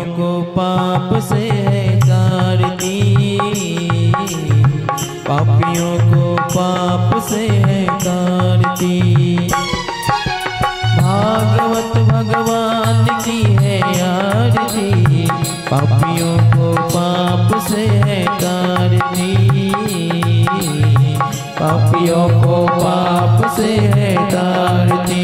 पापियों को पाप से है तारती, पापियों को पाप से है तारती। भागवत भगवान की है आरती, पापियों को पाप से है तारती, पापियों को पाप से है तारती।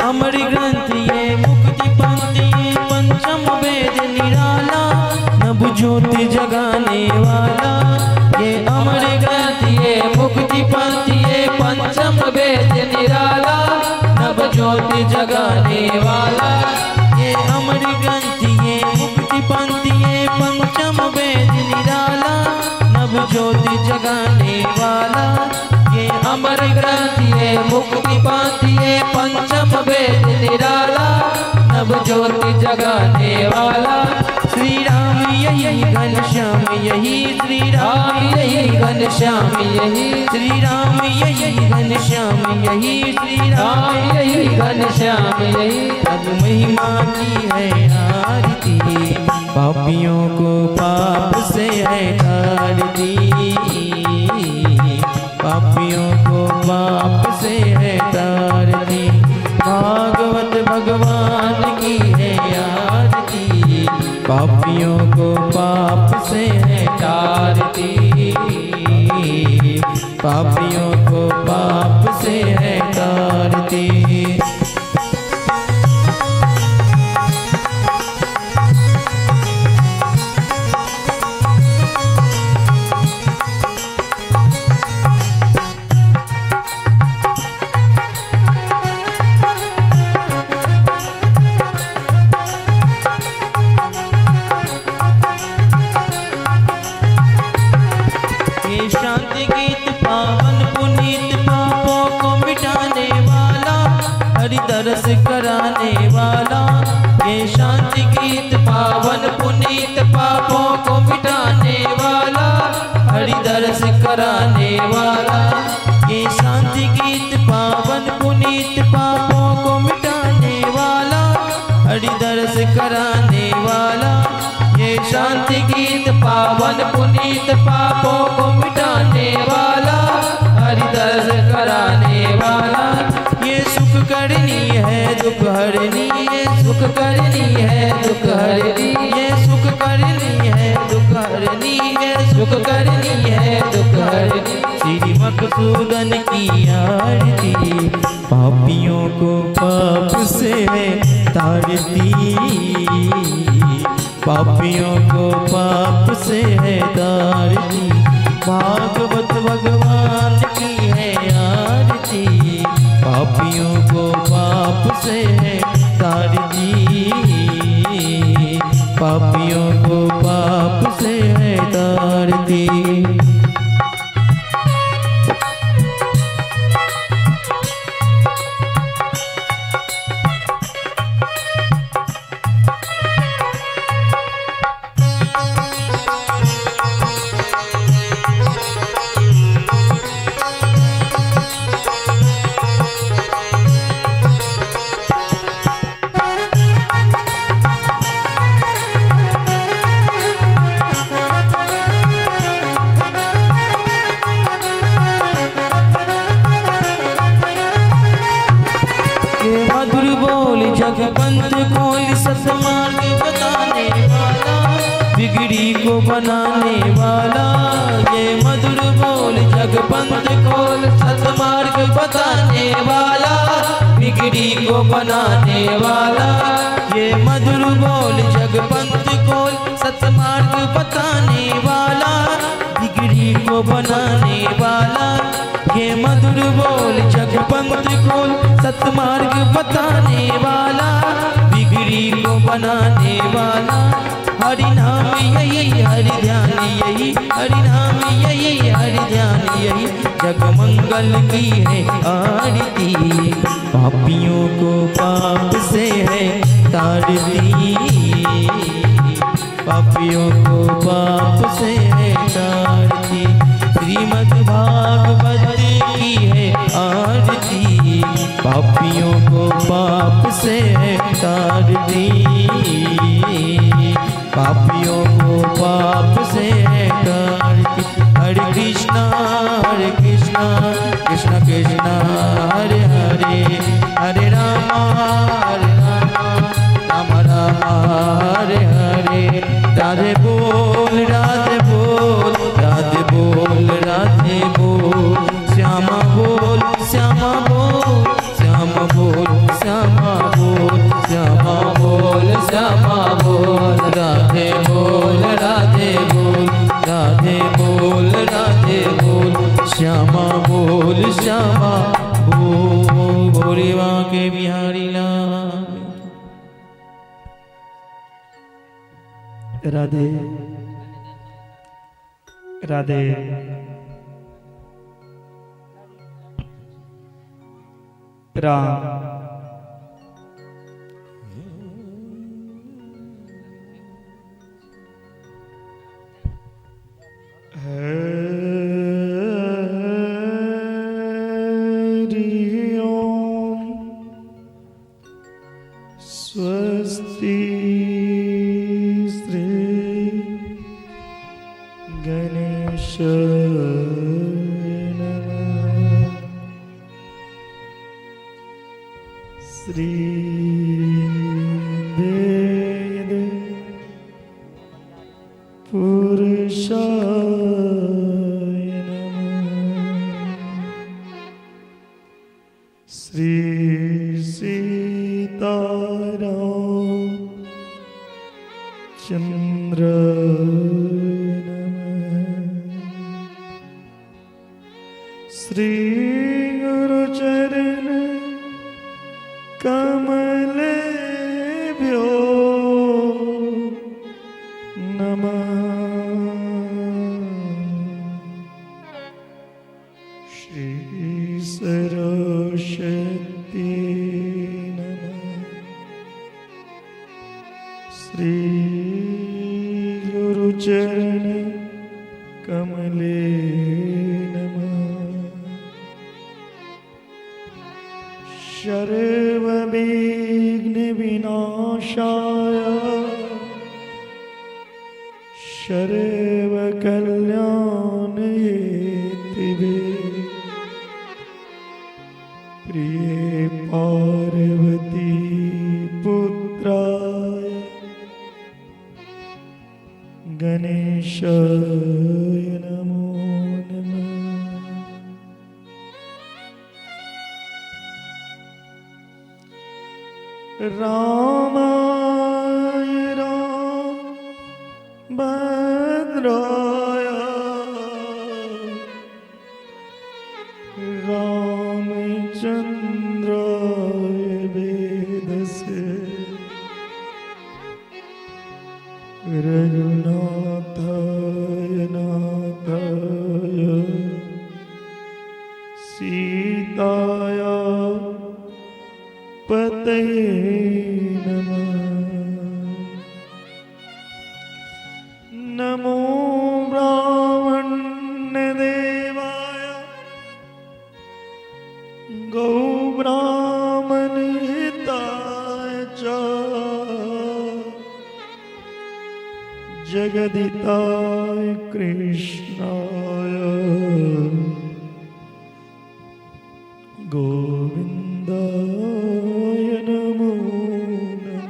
अमर ग्रंथ ये मुक्ति पंथ ये पंचम वेद निराला, नभ ज्योति जगाने वाला। ये अमर ग्रंथ ये मुक्ति पंथ ये पंचम वेद निराला, नभ ज्योति जगाने वाला। ये अमर ग्रंथ ये मुक्ति पंथ ये पंचम वेद निराला, नभ ज्योति जगाने वाला। ये अमर ग्रंथ ये मुक्ति पंथ ये पंचम वेद निराला, नभ ज्योति जगाने वाला। श्री राम यही घनश्याम यही, श्री राम यही घनश्याम यही, श्री राम यही घनश्याम यही, श्री राम यही घनश्याम यही। अब महिमा की है आरती, पापियों को पाप से है तारती, पापियों को पाप से है तारती। भागवत भगवान की है आरती, पापियों को पाप से है तारती, पापियों को पाप से है तारती। शांति गीत पावन पुनीत पापों को मिटाने वाला, हरि दर्श कराने वाला। ये शांति गीत पावन पुनीत पापों को मिटाने वाला, हरि दर्श कराने वाला। ये शांति गीत पावन पुनीत पापों को मिटाने वाला, हरि दर्श कराने वाला। ये शांति गीत पावन पुनीत पापों को मिटाने वाला, हरि दर्श कराने वाला। ये सुख करनी है दुख हरनी, ये सुख करनी है दुख हरनी, ये सुख करनी है दुख हरनी, ये सुख करनी है दुख हरनी। श्री मकसूदन की आरती, पापियों को पाप से है तारती, पापियों को पाप से है तारती। भागवत भगवान की है आरती, पापियों को पाप से है तारती, पापियों को पाप से है तारती। मधुर बोल जगपंथ खोल सतमार्ग बताने वाला, बिगड़ी को बनाने वाला। ये मधुर बोल जगपंथ खोल सतमार्ग बताने वाला, बिगड़ी को बनाने वाला। ये मधुर बोल जगपंथ खोल सतमार्ग बताने वाला, बिगड़ी को बनाने वाला। ये मधुर बोल जगपंथ खोल सतमार्ग बताने वाला, बिगड़ी को बनाने वाला। हरि नाम यही हरि ध्यान यही, हरि नाम यही हरि ध्यान यही, जग मंगल की है आरती। पापियों को पाप से है तारती, पापियों को पाप से है तारती। श्रीमद् भागवत की है आरती, पापियों को पाप से है तारती, पापियों को पाप से है तारती। हरे कृष्णा कृष्णा कृष्णा हरे हरे, हरे रामा राम राम हरे हरे। राधे बोल राधे बोल राधे बोल राधे बोल, श्यामा बोल श्यामा बोल श्यामा बोल श्यामा बोल श्यामा बोल श्यामा बोल, राधे बोल राधे बोल राधे बोल राधे बोल, श्यामा बोल श्यामा बोल। भोले बांके बिहारी लाल। राधे राधे। राम। हरि ओम स्वस्ति श्री गणेश नमः। श्री वेद पुरुषाय नमः। श्री सीताराम चंद्र नमः। श्री गुरु चरण कमलेभ्यो नमः। श्री सरस्वती नमः। श्री गुरु चरण कमले नमः। सर्वविघ्न विनाशाय सर्वकल्याण हेतवे प्रिय पार्वती पुत्राय गणेशाय नमो नमः। रामाय राम भद्राय रामचंद्राय वेदसे रघुनाथाय नाथाय सीताया पतये नमः। नमो ब्राह्मण्य देवाय गौ ब्राह्मण हिताय च जगदिताय कृष्णाय गोविंदाय नमो नमः।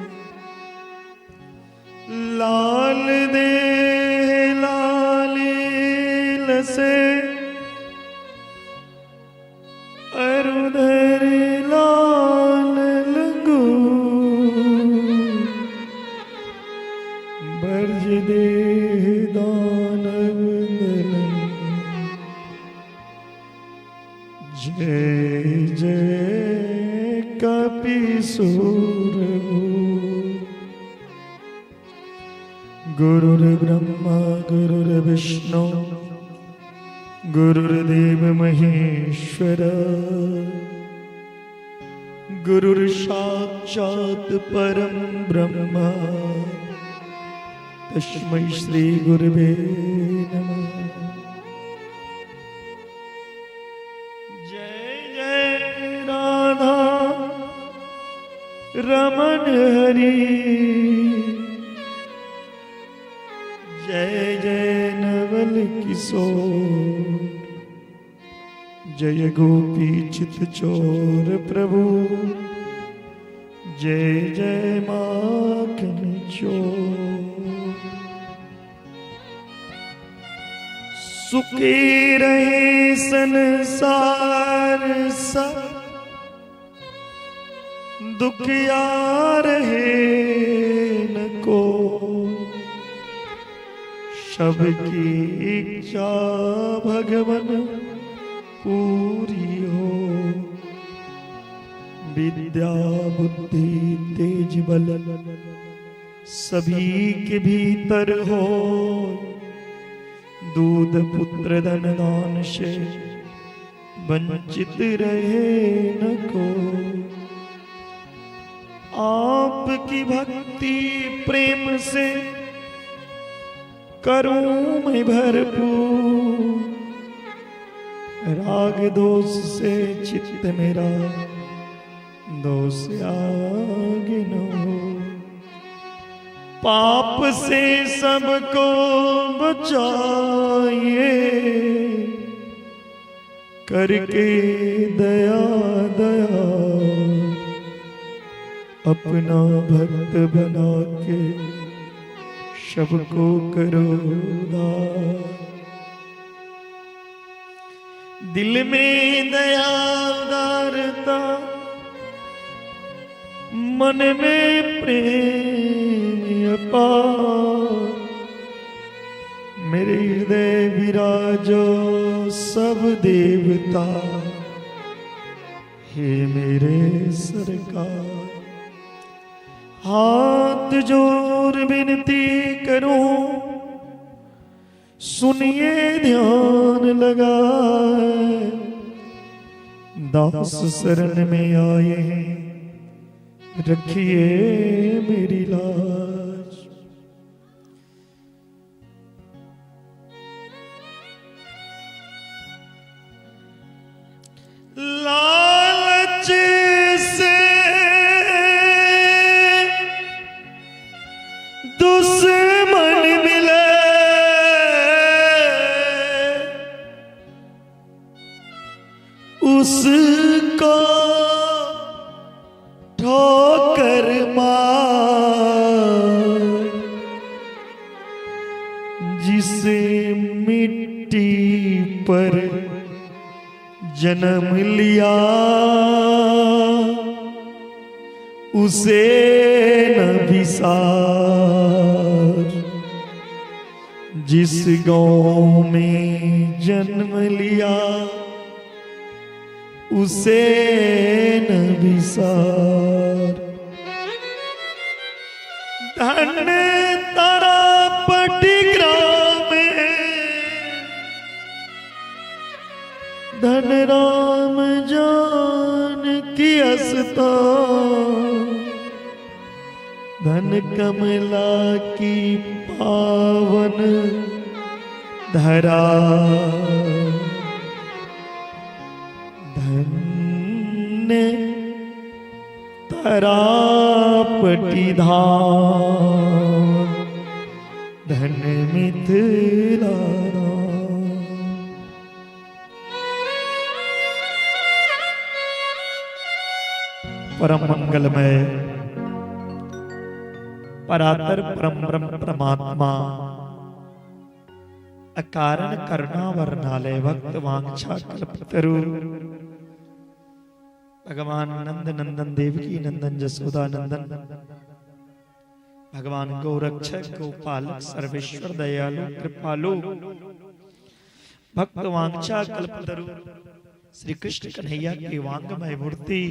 लाल दे लाली लसे अरुधर लाल लंगू बर्ज देह दानव दलन जय जय कपीसूर। गुरुर्ब्रह्मा गुरुर्विष्णु गुरुर्देव महेश्वर गुरुर्साक्षात् परम ब्रह्म तस्मै श्री गुरुवे नमः। जय जय राधा रमन हरि, जय जय नवल किशोर, जय गोपी चित चोर प्रभु, जय जय माखन चोर। सुखी रहे संसार सब, दुखिया रहे न को, सबकी इच्छा भगवन पूरी हो। विद्या बुद्धि तेज बल सभी के भीतर हो, दूध पुत्र धन दान से वंचित रहे न को। आपकी भक्ति प्रेम से करूं मैं भरपूर, राग दोष से चित्त मेरा दोष आगे न हो। पाप से सबको बचाइए, करके दया दया अपना भक्त बना के सबको करो दान। दिल में दया उदारता, मन में प्रेम अपार, मेरे हृदय विराजो सब देवता, हे मेरे सरकार। हाथ जोड़ विनती करूं, सुनिए ध्यान लगाए, दास शरण में आए हैं, रखिए मेरी लाज। लालच से दुश्मन मिले, उसको ठोकर मार, जिसे मिट्टी पर जन्म लिया उसे न विसार, जिस गांव में जन्म लिया उसे न विसार। धन तारापटी ग्राम, धन राम जान की अस्ता, धन कमला की पावन धरा, धन्य तारापटी धाम, धन मिथिला। परम मंगलमय परातर परम ब्रह्म परमात्मा अकारण करुणा वर्णालय भक्त वांछा कल्पतरु भगवान नंद नंदन देवकी नंदन जसोदा नंदन भगवान गौरक्षक गोपालक सर्वेश्वर दयालु कृपालु भक्त वांछा कल्पतरु श्री कृष्ण कन्हैया की वांगमय मूर्ति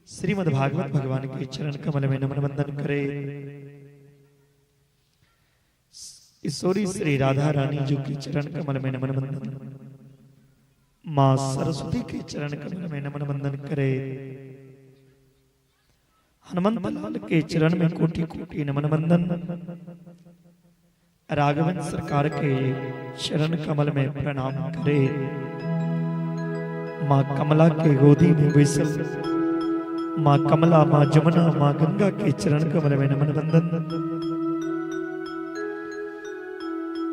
श्रीमद् भागवत भगवान के चरण कमल में नमन वंदन करे। किशोरी श्री राधा रानी जी के चरण कमल में नमन वंदन, मां सरस्वती के चरण कमल में नमन वंदन करे, हनुमंत लाल के चरण में कोटि कोटि नमन वंदन, राघवन सरकार के चरण कमल में प्रणाम करे, मां कमला के गोदी में बैसल मां कमला, मां जमुना, मां गंगा के चरण कमल में नमन वंदन,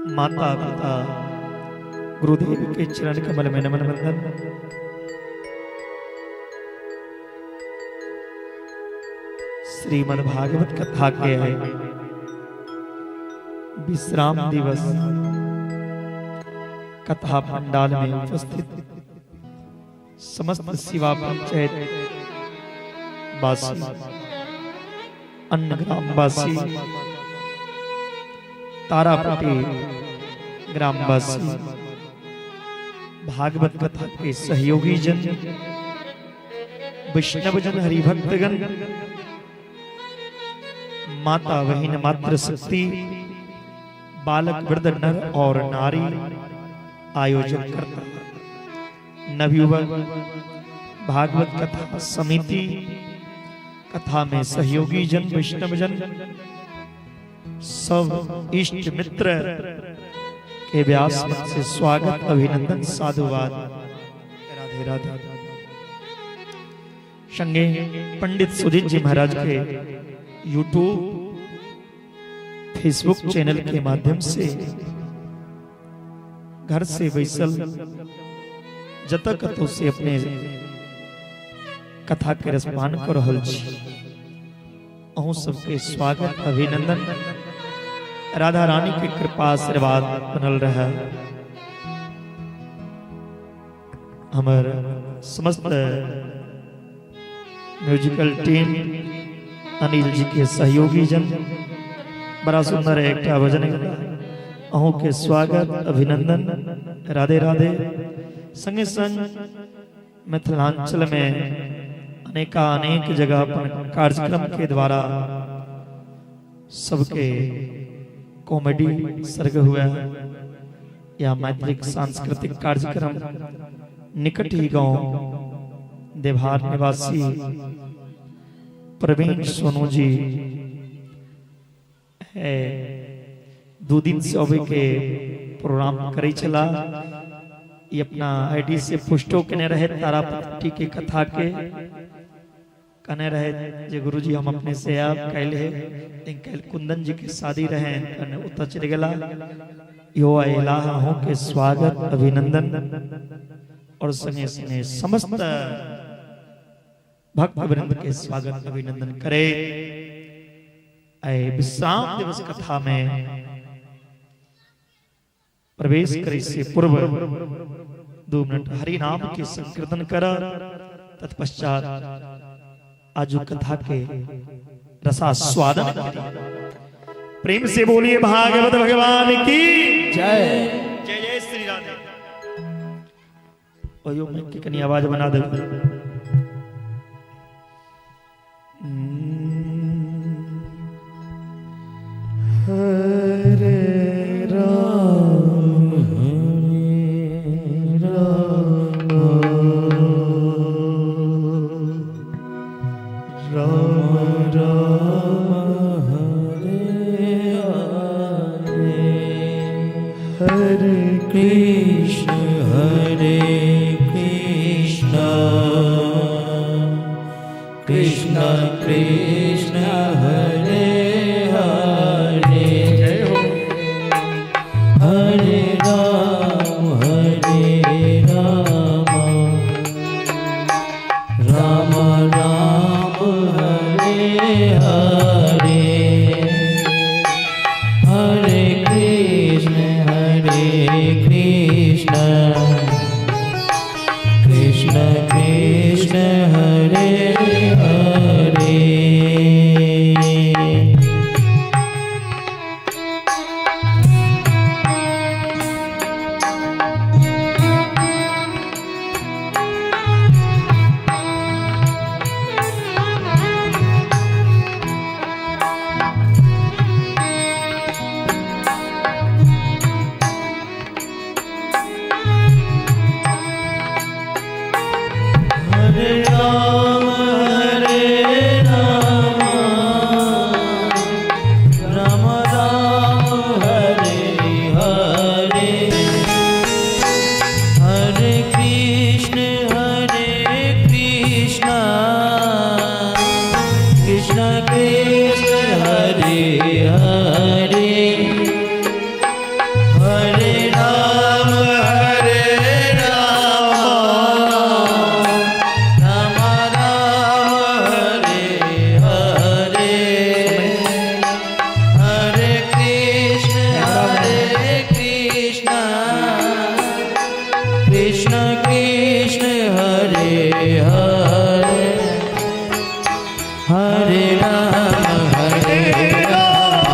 माता पिता गुरुदेव के चरण कमल में नमन वंदन, श्रीमद् भागवत कथा के है विश्राम दिवस कथा पंडाल में उपस्थित समस्त शिवा पंचायत वासी, अन्य ग्रामवासी, तारापटी ग्रामवासी, भागवत कथा के सहयोगी जन, वैष्णव जन, हरिभक्तगण, माता बहिन मातृ शक्ति, बालक वृद्ध नर और नारी, आयोजक कर्ता नवयुवक, भागवत कथा समिति, कथा में सहयोगी जन, वैष्णव जन, सब इष्ट मित्र के व्यास मंच से स्वागत, अभिनंदन, साधुवाद, राधे राधे। संगे पंडित सुजीत जी महाराज के यूट्यूब फेसबुक चैनल के माध्यम से घर से बैसल जतक कतौ से अपने कथा के रसपान कर रहल छी, अहूँ सबके स्वागत अभिनंदन। राधा रानी के कृपा आशीर्वाद बनल रहे। हमर समस्त म्यूजिकल टीम, अनिल जी के सहयोगी जन, बड़ा सुंदर एकटा भजन, अहूँ के स्वागत अभिनंदन, राधे राधे। संगे संग मिथिलांचल में अनेकानेक जगह पर कार्यक्रम के द्वारा सबके कॉमेडी सर्ग हुआ या मैत्रिक सांस्कृतिक कार्यक्रम, निकट ही गांव देवहार निवासी प्रवीण सोनू जी है, 2 दिन से अबे के प्रोग्राम करे चला। ये अपना आईडी से पुष्टो केने रहे तारापति के कथा के कहने रहे जे गुरुजी हम अपने से आब कैल है, लेकिन कैल कुंदन जी के शादी रहे उतर चल गला। यो अला हो के स्वागत अभिनंदन और संगे संगे समस्त भक्त वृंद के स्वागत अभिनंदन करे। आए विश्राम दिवस कथा में प्रवेश करे से पूर्व 2 मिनट हरि नाम के संकीर्तन कर, तत्पश्चात आजू कथा के रसास्वादन करें। प्रेम से बोलिए भागवत भगवान की जय। जय जय श्री राधे। ओयो मैं की कनी आवाज बना दे। हरे राम हरे राम राम राम हरे हरे, हरे कृष्ण हरे कृष्ण कृष्ण कृष्ण हरे हरे, हरे राम हरे राम,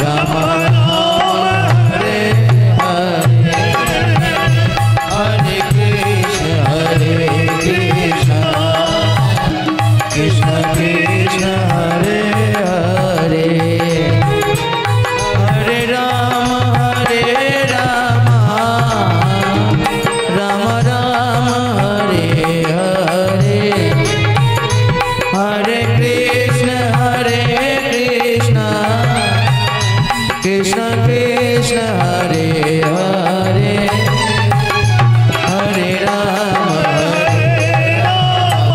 राम राम हरे हरे, हरे कृष्ण हरे कृष्ण, कृष्ण कृष्ण हरे हरे, हरे राम हरे राम, राम राम हरे हरे, हरे कृष्ण हरे कृष्ण, कृष्ण कृष्ण हरे हरे, हरे राम हरे राम,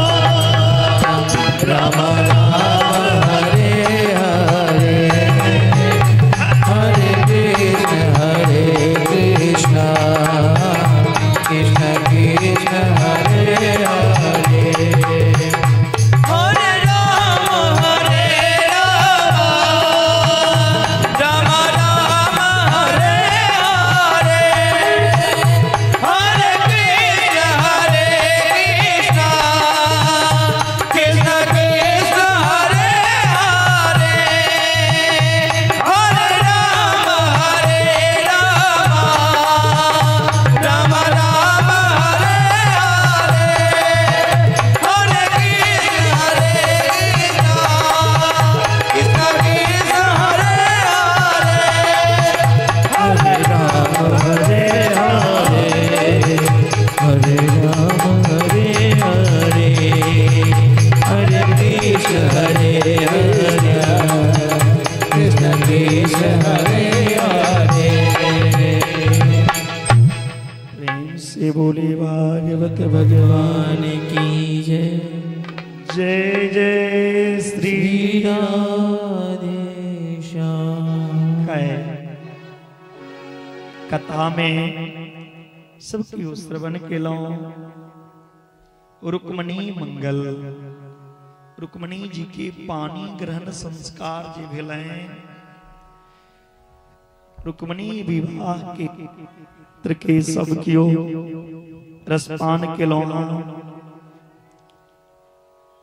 राम राम हरे हरे, हरे कृष्ण हरे कृष्ण, कृष्ण कृष्ण हरे हरे, हरे राम हरे राम, राम राम हरे हरे, हरे कृष्ण हरे कृष्ण, कृष्ण कृष्ण हरे हरे, हरे राम हरे राम, राम राम हरे हरे, हरे कृष्ण हरे कृष्ण, कृष्ण कृष्ण हरे हरे, हरे राम हरे हरे, हरे राम हरे हरे, हरे कृष्ण हरे हरे, कृष्ण कृष्ण हरे हरे। प्रेम से बोले भागवत भगवान भगवान की जय। जय जय श्री श्री राधे श्याम। कहे कथा में सब केओ श्रवण केलहुं। रुक्मणी मंगल, रुक्मणी जी के पानी ग्रहण संस्कार जे भेलनि, रुक्मणी विवाह के पुत्र के सब केओ रसपान केलहुं।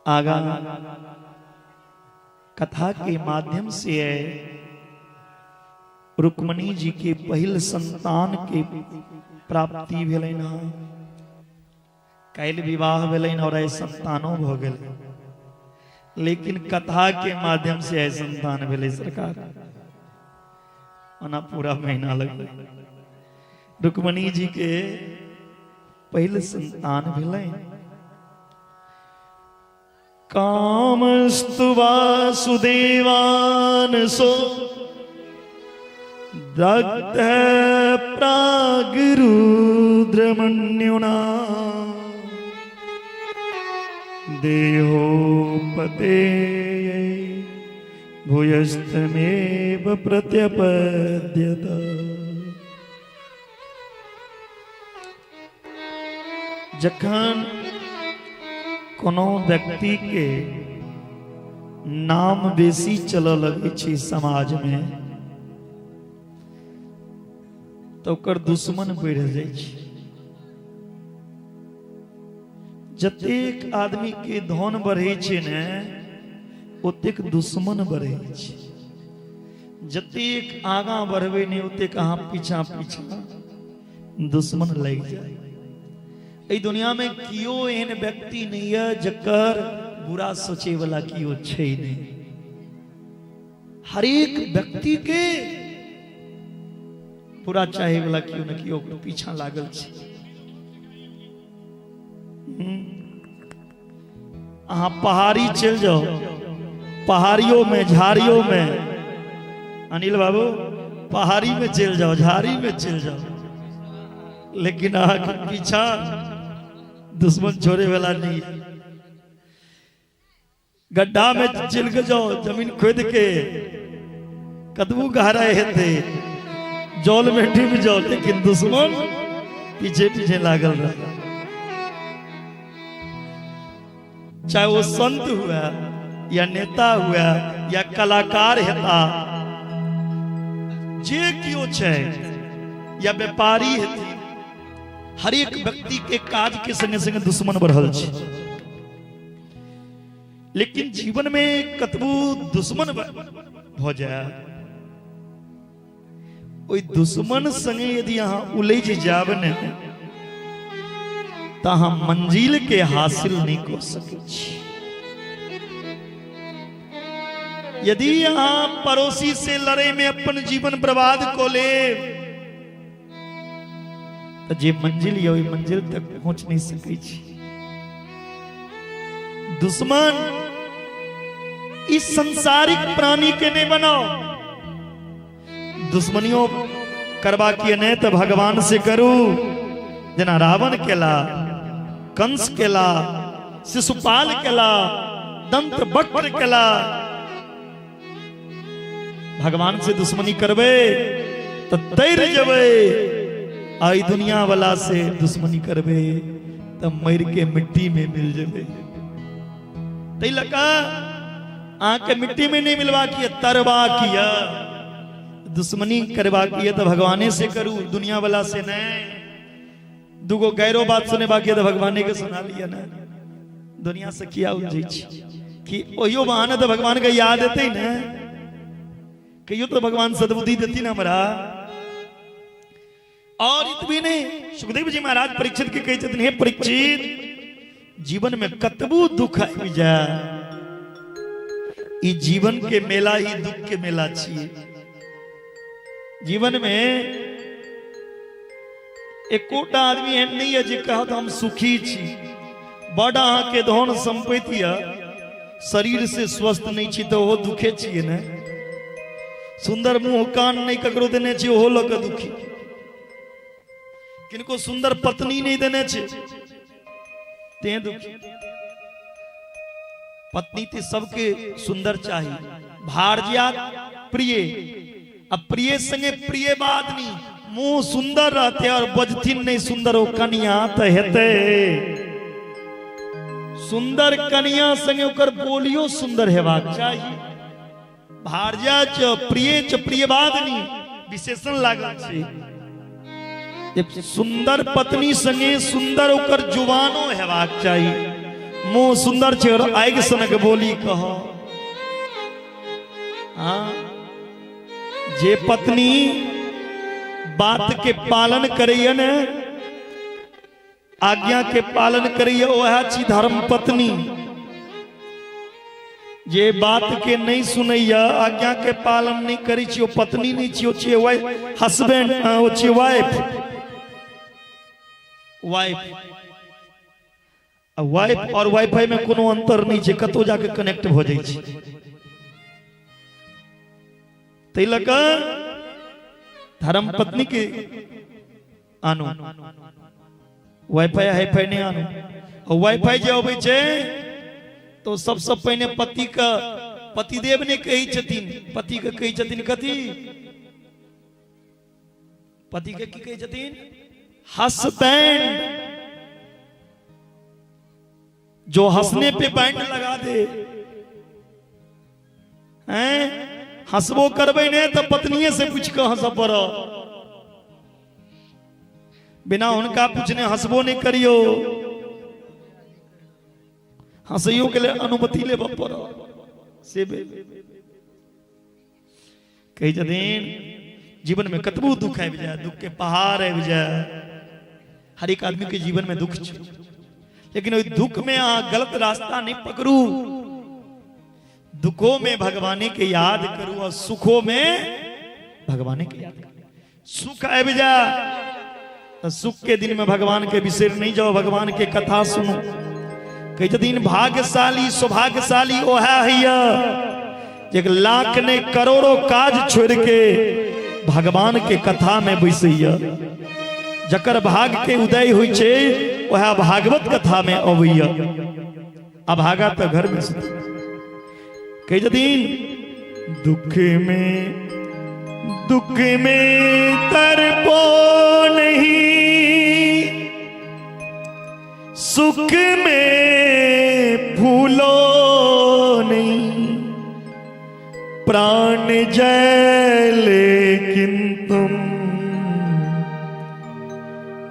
आगा कथा के माध्यम से है रुक्मणी जी के पहिल संतान के प्राप्ति भेलनि हँ। काल्हि विवाह भेलनि और आइ संतानो भ गेलै, लेकिन कथा के माध्यम से आइ संतान भेलै सरकार। ओना पूरा महीना लगलै। रुक्मणी जी के पहिल संतान भेलनि। कामस्तु वासुदेवान सो दग्ध प्रागरुद्रमन्युना देहोपते भूयस्थमेव प्रत्यपद्यत। जखन कोनो व्यक्ति के नाम बेसी चलऽ लगै छै समाज में, तऽ ओकर दुश्मन बढ़ि जाइ छै। जतेक आदमी के धन बढ़ै छै ने, ओतेक दुश्मन बढ़ै छै। जतेक आगाँ बढ़बै ने, ओतेक अहाँ पीछा पीछा दुश्मन लागि जाय। एहि दुनिया में केओ एहन व्यक्ति नहीं है जकर बुरा सोचे वाला केओ छै नहीं। हरेक व्यक्ति के बुरा चाहे वाला केओ न केओ ओकर पीछा लागल छै। अहाँ पहाड़ी चलि जाओ, पहाड़ियों में झाड़ियों में, अनिल बाबू पहाड़ी में चलि जाओ, झाड़ी में चलि जाओ, लेकिन अहाँके पीछा दुश्मन छोड़े वाला नहीं है। गड्ढा में चलि के जाओ, जमीन खोद के कतबू गहराई हेतै, जल में डूब जाओ, लेकिन दुश्मन पीछे पीछे लागल रह। चाहे वो संत हुआ या नेता हुआ या कलाकार हेता, जे कियो छै या व्यापारी हेथिन, हरेक व्यक्ति के काज के संगे संगे दुश्मन बढ़ल छै। लेकिन जीवन में कतबो दुश्मन भ जाए, ओहि दुश्मन संगे यदि अहाँ उलझ जाब ने तऽ अहाँ मंजिल के हासिल नहीं कऽ सकै छी। यदि अहाँ पड़ोसी से लड़े में अपन जीवन बर्बाद कऽ लेब तऽ जे मंजिल यऽ ओहि मंजिल तक पहुँच नहीं सकै छी। दुश्मन इस संसारिक प्राणी के नहीं बनाओ। दुश्मनियों करबा के नहीं तो भगवान से करू, जना रावण केला, कंस केला, शिशुपाल केला, दंत वक्र केला। भगवान से दुश्मनी करबे तो तैर जबे, आई दुनिया वाला से दुश्मनी करबे तो मर के मिट्टी में मिल जबे। तै लका आके मिट्टी में नहीं मिलवा किया, तरवा किया। दुश्मनी करवा किया तो भगवाने से करू, दुनिया वाला से नहीं। दुगो गैरो बात सुने बाकी तो भगवाने के सुना लिया ना, दुनिया से किया उलझै छी कि ओहियो बहाने तो भगवान के याद एतै ने, कहियो तो भगवान सद्बुद्धि देती ना हमरा। और इतबी नहीं, सुखदेव जी महाराज परीक्षित के कहै छथिन, हे परीक्षित, जीवन में कतबो दुख आबि जाय, ई जीवन के मेला ही दुख के मेला छियै। जीवन में एकोटा आदमी एहन नहीं है जे कहत हम सुखी छी। बड अहाँके धन संपत्ति यऽ, शरीर से स्वस्थ नहीं छी तऽ ओहो दुखे छियै ने। सुंदर मुंह कान नहीं ककरो देने छी, ओहो लऽ कऽ दुखी। किनको सुंदर पत्नी नहीं देने छी तें दुखी। पत्नी ते सबके सुंदर चाही, भार्या प्रिय, अब प्रिय संगे प्रिय बात नहीं, मुंह सुंदर रहते और बजथिन नहीं सुंदर, ओ कनिया त हेते सुंदर। कनिया संगे ओकर बोलियो सुंदर हेबाक चाही। भार्या च प्रिय च प्रिय बात नहीं, विशेषण लागल छै। सुंदर पत्नी संगे सुंदर ओकर जुबानो हेबाक चाही। मुंह सुंदर छै और आगि सनक बोली कह। हाँ, जे पत्नी बात के पालन करैया ने, आज्ञा के पालन करैया, वह छी धर्म पत्नी। जे बात के नहीं सुनैया, आज्ञा के पालन नहीं करै छी, ओ पत्नी नहीं छी, ओ छी हस्बैंड, ओ छी वाइफ। वाइफ वाइफ और वाईफाई में कोनो अंतर नहीं छै, कतौ जाके कनेक्ट भ जाइ छै। तै लऽ कऽ धर्म पत्नी के आनू, वाईफाई हाईफाई नहीं आनू। वाईफाई जे अबै छै तो सबसे पहिने पति के पतिदेव ने कहै छथिन, पति के कहै छथिन कथी, पति के की कहै छथिन, हसबैंड। जो हंसने पे बैंड लगा दे, हैं, हंसबो करबै ने तो पत्निये से पूछ के हंस पड़, बिना हुनका पूछने हंसबो नहीं करियो, हंसैयो के लिए अनुमति लेबऽ पड़। से कहै छथिन जीवन में कतबो दुख आबि जाए, दुख के पहाड़ आबि जाए, हर एक आदमी के जीवन में दुख छै, लेकिन ओहि दुख में अहाँ गलत रास्ता नहीं पकड़ू। दुखों में भगवाने के याद करू और सुखों में भगवाने के याद करू। सुख आबि जाए तो सुख के दिन में भगवान के बिसरि नहीं जाओ, भगवान के कथा सुनू। कहै छथिन भाग्यशाली सौभाग्यशाली ओहे हैया जे लाख ने करोड़ों काज छोड़ के भगवान के कथा में बैसैया। जकर भाग के उदय होइ छै वएह भागवत कथा में अबैया, अभागा तऽ घर में सुतै। कहै छथिन दुख में तरपो नहीं, सुख में भूलो नहीं, प्राण जय लेकिन तुम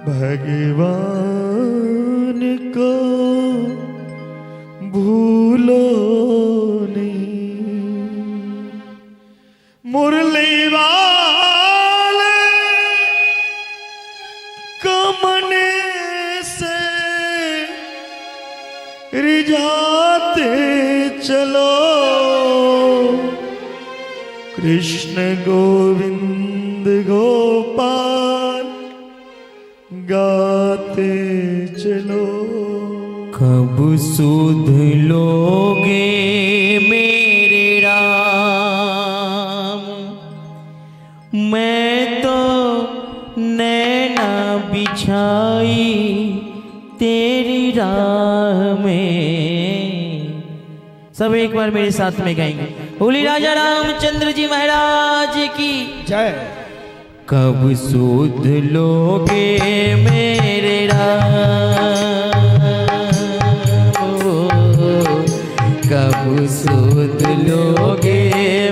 भगवान भगवान को भूलो नहीं, मुरली वाले को मन से रिझाते चलो, कृष्ण गोविंद गोपाल गाते चलो। कब सुध लोगे मेरे राम, मैं तो नैना बिछाई तेरी राह में। सब एक बार मेरे साथ में गाएंगे। बोली राजा रामचंद्र जी महाराज की जय। कब सुध लोगे मेरे राम, कब सुध लोगे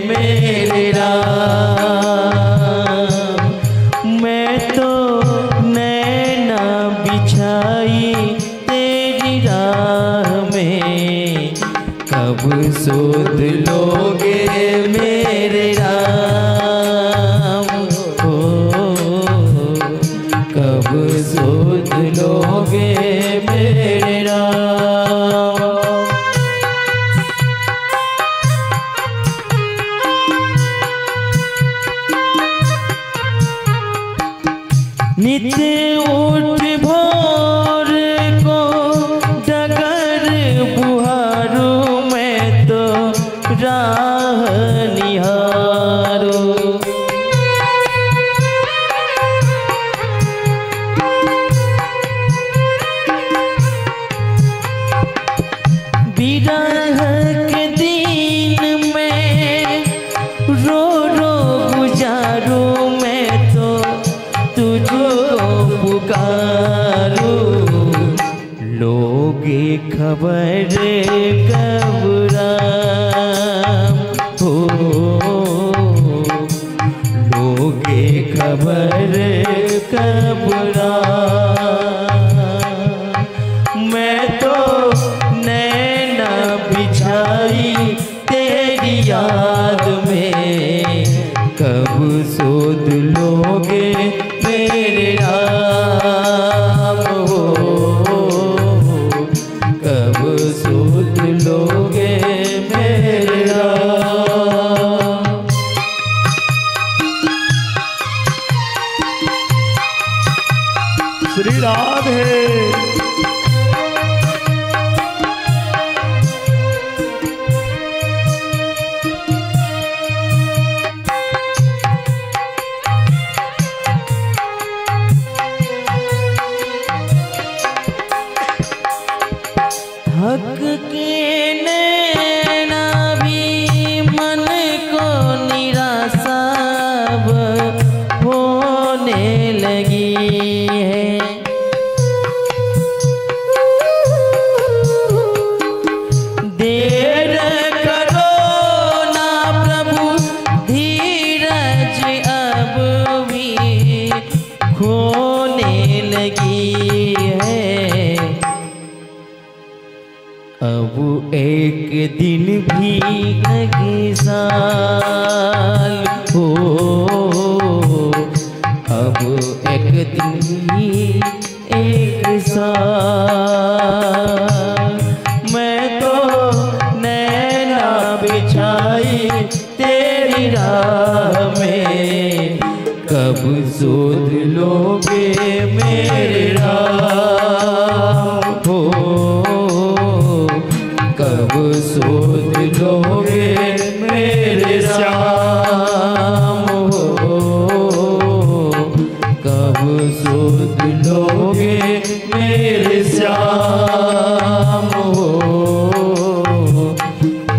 मेरे राम, मैं तो नैना बिछाई तेरी राह में। कब सुध लोगे मेरे राम, हो कब सुध लोगे मेरे राम। नित उठ भोर को डगर बुहारू, मैं तो राह निहारू। बिरह के दिन में रो रो गुजारू, मैं तो तुझको पुकारू। लोगे खबर कब राम, हो लोगे खबर कब राम, मैं तो नैना बिछाई तेरी याद में। कब सुध लोगे मेरे राम, हो कब सुध लोगे मेरे राम। श्री राधे। थक के नैना भी मन को निराशा अब होने लगी है। देर करो ना प्रभु धीरज अब भी खोने लगी है। अब एक दिन भी लगे साल, हो अब एक दिन भी एक साल, मैं तो नैना बिछाई तेरी राह में। कब सुध लोगे मेरे राम, हो कब सुध लोगे मेरे श्याम, हो कब सुध लोगे मेरे श्याम, हो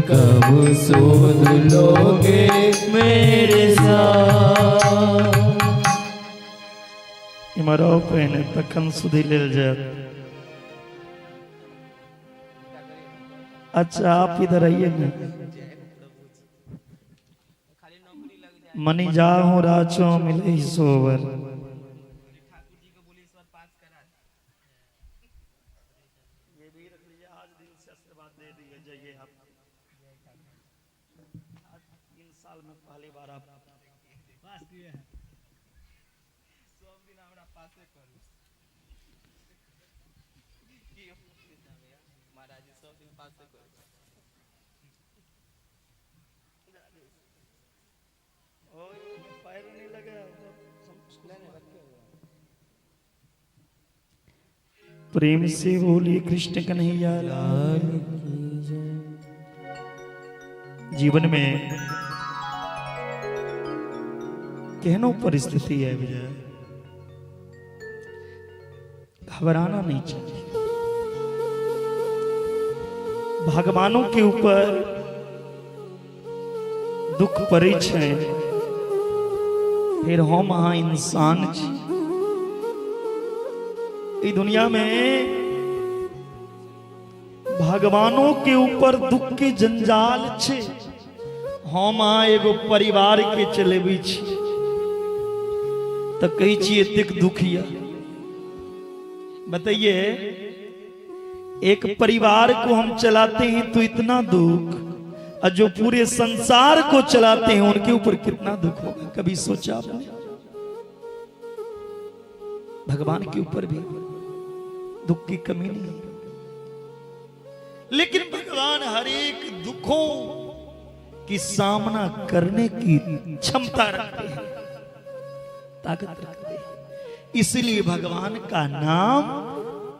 कब सुध लोगे मेरे श्याम। इमर आउ पहिने तखन सुधि लेल जायत। अच्छा आप इधर आइए ना। मनी जाहु राचो मिले सोवर। ये भी रख लीजिए, आज दिल से आशीर्वाद दे दिए जाइए आप। आज 3 साल में पहली बार आप पास किए हैं। सब दिन हमरा पासे करू। महाराज जी सब दिन पासे करू। और पैर नहीं लगे। प्रेम से बोलिए कृष्ण कन्हैया लाल की जय। जीवन में केहनो परिस्थिति है विजय, घबराना नहीं चाहिए। भगवानों के ऊपर दुख पड़े छै, फिर हम अहाँ इंसान छी। ई दुनिया में भगवानों के ऊपर दुख के जंजाल छे, हम अहाँ एगो परिवार के चलेबी छी तो कहै छी एतेक दुख या। बताइए, एक परिवार को हम चलाते हैं तो इतना दुख, और जो पूरे संसार को चलाते हैं उनके ऊपर कितना दुख होगा, कभी सोचा आपने? भगवान के ऊपर भी दुख की कमी नहीं है, लेकिन भगवान हर एक दुखों की सामना करने की क्षमता रखते हैं, ताकत रखते हैं। इसलिए भगवान का नाम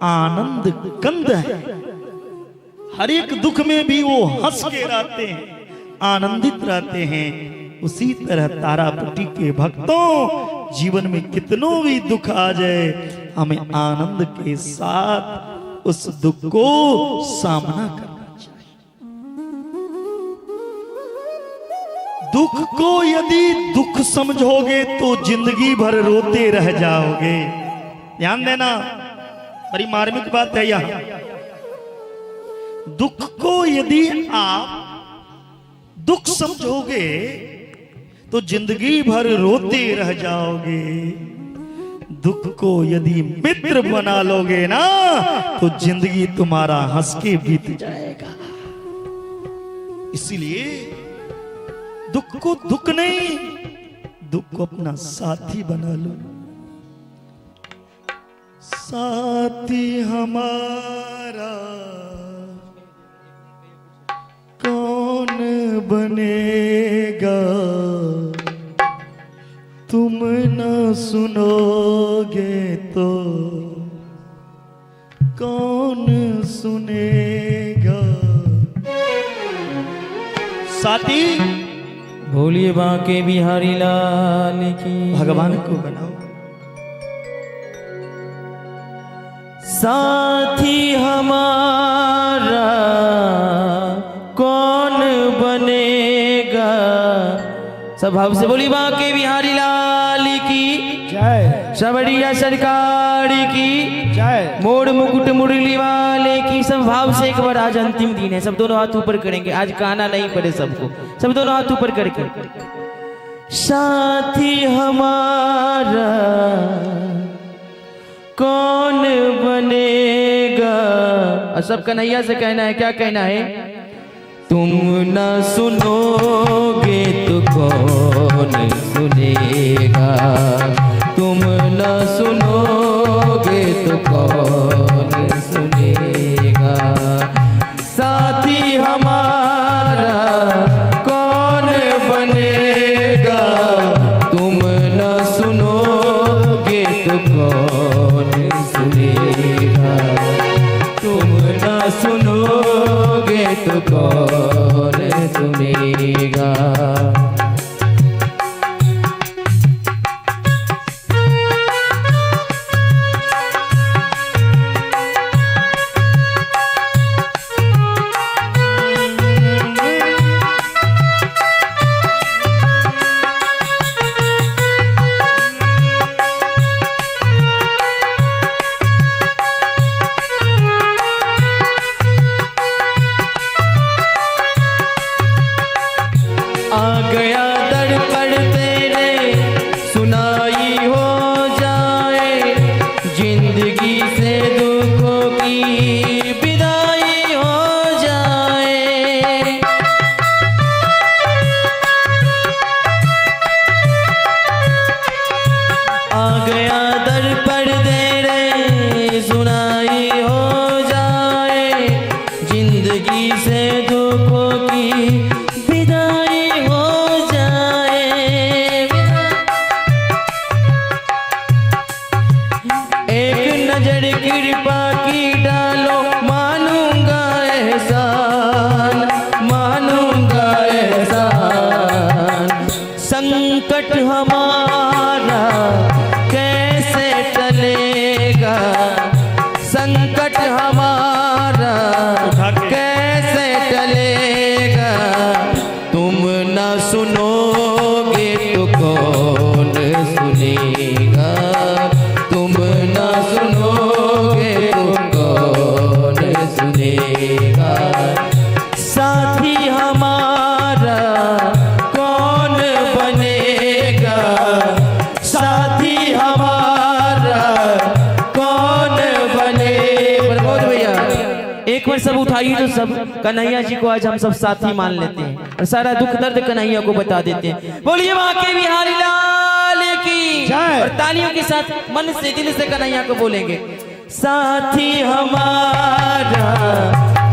आनंद कंद है। हर एक दुख में भी वो हंस के रहते हैं, आनंदित रहते हैं। उसी तरह तारापट्टी के भक्तों, जीवन में कितनों भी दुख आ जाए, हमें आनंद के साथ उस दुख को सामना करना चाहिए। दुख को यदि दुख समझोगे तो जिंदगी भर रोते रह जाओगे। ध्यान देना, बड़ी मार्मिक बात है यहां। दुख को यदि आप दुख समझोगे तो जिंदगी भर रोते रह जाओगे। दुख को यदि मित्र बना लोगे ना तो जिंदगी तुम्हारा हंस के बीत जाएगा। इसीलिए दुख को दुख नहीं, दुख को अपना साथी बना लो। साथी हमारा कौन बनेगा, तुम न सुनोगे तो कौन सुनेगा। साथी बोलिए बांके बिहारी लाल की। भगवान को बनाओ साथी हमारा कौन बनेगा। सब भाव से बोली बांके बिहारी लाल की जय, सबरिया सरकार की जय, मोर मुकुट मुरली वाले की। सब भाव से एक बार, आज अंतिम दिन है, सब दोनों हाथ ऊपर करेंगे। आज कहना नहीं पड़े सबको, सब दोनों हाथ ऊपर करके। साथी हमारा कौन बनेगा। और सब कन्हैया से कहना है, क्या कहना है? तुम न सुनोगे तो कौन सुनेगा, तुम न सुनोगे तो कौन सुनेगा। साथी हमारा कौन बनेगा, तुम न सुनोगे तो कौन सुनेगा, तुम न सुनोगे तो कौन सुनेगा। संकट हमारा उठा के। कैसे टलेगा, तुम न सुनोगे तो कौन सुनेगा, तुम न सुनोगे तो कौन सुनेगा। साथी हमारा कौन बनेगा, साथी हमारा कौन बने। प्रमोद भैया एक बार सब उठाइए तो सब कन्हैया जी को आज हम सब साथी मान लेते हैं और सारा दुख दर्द कन्हैया को बता देते हैं। बोलिए बांके बिहारी लाल की जय। और तालियों के साथ मन से दिल से कन्हैया को बोलेंगे। साथी हमारा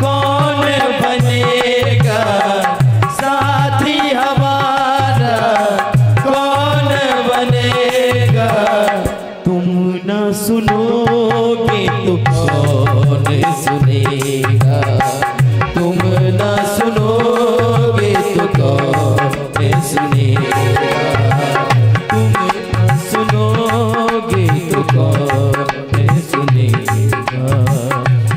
कौन बनेगा, साथी हमारा कौन बनेगा, तुम न सुनोगे तो कौन सुनेगा, तुम न सुनोगे तो कौन सुनेगा, तुम न सुनोगे तो कौन सुनेगा,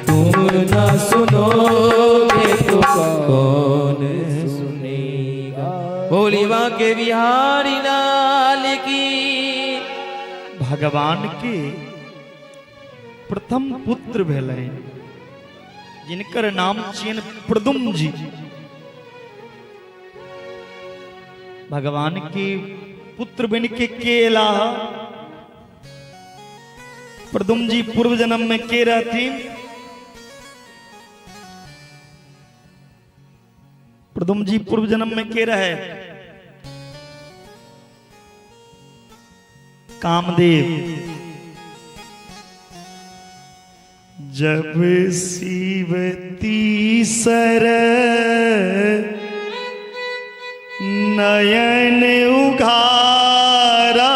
तुम न सुनोगे तो कौन सुनेगा। बोली बांके बिहारी लाल की। भगवान के प्रथम पुत्र भेलनि जिनकर नाम छियनि प्रद्युम्न जी। भगवान के पुत्र बन के एला। प्रद्युम्न जी पूर्व जन्म में के रहथिन? प्रद्युम्न जी पूर्व जन्म में के रहे? कामदेव। जब शिव तीसर नयन उघारा,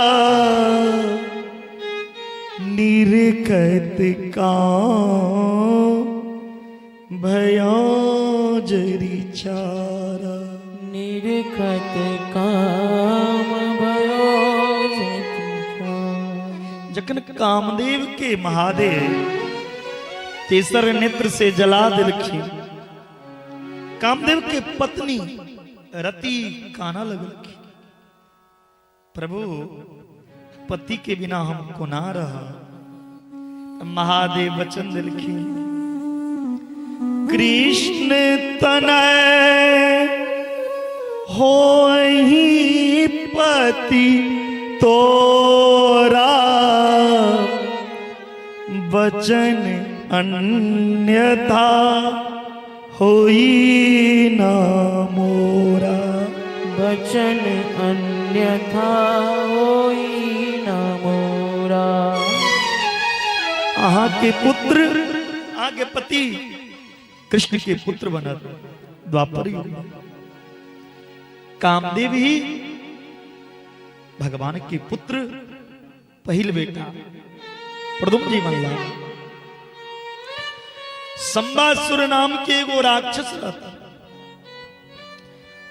निरखत काम भया जरी चारा। निरखत काम भयो जरी। जखन कामदेव के महादेव तेसर नेत्र से जला दिलखिन, कामदेव के पत्नी रति काना लगलखिन, प्रभु पति के बिना हम कोना रहा। महादेव वचन दिलखिन, कृष्ण तनय होहि पति तोरा, वचन अन्यथा होई ना मोरा। वचन अन्यथा होई ना मोरा। अहाँ के पुत्र, अहाँ के पति कृष्ण के पुत्र बनत द्वापर युग में। कामदेव ही भगवान के पुत्र पहिल बेटा प्रद्युम्न जी बनला। संबासुर नाम के एगो राक्षस रहता,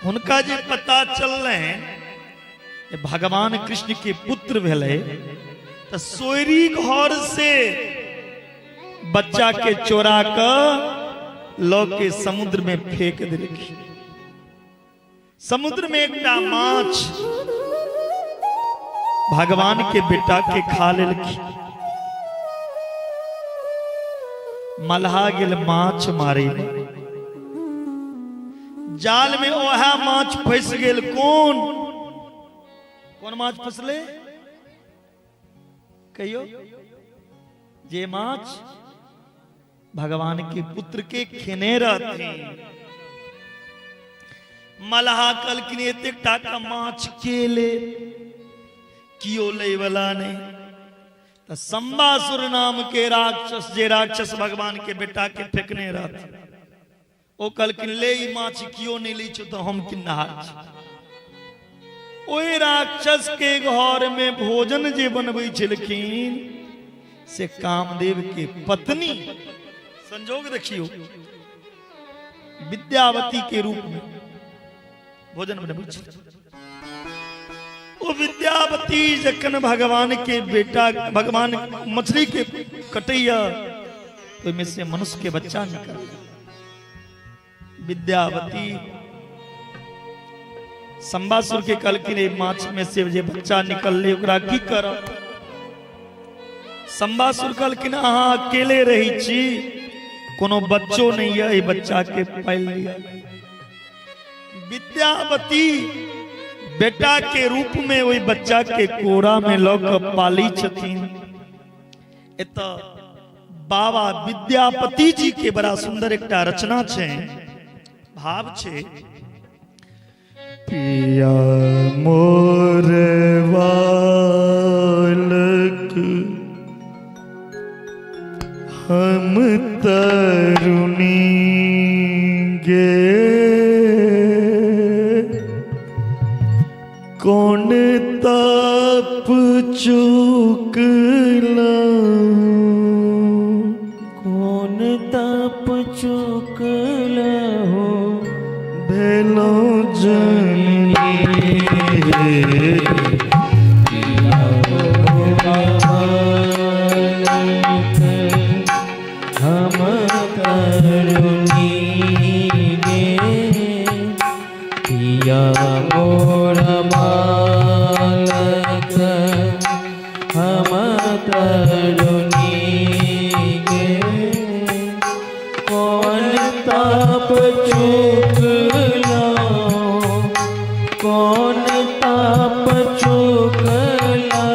हुनका जे पता चल रहे भगवान कृष्ण के पुत्र भेले तो सोयरी घर से बच्चा के चोरा के लो के समुद्र में फेंक दिलखिन। समुद्र में एकटा माछ भगवान के बेटा के खा लेलखिन। मलहा गेल माछ मारे, जाल में ओहा माछ फंस गेल। कौन कौन माछ फसले कहियो? जे माछ भगवान के पुत्र के खेने रहते। मलहा कहलखिन एतेक टाका माछ के ले, कियो ले वाला नहीं। तो संबासुर नाम के राक्षस, जे राक्षस भगवान के बेटा के फेंकने रहते, ओ कहलखिन ले ई माछ कियो नहीं लै छौ तो हम किन्नहार छी। ओहि राक्षस के घर में भोजन जे बनबै छलखिन से कामदेव के पत्नी, संजोग देखियो, विद्यावती के रूप में भोजन बनबै छलखिन। ओ विद्यावती जखन भगवान के बेटा, भगवान मछली के कटैया ओहिमे से मनुष्य के बच्चा निकल। विद्यावती शंबासुर के कहलखिन एहि माछ में से जे बच्चा निकलले ओकरा की करब। शंबासुर कहलखिन अहाँ अकेले रही छी, कोनो बच्चो नहीं है, एहि बच्चा के पालि लिअ। विद्यावती बेटा के रूप में ओहि बच्चा के कोरा में लऽ कऽ पाली छथिन। एतऽ बाबा विद्यापति जी के बड़ा सुंदर एकटा रचना छै, भाव छै। पिया मोर बालक हम तरुणी गे, कौन ताप चुकला, कौन ताप चुकला हो भेलो जननी रे। हम तरुणी गे, पिया मोर बालक हम तरुणी गे, कौन ताप चुकला, कौन ताप चुकला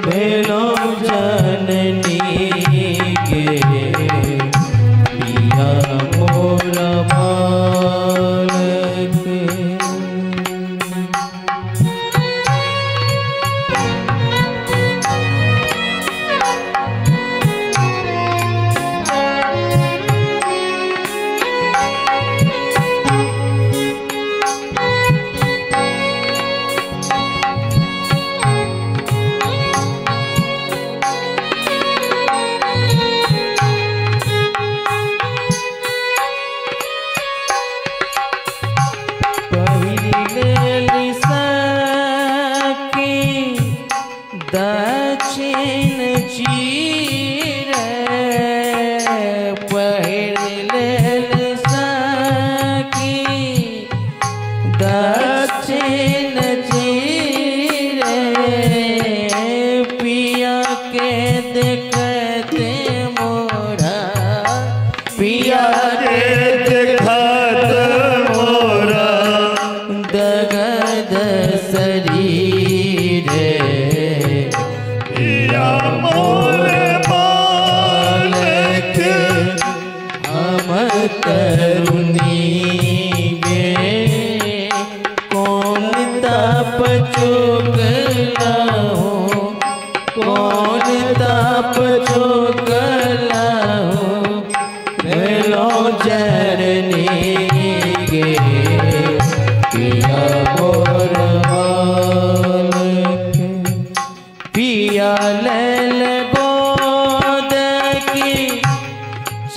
भेलो जननी गे, पिया मोर बालक। पहिरले सखी दक्षिण चीर, पहिरले सखी दक्षिण चीर, पिया के देखते मोरा, पिया के देखत मोरा दगद शरीर, पिया मोर बालक हम तरुणी गे, कौन ताप चुकला हो, कौन ताप चुकला हो भेलो जननी गे, पिया मोर बालक। पिया लेल गोद की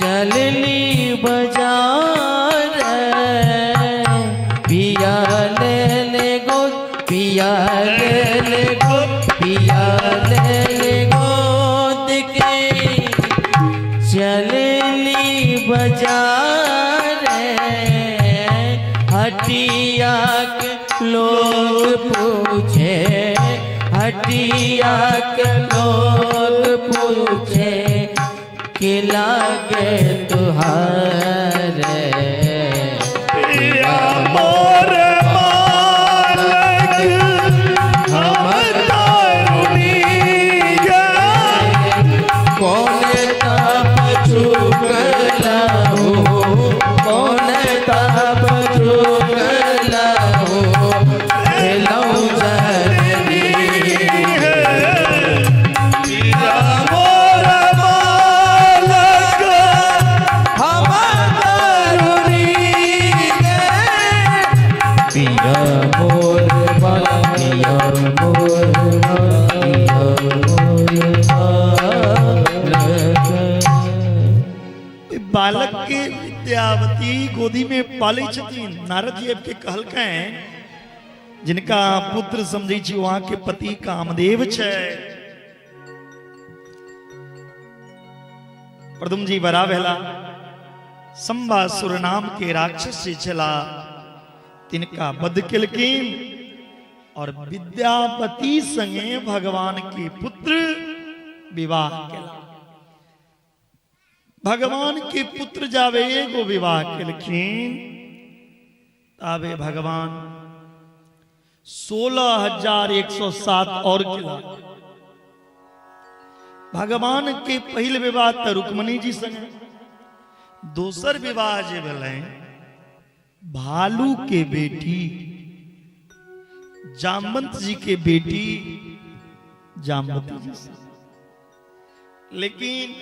चलली बाजार, पिया लेल गोद, पिया लेल गोद, पिया लेल गोद के चलली बाजार, हटिया के लोग पूछे, हटिया के लोग पूछे कि लागे तुहारे, पिया मोर बालक हम तरुणी गे, कौन ताप चुकला हो, कौन ताप चुकला हो भेलो जननी गे। पिया मोर बालक हम तरुणी गे, पिया मोर बालक, पिया मोर बालक, पिया मोर बालक। बालक के विद्यावती गोदी में पालै छथिन। नारद जी आबि के कहलकनि जिनका पुत्र समझै छी वहां के पति कामदेव छै। प्रद्युम्न जी बड़ा भेला। शंबासुर नाम के राक्षस जे छला तिनका वध केलखिन और विद्यापति संगे भगवान के पुत्र विवाह केला। भगवान के पुत्र जावे एगो विवाह केलखिन ताबे भगवान 16,107 और केला। भगवान के पहिल विवाह तो रुक्मणी जी संगे, दोसर विवाह जे भेलै भालू के बेटी जामवंत जी के बेटी जामवती जी से। लेकिन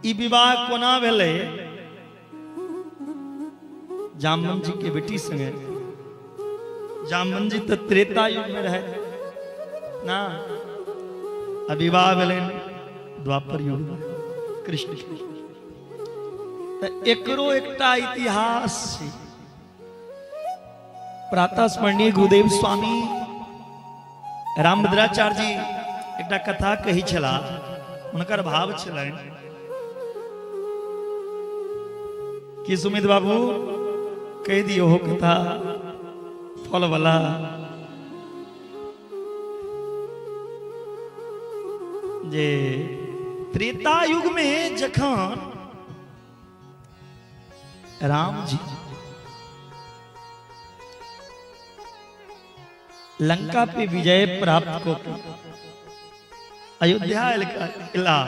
ई विवाह कोना भेलै? जामवंत जी के बेटी संगे। जामवंत जी तो त्रेता युग में रहे ना, आ विवाह भेलै द्वापर युग में कृष्ण के। एकरो एकटा इतिहास छै। प्रातः स्मरणीय गुरुदेव स्वामी रामभद्राचार्य जी एकटा कथा कहै छला, हुनकर भाव छलनि कि सुमित बाबू कहि दियौ हो कथा फल वाला। जे त्रेता युग में जखन राम जी लंका पे विजय प्राप्त को अयोध्या एला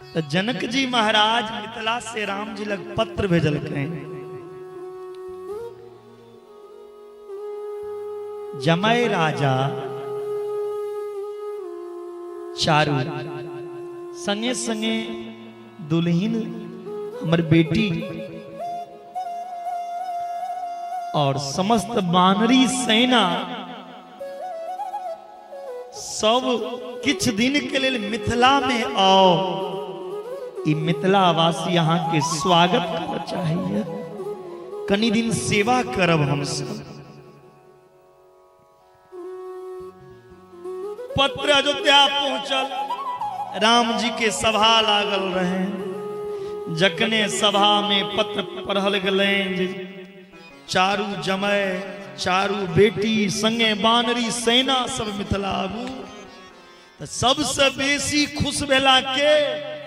तो जनक जी महाराज मिथिला से राम जी लग पत्र भेजलखिन, जमय राजा चारू संगे संगे दुल्हिन हमर बेटी और समस्त बानरी सेना सब किछ दिन के लिए मिथिला में आओ, ई मिथिला वासी यहाँ के स्वागत करना चाहिए, कनी दिन सेवा करब हम सब। पत्र अयोध्या पहुंचल, राम जी के सभा लागल रहे। जखने सभा में पत्र पढ़ल गेलनि चारू जमय चारू बेटी संगे बानरी सेना सब मिथिला आबू, तो सबसे बेसी खुश भेला के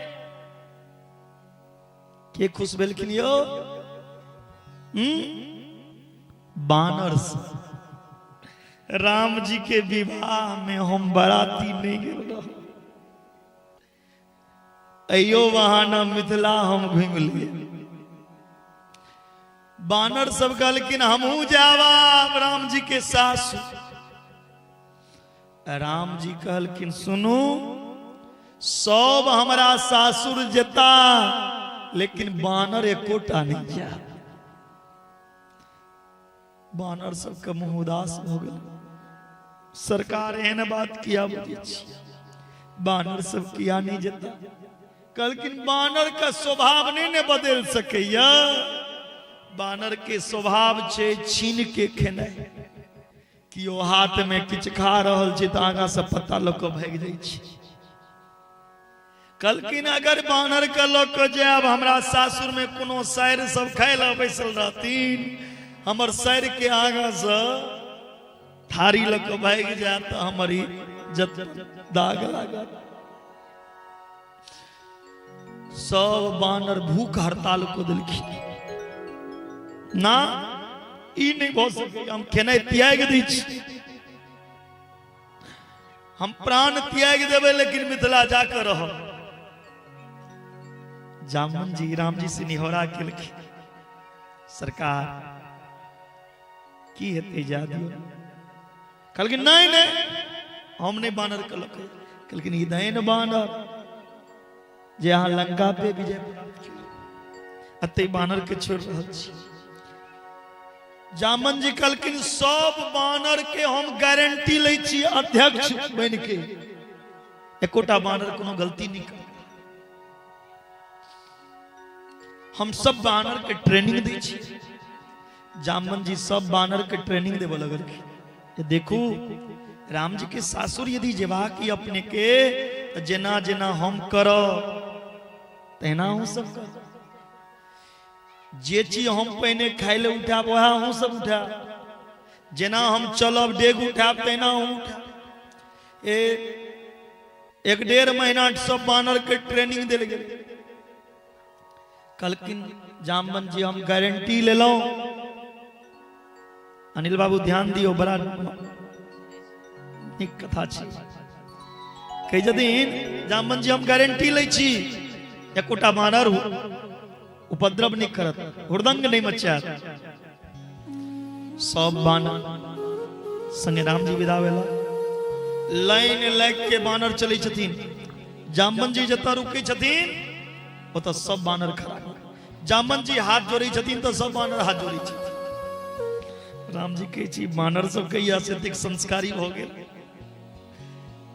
खुश भेलखिन यो बानर से। राम जी के विवाह में हम बराती नहीं गेल रहो, अयो वहां न मिथिला हम घूम लिए। बानर सब कहलखिन हमहू जावा राम जी के सासु। राम जी कहलखिन सुनू, सब हमरा सासुर जेता लेकिन बानर एकोटा नहीं जा। बानर सबके मुंह उदास हो गेल, सरकार एहन बात किया बजै छी, बानर सब किया नहीं जेता। कहलखिन बानर का स्वभाव नहीं ने बदल सकैया, बानर के स्वभाव छे छीन के खेनाइ, कियो हाथ में किछु खा रहल छै तऽ आगाँ से पत्ता लऽ कऽ भागि जाइ छै। कहलखिन अगर बानर के लऽ कऽ जायब हमरा सासुर में कोनो सायर सब खाय लए बैसल रहथिन, हमर सायर के आगाँ से थारी लऽ कऽ भागि जायत तऽ हमर इज्जत दाग लागत। सब बानर भूख हड़ताल कऽ देलखिन, ना ई नहीं भऽ सकै, हम खेनाइ त्याग दै छी, हम प्राण त्याग देबै लेकिन मिथिला जाकर रहब। जामुन जी राम जी से निहोरा केलखिन, सरकार की हेतै जा दियौ। कहलखिन नहीं नहीं हम नहीं बानर के लऽ। कहलखिन ई दहन बानर जे अहाँ लंका पे विजय प्राप्त केलहुँ, एते बानर के छोड़ि रहल छी। जामन जी कहलखिन सब बानर के हम गारंटी लै छी अध्यक्ष बनि के, एकोटा बानर कोनो गलती नहीं कर, हम सब बानर के ट्रेनिंग दै छी। जामन जी सब बानर के ट्रेनिंग देबऽ लगलखिन, देखू राम जी के सासुर यदि जेबाक अपने के तऽ जेना जेना हम करब तहिना अहूँ सब करब। जे चीज हम पहिने खाय लए उठायब वएह अहूँ सब उठायब। जेना हम चलब डेग उठायब तहिना अहूँ उठायब। 1-1.5 महीना सब बानर के ट्रेनिंग देल गेल। कहलखिन जामवंत जी हम गारंटी लेलहुं। अनिल बाबू ध्यान दियौ, बड़ा नीक कथा छै। कहै छथिन जामवंत जी हम गारंटी लै छी एकोटा बानर उपद्रव नहि करत, हुड़दंग नहि मचायत। सब बानर संगे रामजी विदा भेला। लाइन लागि के बानर चलै छथिन। जामवंत जी जतऽ रुकै छथिन ओतऽ सब बानर खड़ा। जामवंत जी हाथ जोड़ै छथिन तऽ सब बानर हाथ जोड़ै छथिन। रामजी कहै छी बानर सब कहिया से एतेक संस्कारी भऽ गेल।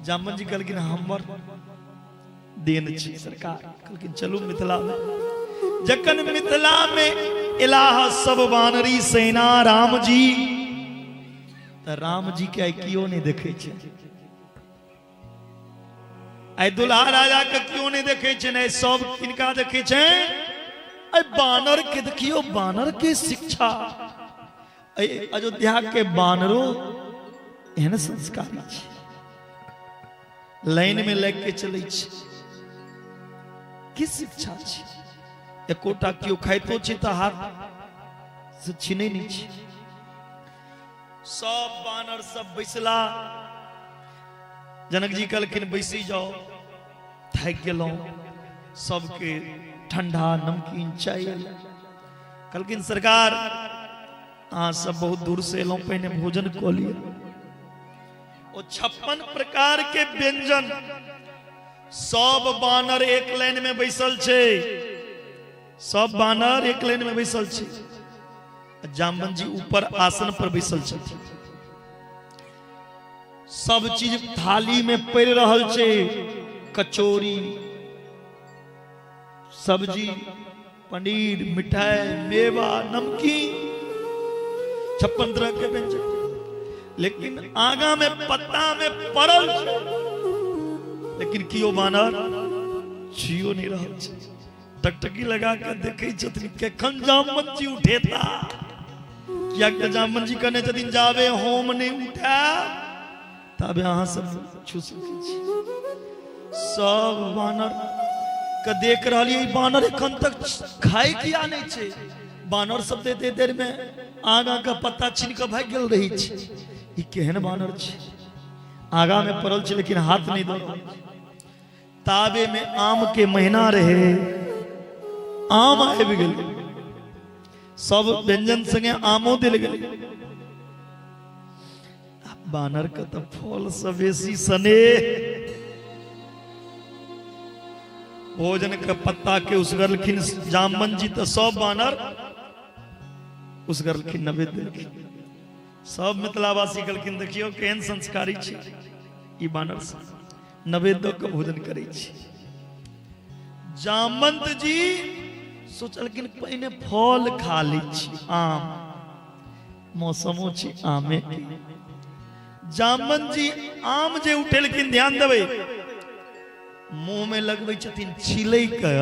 जामवंत जी कहलखिन हमर देन छी सरकार। कहलखिन चलू मिथिला में। जखन मिथिला में एलाह सब बानरी सेना राम जी, तऽ राम जी के आइ केओ नहि देखै छै। आइ दुल्हा राजा के केओ नहि देखै छै, नहि सब किनका देखै छै? आइ बानर के देखियौ, बानर के शिक्षा। अयोध्या के बानरो एहन संस्कारी छै, लाइन में लागि के चलै छै। की शिक्षा छै? एकोटा केओ खाइतो छै तऽ हाथ से छीनै नहि छै। सब बानर सब बैसला। जनक जी कहलखिन बैसी जाओ, थाकि गेलहुं। सबके ठंडा नमकीन चाय। कहलखिन सरकार अहाँ सब बहुत दूर से एलहुं, पहिने भोजन कऽ लिअ। ओ 56 प्रकार के व्यंजन, सब बानर एक लाइन में बैसल छै, सब बानर एक लाइन में बैसल छै। जामवंत जी ऊपर आसन पर बैसल छथिन। सब चीज थाली में पड़ि रहल छै, कचौड़ी, सब्जी, पनीर, मिठाई, मेवा, नमकीन, 56 तरह के व्यंजन। लेकिन आगा में पत्ता में पड़ल छै, लेकिन कियो बानर छियो नहीं रहल छै। टकटकी लगा के देखै छथिन केखन जामवंत जी उठेता। कियाक तऽ जामवंत जी कहने छथिन जाबे होम नहीं उठायब ताबे अहाँ सब छू सकै छी। सब बानर के देख रहलियै, ई बानर एखन तक खाय किया नहि छै? बानर सब तऽ एते देर में आगा के पत्ता छीन के भागि गेल रहै छै। ई केहन बानर छै? आगा में पड़ल छै लेकिन हाथ नहि दऽ रहल छै। ताबे में आम के महीना रहे, आम आबि गेल। सब व्यंजन संगे आमो देल गेल। बानर के तऽ फल से बेसी स्नेह। भोजन के पत्ता के उसगरलखिन जामवंत जी तऽ सब बानर उसगरलखिन, नैवेद्य देलखिन। सब मिथिलावासी कहलखिन देखियौ केहन संस्कारी छै ई बानर सब, नैवेद्य दऽ के भोजन करै छै। जामवंत जी सोचलखिन पहिने फल खा लै छी, आम मौसमो छै आमे के। जामवंत जी आम जे उठेलखिन, ध्यान देबै, मुंह में लगबै छथिन छिलै के,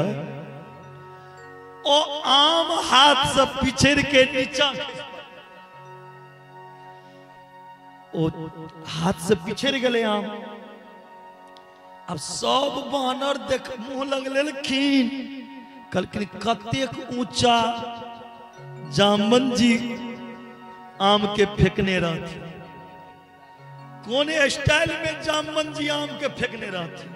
ओ आम हाथ से पिछड़ के नीचा, ओ हाथ से पिछड़ गेलै आम। अब सब बानर देख मुंह लग लेलखिन, कहलखिन कतेक ऊंचा जामवंत जी आम के फेंकने रहथिन, कोन स्टाइल में जामवंत जी आम के फेंकने रहथिन।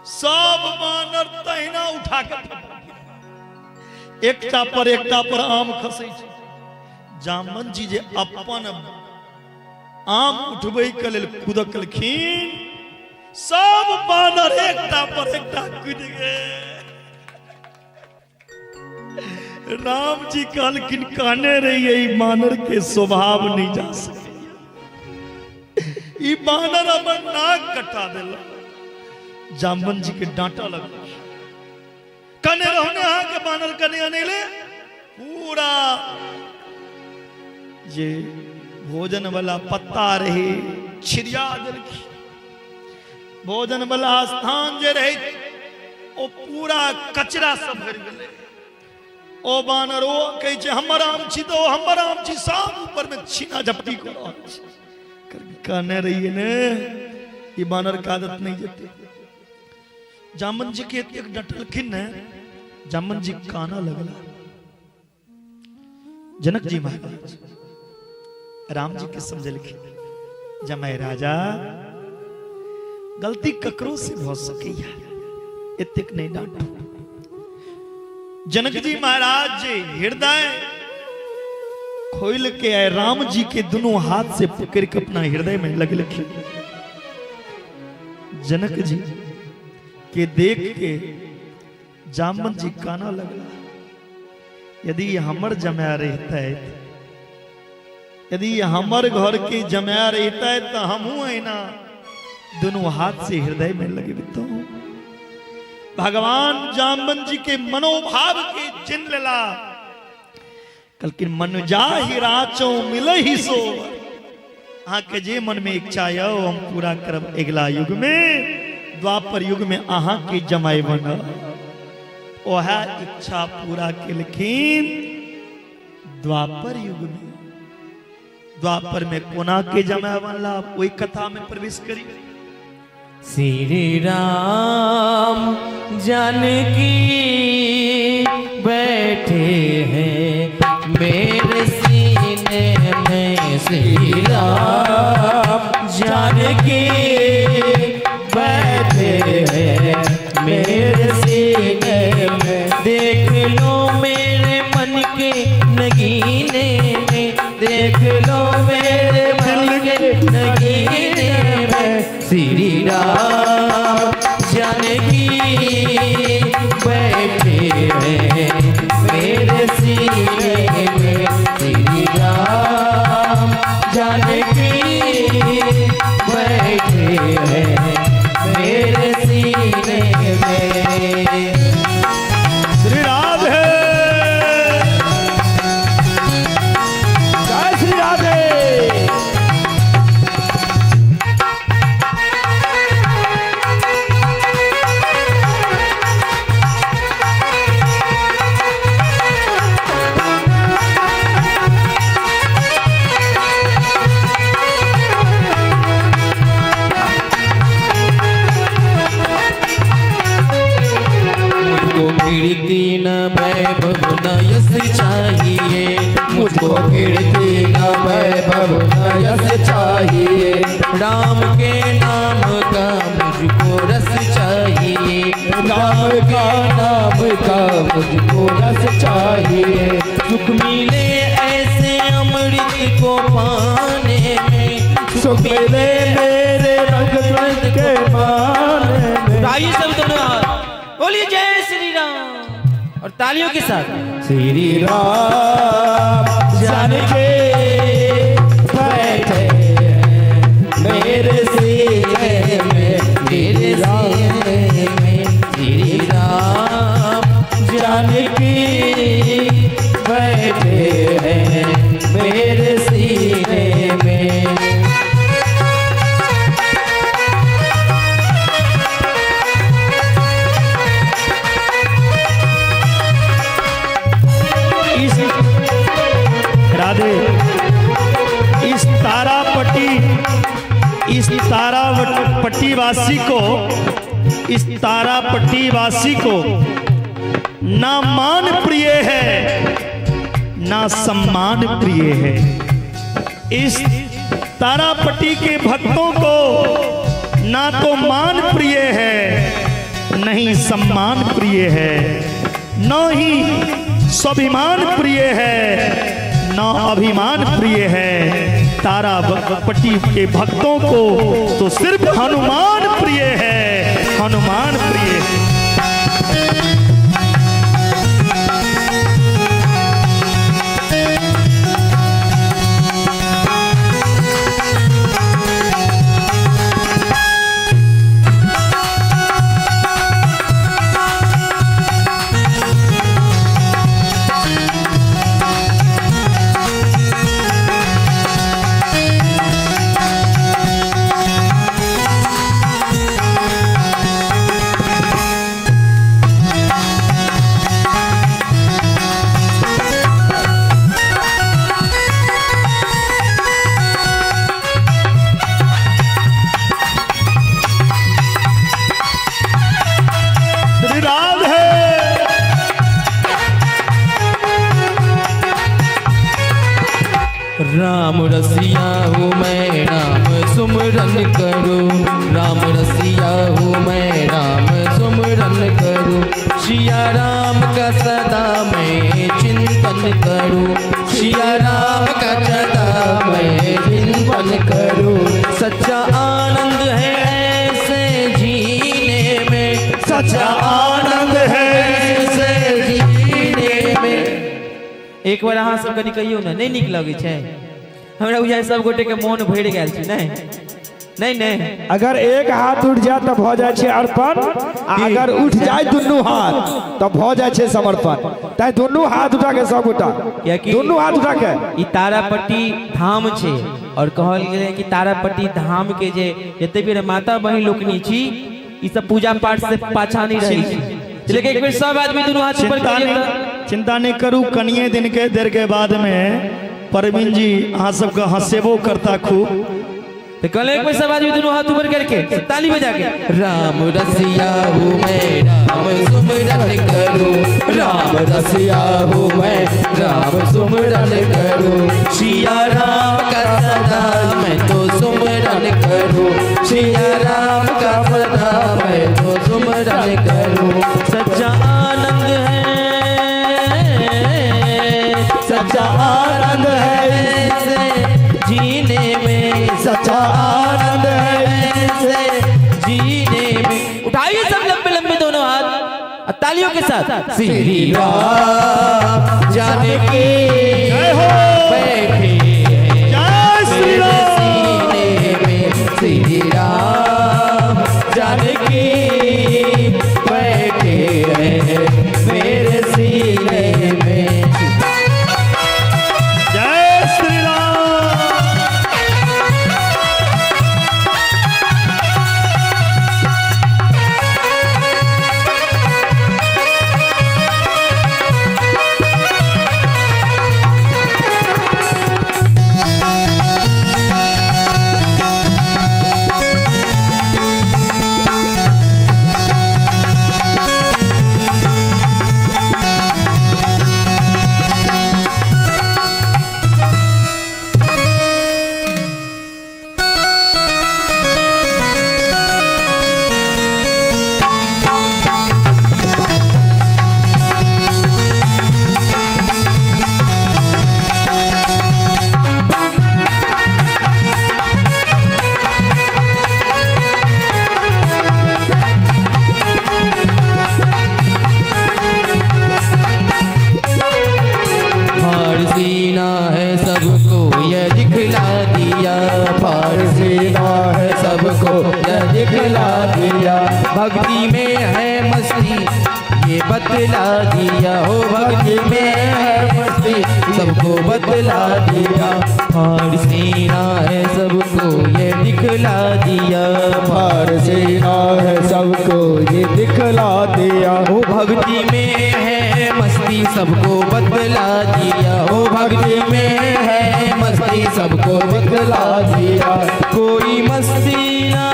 सब बानर तहिना उठा के एकटा पर आम खसै छै। जामवंत जी जे अपन आम उठबै के लेल कुदकलखिन, सब बानर एकटा पर एकटा कूदि गेल। राम जी कहलखिन कहने रहिए ई बानर के स्वभाव नहीं जा सके, ई बानर हमर नाक कटा देलक। जामवंत जी के डांटा लगल, कने रहने अहाँ के बानर कने अनेले पूरा जे भोजन वाला पत्ता रहे छिड़िया देलखिन। भोजन वाला स्थान जे रहे ओ पूरा कचरा सब भरि गेलै। ओ बानर ओ कहै छै हमर आम छी तो हमर आम छी, सब ऊपर में छीना झपटी कऽ रहल छै। कहने रहिए ने ई बानर के आदत नहीं जेतै। जामन जी के एतेक डटलखिन ने, जामन जी काना लगला। जनक जी महाराज राम जी के समझलखिन, जमाय राजा गलती ककरो से भ सकैया, एतेक नहीं डांटू। जनक जी महाराज जी हृदय खोल के आए, राम जी के दोनों हाथ से पकड़ के अपना हृदय में लगलखिन। जनक जी के देख के जामन जी काना लगला, यदि हमर जमाया रहता है, यदि हमर घर के जमाया रहता है तो हमहू ऐना दोनों हाथ से हृदय में लगबितो। भगवान जामन जी के मनोभाव के चिन्ह लेला, कलकिन मन जाहि राचो मिलहि सो। अहाँ के जे मन में इच्छा यौ हम पूरा करब अगला युग में, द्वापर युग में अहाँ के जमाई बनब। ओह इच्छा पूरा केलखिन द्वापर युग में। द्वापर में कोना के जमाई बनला, ओहि कथा में प्रवेश करी। श्री राम जानकी बैठे हैं मेरे सीने में, श्री राम जानकी बैठे हैं मेरे सीने में, देख लो मेरे मन के नगीने में, देख लो मेरे मन के नगीने में, श्री राम जानकी बैठे हैं मेरे सीने में, श्री राम जानकी बैठे हैं मेरे सीने में। श्री राधे, जय श्री राधे। मुझको कीर्ति न वैभव न यश चाहिए, मुझको कीर्ति न वैभव न यश चाहिए, राम के नाम का मुझको रस चाहिए, राम के नाम का मुझको रस चाहिए, सुख मिले ऐसे अमृत को पाने में, सुख मिले मेरे रंग के पाने में। आइए सब दोनों हाथ बोलिए जय श्री राम और तालियों के साथ। श्री राम जानकी बैठे मेरे सीने में, मेरे सीने में, श्री राम जानकी बैठे हैं मेरे सीने में। राधे, इस तारापटी, इस तारापट्टी वासी को, इस तारापट्टी वासी को ना मान प्रिय है ना सम्मान प्रिय है। इस तारापट्टी के भक्तों को ना तो मान प्रिय है नहीं सम्मान प्रिय है, न ही स्वाभिमान प्रिय है न अभिमान प्रिय है। तारापट्टी के भक्तों को तो सिर्फ हनुमान प्रिय है, हनुमान प्रिय है। राम रसिया हूँ मैं राम सुमरन करूँ, राम रसिया हूँ मैं राम सुमरन करूँ, सिया राम का सदा मैं चिंतन करूँ, सिया राम का सदा मैं चिंतन करूँ। सच्चा आनंद है ऐसे जीने में, सच्चा आनंद है ऐसे जीने में। एक बार अहाँ सब कनि कहियौ ने, नहीं नीक लगै छै हमरा बुझाइ सब गोटे के मोन भरि गेल छै। नहीं नहीं नहीं, अगर एक हाथ उठ जाए तो भ जाए छै अर्पण, आ अगर उठ जाए दुनू हाथ तो भ जाए छै समर्पण। तैं दुनू हाथ उठा के सब गोटा, दुनू हाथ उठा के। ई तारापट्टी धाम छै और कहल गेलै कि तारापट्टी धाम के जे जते भी माता बहिन लोकनि छी, ई सब पूजा पाठ से पाछा नहीं रहै छै। लेकिन एक बेर सब आदमी दुनू हाथ ऊपर करियौ। चिंता नहीं करू, कनिए दिन के देर के बाद में परवीन जी अहाँ सबके हंसेबो करता खूब। तो कल एक बार सब आदमी दोनों हाथ ऊपर करके ताली बजा के राम रसिया हूँ मैं राम सुमरन करूँ, राम रसिया हूँ मैं राम सुमरन करूँ, सिया राम का सदा मैं तो सुमरन करूँ, सिया राम का सदा मैं तो सुमरन करूँ। सच्चा आनंद है, सच्चा आनंद है ऐसे जीने में, सच्चा आनंद है ऐसे जीने में। उठाइए सब लंबे लंबे दोनों हाथ तालियों के साथ। श्री राम जानकी जय हो, बैठे हैं जय श्री राम सीने में, श्री राम जानकी बैठे हैं मेरे सीने में। जय श्री राम। भक्ति में है मस्ती ये बतला दिया, हो भक्ति में है मस्ती सबको बतला दिया, फार सीना है सबको ये दिखला दिया, फार सीना है सबको ये दिखला दिया, हो भक्ति में है मस्ती सबको बतला दिया, हो भक्ति में है मस्ती सबको बतला दिया। कोई मस्ती ना,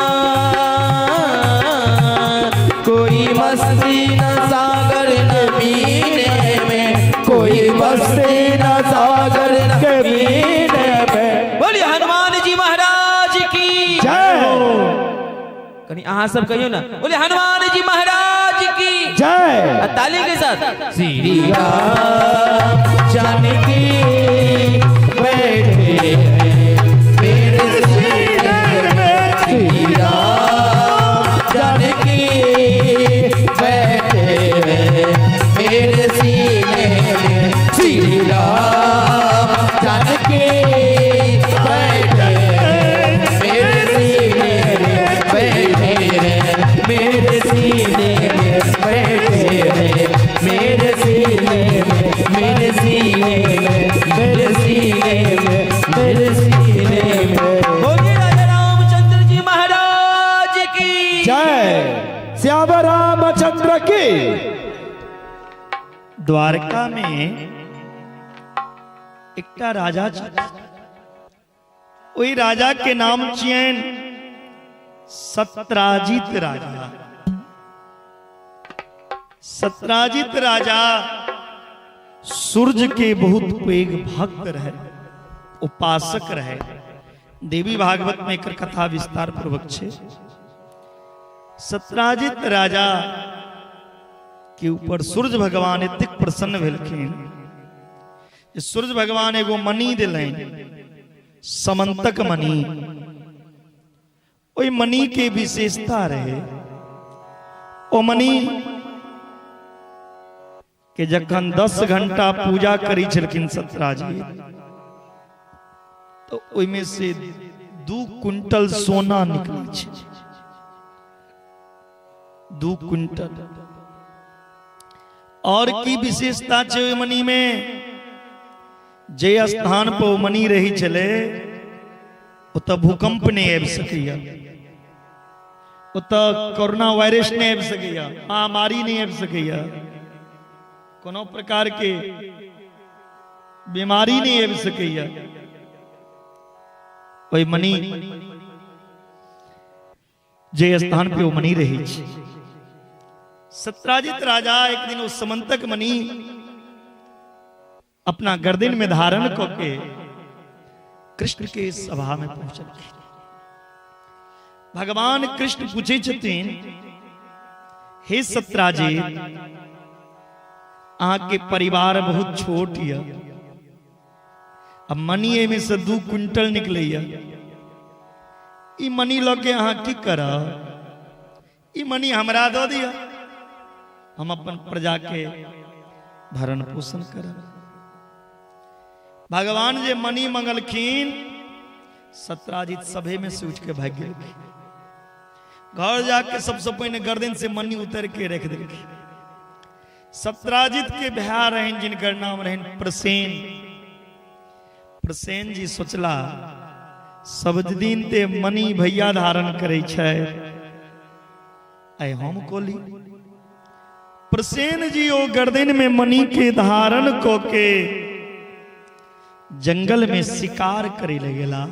कोई मस्ती न सागर न मीने में, कोई मस्ती न सागर न मीने में। बोलिए हनुमान जी महाराज की जय हो। कहीं अहाँ सब कहियो ना, बोलिए हनुमान जी महाराज की जय, ताली के साथ। श्री राम जानकी बैठे हैं मेरे सीने में, श्री राम जानकी बैठे हैं मेरे सीने में, श्री राम जानकी बैठे हैं मेरे सीने में, बैठे हैं मेरे सीने में, बैठे हैं मेरे सीने में, मेरे सीने में, मेरे सीने में, मेरे सीने में। बोलिए राजा रामचंद्र जी महाराज की जय, श्याम रामचंद्र की। द्वारका में एकटा राजा ओहि राजा के नाम छियनि सत्राजित राजा। उपासक रहे। देवी भागवत में एकर कथा विस्तार पूर्वक छै। सत्राजित राजा के ऊपर सूर्य भगवान एतेक प्रसन्न भेलखिन जे सूर्य भगवान एगो मणि देलनि, समंतक मणि। ओहि मणि के विशेषता रहे, ओ मणि के जखन 10 घंटा पूजा करी छलखिन सत्राजित, तो ओहिमे से 2 क्विंटल सोना निकलै छै। 2 क्विंटल। और की विशेषता छै ओहि मणि में, जे स्थान पर ओ मणि रही छलै ओतऽ भूकंप नहि आबि सकैया, ओतऽ कोरोना वायरस नहि आबि सकैया, महामारी नहि आबि सकैया, कोनो प्रकार के बीमारी नहि आबि सकैया। ओहि मणि जे स्थान पे ओ मणि रहै छै। सत्राजित राजा एक दिन ओ समंतक मणि अपना गर्दन में धारण क के कृष्ण के सभा में पहुंचलखिन। भगवान कृष्ण पूछै छथिन, हे सत्राजित, अहाँ के परिवार बहुत छोट यऽ, आ मणि एहिमे से 2 क्विंटल निकलैया, ई मणि लऽ के अहाँ की करब? ई मणि हमरा दऽ दिअ, हम अपन प्रजा के भरण पोषण करब। भगवान जे मणि मंगलखिन, सत्राजित सभे में से उठ के भागि गेलखिन। घर जाके सबसे पहिने गर्दन से मणि उतर के रख देलखिन। सत्राजित के भाय रहन जिनकर नाम रहन प्रसेन। प्रसेन जी सोचला, सब दिन ते मणि भैया धारण करै छै, आइ हम कोली। प्रसेन जी ओ गर्दन में मणि के धारण क के जंगल में शिकार करे ले गेला।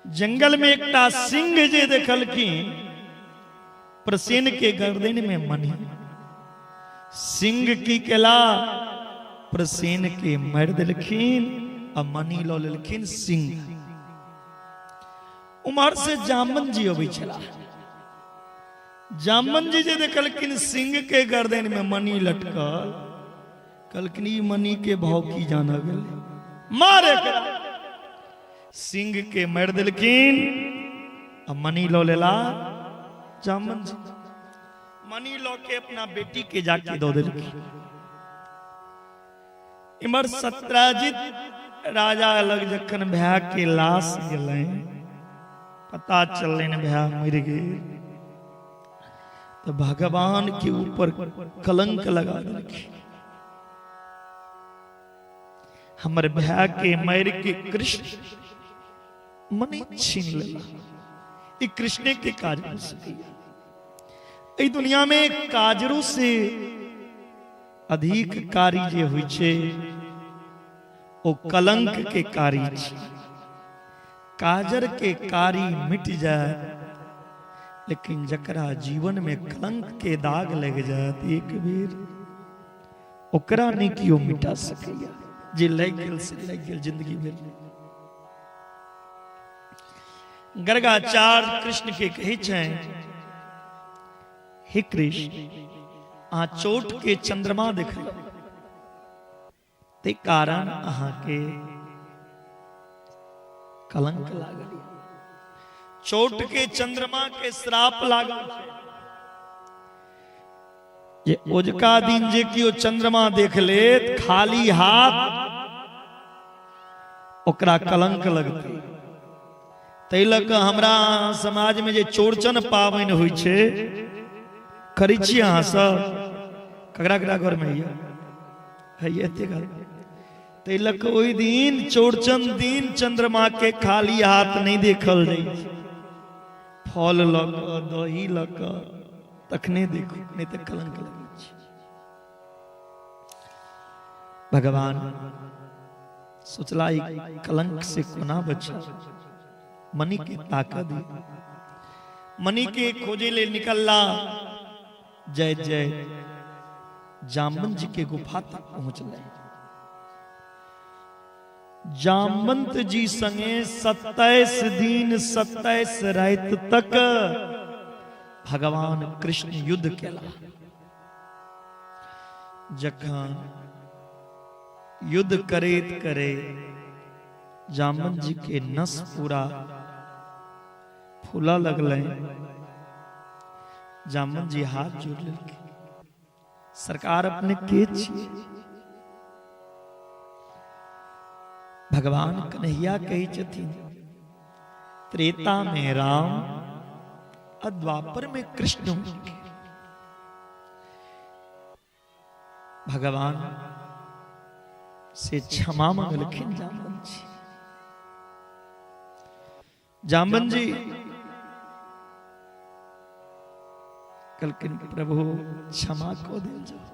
जंगल में एकटा सिंह जे देखलखिन, प्रसेन के गर्दन में मणि, सिंह की केला, प्रसेन के मारि देलखिन आ मणि लऽ लेलखिन सिंह। उम्हर से जामन जी अबै छला। जामन जी जे देखलखिन सिंह के गर्दन में मणि लटकल, कहलखिन ई मणि के भाव की जाना गेलै, मारे एकरा। सिंह के मारि देलखिन आ मणि लऽ लेला जामन जी। मणि लऽ के अपना बेटी के जाके दऽ देलखिन। इम्हर सत्राजित राजा लग जखन भाय के लाश गेलनि, पता चललनि भाय मरि गेल, तो भगवान के ऊपर कलंक लगा देलखिन। हमर भाय के मर के कृष्ण मने छीन लेला, ई कृष्ण के काज हो सकैया। एहि दुनिया में काजरो से अधिक कार्य जे होइ छै ओ कलंक के कार्य छै। काजर के कारी मिट जाए, लेकिन जकरा जीवन में कलंक के दाग लग जात एक बेर, ओकरा नहीं केओ मिटा सकैया। जे लागि गेल से लागि गेल जिंदगी भरि। गर्गाचार्य कृष्ण के कहै छनि, हे कृष्ण, अहाँ चोट के चंद्रमा देखलहुँ, ते कारण अहाँ के कलंक लागल। चोट के चंद्रमा के श्राप लागल जे ओजका दिन जे केओ चंद्रमा देख लेत खाली हाथ, ओकरा कलंक लगतै। ताहि लऽ कऽ हमरा समाज में जे चौरचन पाबनि होइ छै, करै छी अहाँ सब? ककरा ककरा घर में होइया? होइया एते घर। ताहि लऽ कऽ ओहि दिन चौरचन दिन चंद्रमा के खाली हाथ नहि देखल जाइ छै, फल लऽ कऽ दही लऽ कऽ तखने देखू, नहि तऽ कलंक लगै छै। भगवान सोचला ई कलंक से कोना बचा, मणि के ताकत दी। मणि के खोजे ले निकलला, जय जय जामन जी के गुफा तक पहुंचले। जामवंत जी संगे 27 दिन 27 राति तक भगवान कृष्ण युद्ध केला। जखन युद्ध करैत करे जामवंत जी के नस पूरा फूला लगल, जामवंत जी हाथ जोड़ लेलखिन, सरकार अपने के छियै? भगवान कन्हैया कहै छथिन त्रेता में राम आ द्वापर में कृष्ण। भगवान से क्षमा मंगलखिन जामवंत जी। जामवंत जी कहलखिन प्रभु क्षमा को दिल जाओ,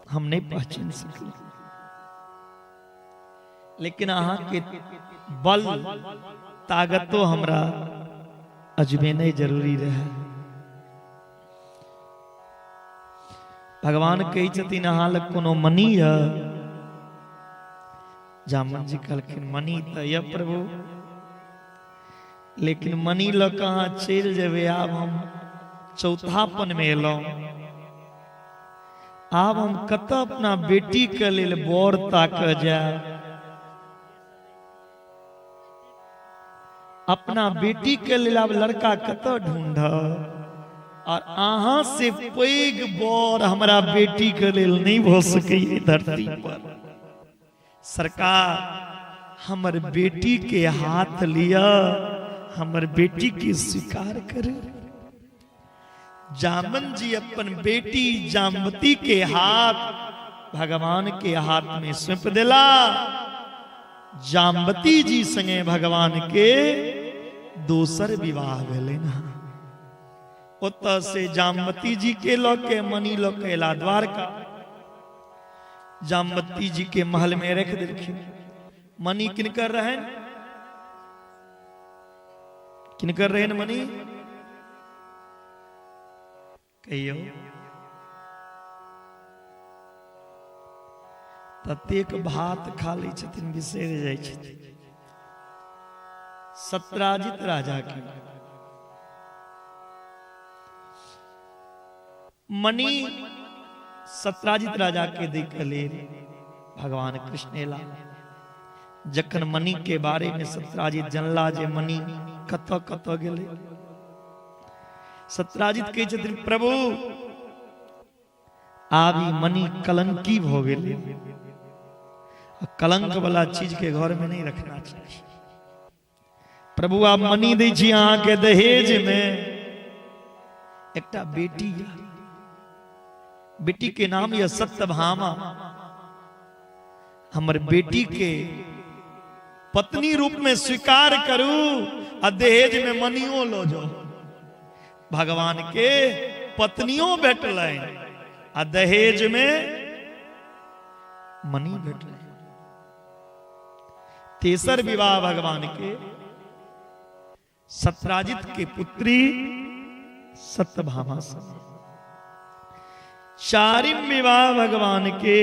हम नहीं पहचान सकल, लेकिन अहाँ के बल ताकतो हमरा अजमेनाइ जरूरी रहे। भगवान कहै छथिन अहाँ लग कोनो मनी है? जामवंत जी कहलखिन मनी तऽ यऽ प्रभु, लेकिन मनी लऽ कऽ अहाँ चलि जेबै, आब हम चौथापन में एलहुँ, आब हम कतऽ अपना बेटी के लेल बर ताकऽ जायब? अपना बेटी के लेल आब लड़का कतऽ ढूंढब? और अहाँ से पैघ बर हमरा बेटी के लेल नहीं भऽ सकैए धरती पर। सरकार हमर बेटी के हाथ लिअ, हमर बेटी के स्वीकार करू। जामन जी अपन बेटी जामवती के हाथ भगवान के हाथ में सौंप देला। जामवती जी संगे भगवान के दोसर विवाह भेलनि। ओतऽ से जामवती जी के लऽ के मनी लऽ के एला द्वारका, जामवती जी के महल में रख देलखिन। मनी किनकर रहन? किनकर रहन मनी? कहियो ततेक भात खा लै छथिन बिसरि जाइ छथिन। सत्राजित राजा के मणि सत्राजित राजा के दै के लेल भगवान कृष्ण एला। जखन मणि के बारे में सत्राजित जनला जे मणि कतऽ कतऽ गेलै, सत्राजित कहै छथिन प्रभु आब ई मणि कलंकी भऽ गेलै, कलंक वाला चीज के घर में नहीं रखना चाहिए। प्रभु आप मणि दै छी अहाँ के दहेज में एकटा बेटी, बेटी के नाम यह सत्यभामा, हमर बेटी के पत्नी रूप में स्वीकार करू आ दहेज में मनियो लो जाओ। भगवान के पत्नियों भेटलनि आ दहेज में मणि भेटलनि। तेसर विवाह भगवान के सत्राजित के पुत्री सत्यभामा से। चारिम विवाह भगवान के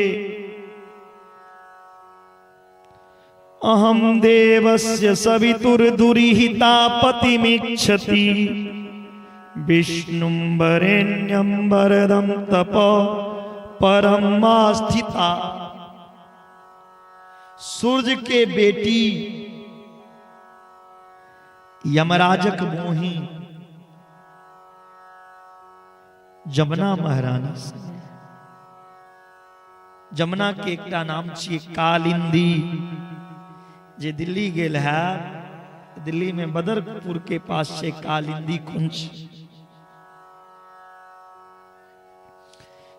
अहम देवस्य सवितुर्दुरिहिता पतिमिच्छति विष्णुं वरेण्यं वरदं तप परम आस्थिता। सूर्य के बेटी यमराजक मोही जमुना महारानी से। जमुना के एकटा नाम छियै कालिंदी। जे दिल्ली गेल है, दिल्ली में बदरपुर के पास छै कालिंदी कुंज।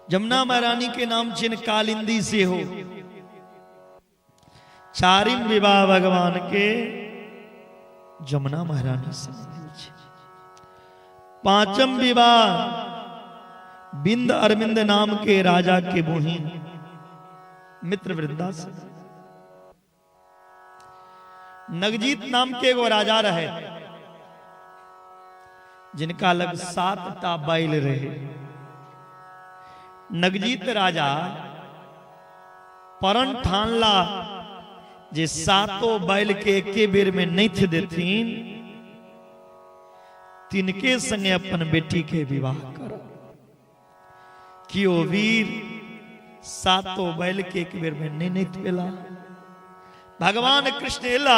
जमुना महारानी के नाम छिन कालिंदी से हो। चारिम विवाह भगवान के जमुना महारानी से। पांचम विवाह बिंद अरविंद नाम के राजा के बोहिन मित्र वृंदा से। नगजीत नाम के एगो राजा रहे जिनका लग 7टा बैल रहे। नगजीत राजा परण ठानला जे सातो बैल के एके बेर में नैथ देथिन तिनके संगे अपन बेटी के विवाह करब। कियो वीर सातो बैल के एक बेर में नहीं नैथ पेला। भगवान कृष्ण एला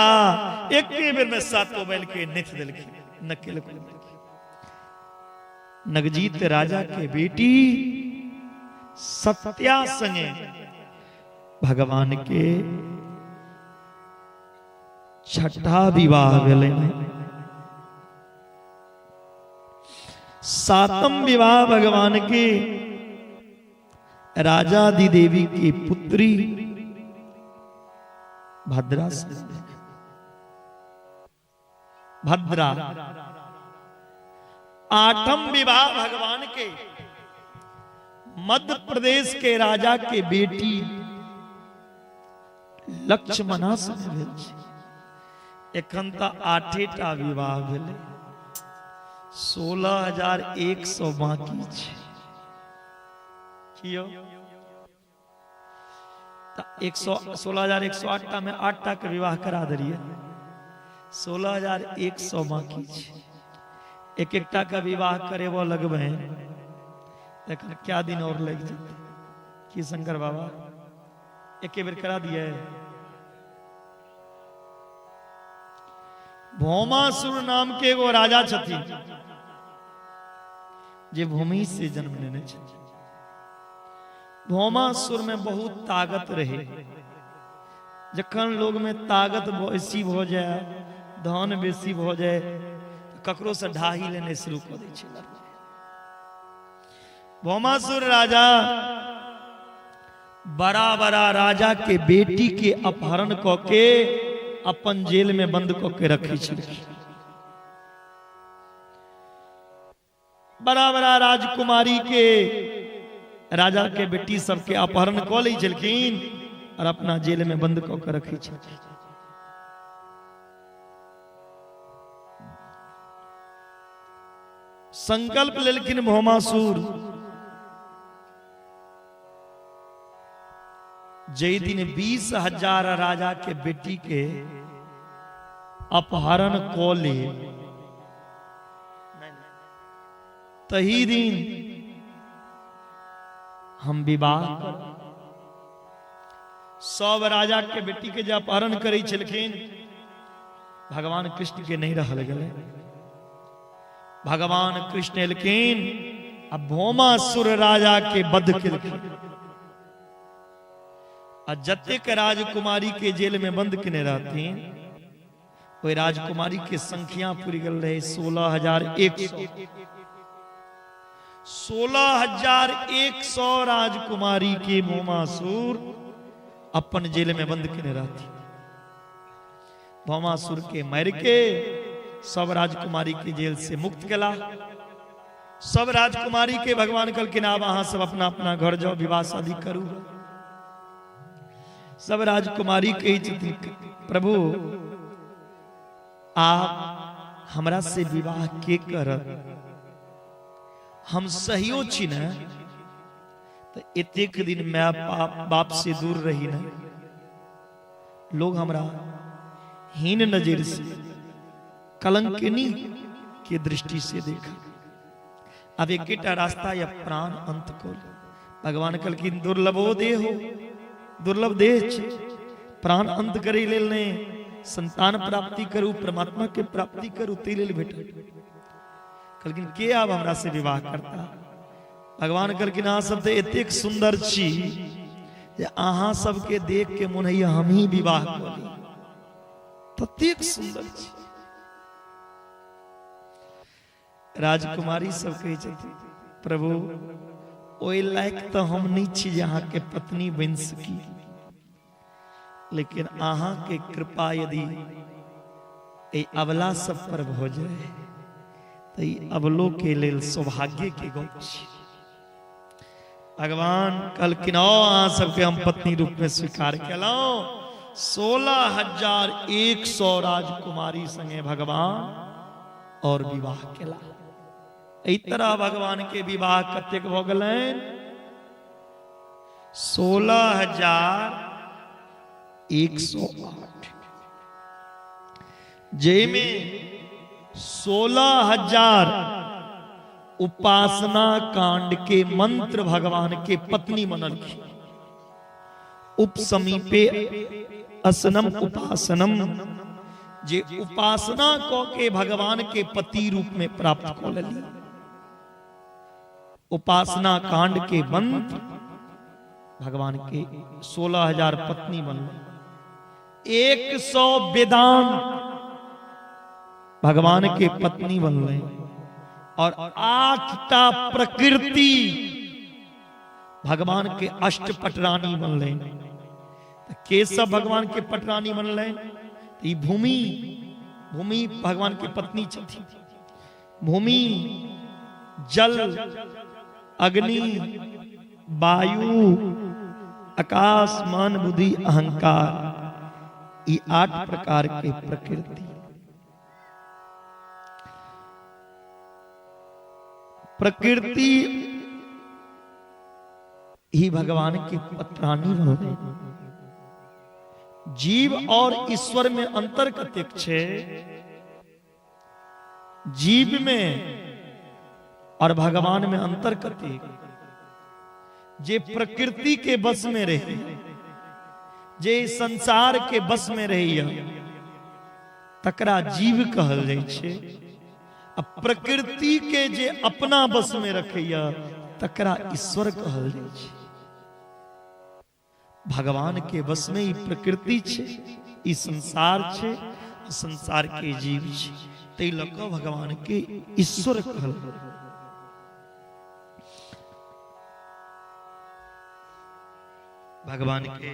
एक बेर में सातो बैल के नैथ देलखिन, नकेल। नगजीत राजा के बेटी सत्या संगे भगवान के छठा विवाह भेलनि। सातम विवाह भगवान के राजा देवी की पुत्री भद्रा से। भद्रा आठम विवाह भगवान के मध्य प्रदेश के राजा के बेटी लक्ष्मणा से भेल छै। एखन तऽ 8टा विवाह भेलै, 16,100 बाकी छै। कियो 16,108टा में 8टा के विवाह करा देलियै, 16,100 बाकी छै। एक एकटा के विवाह करेबऽ लगबै तखन क्या दिन और लागि जेतै। की शंकर बाबा एके बेर करा दिए? भौमासुर नाम के एगो राजा छथिन जे भूमि से जन्म लेने छथिन। भौमासुर में बहुत ताकत रहे। जखन लोग में ताकत बेसी भऽ जाय, धन बेसी भऽ जाय, ककरो से ढाही लेने शुरू कऽ दै छै। भौमासुर राजा बड़ा बड़ा राजा के बेटी के अपहरण कऽ के अपन जेल में बंद कऽ के रखै छलखिन। बड़ा बड़ा राजकुमारी के राजा के बेटी सबके अपहरण कऽ लै छलखिन और अपना जेल में बंद कऽ के रखै छलखिन। संकल्प लेलखिन भौमासुर, जै दिन 20,000 राजा के बेटी के अपहरण कऽ ले तही दिन हम विवाह करब। सब राजा के बेटी के जे अपहरण करै छलखिन, भगवान कृष्ण के नहीं रहल गेलै। भगवान कृष्ण एलखिन आ भौमासुर राजा के वध केलखिन आ जतेक राजकुमारी के जेल में बंद केने रहथिन ओहि राजकुमारी के संख्या पुरि गेल रहे 16,100। 16,100 राजकुमारी के भौमासुर अपन जेल में बंद केने रहथिन। भौमासुर के मार के सब राजकुमारी के जेल से मुक्त केला। सब राजकुमारी के भगवान कहलखिन आब अहाँ सब अपना अपना घर जाओ, विवाह शादी करू। सब राजकुमारी कहै छथिन प्रभु आप हमरा से विवाह के करत, हम सहियो छी ने तऽ एतेक दिन my बाप से दूर रही ने, लोग हमरा हीन नजर से कलंकिनी के दृष्टि से देखा। अब एकेटा रास्ता या प्राण अंत को। भगवान कहलखिन दुर्लभो देह हो, दुर्लभ देह छै, प्राण अंत करै लेल नहि, संतान प्राप्ति करू, परमात्मा के प्राप्ति करू, ताहि लेल भेटल। कहलखिन के आब हमरा से विवाह करता? भगवान कहलखिन अहाँ सब तऽ एतेक सुंदर छी जे अहाँ सबके देख के मोन होइया हम ही विवाह कऽ ली, ततेक सुंदर छी। राजकुमारी सब कहै छथिन प्रभु ओहि लायक तऽ हम नहि छी जे अहाँके पत्नी बनि सकी, लेकिन अहाँके कृपा यदि एहि अबला सब पर भऽ जाय तऽ ई अबलो के लेल सौभाग्य के गप छी। भगवान कहलखिन आओ अहाँ सबके हम पत्नी रूप में स्वीकार केलहुँ। 16,100 राजकुमारी संगे भगवान और विवाह केला। एहि तरह भगवान के विवाह कतेक भऽ गेलनि? 16,000 108, जाहिमे 16,000 उपासना कांड के मंत्र भगवान के पत्नी बनलखिन। उपसमीपे असनम उपासनम, जे उपासना क के भगवान के पति रूप में प्राप्त क लेली। उपासना कांड के मंत्र भगवान के 16,000 पत्नी बनल। 100 वेदांत भगवान के पत्नी बनल और 8टा प्रकृति भगवान के अष्ट पटरानी बनल। के सब भगवान के पटरानी बनल? ई भूमि, भूमि भगवान के पत्नी छथिन। भूमि, जल, अग्नि, वायु, आकाश, मन, बुद्धि, अहंकार, ये 8 प्रकार के प्रकृति। प्रकृति ही भगवान के पत्रानी बनले। जीव और ईश्वर में अंतर कतेक छे? जीव में और भगवान में अंतर कतेक? जे प्रकृति के बस में रहे, जे संसार के बस में रही, तकरा जीव कहल जाइ छे। आ प्रकृति के जे अपना बस में रखैया तकरा ईश्वर कहल जाइ छे। भगवान के बस में ई प्रकृति छे, ई संसार छे, संसार के जीव छे, तै लऽ कऽ भगवान के ईश्वर कहल। भगवान के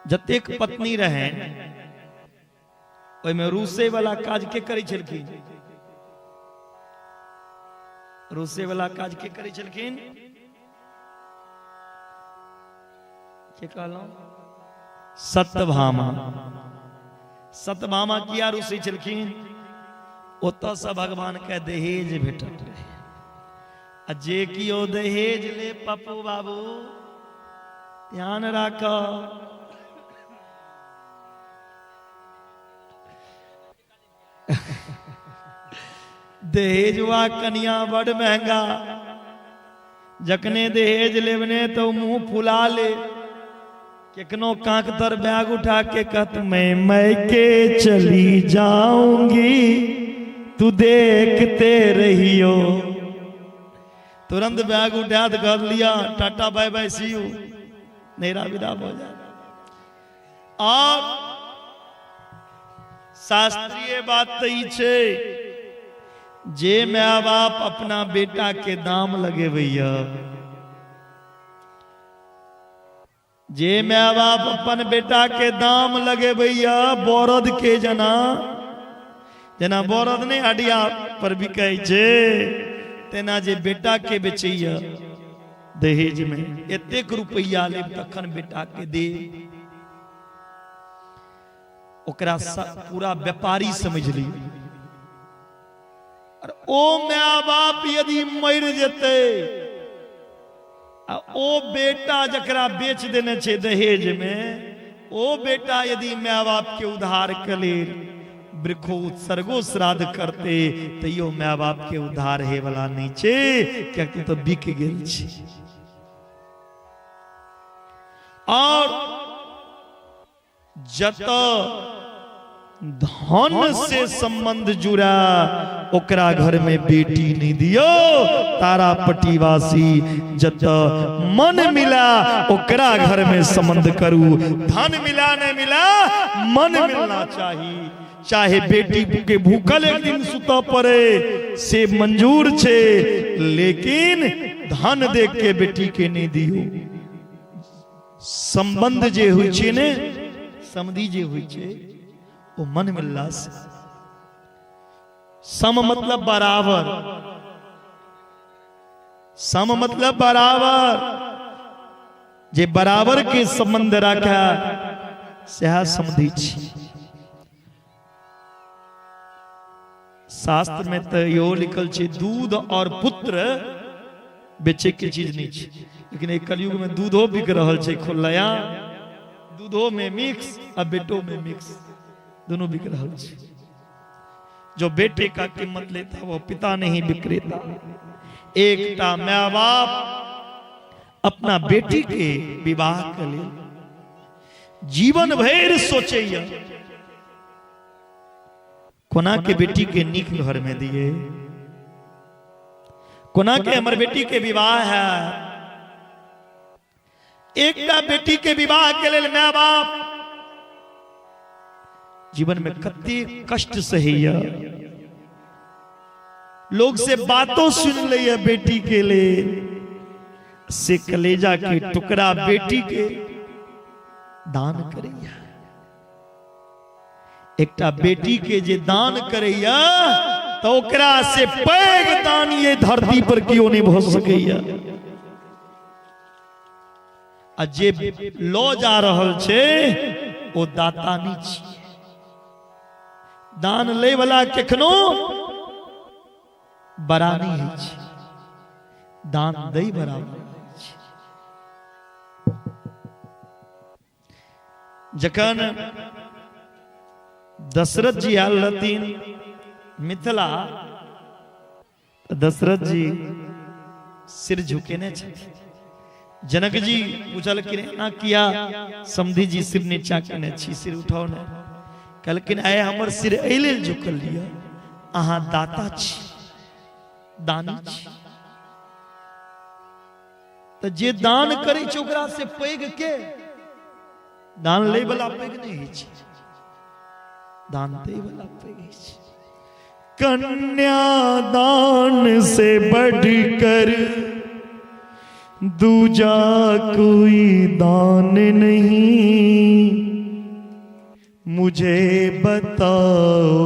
जतेक पत्नी रहे ओहिमे रूसे वाला काज के करै छलखिन? रूसे वाला काज के करै छलखिन? के कहलहुं? सत्यभामा। सत्यभामा किया रूसै छलखिन? ओतऽ से भगवान के दहेज भेटल रहे। आ जे कियो दहेज ले, पप्पू बाबू ध्यान राख, दहेजवा कनिया बड़ महंगा, जखने दहेज लेबने तो मुंह फुला ले, केकनो कांख तर बैग उठा के कहत मैं मैके चली जाऊंगी, तू देखते रहियो। तुरंत बैग उठा तो कर लिया tata bye bye see you, नेरा विदा हो जाए। और शास्त्रीय बात तो ई छे, जे my बाप अपना बेटा के दाम लगेबैया, जे my बाप अपन बेटा के दाम लगेबैया, बरद के जना जना बरद नहीं हडिया पर बिकै छे, तेना जे बेटा के बेचैया दहेज में एतेक रुपैया लेब तखन बेटा के दे, ओकरा पूरा व्यापारी समझ ली। और ओ my बाप यदि मर जेतै आ ओ बेटा जकरा बेच देने छे दहेज में, ओ बेटा यदि my बाप के उद्धार के लेल वृक्षो उत्सर्गो श्राद्ध करते तैयो my बाप के उद्धार हे वाला नहीं छे, कियाकि तो बिक गेल छे। और जत धन से संबंध जुड़ा ओकरा घर में बेटी नहीं दियो तारापटीवासी, जत मन मिला ओकरा घर में संबंध करू। धन मिला नहीं मिला, मन मिलना चाहिए। चाहे बेटी के भूखल एक दिन सुत पड़े से मंजूर छे, लेकिन धन देख के बेटी के नहीं दियो। संबंध जे हुई छे ने, समधि जे हुई छे, वो मन मिलला से। सम मतलब बराबर, सम मतलब बराबर, जे बराबर के संबंध रखा सह समधि छी। शास्त्र में तो यो लिखल छे दूध और पुत्र बेचे के चीज नहीं छै। लेकिन एहि कलयुग में दूधो बिक रहल छै खुल्लया, दूधो में मिक्स आ बेटो में मिक्स, दोनों बिक रहल छै। जो बेटे का कीमत लेता वो पिता नहीं विक्रेता। एकटा my बाप अपना बेटी के विवाह के लेल जीवन भरि सोचैया कोना के बेटी के नीक घर में दिए, कोना के हमर बेटी के विवाह है। एकटा बेटी के विवाह के लेल my बाप जीवन में कते कष्ट सहैया, लोग से बातों सुन लैया बेटी के लेल, से कलेजा के टुकड़ा बेटी के दान करैया। एकटा बेटी के जे दान करैया तो ओकरा से पैघ दान ये धरती पर क्यों नहीं भ सकैया। आ जे लो जा रहल छै ओ दाता नहीं छियै। दान लै वाला केखनो बड़ा नहीं होइ छै, दान दै बराबर होइ छै। जखन दशरथ जी आयल रहथिन मिथिला, दशरथ जी सिर झुकेने छथिन। जनक जी पूछलखिन एना किया समधी जी सिर नीचा केने छी, सिर उठाओ ने। कहलखिन आइ हमर सिर एहि लेल झुकल यऽ, अहाँ दाता छी, दानी छी, तऽ जे दान करै छै ओकरा से पैघ के? दान लै वाला पैघ नहि होइ छै, दान दै वाला पैघ होइ छै। कन्यादान से बढ़कर दूजा कोई दान नहीं, मुझे बताओ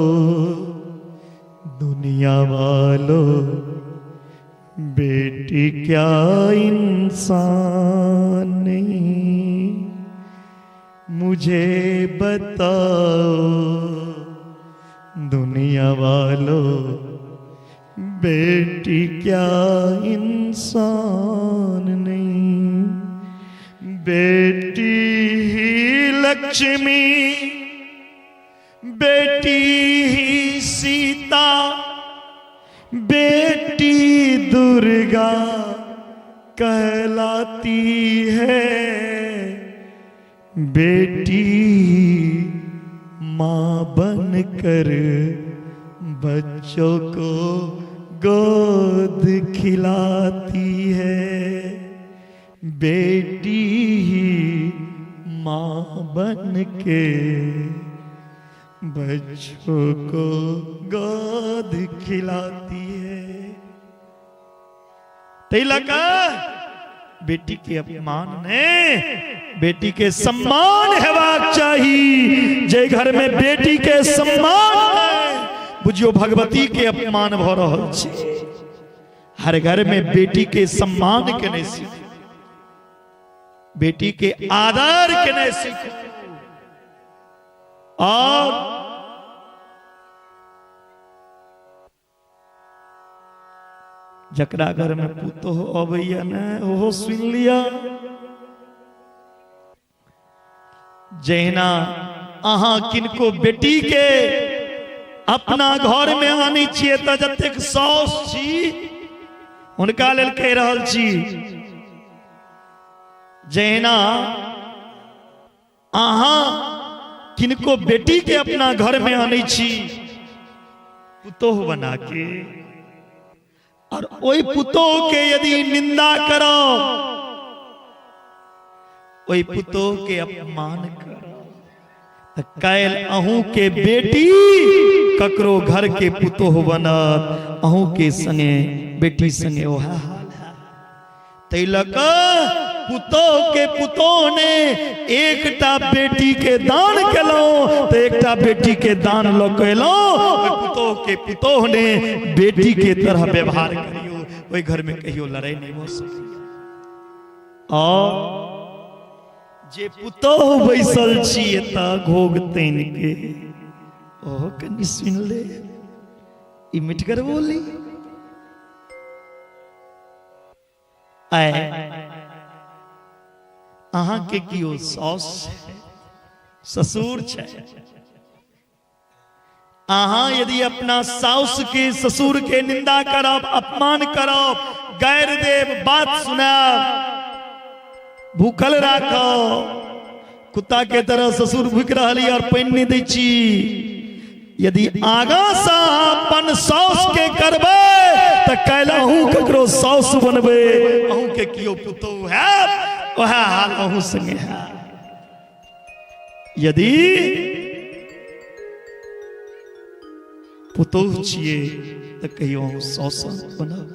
दुनिया वालों बेटी क्या इंसान नहीं, मुझे बताओ दुनिया वालों बेटी क्या इंसान नहीं। बेटी ही लक्ष्मी, बेटी ही सीता, बेटी दुर्गा कहलाती है, बेटी माँ बनकर बच्चों को गोद खिलाती है, बेटी ही माँ बनके बच्चों को गोद खिलाती है। तै लगा बेटी के अपमान ने बेटी के सम्मान हेबाक चाही। जे घर में बेटी के सम्मान है बुझियो भगवती के अपमान भ रहल छै। हर घर में बेटी के सम्मान के नहीं सीख, बेटी के आदर के नहीं सीख। और जकरा घर में पुतोह अबैया ने ओहो सुन लिया, जहिना अहाँ किनको बेटी के अपना घर में आनै छियै तऽ जतेक साउस छी हुनका लेल कहि रहल छी, जहिना अहाँ किनको बेटी के अपना घर में आनै छी पुतोह बना के, और ओहि पुतोह के यदि निंदा करो, ओहि पुतोह के अपमान करो, तऽ काल्हि अहूँ के बेटी ककरो घर के पुतोह बनत, अहूँ के संगे बेटी संगे ओएह हाल है। तै लऽ कऽ पुतोह के पुतोह ने एकटा बेटी के दान केलहुँ तऽ एकटा बेटी के दान लऽ कऽ एलहुँ, पुतोह के पुतोह ने बेटी के तरह व्यवहार करियौ, ओहि घर में कहियो लड़ाई नहीं भऽ सकैए। और जे पुतोह बैसल छी एतऽ घोघ तानि के, ओहो कनि सुनि ले ई मिठगर बोली। आइ अहाँके केओ साउस छै, ससुर छै, अहाँ यदि अपना साउस के ससुर के निंदा करब, अपमान करब, गैर देव बात सुनाब, भूखल राखब, कुत्ता के तरह ससुर भूख रहल और पानि नहीं दै छी, यदि आगा से अपन साउस के करबै तऽ काल्हि अहूँ ककरो साउस बनबै, अहूँ के केओ पुतोहु हैत, वएह हाल अहूँ संगे हैत। यदि पुतोहु छियै तऽ कहियो अहूँ साउस बनब।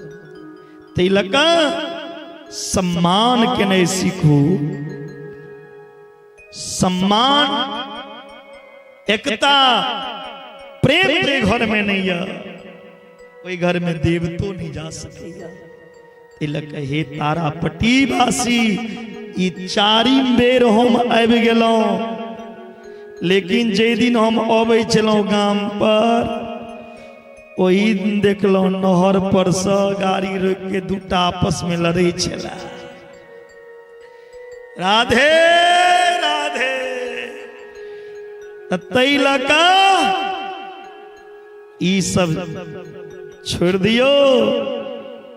ताहि लऽ कऽ सम्मान केनाइ सीखू। सम्मान, एकता, प्रेम जे घर में नहीं है ओहि घर में देवतो नहीं जा सकैया। ताहि लऽ कऽ हे तारापट्टी वासी, ई चारिम बेर हम आबि गेलहुँ, लेकिन जे दिन हम अबै छलहुँ गाम पर ओहि दिन देखलहुँ नहर पर सँ गाड़ी रोकि के दूटा आपस में लड़ै छला। राधे राधे। ताहि लऽ कऽ ई सब छोड़ दियौ,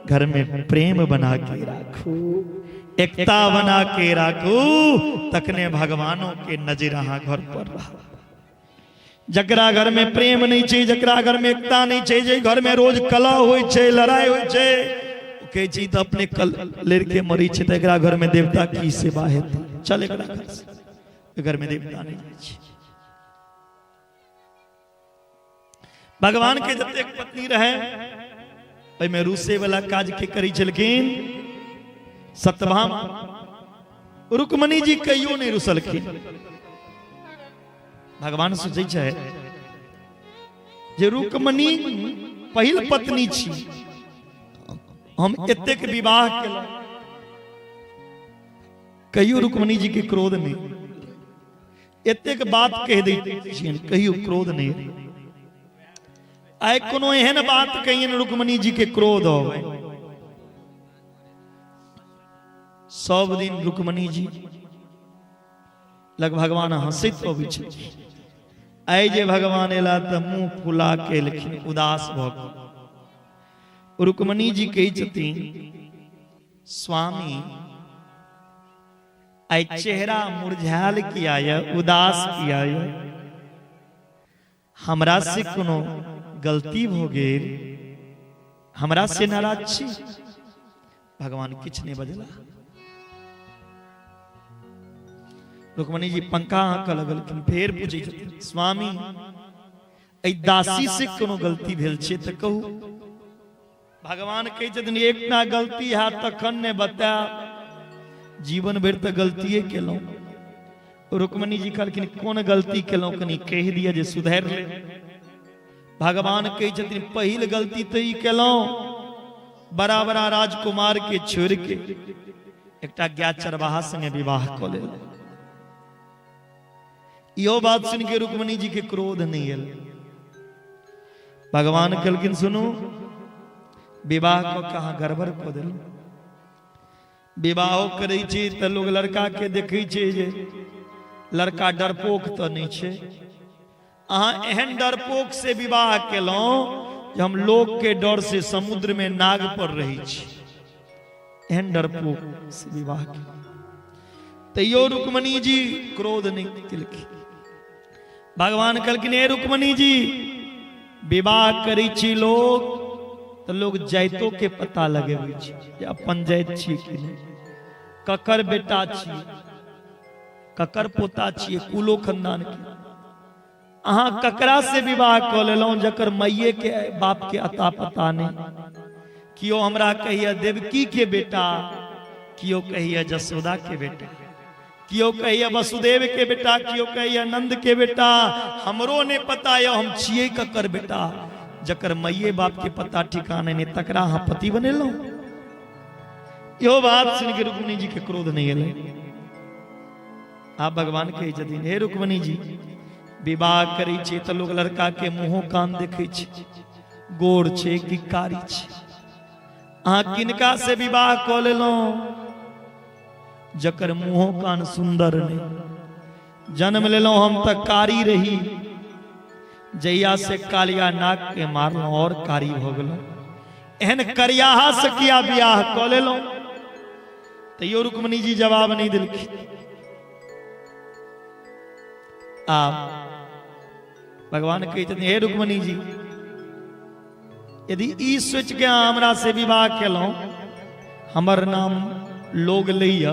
घर में प्रेम बना के राखू, एकता बना के राखू, तखने भगवानों के नजर अहाँ घर पर रह। जकरा घर में प्रेम नहीं छै, जकरा घर में एकता नहीं छै, जे घर में रोज कलह होइ छै, लड़ाई होइ छै, कहै छी तऽ अपने कल लड़ि के मरै छै, तऽ एकरा घर में देवता की सेवा हेतै? चल एकरा घर से, घर में देवता नहीं जाइ छै। भगवान के जतेक पत्नी रहे ओहिमे रूसे वाला काज के करै छलखिन? सत्यभामा। रुक्मणी जी कहियो नहि रुसलखिन। भगवान सोचै छै जे रुक्मणी पहिल पत्नी छी, हम एतेक विवाह केलहुँ, कहियो रुक्मणी जी के क्रोध नहि, एतेक बात कहि दै छियनि कहियो क्रोध नहि। आइ कोनो एहन बात कहियनि रुक्मणी जी के क्रोध अबै। सब दिन रुक्मणी जी लग भगवान हंसैत अबै छलखिन। आइ जे भगवान एला तऽ मुंह फुला के एलखिन, उदास भऽ कऽ। रुक्मणी जी कहै छथिन, स्वामी आइ चेहरा मुरझायल किया यऽ, उदास किया यऽ? हमरा से कोनो गलती भऽ गेल? हमरा से नाराज छी? भगवान किछु नहि बजला। रुक्मणी जी पंखा हाँकऽ लगलखिन, फेर पूछै छथिन, स्वामी एहि दासी से कोनो गलती भेल छै तऽ कहू। भगवान कहै छथिन, एकटा गलती हैत तखन ने बतायब, जीवन भरि तऽ गलतिये केलहुँ। रुक्मणी जी कहलखिन, कोन गलती केलहुँ कनि कहि दिअ जे सुधारि लेब। भगवान कहै छथिन, पहिल गलती तऽ ई केलहुँ, बड़ा बड़ा राजकुमार के छोड़ि के एकटा गाय चरवाहा संगे विवाह कऽ लेलहुँ। इहो बात सुनि के रुक्मणी जी के क्रोध नहीं आयल। भगवान कहलखिन, सुनू, विवाह कऽ के अहाँ गड़बड़ कऽ देलहुँ। विवाहो करै छी तऽ लोग लड़का के देखै छै जे लड़का डरपोक तऽ नहि छै। अहाँ एहन डरपोक से विवाह केलहुँ जे हम लोग के डर से समुद्र में नाग पर रहै छी, एहन डरपोक से विवाह केलहुँ। तैयो रुक्मणी जी क्रोध नहि केलखिन। भगवान कहलखिन, हे रुक्मणी जी, विवाह करै छी लोग तऽ लोग जाइतो के पता लगेबै छै जे अपन जाइत छी कि नहि, ककर बेटा छी, ककर पोता छियै, कुलो खानदान के। अहाँ ककरा से विवाह कऽ लेलहुँ जकर माइये के बाप के अता पता नहि। केओ हमरा कहिए देवकी के बेटा, केओ कहिए जसोदा के बेटा, केओ कहिए वसुदेव के बेटा, केओ कहिए नंद के बेटा, हमरो नहि पता यऽ हम छियै ककर बेटा। जकर माइये बाप के पता ठिकाना नहि तकरा अहाँ पति बनेलहुँ। इहो बात सुनि के रुक्मिणी जी के क्रोध नहि एलै। आब भगवान कहै छथिन, हे रुक्मिणी जी, विवाह करै छै तऽ लोग लड़का के मुँहो कान देखै छै, गोर छै कि कारी छै। अहाँ किनका से विवाह कऽ लेलहुँ जकर मुँहो कान सुन्दर नहि। जन्म लेलहुँ हम तऽ कारी रही, जहिया से कालिया नाग के मारलहुँ और कारी भऽ गेलहुँ। एहन करियाहा से किया बियाह कऽ लेलहुँ? तैयो रुक्मणी जी जवाब नहि देलखिन। आब भगवान कहै छथिन, हे रुक्मणी जी, यदि ई सोचि के अहाँ हमरा से विवाह केलहुँ, हमर नाम लोग लैया,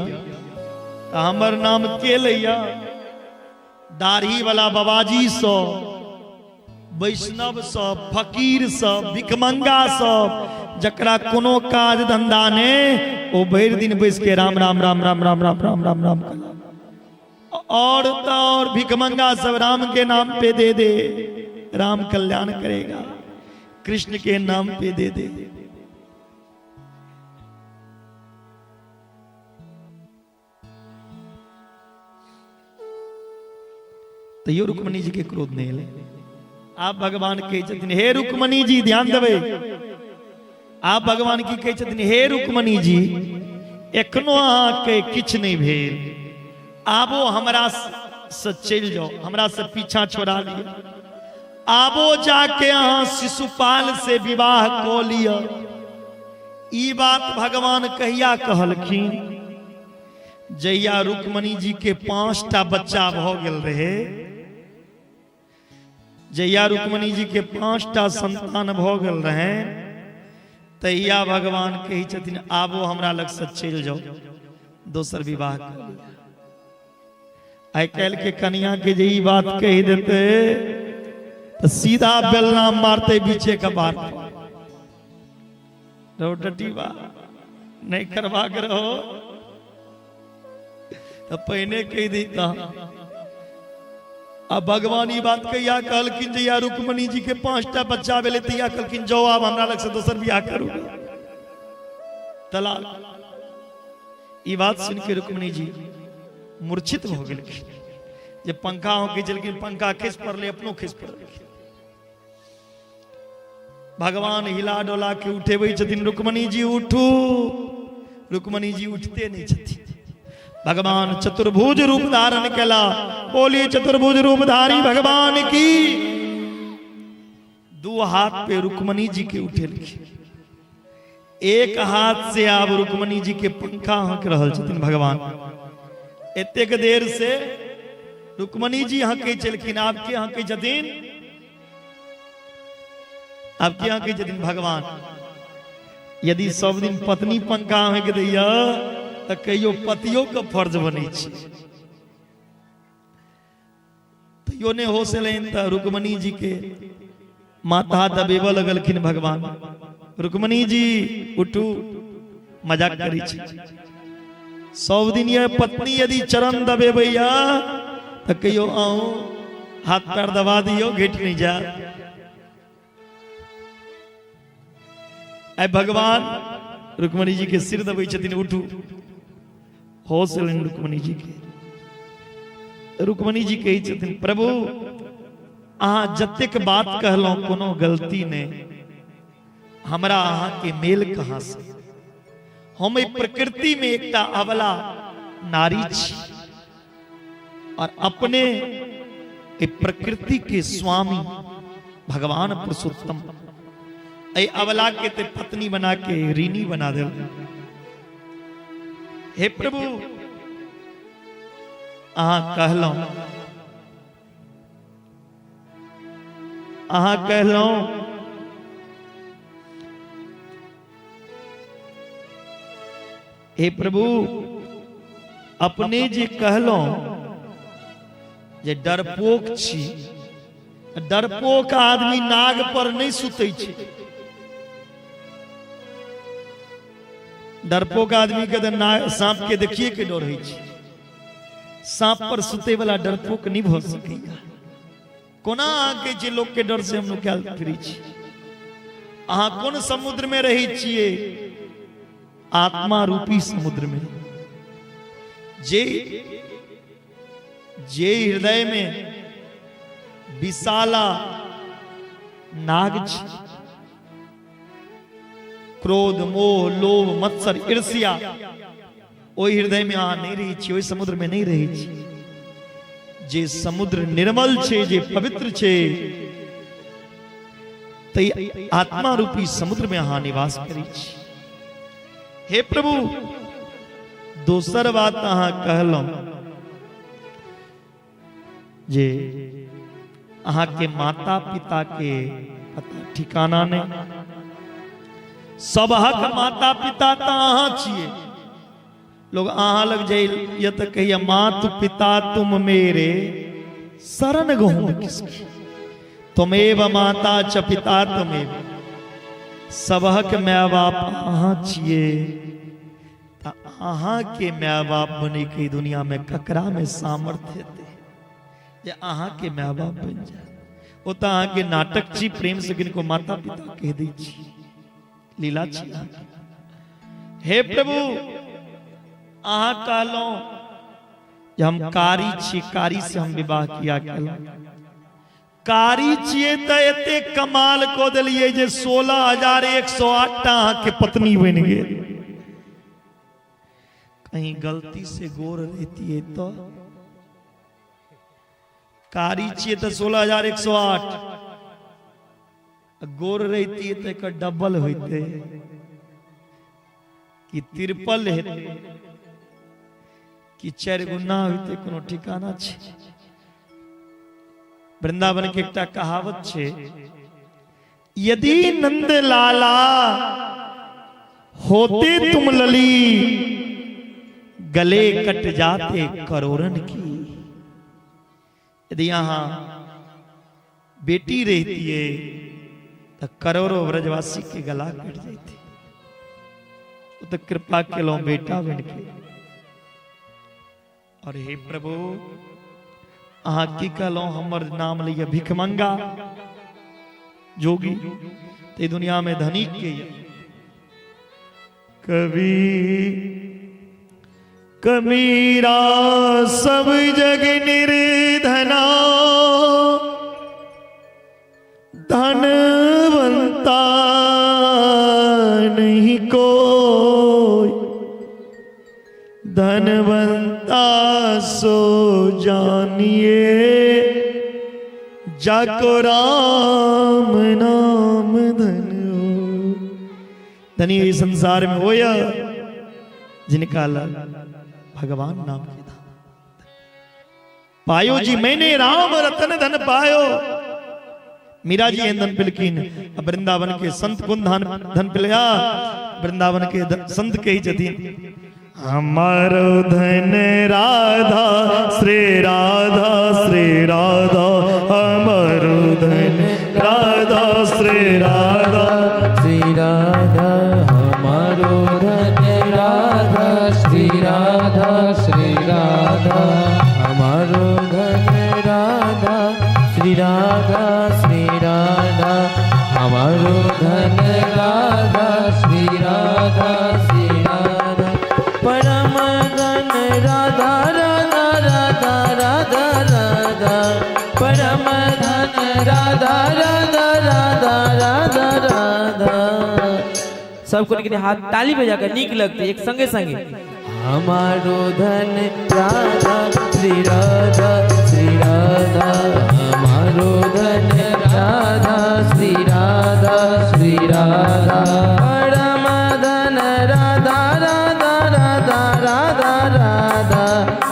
तऽ हमर नाम के लैया? दाढ़ी वाला बाबाजी सब, वैष्णव सब, फकीर सब, भिखमंगा सब, जकरा कोनो काज धंधा ने, ओ भरि दिन बैस के राम राम राम राम राम राम राम राम राम कला। और तो और भिखमंगा सब राम के नाम पे दे दे, राम कल्याण करेगा, कृष्ण के नाम पे दे दे। तैयो रुक्मणी जी के क्रोध नहीं एलै। आप भगवान कहै छथिन, हे रुक्मणी जी, ध्यान देबै। आप भगवान की कहै छथिन, हे रुक्मणी जी, एखनो अहाँके किछु नहि भेल, आबो हमरा से चलि जाओ, हमरा से पीछा छोड़ा लिअ, आबो जाके अहाँ शिशुपाल से विवाह कऽ लिअ। ई बात भगवान कहिया कहलखिन? जहिया रुक्मणी जी के 5टा बच्चा भऽ गेल रहे, जहिया रुक्मणी जी के 5टा संतान भऽ गेल रहे, तहिया भगवान कहै छथिन, आबो हमरा लग से चलि जाओ, दोसर विवाह कर लिअ। आइ काल्हि के कनिया के जे ई बात कहि देते तऽ सीधा बेलना मारते बीचे के बात पर। रहो टटीबा नहीं करवा के रहो तऽ पहिने कहि दैता। आ भगवान ई बात कहिया कहलखिन? जहिया रुक्मणी जी के 5टा बच्चा भेलै तहिया कहलखिन, जाओ आब हमरा लग से दोसर बियाह करू, तलाक। ई बात सुन के रुक्मणी जी मूर्छित भऽ गेलखिन। जे पंखा होके छलखिन, पंखा खसि पड़लै, अपनो खसि पड़लखिन। भगवान हिला डोला के उठेबै छथिन, रुक्मणी जी उठू। रुक्मणी जी उठते नहीं छथिन। भगवान चतुर्भुज रूप धारण केला। बोलिए चतुर्भुज रूपधारी भगवान की। 2 हाथ पे रुक्मणी जी के उठेलखिन, एक हाथ से आब रुक्मणी जी के पंखा हक रहल छथिन भगवान। एतेक देर से रुक्मणी जी हकै छलखिन, आब के हकै छथिन? आब के हकै छथिन भगवान। यदि सब दिन पत्नी पंखा हक दैया तऽ कहियो पतियो के फर्ज बनै छै। तैयो नहि होश एलनि तऽ रुक्मणी जी के माथा दबेबऽ लगलखिन भगवान। रुक्मणी जी उठू, मजाक करै छी। सब दिन यह पत्नी यदि चरण दबेबैया तऽ कहियो अहूँ हाथ पैर दबा दियौ, घटि नहि जायत। आइ भगवान रुक्मणी जी के सिर दबै छथिन, उठू। होश एलनि रुक्मणी जी के। रुक्मणी जी कहै छथिन, प्रभु अहाँ जतेक बात कहलहुँ कोनो गलती नहि, हमरा अहाँ के मेल कहाँ से? हम एहि प्रकृति में एकटा अबला नारी छी और अपने एहि प्रकृति के स्वामी भगवान पुरुषोत्तम एहि अबला के ते पत्नी बना के ऋणी बना देल। हे प्रभु अहाँ कहलहुँ, अहाँ कहलहुँ हे प्रभु अपने जे कहलहुँ जे डरपोक छी, डरपोक आदमी नाग पर नहीं सुतै छै। डरपोक आदमी के तऽ सांप के देखिए के डर होइ छै। सांप पर सुतै वाला डरपोक नहीं भऽ सकैया। कोना अहाँके जे लोक के डर से हम नुकायल फिरै छी? अहाँ कोन समुद्र में रहै छियै? आत्मा रूपी समुद्र में। जे जे हृदय में विशाला नाग छै, क्रोध मोह लोभ मत्सर ईर्ष्या ओहि हृदय में अहाँ नहीं रहै छी, ओहि समुद्र में नहीं रहै छी। जे समुद्र निर्मल छे, जे पवित्र छे, तै आत्मा रूपी समुद्र में अहाँ निवास करै छी। हे प्रभु, दोसर बात अहाँ कहलहुँ जे अहाँ के माता पिता के पता ठिकाना नहीं। सबहक माता पिता तो अहाँ छियै। लोग अहाँ लग जाइए तो कहिए मातु पिता तुम मेरे शरण गहुम किसकी, तुमेव माता च पिता तुमेव। सबहक my बाप अहाँ छियै, त अहाँ के my बाप बने के दुनिया में ककरा में सामर्थ्य हेतै जे अहाँ के my बाप बन जाए। ओ तो अहाँ के नाटक छी, प्रेम से किनको माता पिता कह दै छी, लीला छी अहाँके। हे प्रभु, अहाँ कहलहुँ जे हम कारी छी, कारी से हम विवाह किया केलहुँ। कारी छियै तऽ एते कमाल कऽ देलियै जे 16,108 टा अहाँके पत्नी बनि गेल। कहीं गलती से गोर रहती तो कारी छियै तऽ 16,108, गोर रहती तऽ एकर डबल होइते कि तिरपल हेतै कि 4 गुना होइते, कोनो ठिकाना छै। वृंदावन के एकटा कहावत छै, यदि नंद लाला होते तुम लली, गले कट जाते करोड़न की। यदि यहां बेटी रहती है तो करोड़ों ब्रजवासी के गला कट जाते। तो कृपा केलहुं बेटा बन के। और हे प्रभु, अहाँ की कहलहुं, हमर नाम लिय भिखमंगा जोगी, ते दुनिया में धनिक के कभी कबीरा सब जग निर्धना, धनवंता नहीं कोई, धनवंता सो जानिए, जाको राम नाम धन हो। धनी इस संसार में होया जिनका भगवान नाम के धाम पायो जी, मैंने राम रतन धन पायो। मीरा जी एहन धन पिलखिन, वृंदावन के संत कोन धन पिलया, वृंदावन के संत कही छथिन हमारो धन राधा श्री राधा श्री राधा, हमारो धन राधा श्री राधा श्री राधा, हमारो धन राधा श्री राधा श्री राधा, हमारो धन राधा श्री राधा श्री राधा, हमारो धन राधा श्री राधा श्री राधा, परम धन राधा राधा राधा राधा राधा, परम धन राधा राधा राधा राधा राधा। सबको लेकिन हाथ ताली बजाकर नीक लगते एक संगे संगे। हमारो धन राधा श्री राधा श्री राधा, हमारो धन राधा श्री राधा श्री राधा, परम धन राधा राधा राधा राधा राधा,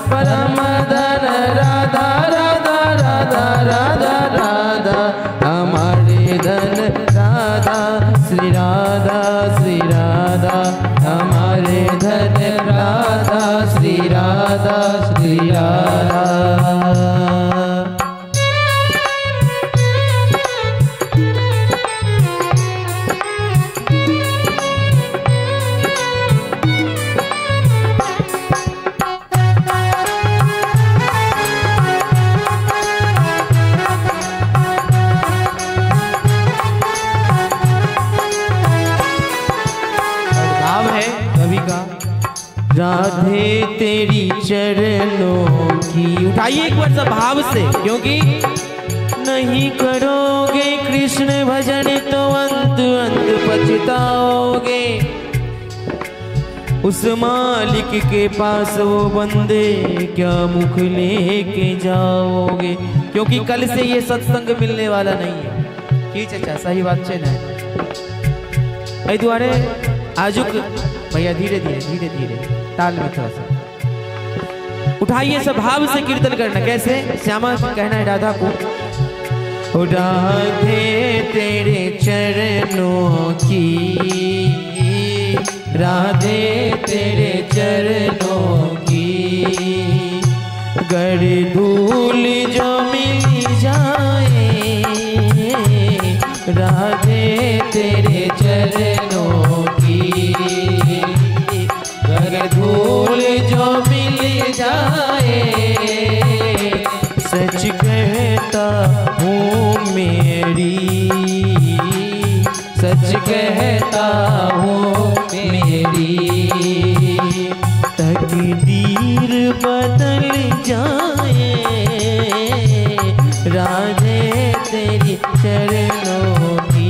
परम धन राधा राधा राधा राधा राधा, हमारे धन राधा श्री राधा श्री राधा, हमारे धन राधा श्री राधा श्री राधा। राधे तेरी चरणों की, उठाइए एक बार सब भाव से, क्योंकि नहीं करोगे कृष्ण भजन तो अंत अंत पछताओगे। पछताओगे। उस मालिक के पास वो बंदे क्या मुख लेके जाओगे, क्योंकि कल से ये सत्संग मिलने वाला नहीं है। की चचा सही बात छे ने? एहि दुआरे आजुक भैया धीरे धीरे धीरे धीरे ताल में थोड़ा सा उठाइए, सब भाव से कीर्तन करना। कैसे? श्यामा कहना है राधा को, राधे तेरे चरणों की, राधे तेरे चरणों की गर धूल जो मिल जाए, राधे तेरे चरणों की गर धूल जो मिल जाए। सच कहता हूँ मेरी, सच कहता हूँ मेरी तकदीर बदल जाए, राधे तेरी चरणों की।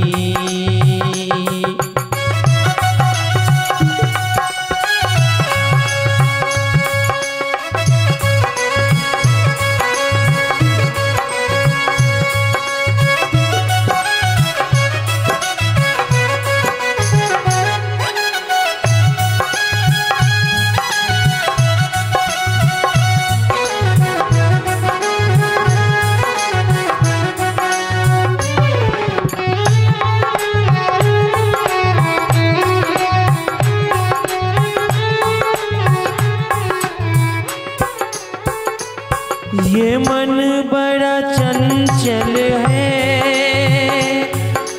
ये मन बड़ा चंचल है,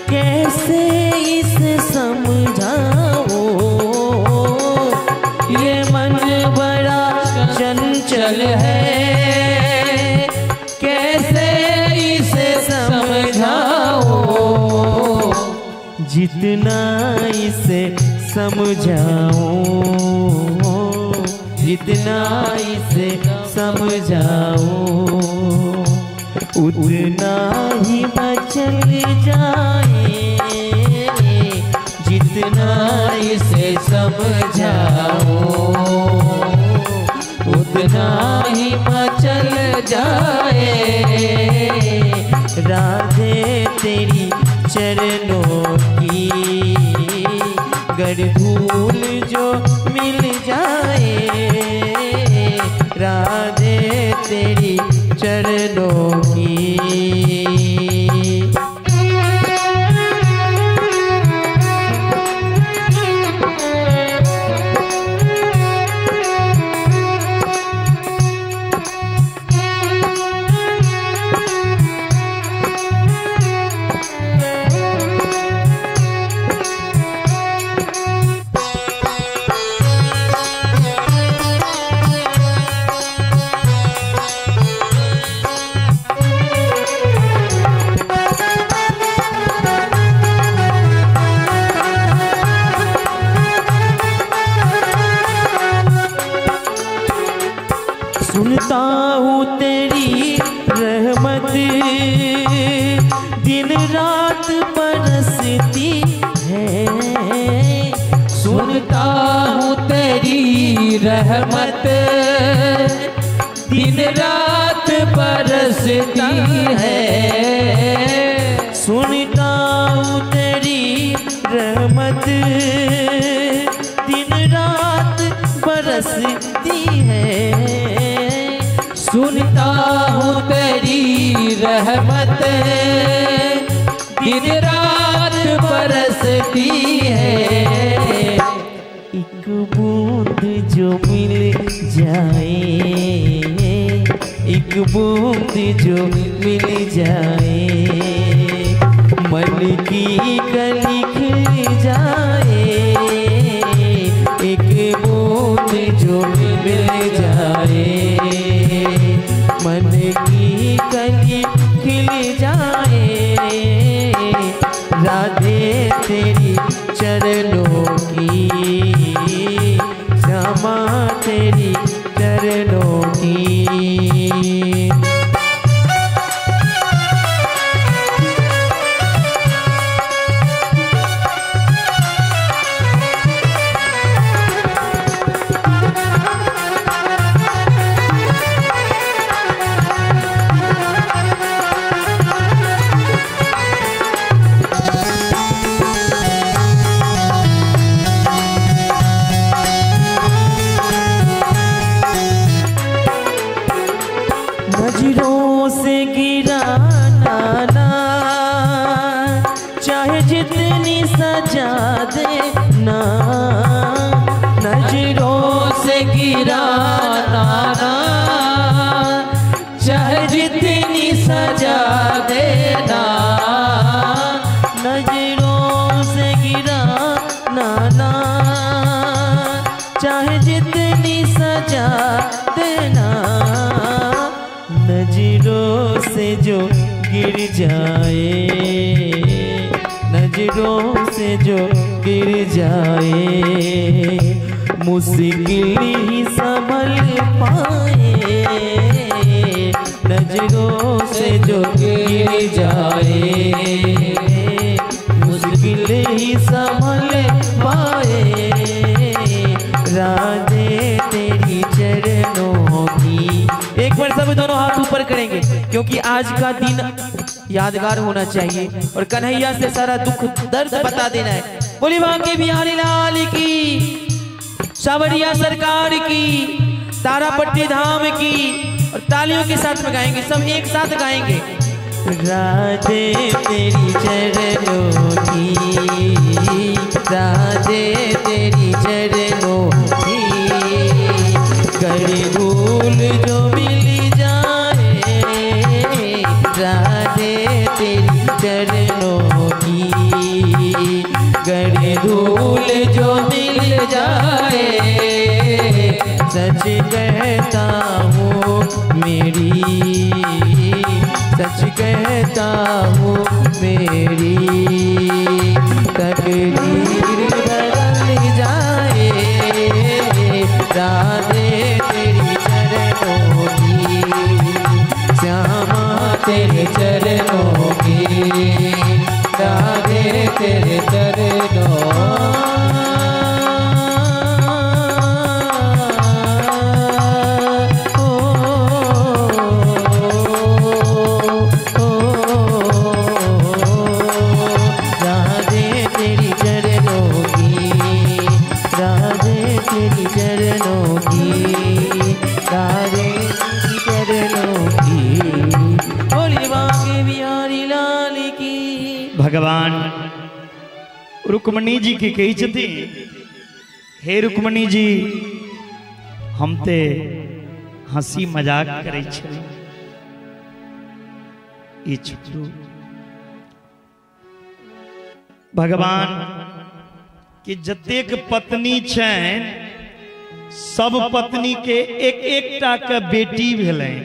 कैसे इसे समझाओ। ये मन बड़ा चंचल है, कैसे इसे समझाओ। जितना इसे समझाओ, जितना इसे समझाओ, उतना ही मचल जाए। जितना इसे समझाओ, उतना ही मचल जाए। राधे तेरी चरणों की गर धूल जो मिल जाए, राधे तेरी चरणों की। सुनता हूँ तेरी रहमत दिन रात बरसती है। सुनता हूँ तेरी रहमत दिन रात बरसती है। सुनता हूँ तेरी रहमत दिन रात बरसती है। सुनता हूँ तेरी रहमत दिन रात बरसती है। एक बूंद जो मिल जाए, एक बूंद जो मिल जाए, मन की कली खिल जाए। एक बूंद जो मिल जाए, मन की कली खिल जाए। राधे तेरी चरणों की, श्यामा तेरी चरणों की। जितनी सजा देना, नजरों से गिराना ना, चाहे जितनी सजा देना, नजरों से गिराना ना, चाहे जितनी सजा देना, नजरों से जो गिर जाए, नजरों से जो गिर जाए, मुश्किल ही संभल पाए, नजरों से जो गिर जाए, मुश्किल ही संभल पाए, राधे तेरी चरणों की। एक बार सब दोनों हाथ ऊपर करेंगे, क्योंकि आज का दिन यादगार होना चाहिए और कन्हैया से सारा दुख दर्द बता देना है। बोली बांके बिहारी लाल की, सावरिया सरकार की, तारापट्टी धाम की। और तालियों के साथ में गाएंगे, सब एक साथ गाएंगे। राधे तेरी चरणों की, राधे तेरी चरणों की, कर धूल जो मिल जाए, राधे तेरी चरणों की, कर धूल जो मिल जाए, सच कहता हूँ मेरी, सच कहता हूँ मेरी, तकदीर बदल जाए, राधे तेरी चरणों की, श्यामा तेरे चरणों की, राधे तेरे चरणों। भगवान रुक्मणी जी के कहै छथिन, हे रुक्मणी जी, हम ते हंसी मजाक करै छलहुँ, ई छोड़ू। भगवान के जतेक पत्नी छनि सब पत्नी के एक एकटा के बेटी भेलनि।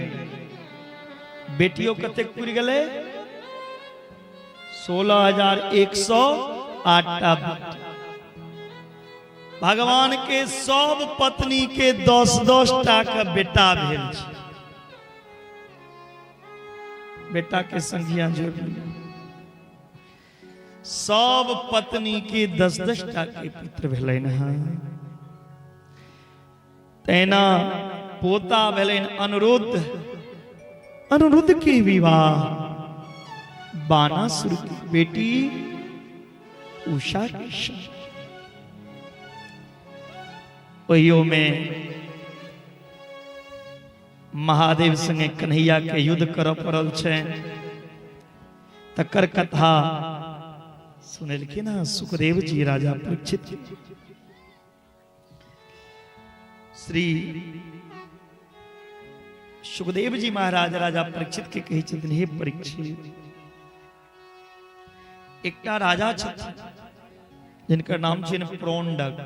बेटियों कतेक पुरि गेलै? 16,108 टा बेटी। भगवान के सब पत्नी के 10-10 टा के बेटा भेल छै। बेटा के संख्या जोड़ लियौ, सब पत्नी के 10-10 टा के पुत्र भेलनि हँ। तहिना पोता भेलनि अनिरुद्ध। अनिरुद्ध के विवाह बाणासुर की बेटी उषा के संग। ओहियो में महादेव संगे कन्हैया के युद्ध करऽ पड़ल छनि, तकर कथा सुनेलखिन हँ सुखदेव जी राजा परीक्षित। श्री सुखदेव जी महाराज राजा परीक्षित के कहै छथिन, हे परीक्षित, एकटा राजा छथिन जिनकर नाम छनि प्रोंडक।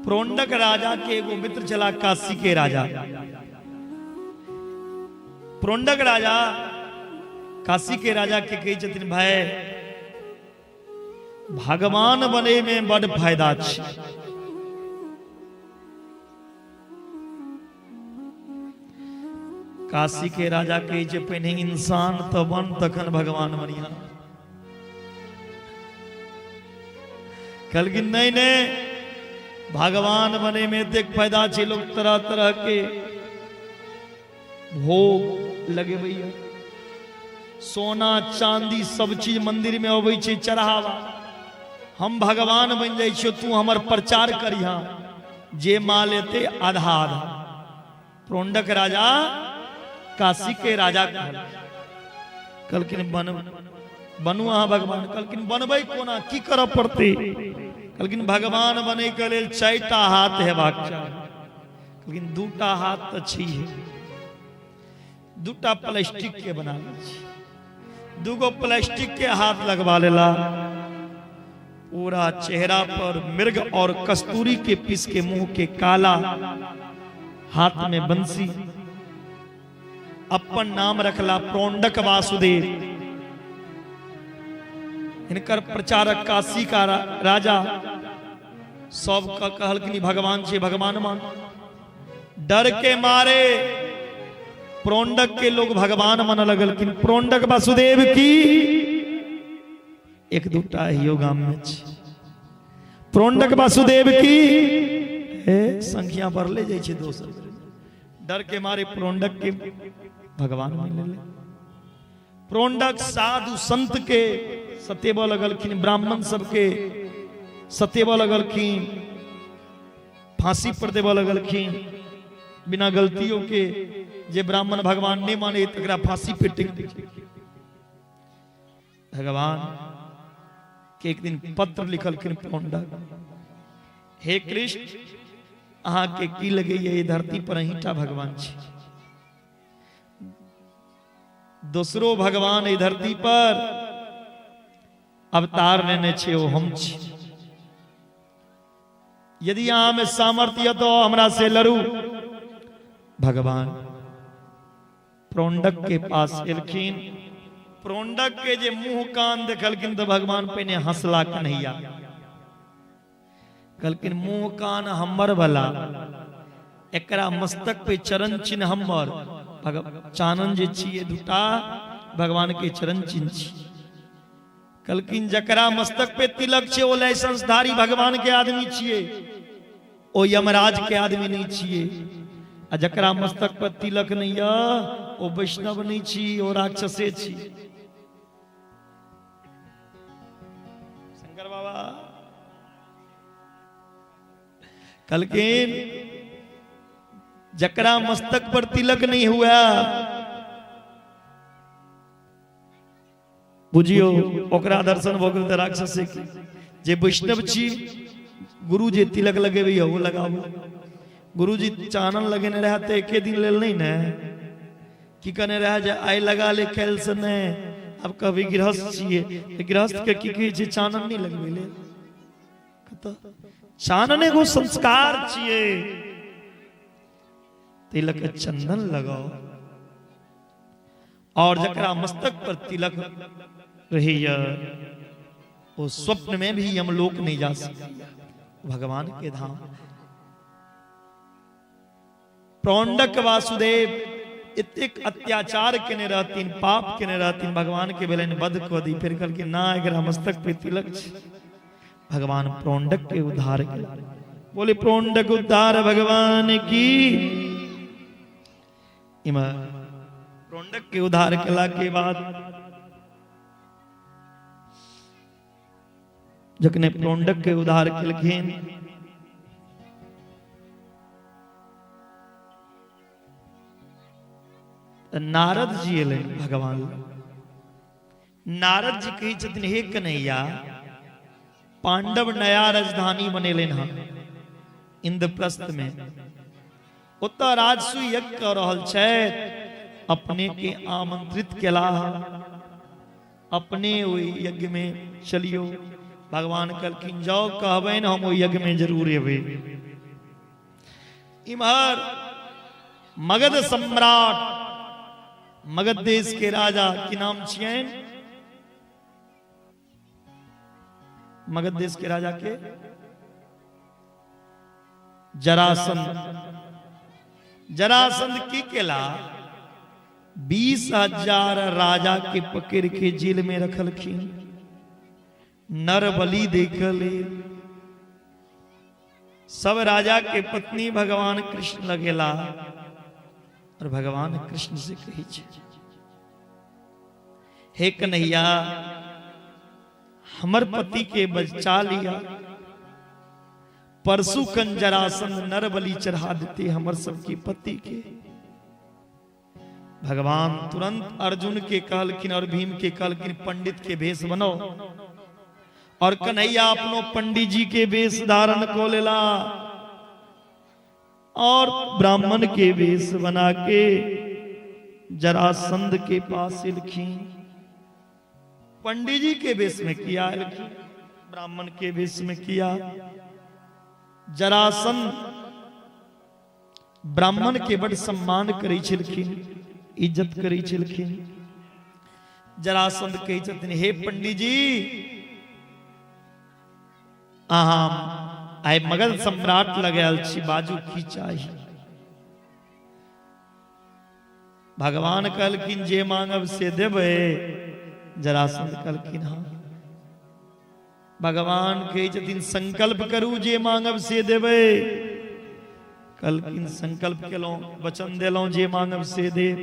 प्रोंडक राजा के एगो मित्र छला काशी के राजा। प्रोंडक राजा काशी के राजा के कहै छथिन, भाई भगवान बने में बड़ फायदा छै। काशी के राजा कहै छै, पहिने इंसान तऽ बन तखन भगवान बनिहा। कहलखिन नहीं नहीं, भगवान बने में एतेक फायदा छै, लोग तरह तरह के भोग लगेबैया, सोना चांदी सब चीज मंदिर में अबै छै चढ़ावा। हम भगवान बन जाइ छियौ, तू हमर प्रचार करिहा, जे माल एतै आधा आधा। प्रोंडक राजा काशी के राजा कहलखिन बन। बनू अहाँ भगवान। कहलखिन बनबै कोना, की करऽ पड़तै? कहलखिन भगवान बनै के लेल 4टा हाथ हेबाक चाही। कहलखिन 2टा हाथ तऽ छैहे, 2टा प्लास्टिक के बना लै छी। 2गो प्लास्टिक के हाथ लगवा लेला, पूरा चेहरा पर मृग और कस्तूरी के पीस के मुंह के काला, हाथ में बंसी, अपन नाम रखला प्रोंडक वासुदेव। हिनकर प्रचारक काशी का राजा सब कहलखिन भगवान छे, भगवान मान। डर के मारे प्रोंडक के लोग भगवान मन लगलखिन। प्रोंडक वासुदेव की एक दूटा हियो गाम में छे। प्रोंडक वासुदेव की हे संख्या बढ़ले जाइ छै दोसर। डर के मारे प्रोंडक के भगवान मान लेले। प्रोंडक साधु संत के सतेबऽ लगलखिन, ब्राह्मण सबके सतेबऽ लगलखिन, फांसी पर देबऽ लगलखिन बिना गलतियों के। जे ब्राह्मण भगवान नहीं माने तकरा फांसी पे टेक दै। भगवान के एक दिन पत्र लिखलखिन प्रोंडक, हे कृष्ण अहाँ के की लगैया ई धरती पर अहींटा भगवान छी, दोसरो भगवान एहि धरती पर अवतार लेने छे ओ हम छी। यदि अहाँ में सामर्थ्य तो हमरा से लड़ू। भगवान प्रोंडक के पास एलखिन। प्रोंडक के जे मुंह कान देखलखिन तो भगवान पहिने हंसला कन्हैया, कहलखिन मुंह कान हमर भला, एकरा मस्तक पे चरण चिन्ह हमर। चानन जे छियै दूटा भगवान के चरण चिन्ह छी। कहलखिन जकरा मस्तक पे तिलक छै ओ लाइसेंसधारी भगवान के आदमी छियै, ओ यमराज के आदमी नहीं छियै। आ जकरा मस्तक पर तिलक नहीं य ओ वैष्णव नहीं छी, ओ राक्षसे छी। शंकर बाबा कहलखिन जकरा मस्तक पर तिलक नहीं हुआ बुझियो ओकरा दर्शन भऽ गेल तऽ राक्षसे की। जे वैष्णव छी गुरु जे तिलक लगेबै ओ लगाबू। गुरुजी चानन लगेने रहे तऽ एके दिन लेल नहीं ने, की कहने रहे जे आइ लगा ले काल्हि से नहीं। आब कहबै गृहस्थ छियै तऽ गृहस्थ के की कहै छै चानन नहीं लगबै लेल। कतऽ चानन एगो संस्कार छियै, तिलक चंदन लगाओ। और जकरा मस्तक पर तिलक रहैया ओ स्वप्न में भी यमलोक नहीं जा सकैया, भगवान के धाम। प्रौंडक वासुदेव एतेक अत्याचार केने रहथिन, पाप केने रहथिन, भगवान के भेलनि वध कऽ दी। फेर कहलखिन ना एकरा मस्तक पे तिलक छै। भगवान प्रौंडक के उद्धार केलनि। बोले प्रौंडक उद्धार भगवान की। इमहर प्रौंडक के उद्धार केला के बाद जखने प्रौंडक के उद्धार केलखिन तऽ नारद जी एलनि भगवान लग। नारद जी कहै छथिन हे कन्हैया, पांडव नया राजधानी बनेलनि हन इंद्रप्रस्थ में, ओतऽ राजसूय यज्ञ कऽ रहल छथि, अपने के आमंत्रित केला, अपने ओहि यज्ञ में चलियो। भगवान कहलखिन जाओ कहबनि हम ओहि यज्ञ में जरूर एबै। इम्हर मगध सम्राट मगध देश के राजा की नाम छियनि, मगध देश के राजा के जरासंध। जरासंध की केला 20,000 राजा के पकड़ के जेल में रखलखिन, नर बलि देख लेल। सब राजा के पत्नी भगवान कृष्ण लगेला और भगवान कृष्ण से कही छे, हे कन्हैया हमर पति के बचा लिया, परसू कन जरासंध नर बलि चढ़ा देते हमर सबके पति के। भगवान तुरंत अर्जुन के कहलखिन और भीम के कहलखिन पंडित के भेष बनो। और कन्हैया अपनो पंडित जी के वेश धारण को लेला और ब्राह्मण के वेश बना के जरासंध के पास एलखिन। पंडित जी के वेश में किया एलखिन, ब्राह्मण के वेश में किया। जरासंध ब्राह्मण के बड़ सम्मान करै छलखिन, इज्जत करै छलखिन। जरासंध कहै छथिन, हे पंडित जी, अहाँ आइ मगध सम्राट लग आयल छी, बाजू की चाही? भगवान कहलखिन जे मांगब से देबै। जरासंध कहलखिन हाँ। भगवान कहै छथिन संकल्प करू जे मांगब से देबै। कहलखिन संकल्प केलहुं, वचन देलहुं जे मांगब से देब।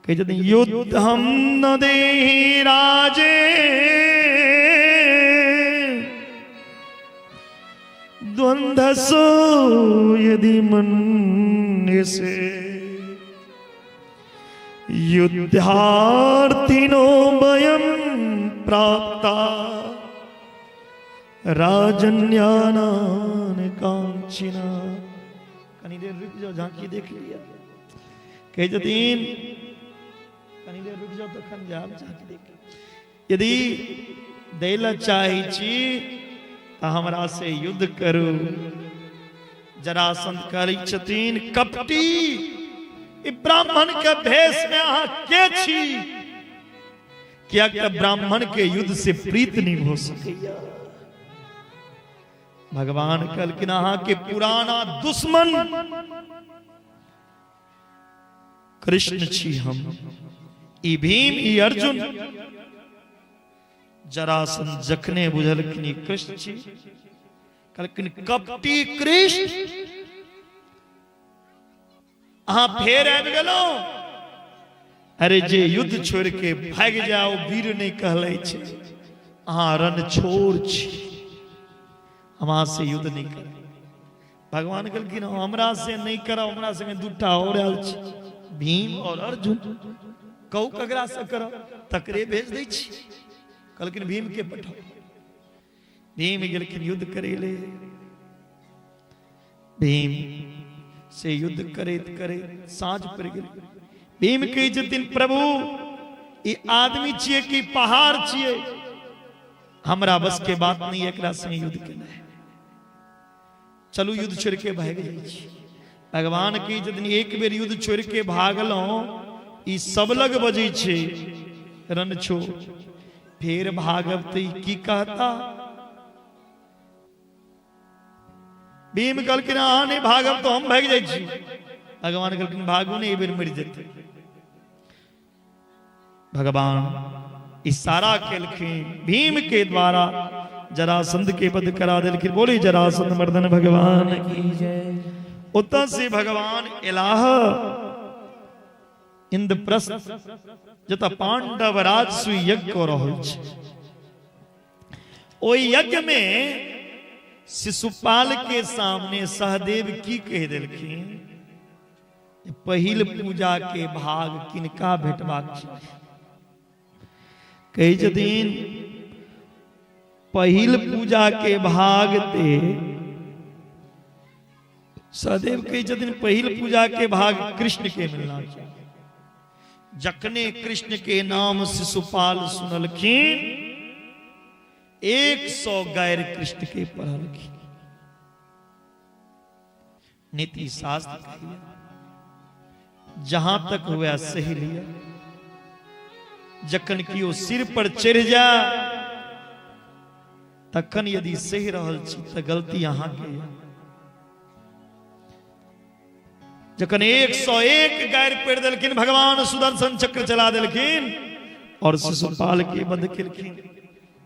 कहै छथिन युद्ध हम न देहि राजे, द्वंद्वसो यदि मन्यसे, युद्धार्थिनो वयं प्राप्ता, राजन्यानान कांक्षिणा। कनी देर रुक जाओ, झांकी देख लिया। कहै छथिन कनी देर रुक जाओ तखन जाब, झांकी देख। यदि दै लए चाहै छी तऽ हमरा से युद्ध करू। जरासंध कहै छथिन कपटी, ई ब्राह्मण के भेष में अहाँ के छी? कियाक तऽ ब्राह्मण के युद्ध से प्रीत नहीं हो सकैया। भगवान कहलखिन अहाँ के पुराना दुश्मन कृष्ण छी हम, ई भीम, ई अर्जुन। जरासंध जखने बुझलखिन ई कृष्ण छी, कहलखिन कपटी कृष्ण, अहाँ फेर आबि गेलहुँ? अरे जे युद्ध छोड़ के भागि जाओ वीर नहीं कहलै छै, अहाँ रणछोड़ छी, हम अहाँ से युद्ध नहीं करब। भगवान कहलखिन हमरा से नहीं करब, हमरा संगे दूटा और आयल छै, भीम और अर्जुन, कहू ककरा से करब? तकरे भेज दै छी। कहलखिन भीम के पठाओ। भीम गेलखिन युद्ध करे ले। भीम से युद्ध करैत करैत साँझ पड़ि गेल। भीम कहै छथिन प्रभु, ई आदमी छियै कि पहाड़ छियै? हमरा बस के बात नहीं एकरा संगे युद्ध केनाइ, चलू युद्ध छोड़ के भागि जाइ छी। भगवान कहै छथिन एक बेर युद्ध छोड़ के भागलहुँ, ई सब लग बजै छै रणछोड़, फेर भागब तऽ ई की कहता? भीम कहलखिन अहाँ नहीं भागब तो हम भागि जाइ छी। भगवान कहलखिन भागू नहीं, एहि बेर मरि जेतै। भगवान इशारा केलखिन भीम के द्वारा, जरासंध के वध करा देलखिन। बोली जरासंध मर्दन भगवान की जय। ओतऽ से भगवान एलाह इंद्रप्रस्थ, जतऽ पांडव राजसूय यज्ञ कऽ रहल छै। ओहि यज्ञ में शिशुपाल के सामने सहदेव की कहि देलखिन, पहिल पूजा के भाग किनका भेटबाक छै? कहै छथिन पहिल पूजा के भाग ते सहदेव कहै छथिन पहिल पूजा के भाग कृष्ण के मिलना चाही। जखने कृष्ण के नाम शिशुपाल सुनलखिन, 100 गैर कृष्ण के पढ़लखिन। नीति शास्त्र कहिए जहां तक हुआ सही लिया। जखन कि ओ सिर पर चढ़ जा तखन यदि सही रहल छी तऽ गलती अहाँ के। जखन 101 गारि पढ़ि देलखिन, भगवान सुदर्शन चक्र चला देलखिन और शिशुपाल के वध केलखिन।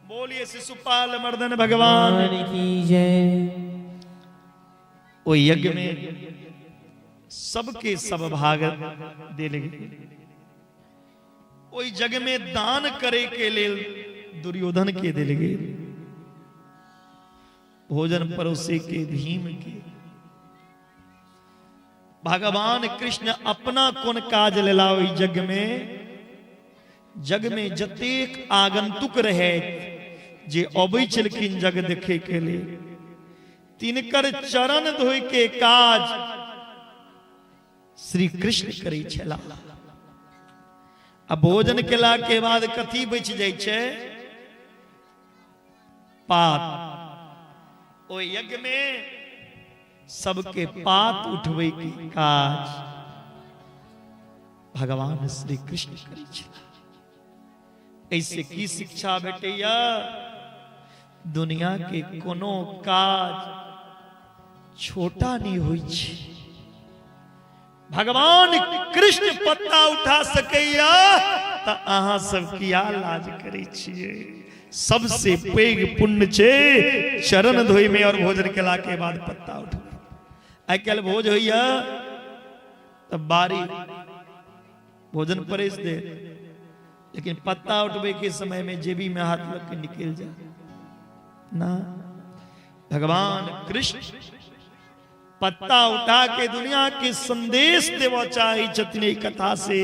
बोलिए शिशुपाल मर्दन भगवान की जय। ओ यज्ञ में सबके सब भाग देल गेल। ओहि जग में दान करे के लेल दुर्योधन के देल गेल, भोजन परोसे के भीम के। भगवान कृष्ण अपना कोन काज लेला ओहि जग में? जग में जतेक आगंतुक रहे जे अबै छलखिन जग देखे के लिए, तिनकर चरण धोय के काज श्री कृष्ण करै छला। आ भोजन केला के बाद कथी बचि जाइ छै? पात। ओ यज्ञ में सबके पात उठबै के काज भगवान श्री कृष्ण करै छला। ऐसे की शिक्षा भेटैया? दुनिया के कोनो काज छोटा नहीं होइ छै। भगवान कृष्ण पत्ता उठा सकैया त अहाँ सब किया लाज करै छियै? सबसे पैघ पुण्य छै चरण धोइ में और भोजन केला के बाद पत्ता उठबै। आइ काल्हि भोज होइया त बारी भोजन परसि दे, लेकिन पत्ता उठबै के समय में जेबी में हाथ लग के निकल जाए ना। भगवान कृष्ण पत्ता उठा के दुनिया के संदेश देवा चाहे छथिन एहि कथा से,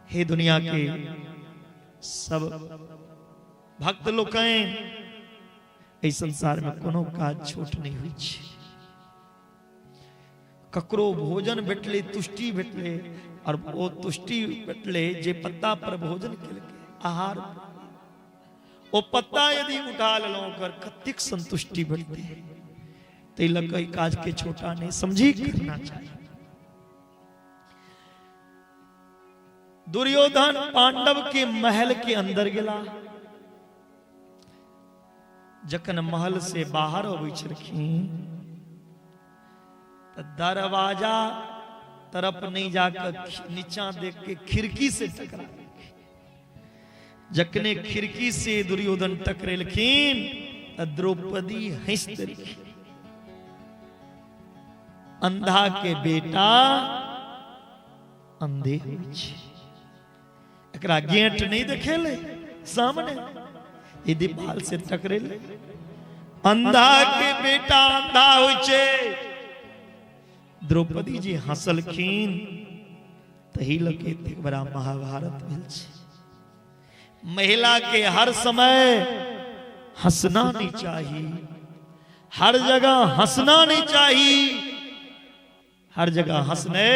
हे दुनिया के सब भक्त लोकनि, एहि संसार में कोनो काज छोट नहीं होइ छै। ककरो भोजन भेटले, तुष्टि भेटले, और ओ तुष्टि भेटले जे पत्ता पर भोजन केलकै, आहार, ओ पत्ता यदि उठा लेलहुँ ओकर कतेक संतुष्टि भेटतै। ताहि लऽ कऽ एहि काज के छोटा नहीं समझी करना चाही। दुर्योधन पांडव के महल के अंदर गेला, जखन महल से बाहर अबै छलखिन तऽ दरवाजा तरफ नहीं जाकर नीचा देख के खिड़की से टकरा। जखने खिड़की से दुर्योधन टकरेलखिन तऽ द्रौपदी हंसि देलखिन। अंधा के बेटा अंधे होइ छै, एकरा गेट नहीं देखेले सामने, ई दीवाल से टकरेले। अंधा के बेटा अंधा होइ छै। द्रौपदी जी हंसलखिन, तही लऽ के एतेक बड़ा महाभारत भेल छै। महिला के हर समय हंसना नहीं चाही, हर जगह हंसना नहीं चाही, हर जगह हंसने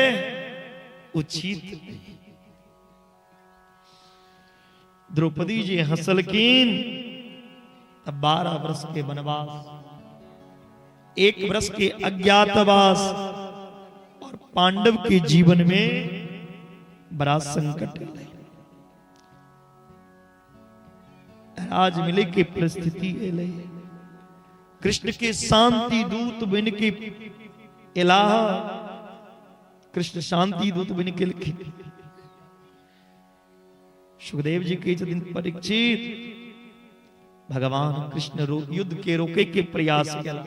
उचित नहीं। द्रौपदी जी हंसलखिन तब 12 वर्ष के वनवास, 1 वर्ष के अज्ञातवास और पांडव के जीवन में बड़ा संकट एलै। राज मिले के परिस्थिति एलै। कृष्ण के शांति दूत बन के एलाह, कृष्ण शांति दूत बन के एलखिन। सुखदेव जी कहै छथिन परीक्षित, भगवान कृष्ण युद्ध के रोके के प्रयास केला,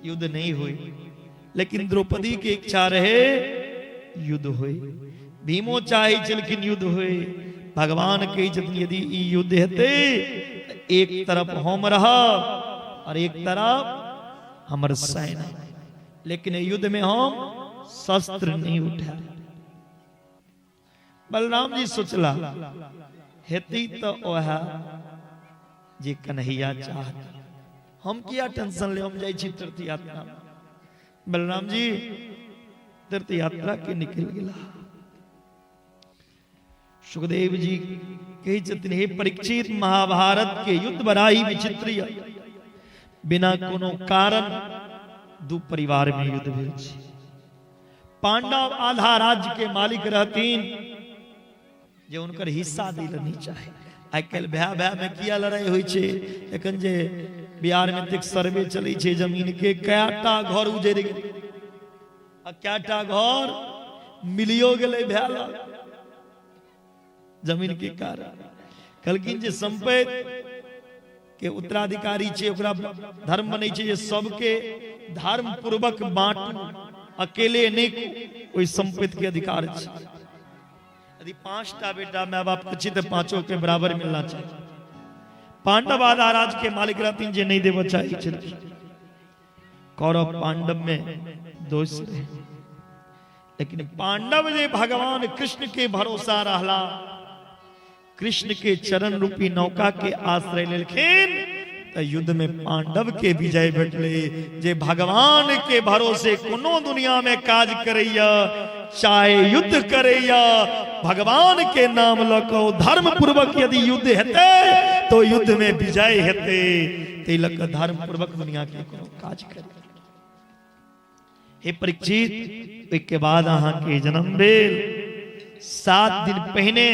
युद्ध नहीं हुई, लेकिन द्रौपदी के इच्छा रहे युद्ध होई। भीमो चाहे छलखिन युद्ध होई। भगवान कहै छथिन यदि ई युद्ध हेतै एक तरफ हम रहब और एक तरफ हमर सेना, लेकिन युद्ध में हम शस्त्र नहीं उठाए। बलराम जी सोचला हेती तो ओहा जे कन्हैया चाहत, हम किया टेंशन ले, हम जाइ छी तीर्थ यात्रा। बलराम जी तीर्थ यात्रा के निकल गेला। सुखदेव जी कहै छथिन हे परीक्षित, महाभारत के युद्ध बड़ा ही विचित्र यऽ, बिना कोनो कारण दू परिवार में युद्ध भेल छै। पांडव आधा राज्य के मालिक रहथिन, जे हुनकर हिस्सा दै लए नहीं चाहे। आइ काल्हि भाय भाय में किया लड़ाई होइ छै? एखन जे बिहार में एतेक सर्वे चलै छै जमीन के, कएटा घर उजड़ि गेलै आ कएटा घर मिलियो गेलै भाय लग जमीन के कारण। कहलखिन जे संपत्ति के उत्तराधिकारी छै, ओकरा धर्म बनै छै जे सबके धर्म पूर्वक बांटू, अकेले नहीं ओहि संपत्ति के अधिकार छै। यदि 5टा बेटा my बाप के छै तऽ 5 के बराबर मिलना चाही। पांडव आधा राज के मालिक रहथिन जे नहीं देबऽ चाही छलखिन। कौरव पांडव में दोष रहे, लेकिन पांडव जे भगवान कृष्ण के भरोसा रहला, कृष्ण के चरण रूपी नौका के आश्रय लेलखिन, त युद्ध में पांडव के विजय भेटले। जे भगवान के भरोसे कोनो दुनिया में काज करैया, चाहे युद्ध करैया, भगवान के नाम ल के धर्म पूर्वक यदि युद्ध हेतै तो युद्ध में विजय हेतै। तै ल के धर्म पूर्वक दुनिया के कोनो काज करे। हे परीक्षित, ओहिके बाद अहाँ के जन्म भेल। 7 दिन पहिने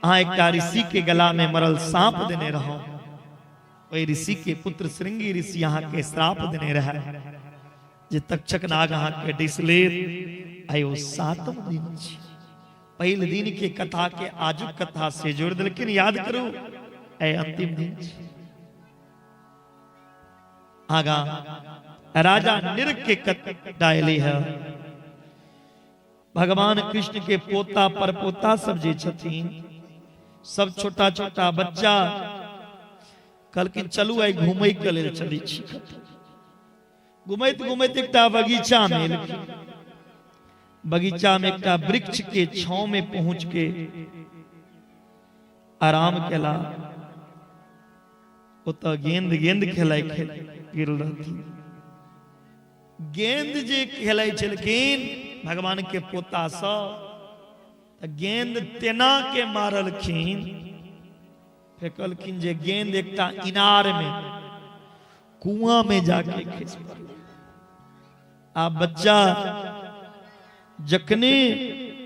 अहाँ एकटा ऋषि के गला में मरल सांप देने रहो। ओहि ऋषि के पुत्र श्रृंगी ऋषि अहाँ के श्राप देने रहे जे तक्षक नाग अहाँ के डिस लेत। आइ ओ 7म दिन छी। पहिल दिन के कथा के आजुक कथा से जोड़ देलखिन। याद करू, आइ अंतिम दिन छी। आगा राजा नृग के कथा एली है। भगवान कृष्ण के पोता परपोता सब जे छथिन, सब छोटा छोटा बच्चा कहलखिन चलू आइ घूमै के लेल चलै छी। घुमैत घुमैत एकटा बगीचा में एलखिन। बगीचा में एकटा वृक्ष के छांव में पहुंच के आराम केला। ओतऽ गेंद गेंद खेलाय गेल रहथिन। गेंद जे खेलाय छलखिन भगवान के पोता सब, तऽ गेंद तेना के मारलखिन, फेकलखिन जे गेंद एकटा इनार में, कुआं में जाके खसि पड़ल। आ बच्चा जखने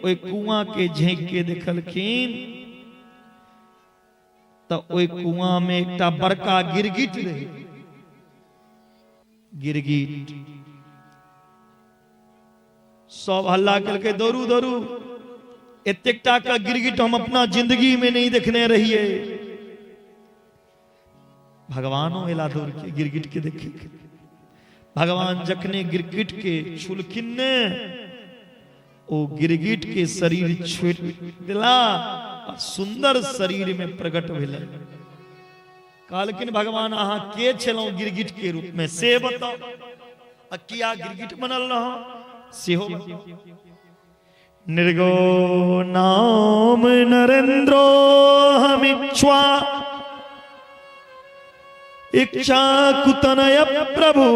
ओहि कुआं के झाँकि के देखलखिन तऽ ओहि कुआं में एकटा बड़का गिरगिट रहे। गिरगिट सब हल्ला केलकै, दौड़ू दौड़ू, एतेक टा का गिरगिट हम अपना जिंदगी में नहीं देखने रहिए। भगवानो एला दौड़ के गिरगिट के देखे। भगवान जखने गिरगिट के छुलखिन ने, ओ गिरगिट के शरीर छोड़ दिला आ सुंदर शरीर में प्रकट भेलै। कहलखिन भगवान अहाँ के छलहुँ गिरगिट के रूप में से बताओ, आ किया गिरगिट बनल रहो सेहो बताओ। निर्गो नाम नरेंद्रो हमिच्छ्वा इच्छाकुतनय प्रभु।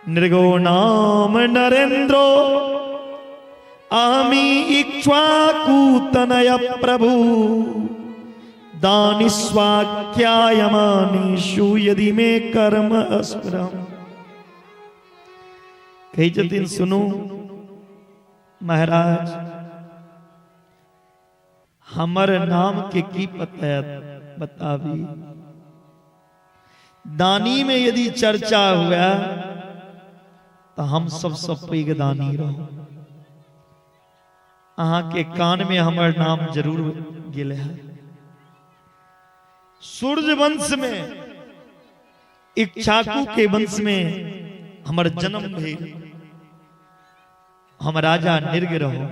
नृगो नाम नरेंद्रो आमी इक्ष्वाकुतनय प्रभु। दानिस्वाख्यायमानेषु यदि मे कर्म अस्मरम। कहै छथिन सुनू महाराज, हमर नाम के की पता बताबी। दानी में यदि चर्चा हुआ तो हम सबसे पैघ दानी रहो। अहाँ के कान में हमर नाम जरूर गेल है। सूर्य वंश में, इक्ष्वाकु के वंश में हमर जन्म भेल। हम राजा नृग रहो।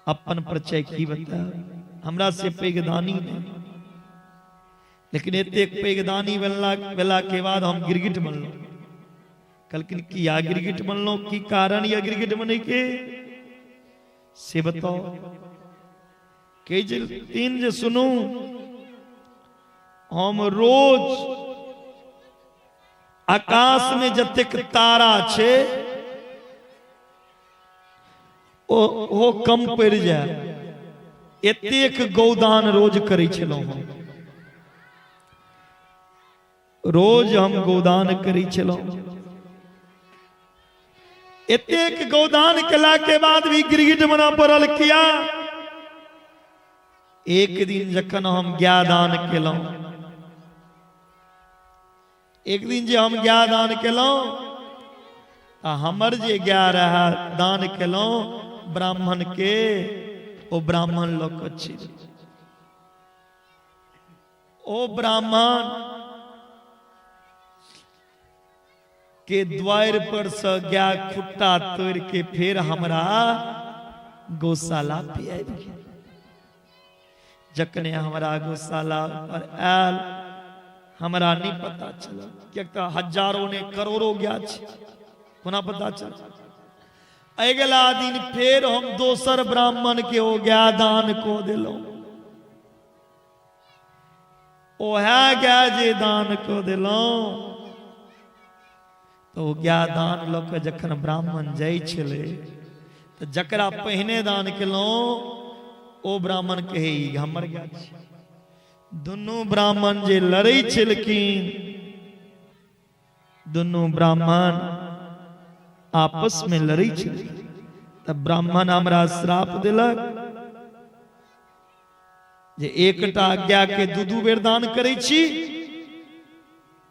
अपन परिचय की बता, हमरा से पैघ दानी नहीं, लेकिन एतेक पैघ दानी बनला के बाद हम गिरगिट बनलहुँ। कहलखिन किया गिरगिट बनलहुँ, की कारण या गिरगिट बने के से बताओ। कहै छथिन जे सुनू, हम रोज आकाश में जतेक तारा छै ओ कम पड़ि जाय, एतेक गौदान रोज करै छलहुँ हम। रोज हम गौदान करै छलहुँ। एतेक गौदान केला के बाद भी गिरगिट बना पड़ल। किया? एक दिन जखन हम ज्ञादान केलहुँ, एक दिन जे हम ज्ञादान केलहुँ, आ हमर जे गाय रहे दान केलहुँ ब्राह्मण के, ओ ब्राह्मण लऽ कऽ चलि। ओ ब्राह्मण के द्वार पर से गाय खुट्टा तोड़ के फिर हमरा गौशाला पे आबि गेल। जखने हमरा गौशाला पर आयल, हमरा नहीं पता चलल, किएक तऽ हजारों ने करोड़ों गाय छै, कोना पता चलल। अगिला दिन फेर हम दोसर ब्राह्मण के ओ गाय दान कऽ देलहुँ। ओएह गाय जे दान कऽ देलहुँ तऽ ओ गाय दान लऽ कऽ जखन ब्राह्मण जाइ छलै तऽ जकरा पहिने दान केलहुँ ओ ब्राह्मण कहै ई हमर गाय छै। दुनू ब्राह्मण जे लड़ै छलखिन, दुनू ब्राह्मण आपस में लड़ै छलखिन, तऽ ब्राह्मण हमरा श्राप देलक जे एकटा गाय के दू दू बेर दान करै छी,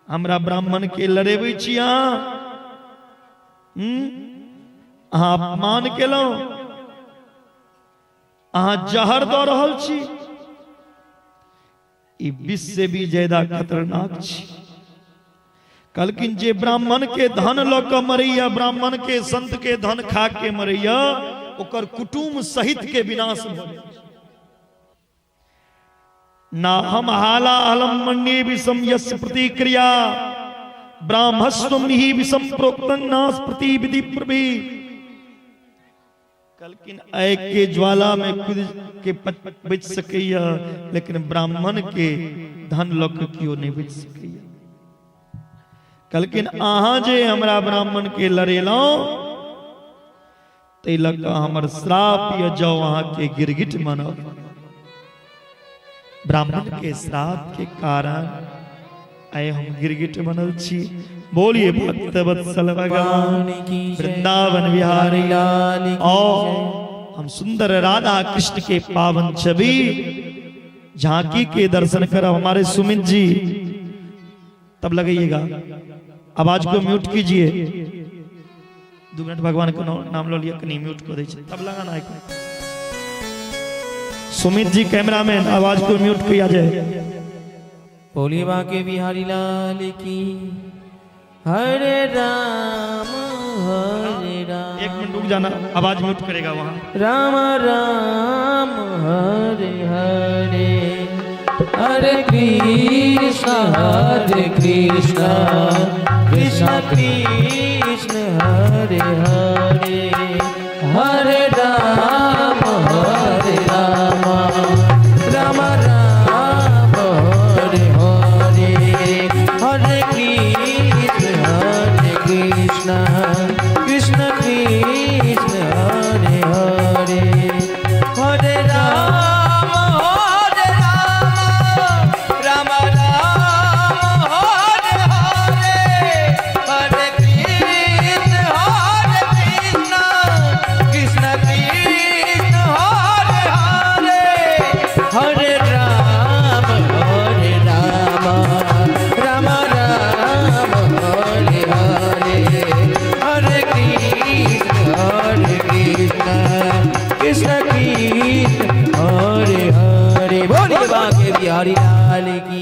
हमरा ब्राह्मण के लड़ेबै छी अहाँ, अहाँ अपमान केलहुँ, अहाँ जहर दऽ रहल छी, ई विष से भी ज्यादा खतरनाक छी। कहलखिन जे ब्राह्मण के धन लऽ कऽ मरैया, ब्राह्मण के संत के धन खा के मरैया, ओकर कुटुम्ब सहित के विनाश भऽ जाइ छै। ना हम हाला हलम मन्ये विषम यस्य प्रतिक्रिया ब्राह्मस्वम ही विषम प्रोक्तं नास प्रतिविधि प्रभि। कहलखिन आगि के ज्वाला में कूद के बच सकैया, लेकिन ब्राह्मण के धन लऽ के केओ नहीं बच सकैया। कहलखिन अहाँ जे हमरा ब्राह्मण के लड़ेलहुँ ताहि लऽ कऽ हमर श्राप यऽ, जाउ अहाँ के गिरगिट मनब। ब्राह्मण के श्राप के कारण आइ हम गिरगिट बनल छी। बोलिए भक्त वत्सल भगवान की जय। वृंदावन बिहारी लाल की और जय। हम सुंदर राधा कृष्ण के पावन छवि झांकी के दर्शन करब। हमारे सुमित जी तब लगाइएगा, आवाज को म्यूट कीजिए। 2 मिनट भगवान के नाम लो लिया, कहीं म्यूट कर दीजिए तब लगाना है। सुमित जी कैमरामैन आवाज को म्यूट किया जाए। बोलिए बाके बिहारी लाल की। हरे राम हरे राम। 1 मिनट रुक जाना, आवाज म्यूट करेगा वहां। राम राम हरे हरे, हरे कृष्ण हरे कृष्ण कृष्ण कृष्ण हरे हरे, हरे राम हरे राम राम राम हरे हरे, हरे कृष्ण हरे कृष्ण कृष्ण कृष्ण हरे हरे, हरे राम हरे राम राम राम हरे हरे, हरे कृष्ण हरे कृष्ण कृष्ण कृष्ण हरे हरे, हरे राम हरे राम राम राम हरे हरे, हरे कृष्ण हरे कृष्ण कृष्ण कृष्ण हरे हरे। बोलिए बाके बिहारी लाल की।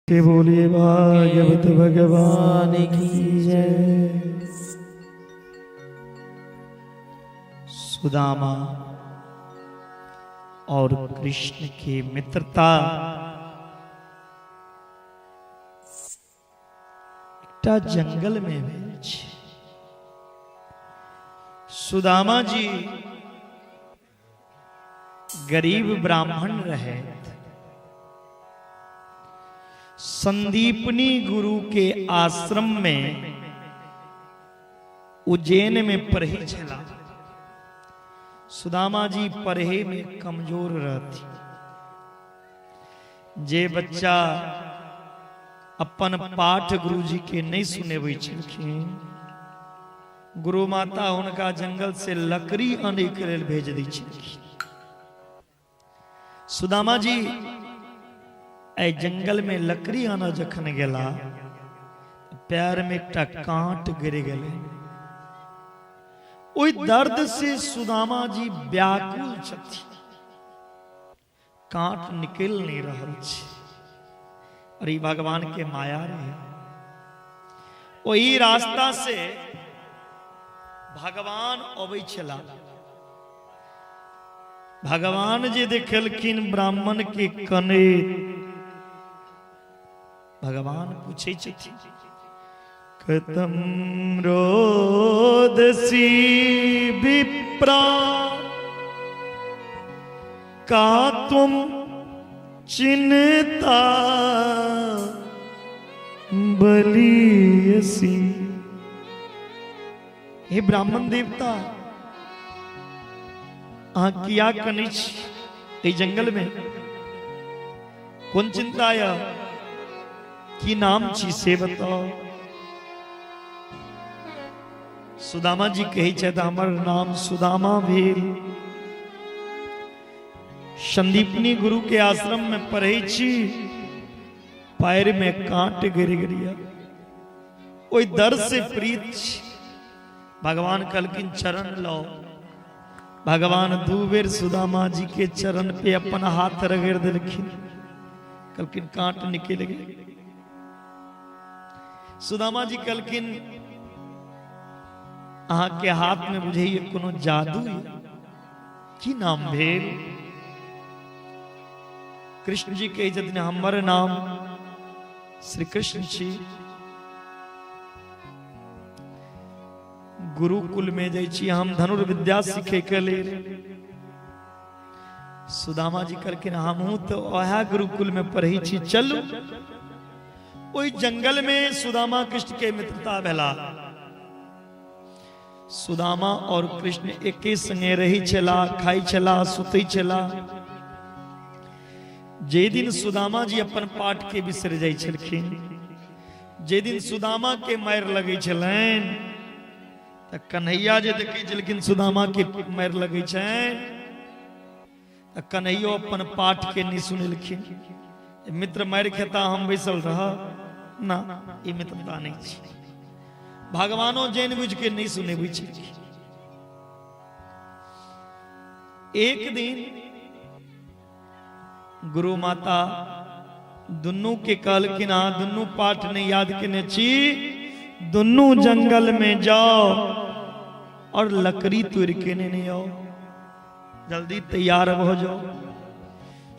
के बोलिए भागवत भगवान की जय। सुदामा और कृष्ण की मित्रता एकटा जंगल में भेल छै। सुदामा जी गरीब ब्राह्मण रहे, संदीपनी गुरु के आश्रम में उज्जैन में पढ़े छला। सुदामा जी पढ़े में कमजोर रहती। जे बच्चा अपन पाठ गुरु जी के नहीं सुनेबै छलखिन, गुरु माता हुनका जंगल से लकड़ी आने के लेल भेज दै छलखिन। सुदामा जी एहि जंगल में लकड़ी आना जखन गेला, पैर में एकटा कांट गिर गेलै। ओहि दर्द से सुदामा जी व्याकुल छथि, कांट निकल नहीं रहल छै। और ई भगवान के माया रहे। ओही रास्ता से भगवान अबै छला। भगवान जे देखलखिन ब्राह्मण के कने, भगवान पूछे छथिन, कतम रोदसी विप्रा का तुम चिंता बलियसी। हे ब्राह्मण देवता, अहाँ किया कनै छी एहि जंगल में? कोन चिंता या की नाम छी से बताओ। सुदामा जी कहै छथि, हमर नाम सुदामा भेल, संदीपनी गुरु के आश्रम में पढ़ै छी, पैर में कांट गिर गेलिया, ओहि दर्द से प्रीत छी। भगवान कहलखिन चरण लो। भगवान दू बेर सुदामा जी के चरण पे अपन हाथ रगड़ देलखिन, कहलखिन कांट निकल गेल। सुदामा जी कहलखिन, अहाँ के हाथ में बुझैये कोनो जादू है, की नाम भेल? कृष्ण जी कहै छथिन, हमर नाम श्री कृष्ण छी। गुरुकुल में जाइ छी हम धनुर्विद्या सीखे के लेल। सुदामा जी कहलखिन, हमहूँ तो वएह गुरुकुल में पढ़ै छी, चलू। ओहि जंगल में सुदामा कृष्ण के मित्रता भेला। सुदामा और कृष्ण एके संगे रही छला, खाई छला, सुतै छला। जे दिन सुदामा जी अपन पाठ के बिसरि जाइ छलखिन, जे दिन सुदामा के मारि लगै छलनि, तऽ कन्हैया जे देखै छलखिन सुदामा के मारि लगै छनि, तऽ कन्हैयो अपन पाठ के नहि सुनेलखिन। मित्र मारि खेता हम बैसल रह ना, ई मित्रता नहीं छै। भगवानो जैन बुझ के नहीं सुनेबै छै। एक दिन गुरु माता दुनू के कहलखिन, अहाँ दुनू पाठ नहीं याद केने छी, दुनू जंगल में जाओ और लकड़ी तोड़ के नेने आओ, जल्दी तैयार हो जाओ।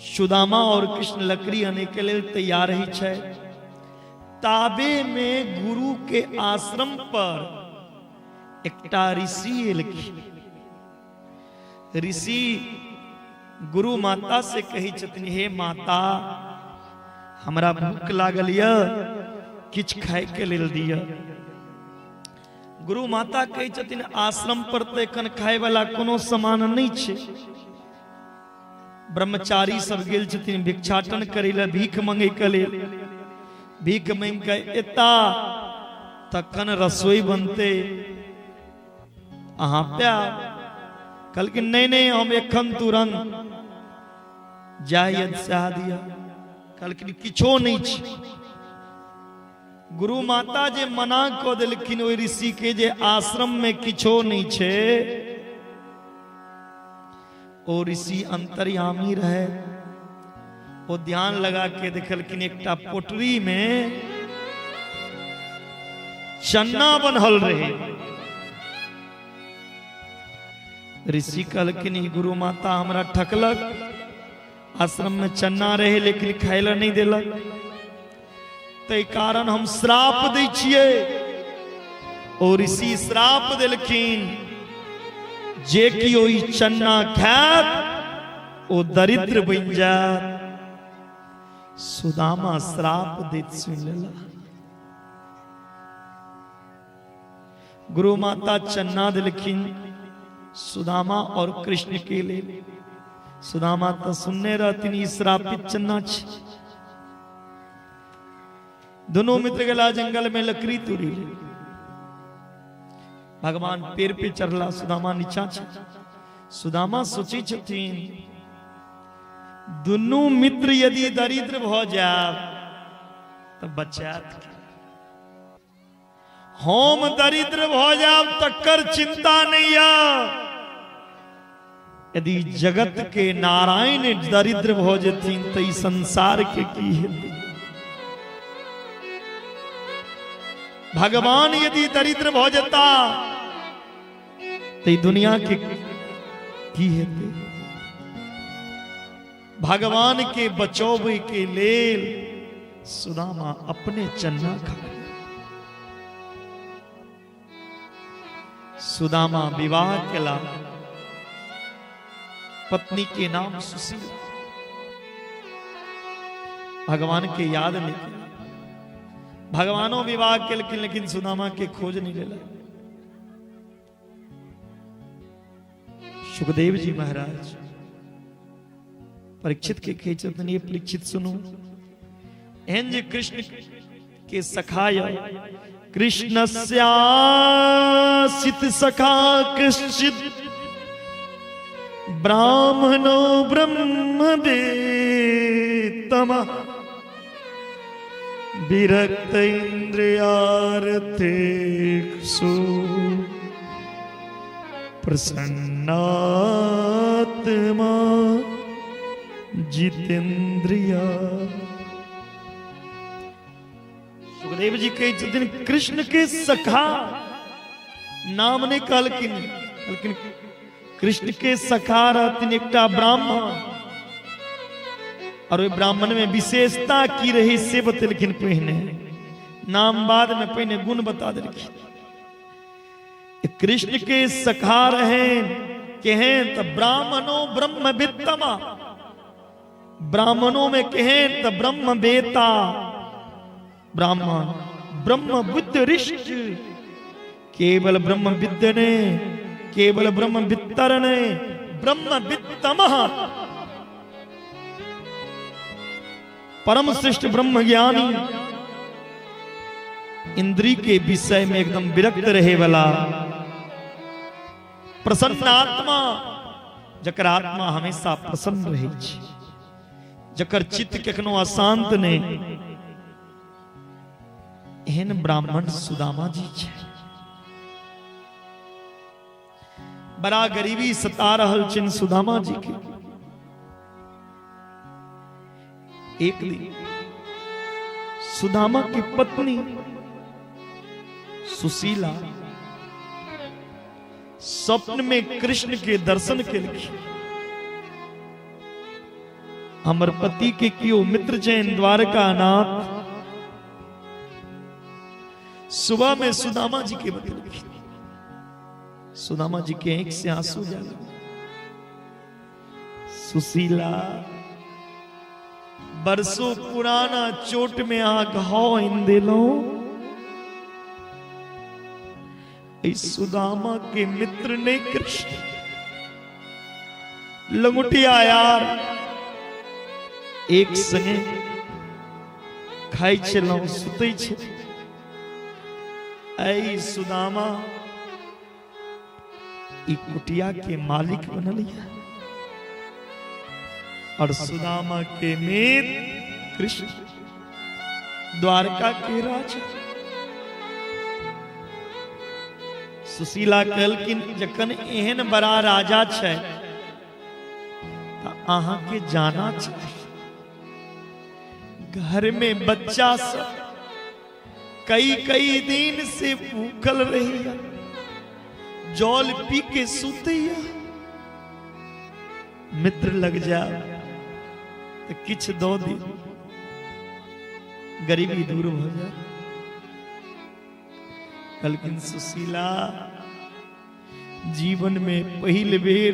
सुदामा और कृष्ण लकड़ी आने के लिए तैयार ही छै। ताबे में गुरु के आश्रम पर एकटा ऋषि एलखिन। ऋषि गुरु माता से कहै छथिन, हे माता, हमरा भूख लागल यऽ, किछु खाय के लेल दिअ। गुरु माता कहै छथिन, आश्रम पर तऽ एखन खाय वाला कोनो सामान नहि छै। ब्रह्मचारी सब गेल छथिन भिक्षाटन करै लए, भीख मंगै के लेल। भीख मांगि के एता तखन रसोई बनते, अहाँ प्यार। कहलखिन, नहीं नहीं, हम एखन तुरंत जाय सह दिया। कहलखिन, किछो नहीं छै। गुरु माता जे मना कऽ देलखिन ओहि ऋषि के जे आश्रम में किछो नहीं छै, ओ ऋषि अंतर्यामी रहे। ओ ध्यान लगा के देखलखिन एकटा पोटरी में चन्ना बनल रहे। ऋषि कहलखिन ई गुरु माता हमरा ठकलक, आश्रम में चन्ना रहे लेकिन खाय ला नहीं देलक, तै कारण हम श्राप दै छियै। ओ ऋषि श्राप देलखिन जे कि ओ ई चन्ना खायत ओ दरिद्र बनि जायत। सुदामा श्राप दैत सुनि लेला। गुरु माता चन्ना देलखिन सुदामा और कृष्ण के लेल। सुदामा तो सुनने रहथिन ई श्रापित चन्ना छै। दोनों मित्र गेला जंगल में लकड़ी तोड़ी ले। भगवान पेड़ पे चढ़ला, सुदामा नीचा छै। सुदामा सोचै छथिन दुनू मित्र यदि दरिद्र भ जायब तो बचात, हम दरिद्र भ जायब तकर चिंता नहीं है। यदि जगत के नारायण दरिद्र भ जेथिन तो ई संसार के की हेतै। भगवान यदि दरिद्र भ जेता तो ई दुनिया के की हेतै। भगवान के बचौबे के लेल सुदामा अपने चन्ना खा। सुदामा विवाह केला, पत्नी के नाम सुशीला। भगवान के याद नहीं केला। भगवानो विवाह केलखिन लेकिन सुदामा के खोज नहीं लेला। सुखदेव जी महाराज परीक्षित के कहै छथिन, ये परीक्षित सुनू, एहन जे कृष्ण के सखाय कृष्णस्यासित सखा कश्चित् ब्राह्मणो ब्रह्मवेत्तमः विरक्त इन्द्रियार्थेषु प्रसन्नात्मा जितेन्द्रिया। सुखदेव जी कहै छथिन कृष्ण के सखा नाम नहीं कहलखिन, कहलखिन कृष्ण के सखा रहथिन एकटा ब्राह्मण, और ओहि ब्राह्मण में विशेषता की रही से बतेलखिन पहिने, नाम बाद में पहिने गुण बता देलखिन। कृष्ण के सखा रहे केहन त ब्राह्मणो ब्रह्मवित्तमा, ब्राह्मणों में केहन त ब्रह्मवेता ब्राह्मण, ब्रह्म बुद्ध ऋष्ट, केवल ब्रह्म विद्य ने, केवल ब्रह्म वित्तर ने, ब्रह्म वित्तमः परम श्रेष्ठ ब्रह्म ज्ञानी, इंद्री के विषय में एकदम विरक्त रहे वाला प्रसन्न आत्मा, जकर आत्मा हमेशा प्रसन्न रहे छै, जकर चित्त कखनो अशांत नहीं, एहन ब्राह्मण सुदामा जी छै। बड़ा गरीबी सता रहल छनि सुदामा जी के। एक दिन सुदामा की पत्नी सुशीला स्वप्न में कृष्ण के दर्शन केलखिन। हमर पति के कियो मित्र छनि द्वारका नाथ। सुबह में सुदामा जी के बतेलखिन। सुदामा जी के आंख से आंसू जा। सुशीला बरसों पुराना चोट में आ घाव इन दिलो, इस सुदामा के मित्र ने कृष्ण लंगुटिया यार एक संगे खाई छलहुँ सुतै छल। ऐ सुदामा ई कुटिया के मालिक बनल या, और सुदामा के मित्र कृष्ण द्वारका के राजा। सुशीला कहलखिन जखन एहन बड़ा राजा छै त अहाँ के जाना चाही। घर में बच्चा सब कई कई दिन से भूखल रही, जल पी के सुतैया, मित्र लग जा तो किछ दो दी, गरीबी दूर हो जा। कहलखिन सुशीला जीवन में पहिल बेर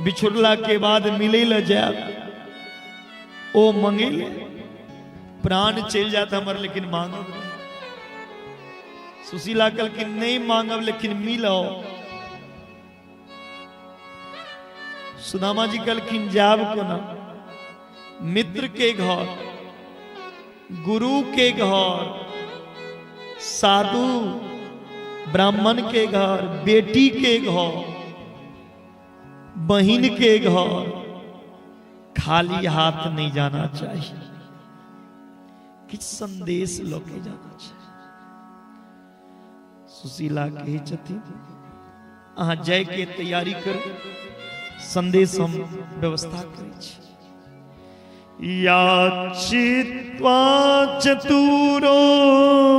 बिछुड़ला के बाद मिले ल जाए, ओ मंगे ले, प्राण चल जाता हमर लेकिन मांगब नहीं। सुशीला कहलखिन नहीं मांगब लेकिन मिलो। सुदामा जी कहलखिन जाब कोना, मित्र के घर, गुरु के घर, साधु ब्राह्मण के घर, बेटी के घर, बहन के घर, खाली हाथ नहीं जाना चाहिए, किछ संदेश लके जाना चाहिए। सुशीला कहे छथिन अहाँ जाय के तैयारी करू, संदेश हम व्यवस्था करै छी। याचित्वा चतुरो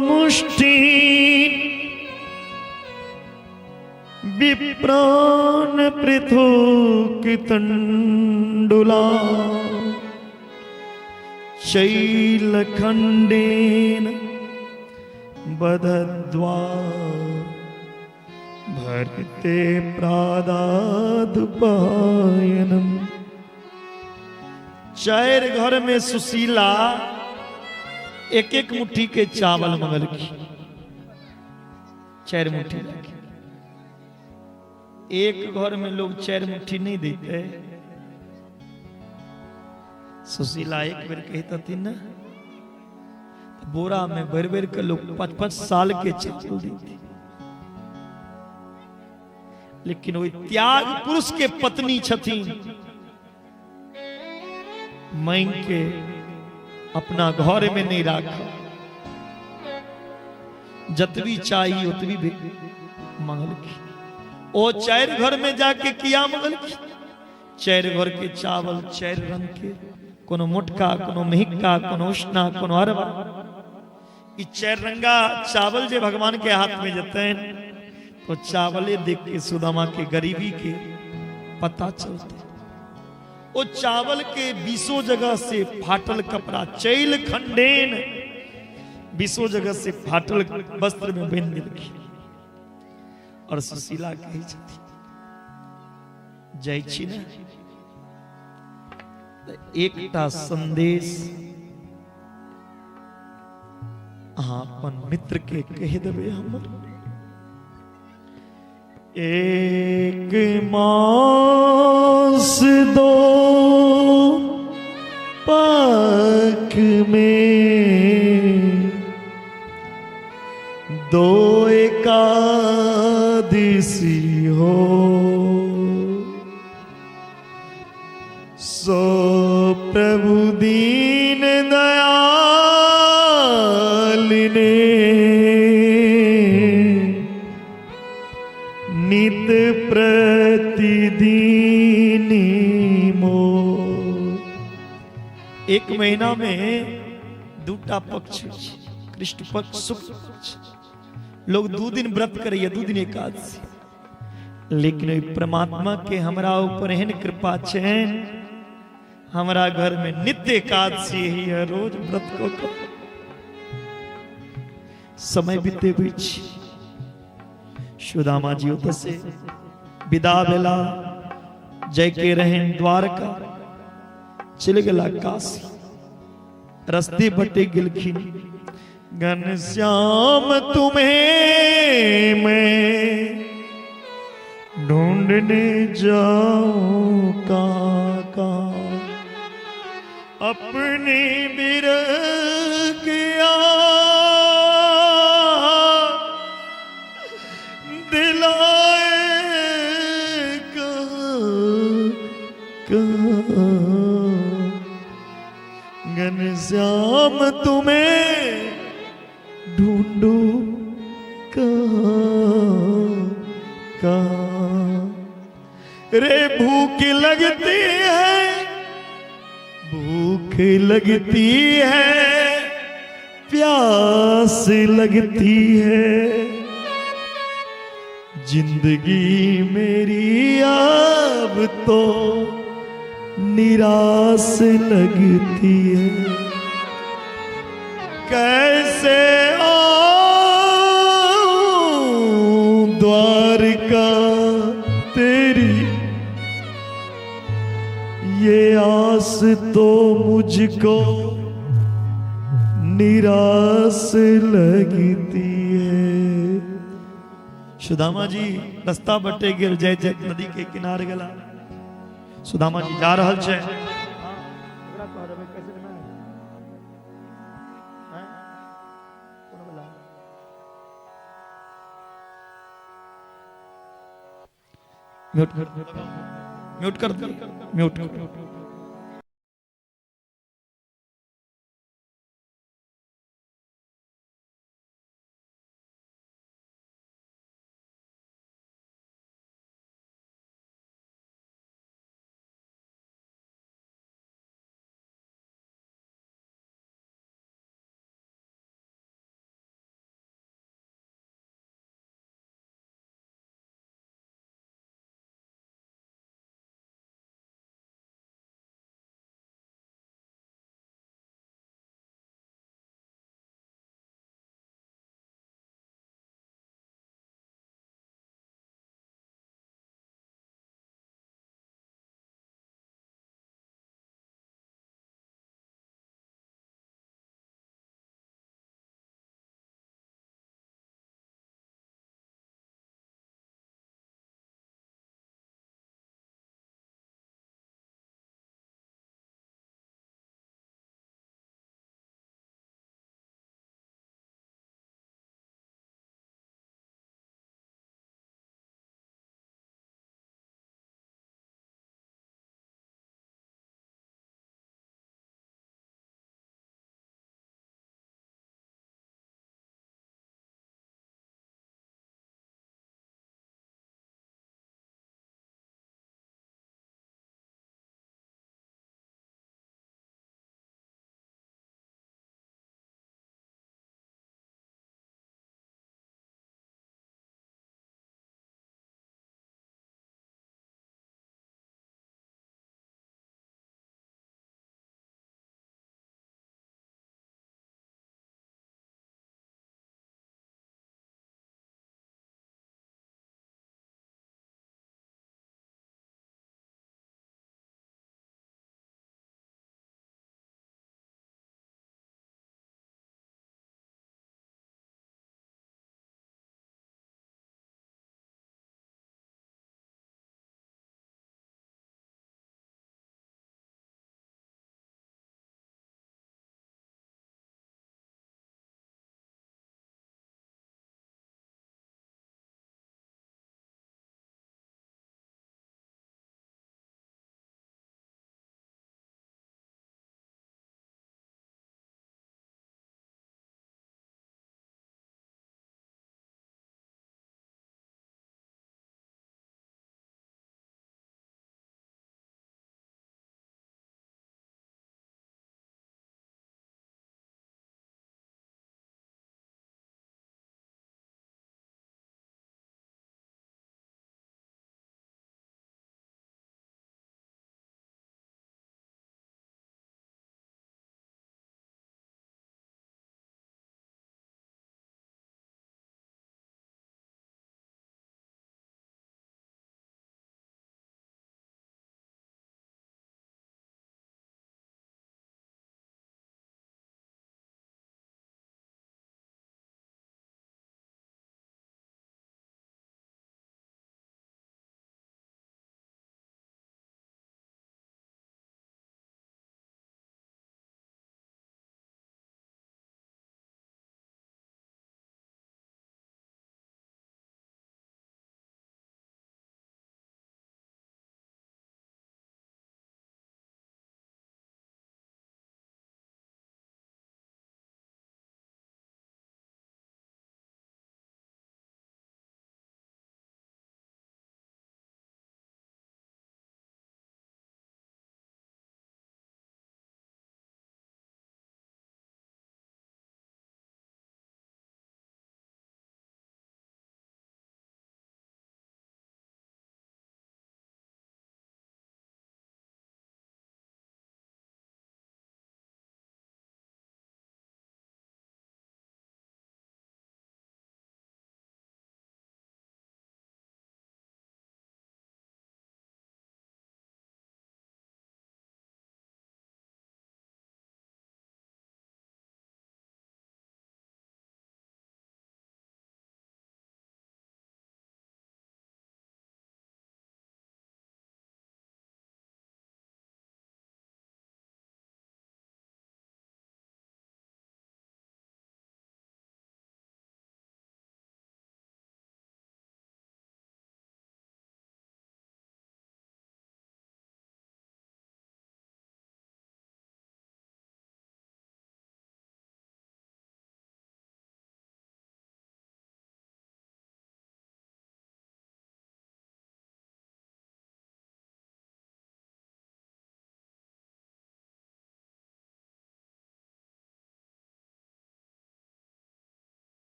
मुष्टि विप्राण पृथुक तंडुला शैलखंडेन बधद्वा भरते प्रादादुपायनम। चार घर में सुशीला एक एक मुट्ठी के चावल मंगलखी, 4 मुट्ठी। एक घर में लोग 4 मुट्ठी नहीं देते। सुशीला एक बेर कहती ना, बोरा में भर भर के लोग 5-5 साल के चावल देते, लेकिन वही त्याग पुरुष के पत्नी छथिन, मांग के अपना घर में नहीं राख, जतवी चाहिए उतवी भी मंगलखी। ओ 4 घर में जाके किया मंगलखी, 4 घर के चावल 4 रंग के, कोनो मोटका, कोनो मेहिका, कोनो उष्णा, कोनो अरवा, ई 4 रंगा चावल जे भगवान के हाथ में जतन तो चावले देख के सुदामा के गरीबी के पता चलते। ओ चावल के 20 जगह से फाटल कपड़ा चैल खंडेन 20 जगह से फाटल वस्त्र में बन देलखिन। और सुशीला कहै छथिन जाइ छी ने एकटा संदेश अहाँ अपन मित्र के कहि देबै हमर। 1 मास 2 पख में 2 एकादशी हो, सो प्रभु दीन दयाल ने नित प्रतिदिन मो। 1 महीना में 2 पक्ष, कृष्ण पक्ष शुक्ल पक्ष, लोग 2 दिन व्रत करैया, 2 दिन एकादशी। लेकिन परमात्मा के हमरा ऊपर एहन कृपा छैन, हमरा घर में नित्य एकादशी ही है, रोज व्रत को समय बीते छी। सुदामा जी ओतऽ से विदा भेला, जय के रहन द्वारका, चलि गेला काशी। रस्ते बटे गेलखिन, घनश्याम तुम्हें मैं ढूंढने जाऊं काका, अपने बिरह के दिलाए घनश्याम तुम्हें ढूंढू कहाँ कहाँ। रे भूख लगती है, भूख भूख लगती है, प्यास लगती है, जिंदगी मेरी अब तो निराश लगती है। कैसे आऊं द्वारका तेरी, ये आस तो मुझको निराश लगती है। सुदामा जी रास्ता बटे गेल, जय जय नदी के किनारे गेला। सुदामा जी जा रहल छै। म्यूट म्यूट कर, म्यूट।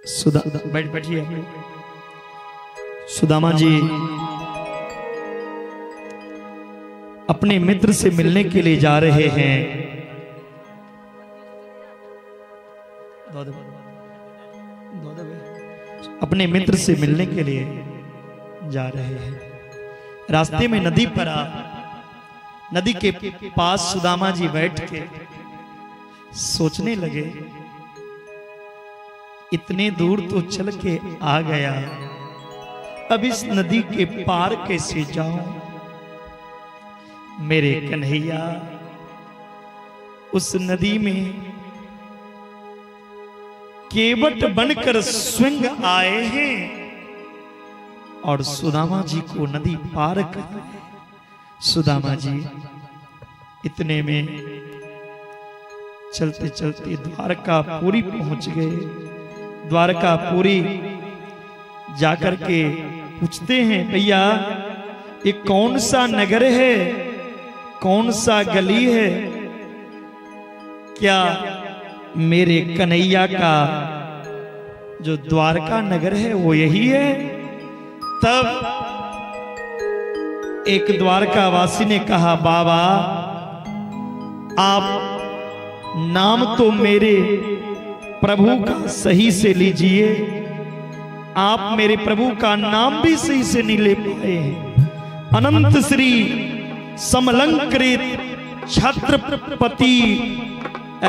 सुदा बैठ बैठिए। सुदामा जी अपने मित्र से मिलने के लिए जा रहे हैं। अपने मित्र से मिलने के लिए जा रहे हैं। रास्ते में नदी पर आ, नदी के पास सुदामा जी बैठ के सोचने लगे, इतने दूर तो चल के आ गया, अब इस नदी के पार कैसे जाऊं? मेरे कन्हैया उस नदी में केवट बनकर स्वयं आए हैं और सुदामा जी को नदी पार कर। सुदामा जी इतने में चलते चलते द्वारकापुरी पहुंच गए। द्वारकापुरी जाकर के पूछते हैं, भैया ये कौन सा नगर है, कौन सा गली है, क्या मेरे कन्हैया का जो द्वारका नगर है वो यही है? तब एक द्वारकावासी ने कहा, बाबा आप नाम तो मेरे प्रभु का सही से लीजिए, आप मेरे प्रभु का नाम भी सही से नहीं ले पाए हैं। अनंत श्री समलंकृत छत्रपति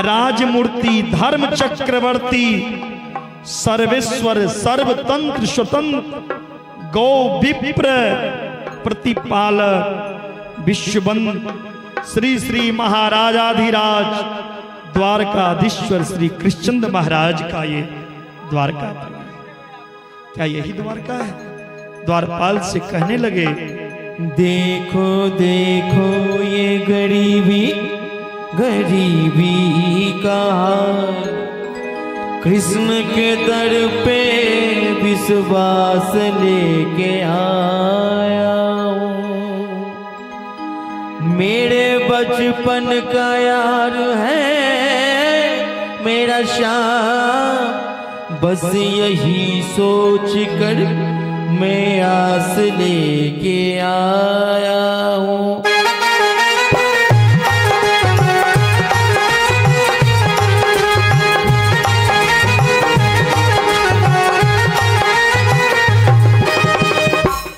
राजमूर्ति धर्म चक्रवर्ती सर्वेश्वर सर्वतंत्र स्वतंत्र गौ विप्र प्रतिपालक विश्वबंध श्री श्री महाराजाधिराज द्वारकाधीश्वर श्री कृष्णचंद्र महाराज का ये द्वारका। क्या यही द्वारका है? द्वारपाल से कहने लगे, देखो देखो ये गरीबी गरीबी का हाल, कृष्ण के दर पे विश्वास लेके आया हूँ। मेरे बचपन का यार है मेरा श्याम, बस यही सोच कर मैं आस लेके आया हूँ।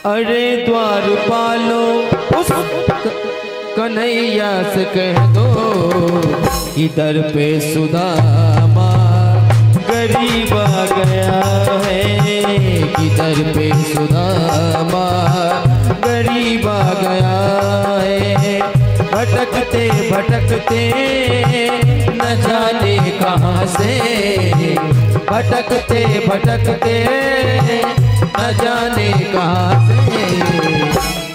अरे द्वारपालो उस कन्हैया से कह दो कि दर पे सुदामा गरीब आ गया है, कि दर पे सुदामा गरीब आ गया है। भटकते भटकते न जाने कहाँ से, भटकते भटकते न जाने कहाँ से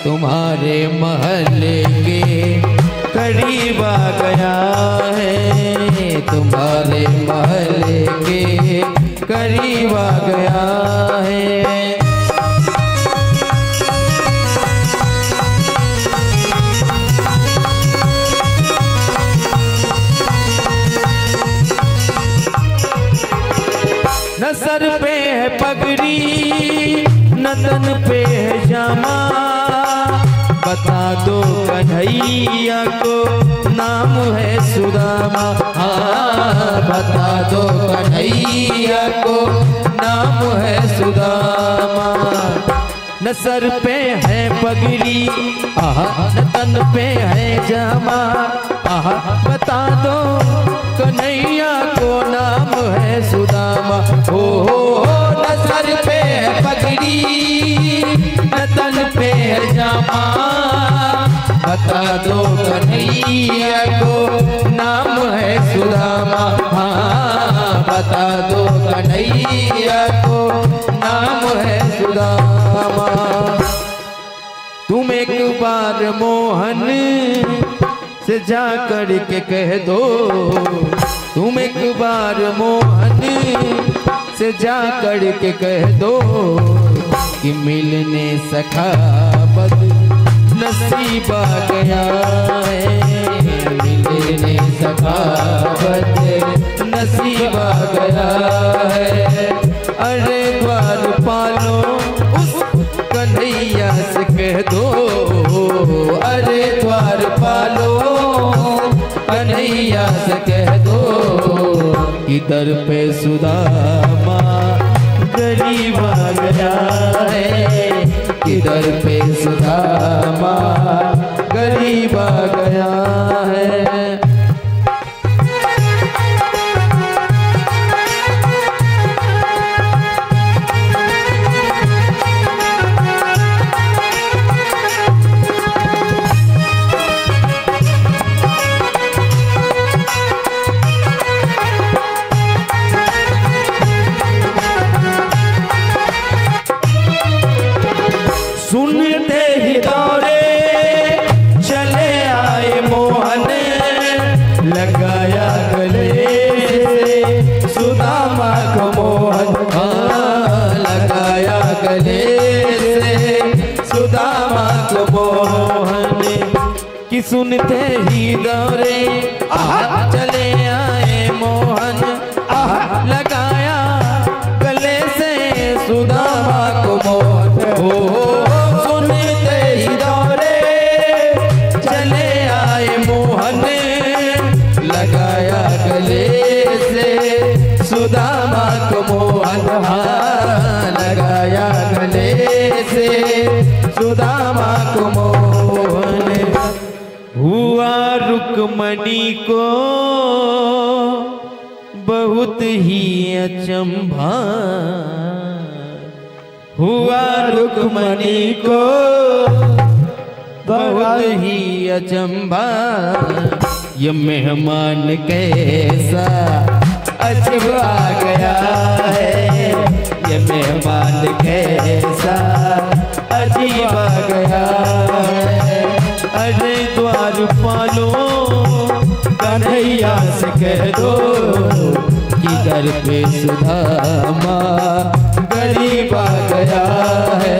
तुम्हारे महल के करीब आ गया है, तुम्हारे महल के करीब आ गया है। न सर पे है पगड़ी न तन पे है जामा, बता दो कन्हैया को नाम है सुदामा। हाँ बता दो कन्हैया को नाम है सुदामा। न सर पे है पगड़ी आहा न तन पे है जामा, आहा बता दो कन्हैया को नाम है सुदामा। हो न सर पे है पगड़ी न तन पे है जामा, बता दो कन्हैया को नाम है सुदामा। हाँ बता दो कन्हैया को नाम है सुदामा। तुम एक बार मोहन से जा कर के कह दो, तुम एक बार मोहन से जा कर के कह दो कि मिलने सखा बद नसीब आ गया है, मिलने सखा बद नसीब आ गया है। कह दो, अरे द्वार पालो कन्हैया से कह दो, इधर पे सुदामा गरीब आ गया है, इधर पे सुदामा गरीब आ गया है। सुनते ही दौड़े चले आए मोहन, लगाया गले से सुदामा को मोहन, लगाया गले से सुदामा को मोहन। कि सुनते ही दौड़े चले आए मोहन, लगाया गले से सुदामा को मोहन। हो सुनते ही दौड़े चले आए मोहन, लगाया गले से सुदामा को मोहन, लगाया गले से सुदामा को मोहन। हुआ रुक्मणी को बहुत ही अचंभा, हुआ रुक्मणी को बहुत ही अचंभा, ये मेहमान कैसा अजब आ गया है, ये मेहमान कैसा अजीब आ गया है। अरे द्वार पालो कन्हैया से कह दो, इधर पे सुदामा गरीब आ गया है,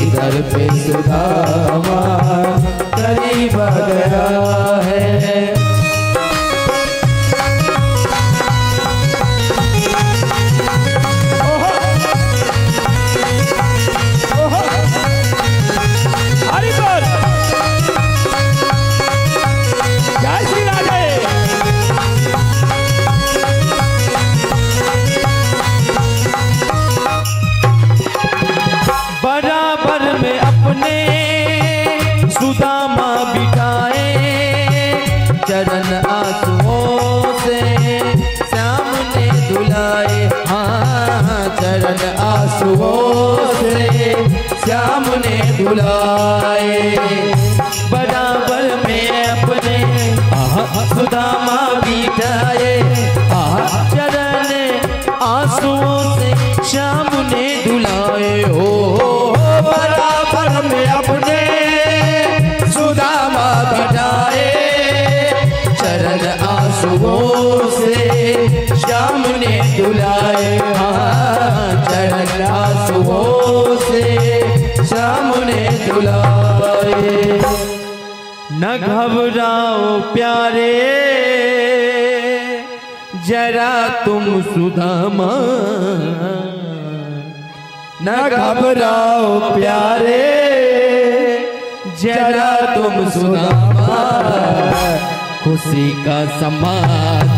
इधर पे सुदामा गरीब आ गया है। जय श्री राधे। बराबर में अपने सुदामा बिठाए, चरण आंसुओं से श्याम ने धुलाए, हाँ चरण आंसुओं से श्याम ने धुलाए। बराबर में अपने सुदामा बिठाए, चरण आंसुओं से श्याम ने धुलाए। हो बराबर में अपने सुदामा बिठाए, चरण आंसुओं से श्याम ने धुलाए, हाँ चरण आंसुओं से श्याम ने धुलाए। न घबराओ प्यारे जरा तुम सुदामा, न घबराओ प्यारे जरा तुम सुदामा, खुशी का समा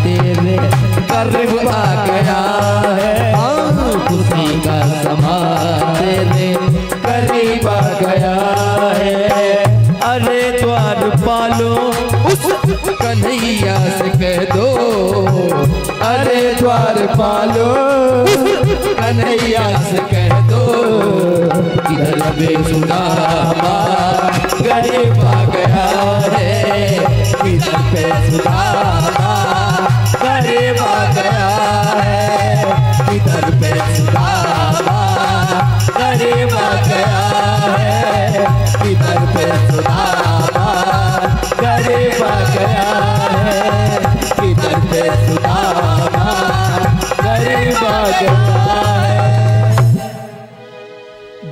तेरे करीब आ गया है, खुशी का समा तेरे करीब आ गया है। अरे द्वार पालो उस कन्हैया से कह दो, अरे द्वार पालो कन्हैया से कह दो, इधर पे सुदामा गरीब आ गया है, इधर पे सुदामा गरीब आ गया है, इधर पे सुदामा गरीब आ गया है, इधर पे सुदामा गरीब आ गया है, इधर पे सुदामा गरीब आ गया है।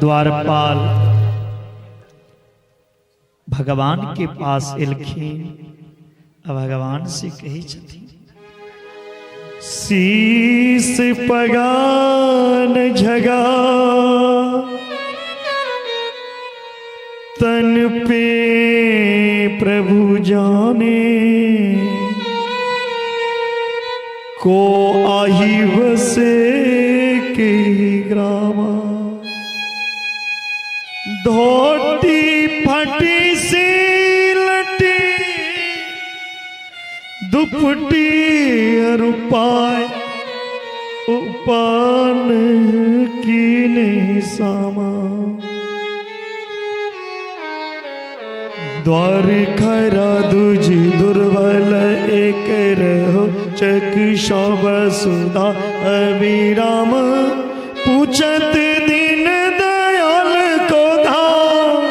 द्वारपाल भगवान के पास एलखिन, भगवान से कही छथिन, शीस पगान झगा तन पे प्रभु जाने को आही वसे के ग्रामा। धोती फटी सी लटी दुपटी अरुपाय उपान की नहीं सामा। द्वार खरा दुजी दुर्बल एक रहो चक्षु वसुधा अविराम। पूछत दीन दयाल को धाम,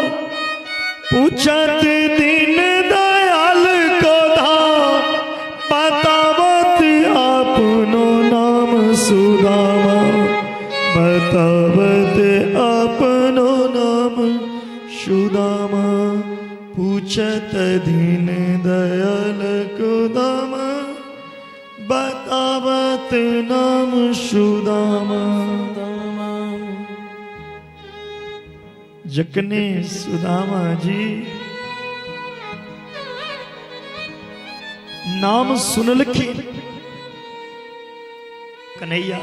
पूछत दीन दयाल को धाम, बतावत अपनो नाम सुदामा, बतावत अपनो नाम सुदामा। पूछत दीन दयाल को धाम, बतावत नाम सुदामा। जकने सुदामा जी नाम सुनलखिन कन्हैया,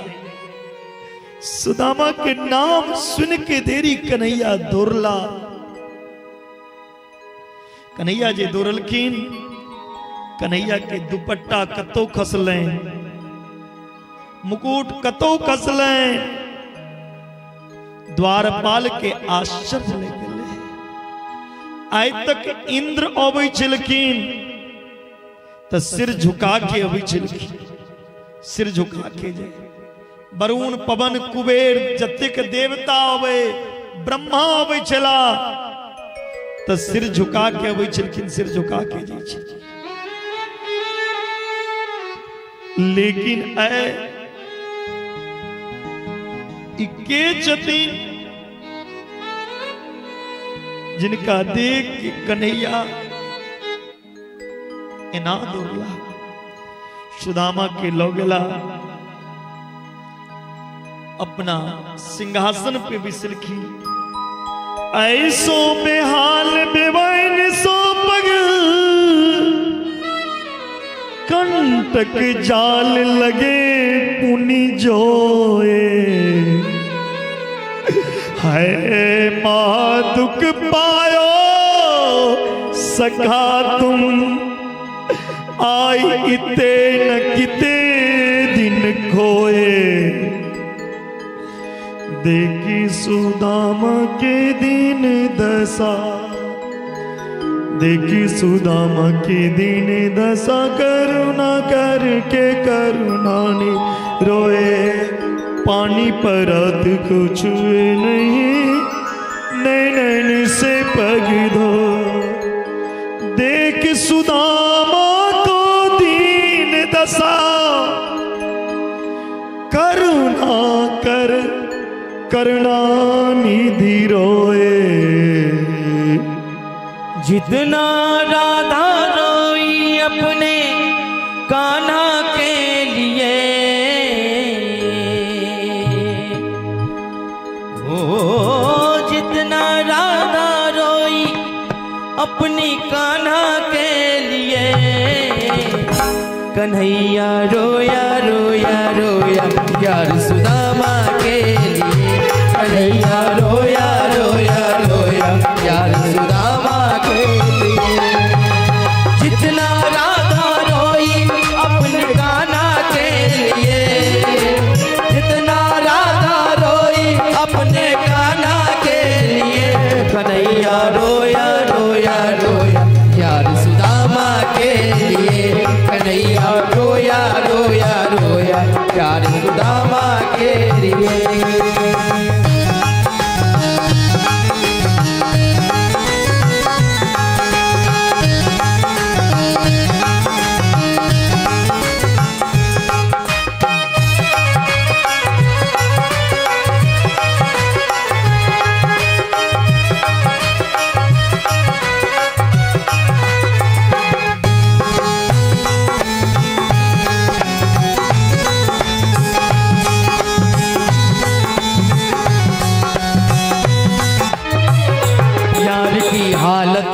सुदामा के नाम सुन के देरी कन्हैया दौड़ला। कन्हैया जे दौड़लखिन, कन्हैया के दुपट्टा कतौ खसलनि, मुकुट कतौ खसलनि। द्वारपाल के आश्चर्य लागि गेलै। आइ तक इंद्र अबै छलखिन तऽ सिर झुका के अबै छलखिन, सिर झुका के जाय। वरुण पवन कुबेर जतेक देवता अबै, ब्रह्मा अबै छला तऽ सिर झुका के अबै छलखिन, सिर झुका के जाइ छलखिन। लेकिन ई के छथिन जिनका देख के कन्हैया एना दौड़ला। सुदामा के लऽ गेला, अपना सिंहासन पे बैसलखिन। ऐसो बेहाल बेबैन सो पग, कंटक जाल लगे पुनि जोए। है माँ दुख पायो सखा तुम, आई इते न किते दिन खोए। देखी सुदामा के दिन दशा, देखी सुदामा के दिन दशा, करुणा करके करुणा ने रोए। पानी परत को छुए नहीं, नैन से पग धो। देख सुदामा को दीन दशा, करुणा कर करुणा निधि रोए। जितना राधा रोई अपने कान्हा के लिए, ओ जितना राधा रोई अपनी कान्हा के लिए, कन्हैया रोया रोया रोया यार सुदामा के लिए। कन्हैया रोया रोया रोया यार सुदामा के लिए। जितना राधा रोई अपने कान्हा के लिए, जितना राधा रोई अपने कान्हा के लिए, कन्हैया रोया रोया रोया यार सुदामा के लिए। कन्हैया रोया रोया रोया यार सुदामा के लिए।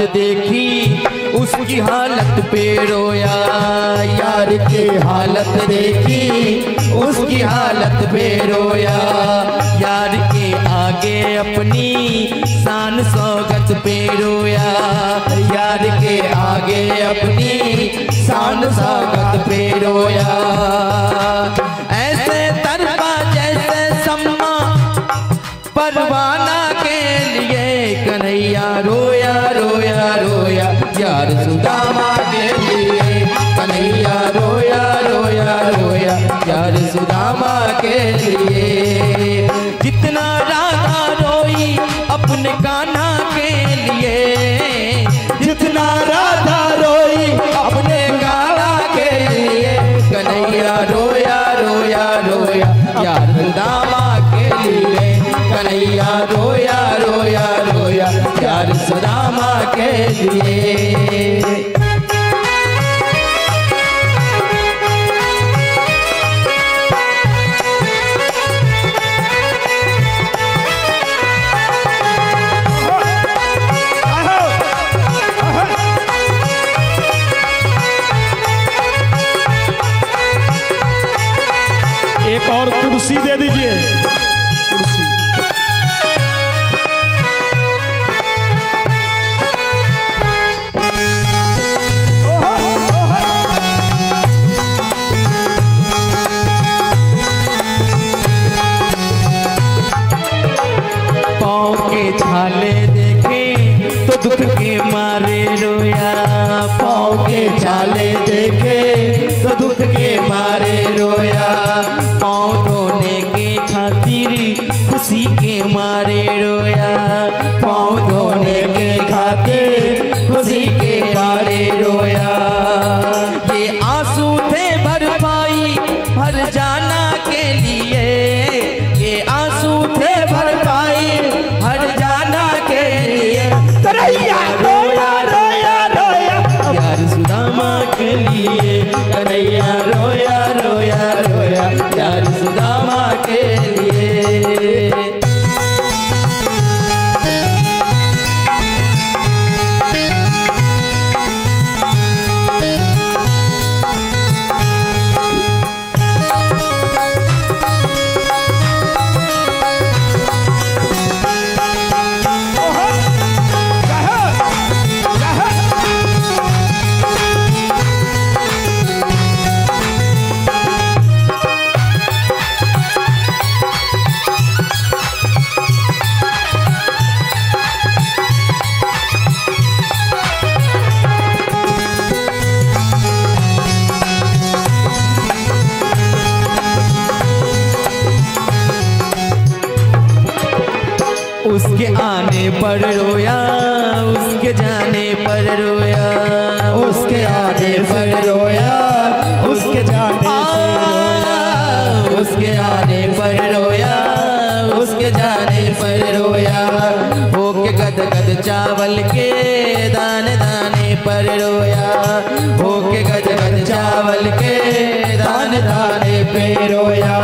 हालत देखी उसकी हालत पे रोया, यार की हालत देखी उसकी हालत पे रोया, यार के आगे अपनी शान सौगत पे रोया, यार के आगे अपनी शान सौगत पे रोया। ऐसे तरपा जैसे सम्मा परवाना के लिए, कन्हैया रोया रोया रोया यार सुदामा के लिए, कन्हैया रोया रोया रोया यार सुदामा के लिए। जितना राधा रोई अपने कान्हा के लिए, जितना राधा रोई अपने कान्हा के लिए, कन्हैया रोया रोया रोया यार सुदामा के लिए, कन्हैया रोया रोया रोया यार सुदामा के लिए। एक और कुर्सी दे दीजिए, कुर्सी। पाँव के छाले देखे तो दुख के मारे रोया, पाँव के छाले देखे तो दुख के मारे रोया, पाँव धोने के खातिर खुशी के मारे रोया, पाँव धोने के खातिर खुशी के मारे रोया। ये आंसू थे भरपाई भर जाना के लिए, ये आंसू थे भरपाई हर जाना के लिए, कन्हैया रोया रोया रोया यार सुदामा के लिए, कन्हैया रोया रोया रोया यार सुदामा के लिए। उसके आने पर रोया, उसके जाने पर रोया, उसके आने पर रोया, उसके जाने पर रोया, उसके आने पर रोया, उसके जाने पर रोया, होके गद गद चावल के दाने दाने पर रोया, होके गद गद चावल के दाने दाने पे रोया।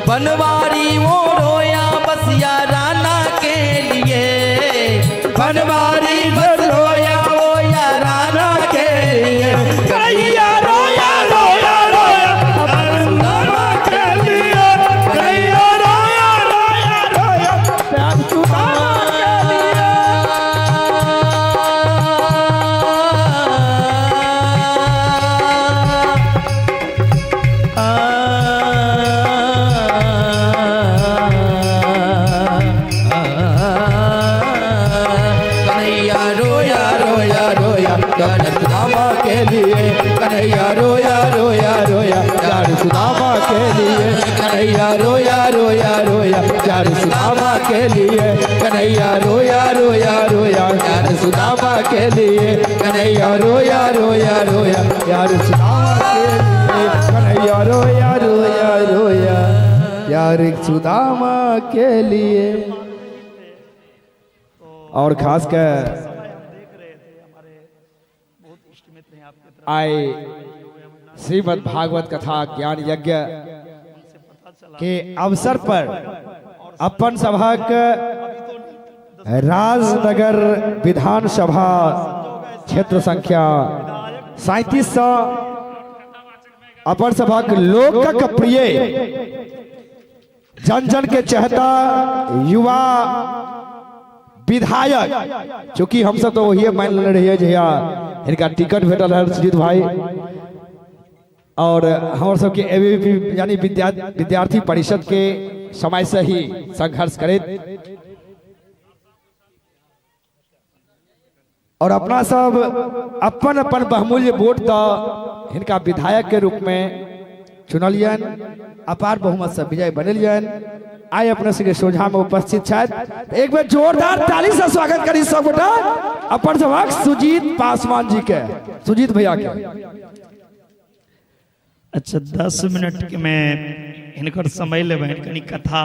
बनवारी वो रोया बस याराना के लिए, बनवारी बस रोया वो याराना के लिए, कन्हैया रोया रोया रोया सुदामा के लिए, कन्हैया रोया रोया रोया प्यार सुदामा के लिए। कन्हैया रोया रोया रोया यार सुदामा के लिए, कन्हैया रोया रोया रोया यार सुदामा के लिए, कन्हैया रोया रोया रोया यार सुदामा के लिए, कन्हैया रोया रोया रोया यार सुदामा के लिए, कन्हैया रोया रोया रोया यार सुदामा के लिए, कन्हैया रोया रोया रोया यार सुदामा के लिए। और खास कर आए श्रीमद् भागवत कथा ज्ञान यज्ञ के अवसर पर अपन सभक राजनगर विधानसभा क्षेत्र संख्या 37 सँ अपर सभक लोकक प्रिय जन जन के चहता युवा विधायक, चूंकि हम सब तो वही मान लेने रहिए जहिया इनका टिकट भेटल है सुजीत भाई, और हमारे सबके एबीवीपी यानी विद्यार्थी परिषद के समय से ही संघर्ष करैत और अपना सब अपन अपन बहुमूल्य वोट the हिनका विधायक के रूप में चुनलियन, अपार बहुमत से विजय बनेलियन। आइ अपने सबके सोझा में उपस्थित छथि, एक बेर जोरदार ताली से स्वागत करी सब गोटा अपन सभक सुजीत पासवान जी के, सुजीत भैया के। अच्छा 10 मिनट के मैं हिनकर समय लेबै, कनी कथा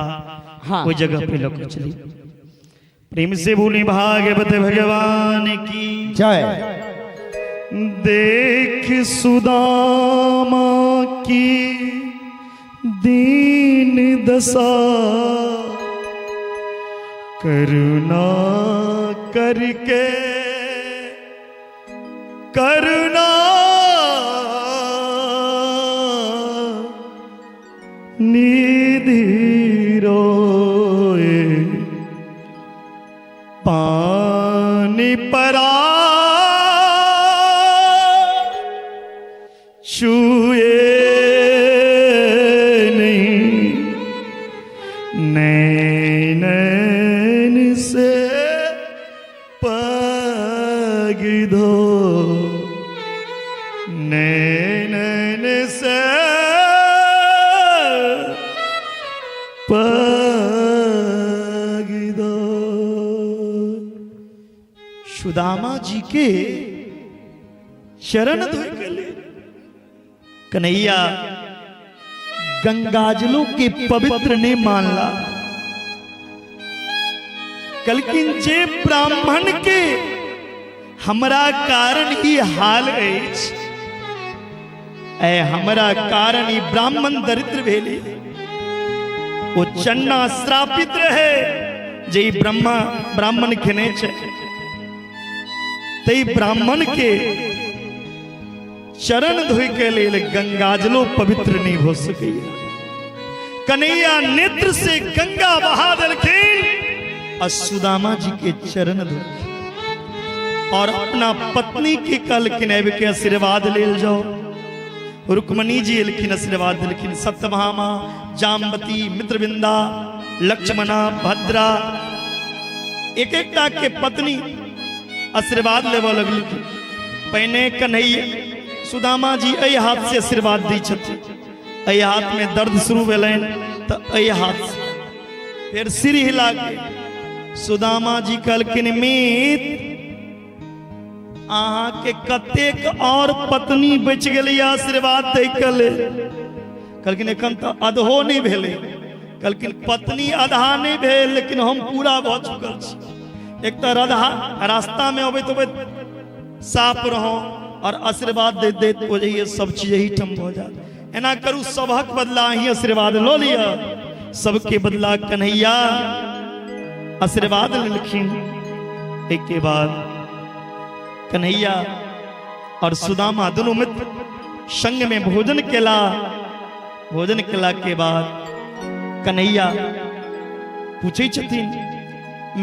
हाँ। कोई जगह पे लोग चली। प्रेम से बोली भागवत भगवान की जय। देख सुदामा की दीन दशा, करुणा करके करुणा निधि रोए, पानी परा छुए नहीं, नैन से पग धो, नैन से पग धो। सुदामा जी के चरण धोए के लिए कन्हैया गंगाजलों के पवित्र ने मानला। कलकिन जे ब्राह्मण के हमरा कारण ही हाल अछि, ऐ हमरा कारण ही ब्राह्मण दरिद्र भेले, ओ चन्ना श्रापित रहे जे ई ब्रह्मा ब्राह्मण खेने छै, तै ब्राह्मण के चरण धोइ के लेल गंगाजलो पवित्र नहीं हो सकैया। कन्हैया नेत्र से गंगा बहा देलखिन और सुदामा जी के चरण धोलखिन और अपना पत्नी के कहलखिन आबि के आशीर्वाद लेल जाओ। रुक्मणी जी एलखिन आशीर्वाद देलखिन। सत्यभामा, जामवती, मित्रविंदा, लक्ष्मणा, भद्रा, एक एकटा के पत्नी आशीर्वाद लेबऽ लगलखिन। पहिने कन्हैया सुदामा जी एहि हाथ से आशीर्वाद दै छथिन, एहि हाथ में दर्द शुरू भेलनि तऽ एहि हाथ से, फिर सिर हिला के सुदामा जी कहलखिन मीत अहाँ के कतेक और पत्नी बचि गेलै आशीर्वाद दै के लेल। कहलखिन एखन तऽ अधहो नहि भेलै। कहलखिन पत्नी आधा नहि भेल लेकिन हम पूरा भऽ चुकल छी। एक तऽ राधा रास्ता में अबैत अबैत साफ रहो और आशीर्वाद दैत दैत ओ जइए सब चीज एही ठाम भऽ जायत। एना करू सबहक बदला अहीं आशीर्वाद लऽ लिअ। सबके बदला कन्हैया आशीर्वाद लेलखिन। एहिके बाद कन्हैया और सुदामा दोनों मित्र संग में भोजन केला। भोजन केला के बाद कन्हैया पूछै छथिन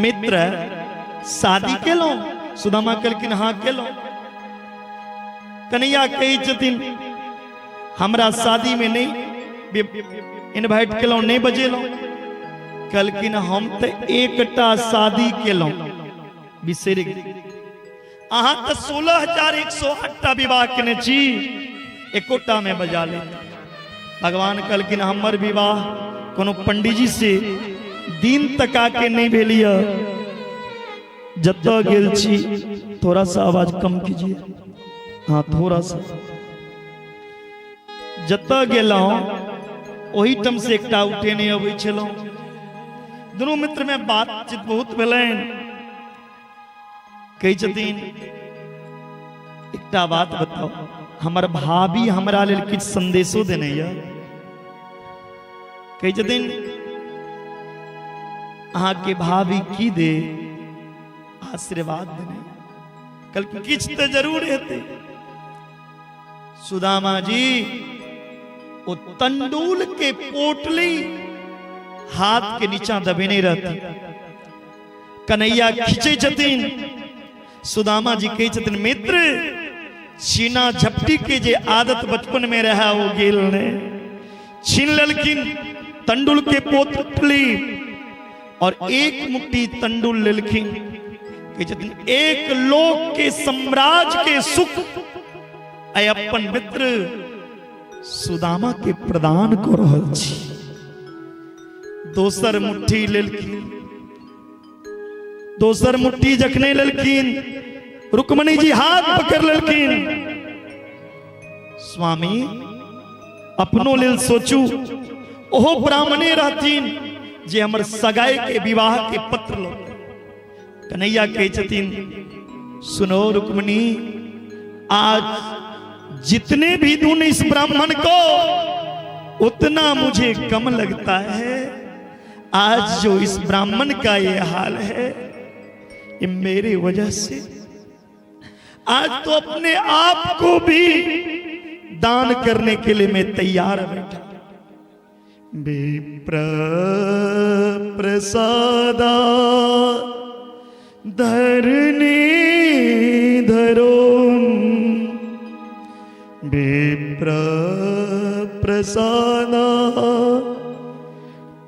मित्र शादी केलहुँ? सुदामा कहलखिन हाँ केलहुँ। कन्हैया कहै छथिन हमरा शादी में नहीं इन्वाइट केलहुँ, नहीं बजेलहुँ। कहलखिन हम तऽ एकटा शादी केलहुँ, बिसरि गेल। अहाँ तऽ 16,108टा विवाह केने छी, एकोटा में बजा ले। भगवान कहलखिन हमर विवाह कोनो पंडीजी से दिन तका के नहीं भेल यऽ। जतऽ गेल छी थोड़ा सा आवाज कम कीजिए, हाँ थोड़ा सा। जतऽ गेलहुँ ओहिठाम से एकटा उठेने अबै छलहुँ। दुनू मित्र में बातचीत बहुत भेलनि। कहै छथिन एकटा बात बताउ, हमर भाभी हमरा लेल किछु संदेशो देने यऽ। कहै छथिन अहाँके भाभी की दे? आशीर्वाद देने कहलखिन किछु तऽ जरूर हेतै। सुदामा जी ओ तंडुल के पोटली हाथ के नीचा दबेने रहती, कन्हैया खींचे छथिन। सुदामा जी कहै छथिन मित्र छीना झपटी के जे आदत बचपन में रहा वो गेल ने, छीन लेलखिन तंडुल के पोटली और एक मुट्ठी तंडुल लेलखिन। कहै छथिन एक लोक के साम्राज्य के सुख आइ अपन मित्र सुदामा के प्रदान कऽ रहल छी। दोसर मुट्ठी लेलखिन, दोसर मुट्ठी जखने लेलखिन रुक्मणी जी हाथ पकड़ लेलखिन। स्वामी अपनो लेल सोचू, ओहो ब्राह्मणे रहथिन जे हमर सगाई के विवाह के पत्र लऽ कन्हैया कहै छथिन सुनो रुक्मणी, आज जितने भी दून इस ब्राह्मण को उतना मुझे कम लगता है। आज जो इस ब्राह्मण का ये हाल है ये मेरी वजह से। आज तो अपने आप को भी दान करने के लिए मैं तैयार बैठा। विप्र प्रसादा धरनी धरो, विप्र प्रसादा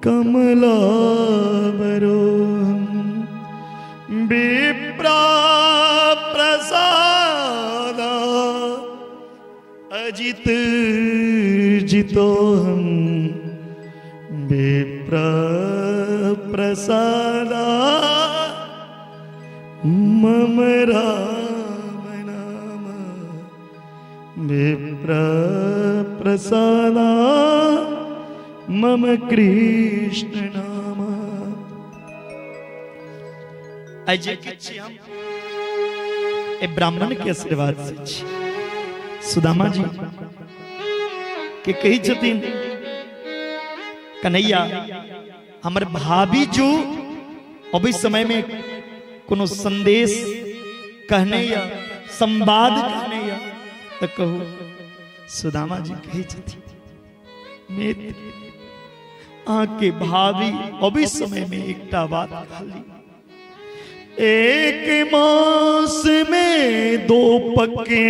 कमला बरो, विप्र प्रसादा अजित जितो हम, विप्र प्रसादा मम राम नाम, विप्र प्रसादा मम कृष्ण नाम। आइ जे किछु छी हम ए ब्राह्मण के आशीर्वाद से छी। सुदामा जी के कहै छथिन कन्हैया हमर भाभी जो अभी समय में कोनो संदेश कहने या संवाद कहने या तो कहू। सुदामा जी कहै छथिन मित्र अहाँके भाभी अभी समय में एकटा बात कहली, एक मास में दो पक्के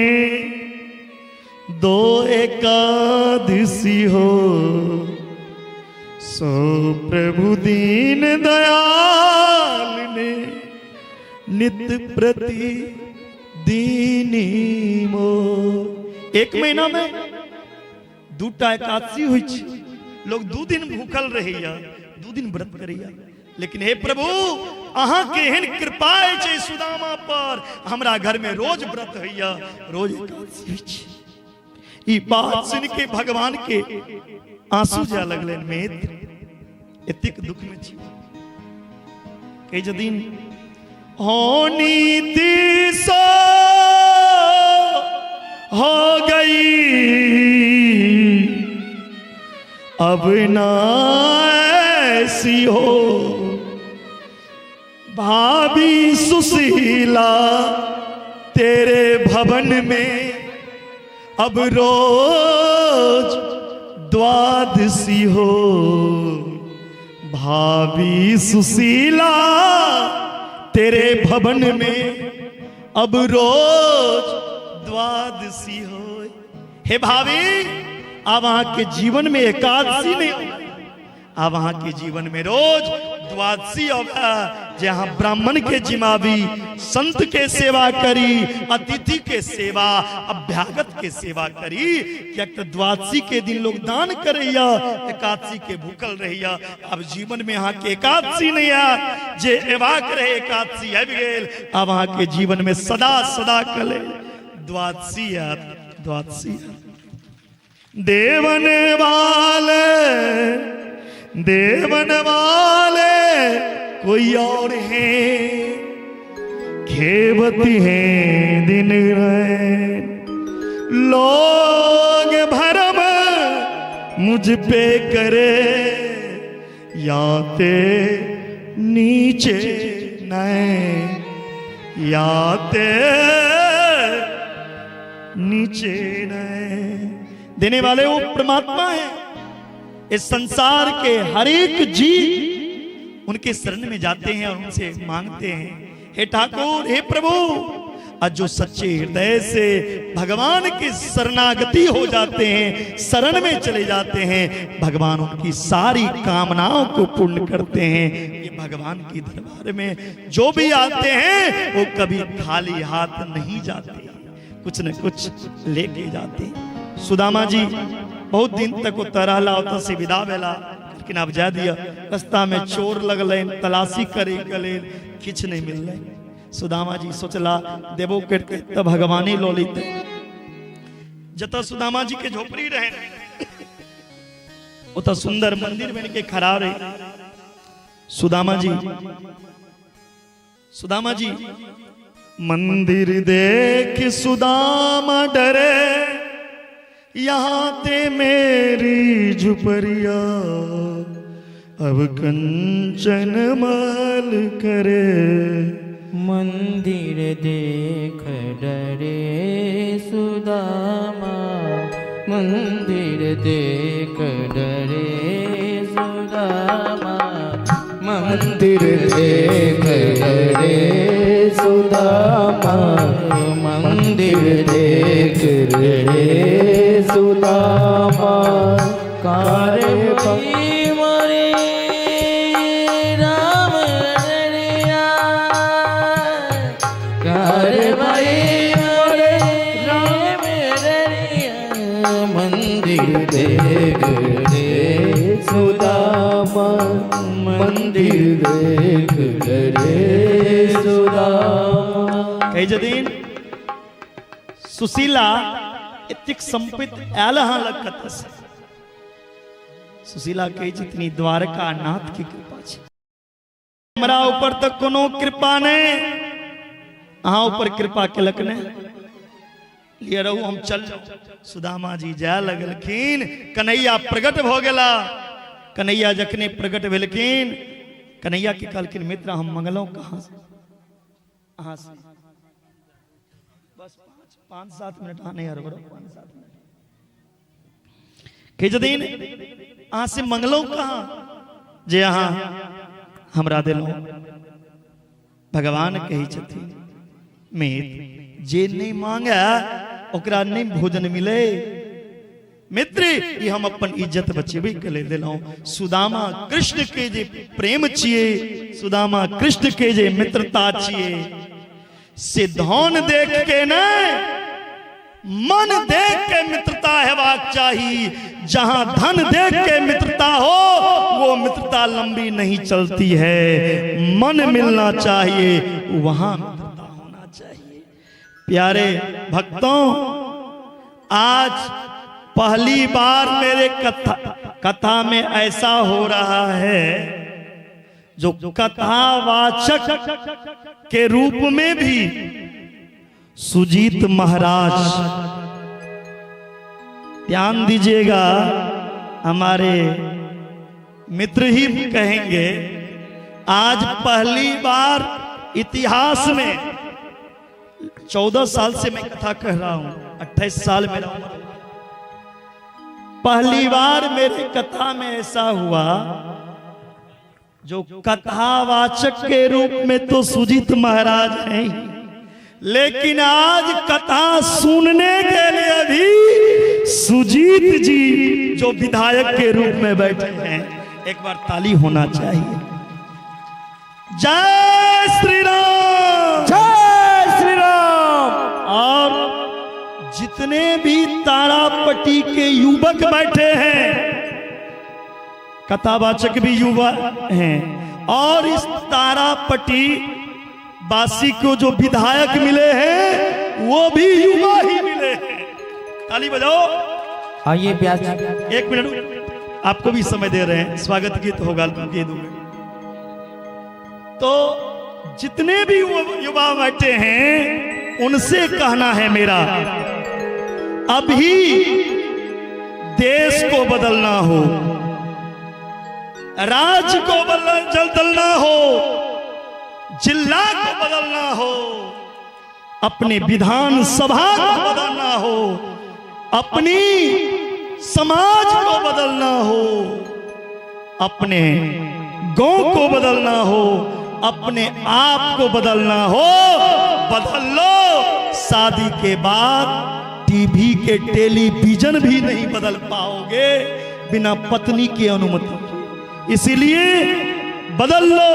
दो एकादशी हो, सो प्रभु दीन दयाल ने नित प्रति दीनी मो। एक महीना में दूटा एकादशी होइ छै, लोग 2 दिन भूखल रहैया, 2 दिन व्रत करैया, लेकिन हे प्रभु अहाँ के एहन कृपा अछि सुदामा पर, हमरा घर में रोज व्रत होइया, रोज एकादशी होइ छै। ई बात सुन के भगवान के आंसू जा लगलनि। मित्र एतेक दुख में छी। कहै छथिन हो नीति सो हो गई अब ना ऐसी हो, भाभी सुशीला तेरे भवन में अब रोज द्वादशी हो, भाभी सुशीला तेरे भवन में अब रोज द्वादशी हो। हे भाभी अब अहाँ के जीवन में एकादशी नहीं, अब अहाँ के जीवन में रोज द्वादशी अबै, जे अहाँ ब्राह्मण के जिमाबी, संत के सेवा करी, अतिथि के सेवा, अभ्यागत के सेवा करी। कियाक तऽ द्वादशी के दिन लोग दान करैया, एकादशी के भूखल रहैया। अब जीवन में अहाँ के एकादशी नहीं आयत, जे एबाक रहे एकादशी आबि गेल, अब अहाँ के जीवन में सदा सदा कले द्वादशी आयत, द्वादशी आयत। देवन वाले देवन वाले कोई और है, खेवती हैं दिन रैन, लोग भरम मुझ पे करे याते नीचे नैन। याते नीचे नहीं। देने वाले वो परमात्मा है। इस संसार के हर एक जीव उनके शरण में जाते हैं और उनसे मांगते हैं, हे ठाकुर, हे प्रभु। आज जो सच्चे हृदय से भगवान की शरणागति हो जाते हैं, शरण में चले जाते हैं, भगवान उनकी सारी कामनाओं को पूर्ण करते हैं। ये भगवान की दरबार में जो भी आते हैं वो कभी खाली हाथ नहीं जाते, कुछ न कुछ लेके जाते हैं। सुदामा जी बहुत दिन तक ओतऽ रहला, ओतऽ से विदा भेला, लेकिन आब जाय दिया। रास्ता में चोर लगलनि, तलाशी करे के लेल किछु नहीं मिललै। सुदामा जी सोचला देबो करते तऽ भगवाने लऽ लेते। जतऽ सुदामा जी के झोपड़ी रहे ओतऽ सुंदर मंदिर बन के खड़ा रहे। सुदामा जी मंदिर देख सुदामा डरे, यहाँ ते मेरी झुपरिया अब कंचन माल करे। मंदिर देख डरे सुदामा, मंदिर देख डरे सुदामा, मंदिर देख डरे सुदामा, मंदिर देख डरे सुदामा। कारे मरे राम ररिया, कार मरे राम ररिया, मंदिर देख डरे सुदामा, मंदिर देख डरे सुदामा। कहै छथिन सुशीला एतेक संपत्ति आयल अहाँ लग कतऽसँ? सुशीला कहै छथिन द्वारका नाथ के कृपा छै, हमरा ऊपर तऽ कोनो कृपा नहि, अहाँ ऊपर कृपा केलक नहि, लिए रहू हम चल। सुदामा जी जाय लगलखिन, कन्हैया प्रकट भऽ गेला। कन्हैया जखने प्रकट भेलखिन, कन्हैया के कहलखिन मित्र हम मंगलहुँ कहाँ से? अहाँ से। बस 5-7 मिनट, अहाँ नहीं हड़बड़ो, 5-7 मिनट। कहै छथिन अहाँ से मंगलहुँ कहाँ जे अहाँ हमरा देलहुँ? भगवान कहै छथिन मित्र जे नहीं मांगे ओकरा नहीं भोजन मिले। मित्र ई हम अपन इज्जत बचेबे के लेल देलहुँ। सुदामा कृष्ण के जे प्रेम छियै, सुदामा कृष्ण के जे मित्रता छियै, से धन देख के नहीं, मन देख के मित्रता हेबाक चाही। जहां धन देख के मित्रता हो वो मित्रता लंबी नहीं चलती है। मन मिलना चाहिए, वहां मित्रता होना चाहिए। प्यारे भक्तों, आज पहली बार मेरे कथा में ऐसा हो रहा है जो कथावाचक के रूप में भी सुजीत महाराज, ध्यान दीजिएगा, हमारे मित्र ही कहेंगे, आज पहली बार इतिहास में 14 साल से मैं कथा कह रहा हूं, 28 साल मेरा उम्र, पहली बार मेरे कथा में ऐसा हुआ जो कथावाचक के रूप में तो सुजीत महाराज हैं, लेकिन आज कथा सुनने के लिए भी सुजीत जी जो विधायक के रूप में बैठे हैं, एक बार ताली होना चाहिए। जय श्री राम, जय श्री राम। और जितने भी तारापट्टी के युवक बैठे हैं, कथावाचक भी युवा हैं, और इस तारापट्टी वासी को जो विधायक मिले हैं वो भी युवा ही मिले हैं। ताली बजाओ। आइए व्यास जी, 1 मिनट आपको भी समय दे रहे हैं, स्वागत गीत होगा दे दूंगे। तो जितने भी युवा बैठे हैं उनसे कहना है मेरा, अभी देश को बदलना हो, राज्य को बदलना हो, जिला को बदलना हो, अपने विधान सभा को बदलना हो, अपनी समाज को बदलना हो, अपने गांव को बदलना हो, अपने आप को बदलना हो, बदल लो। शादी के बाद टीवी के टेलीविजन भी नहीं बदल पाओगे बिना पत्नी की अनुमति। इसीलिए बदल लो,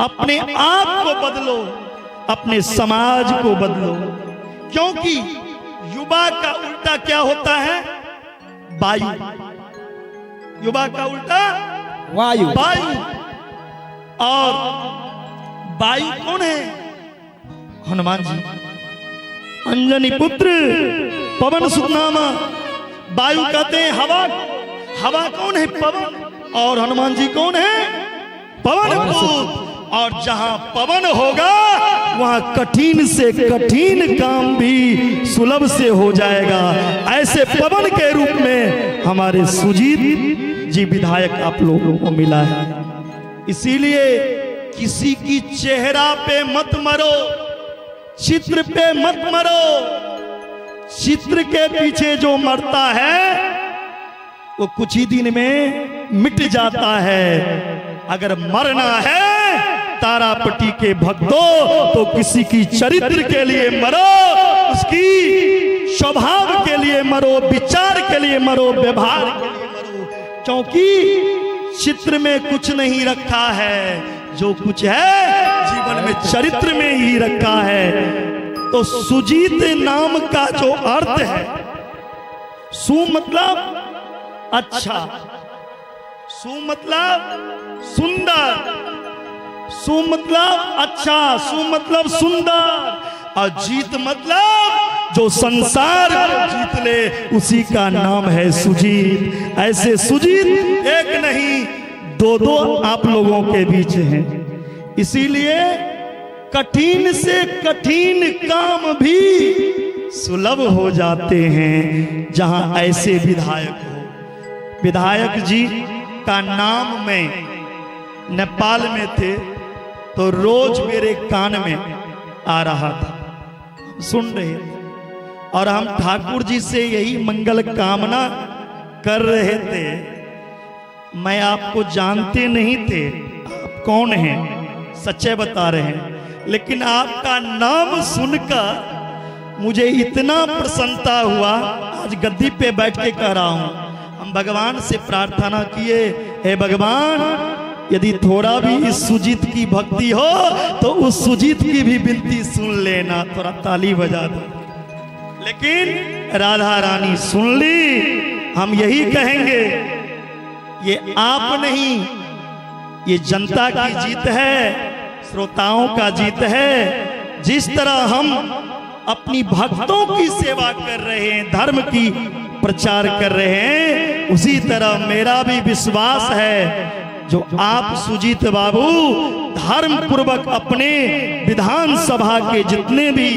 अपने आप को बदलो, अपने समाज को बदलो। क्योंकि युवा का उल्टा क्या होता है? वायु। युवा का उल्टा वायु, वायु। और वायु कौन है? हनुमान जी, अंजनी पुत्र पवन सुतनामा। वायु कहते हैं हवा। हवा कौन है? पवन। और हनुमान जी कौन है? पवन पुत्र। और जहां पवन होगा वहां कठिन से कठिन काम भी सुलभ से हो जाएगा। ऐसे पवन के रूप में हमारे सुजीत जी विधायक आप लोगों को मिला है। इसीलिए किसी की चेहरा पे मत मरो, चित्र पे मत मरो। चित्र के पीछे जो मरता है वो कुछ ही दिन में मिट जाता है। अगर मरना है तारापटी के भक्तों तो किसी की चरित्र के लिए मरो, उसकी स्वभाव के लिए मरो, विचार के लिए मरो, व्यवहार के लिए मरो। क्योंकि चित्र में कुछ नहीं रखा है, जो कुछ है जीवन में चरित्र में ही रखा है। तो सुजीत नाम का जो अर्थ है, सु मतलब अच्छा, सु मतलब सुंदर, सु मतलब अच्छा, सु मतलब सुंदर, और जीत मतलब जो संसार को जीत ले उसी का नाम है सुजीत। ऐसे सुजीत एक नहीं दो दो आप लोगों के बीच हैं। इसीलिए कठिन से कठिन काम भी सुलभ हो जाते हैं जहां ऐसे विधायक हो। विधायक जी का नाम मैं नेपाल में थे तो रोज मेरे कान में आ रहा था, सुन रहे थे। और हम ठाकुर जी से यही मंगल कामना कर रहे थे। मैं आपको जानते नहीं थे, आप कौन हैं, सच्चे बता रहे हैं, लेकिन आपका नाम सुनकर मुझे इतना प्रसन्नता हुआ। आज गद्दी पे बैठ के कह रहा हूं, हम भगवान से प्रार्थना किए, हे भगवान यदि थोड़ा भी इस सुजीत की भक्ति हो तो उस सुजीत की भी विनती सुन लेना, थोड़ा ताली बजा दो। लेकिन राधा रानी सुन ली। हम यही कहेंगे, ये आप नहीं, ये जनता की जीत है, श्रोताओं का जीत है। जिस तरह हम अपनी भक्तों की सेवा कर रहे हैं, धर्म की प्रचार कर रहे हैं, उसी तरह मेरा भी विश्वास है जो आप सुजीत बाबू धर्म पूर्वक अपने विधानसभा के जितने भी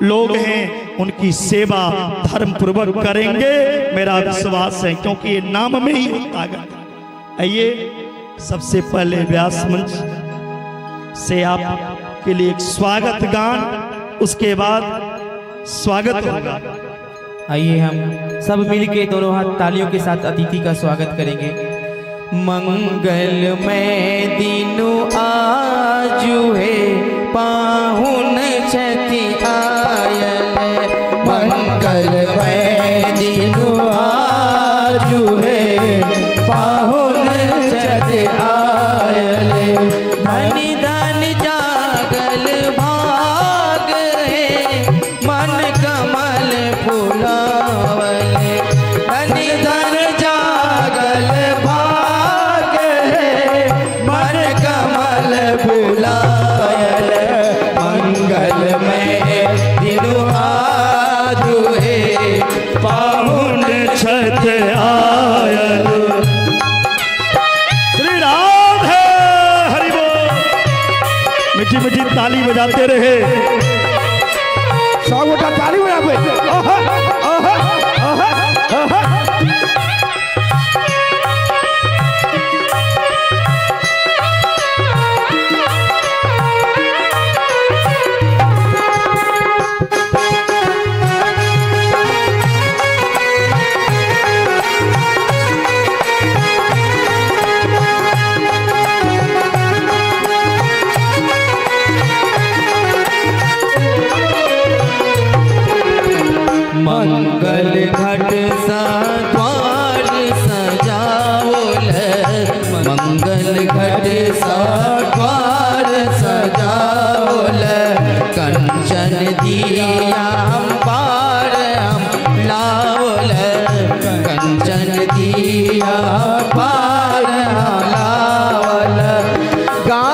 लोग हैं उनकी सेवा धर्म पूर्वक करेंगे, मेरा विश्वास है, क्योंकि ये नाम में ही ताकत। आइए सबसे पहले व्यास मंच से आपके लिए एक स्वागत गान, उसके बाद स्वागत होगा। आइए हम सब मिलके दोनों हाथ तालियों के साथ अतिथि का स्वागत करेंगे। मंगल में दिनु आजु है पाहुन छथि आयल। मंगल में दिनु आजु है पाहुन छथि आयल। धनि धन जागल भाग है मन कमल फुलावल। धनि धन जागल भाग है मन कमल फुलायल। मंगल में दिनु आजु है पाहुन छथि आयल। श्री राम है हरि बोल। मीठी मीठी ताली बजाते रहे, सब गोटा ताली बजाबै। ओहो ओहो ओहो ओहो।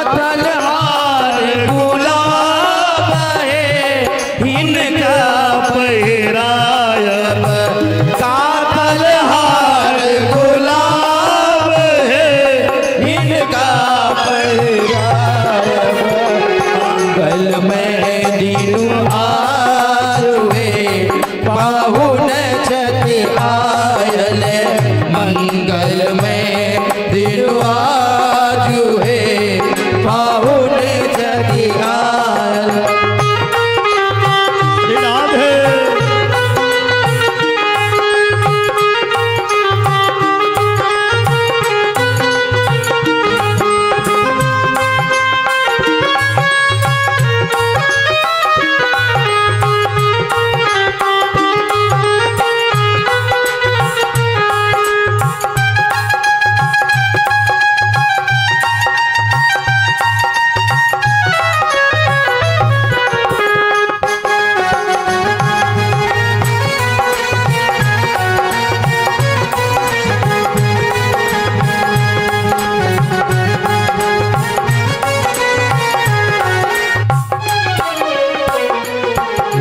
कातल हार गुलाब है हिनका पहिरायब। कातल हार गुलाब है हिनका पहिरायब। मंगलमय दिनु आवे पाहुन छथि आयल। मंगलमय दिनु आजुहे पाहुन छथि आयल। राधे।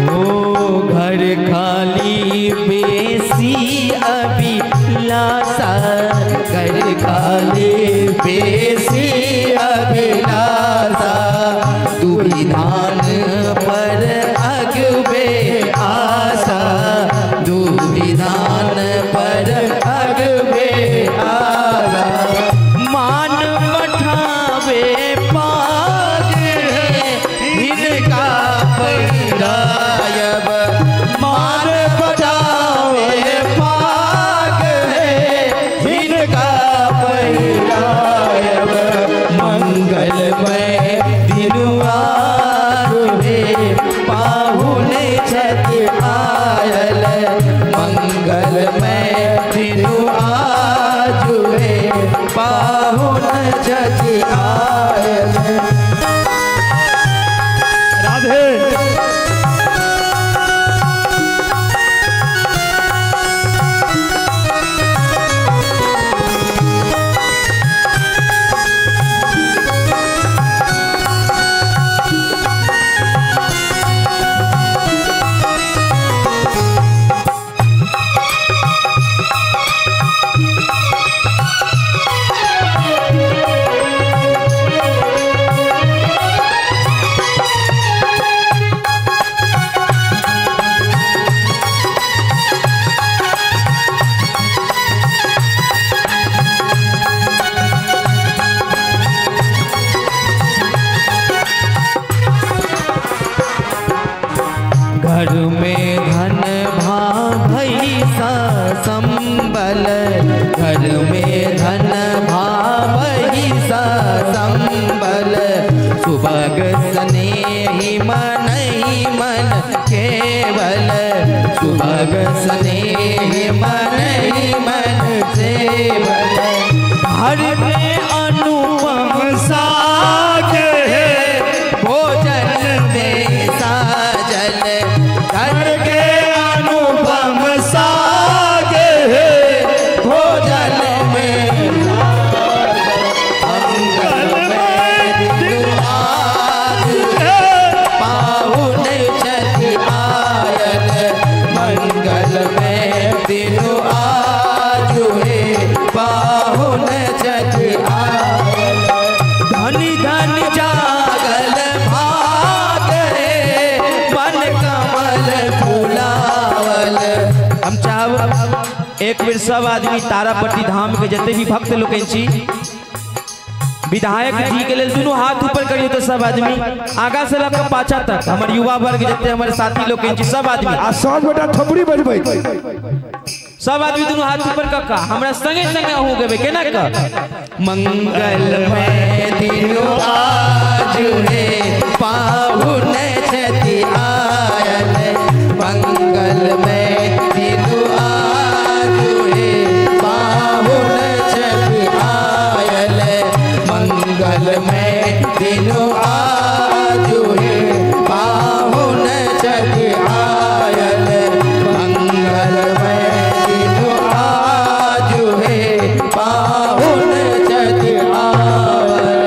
ओ घर खाली बेसी अभिलाषा। घर खाली बेसी अभिलाषा। दुविधान पर अगबे आशा। दुविधान पर अगबे आशा। मान बढ़ावे पाग है हिनका पहिरायब। मान बढ़ावे पाग है हिनका पहिरायब। मंगलमय दिनु आवे पाहुन छथि आयल। मंगलमय दिनु आजुहे पाहुन छथि आयल। राधे। घर में धन भाभैसा संबल। घर में धन भाभैसा संबल। सुभग स्नेही मनहि मन केवल। सुभग स्नेही मनहि मन केवल। घर में अनुपम साग है भोजन में साजल। घर के अनुपम साग है भोजन में मंगलमय दिनु आज पाहुन छथि आयल। मंगलमय दिनु आजुहे पाहुन छथि आयल। धनि धन जागल भाग हे मन कमल फुलावल। हम चाहब एक बेर सब आदमी तारापट्टी धाम के जते भी भक्त लोकनि छी विधायक जी के लेल दुनू हाथ ऊपर करियो तो सब आदमी आगा से लग पाछा तक हमर युवा वर्ग जते हमर साथी लोकनि छी सब आदमी आ सब गोटा थपड़ी बजबै। सब आदमी दुनू हाथ ऊपर कऽ कऽ हमरा संगे संगे अहूँ गेबै केना कऽ। मंगलमय दिनु आजुहे पाहुन छथि आयल। मंगलमय दिनु आजुहे पाहुन छथि आयल। मंगलमय दिनु आजुहे पाहुन छथि आयल। मंगलमय दिनु आजुहे पाहुन छथि आयल।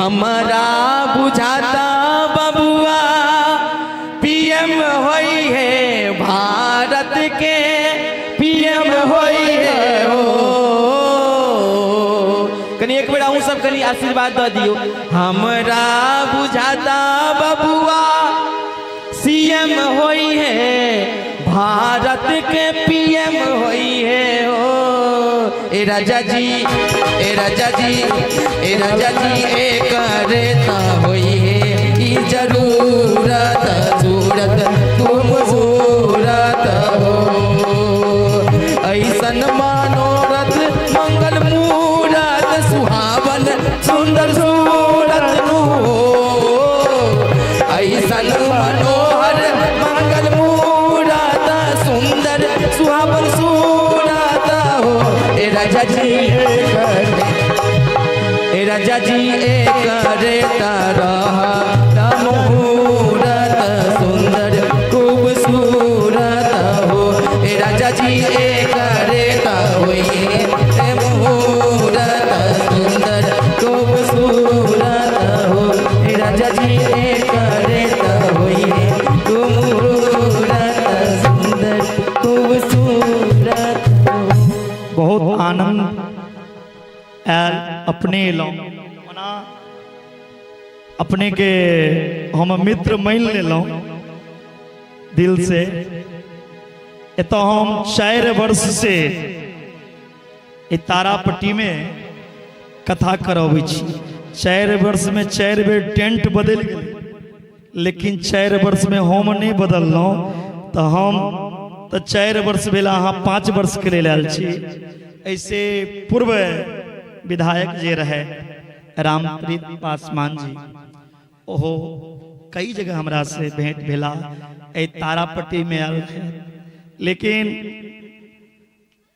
हमरा बुझाता बबुआ पीएम होई है भारत के, पीएम होई है हो। कनी एक बेर अहूँ सब कनी आशीर्वाद दऽ दियौ। हमरा बुझाता बबुआ सीएम होई है भारत के, पीएम होई है हो। ए राजा जी, ए राजा जी, ए राजा जी, ए करता होई है ई जरूरत सूरत खूबसूरत हो। ऐसन मनोरथ मंगल मूरत सुहावन सुंदर सूरत नु हो। ऐसन मनोहर मंगल मूरत सुंदर सुहावन सूरत हो। ए राजा जी, ए राजा जी, ए करे तरह मुहूरत सुंदर खूबसूरत हो। ए राजा जी, ए करे मुहूरत सुंदर खूबसूरत हो। ए राजा जी, ए करे मुहूरत सुंदर खूबसूरत हो। बहुत आनंद आयल अपने एलहुँ। ओना अपने के हम मित्र मान लेलहुँ दिल से। एतऽ हम 4 वर्ष से तारापट्टी में कथा करबै छी। 4 वर्ष में 4 बेर टेंट बदलि गेल, लेकिन 4 वर्ष में हम नहीं बदललहुँ। तऽ हम तऽ 4 वर्ष भेल, अहाँ 5 वर्ष के लेल आयल छी। ऐसे पूर्व विधायक जे रहे रामप्रीत पासवान जी, ओहो कई जगह हमरा से भेंट भेला, एहि तारापट्टी में आयल रहे। लेकिन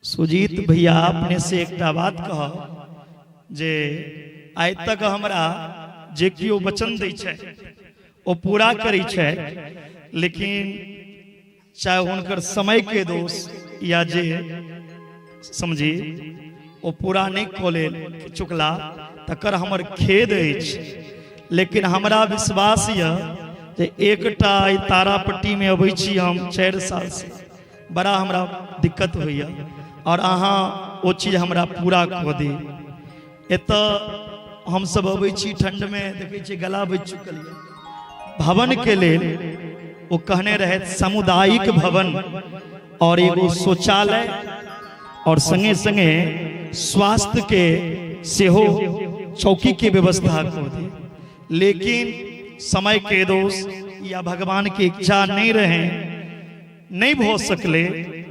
सुजीत भैया अपने से एकटा बात कहब जे आइ तक हमरा जे केओ वचन दै छै ओ पूरा करै छै, लेकिन चाहे हुनकर समय के दोष या जे समझी ओ पूरा नहीं कऽ लेल चुकला, तकर हमर खेद अछि। लेकिन हमरा विश्वास यऽ जे एकटा एहि तारापट्टी में अबै छी हम 4 साल से, बड़ा हमरा दिक्कत होइए और अहाँ ओ चीज हमरा पूरा कऽ दी। एतऽ हमसब अबै छी ठंड में, देखै छियै गला बचि चुकल यऽ। भवन के लेल ओ कहने रहे सामुदायिक भवन और एगो शौचालय और संगे संगे स्वास्थ्य के सेहो चौकी के व्यवस्था कऽ दी। लेकिन समय के दोष या भगवान के इच्छा नहीं रहे, नहीं भऽ सकले,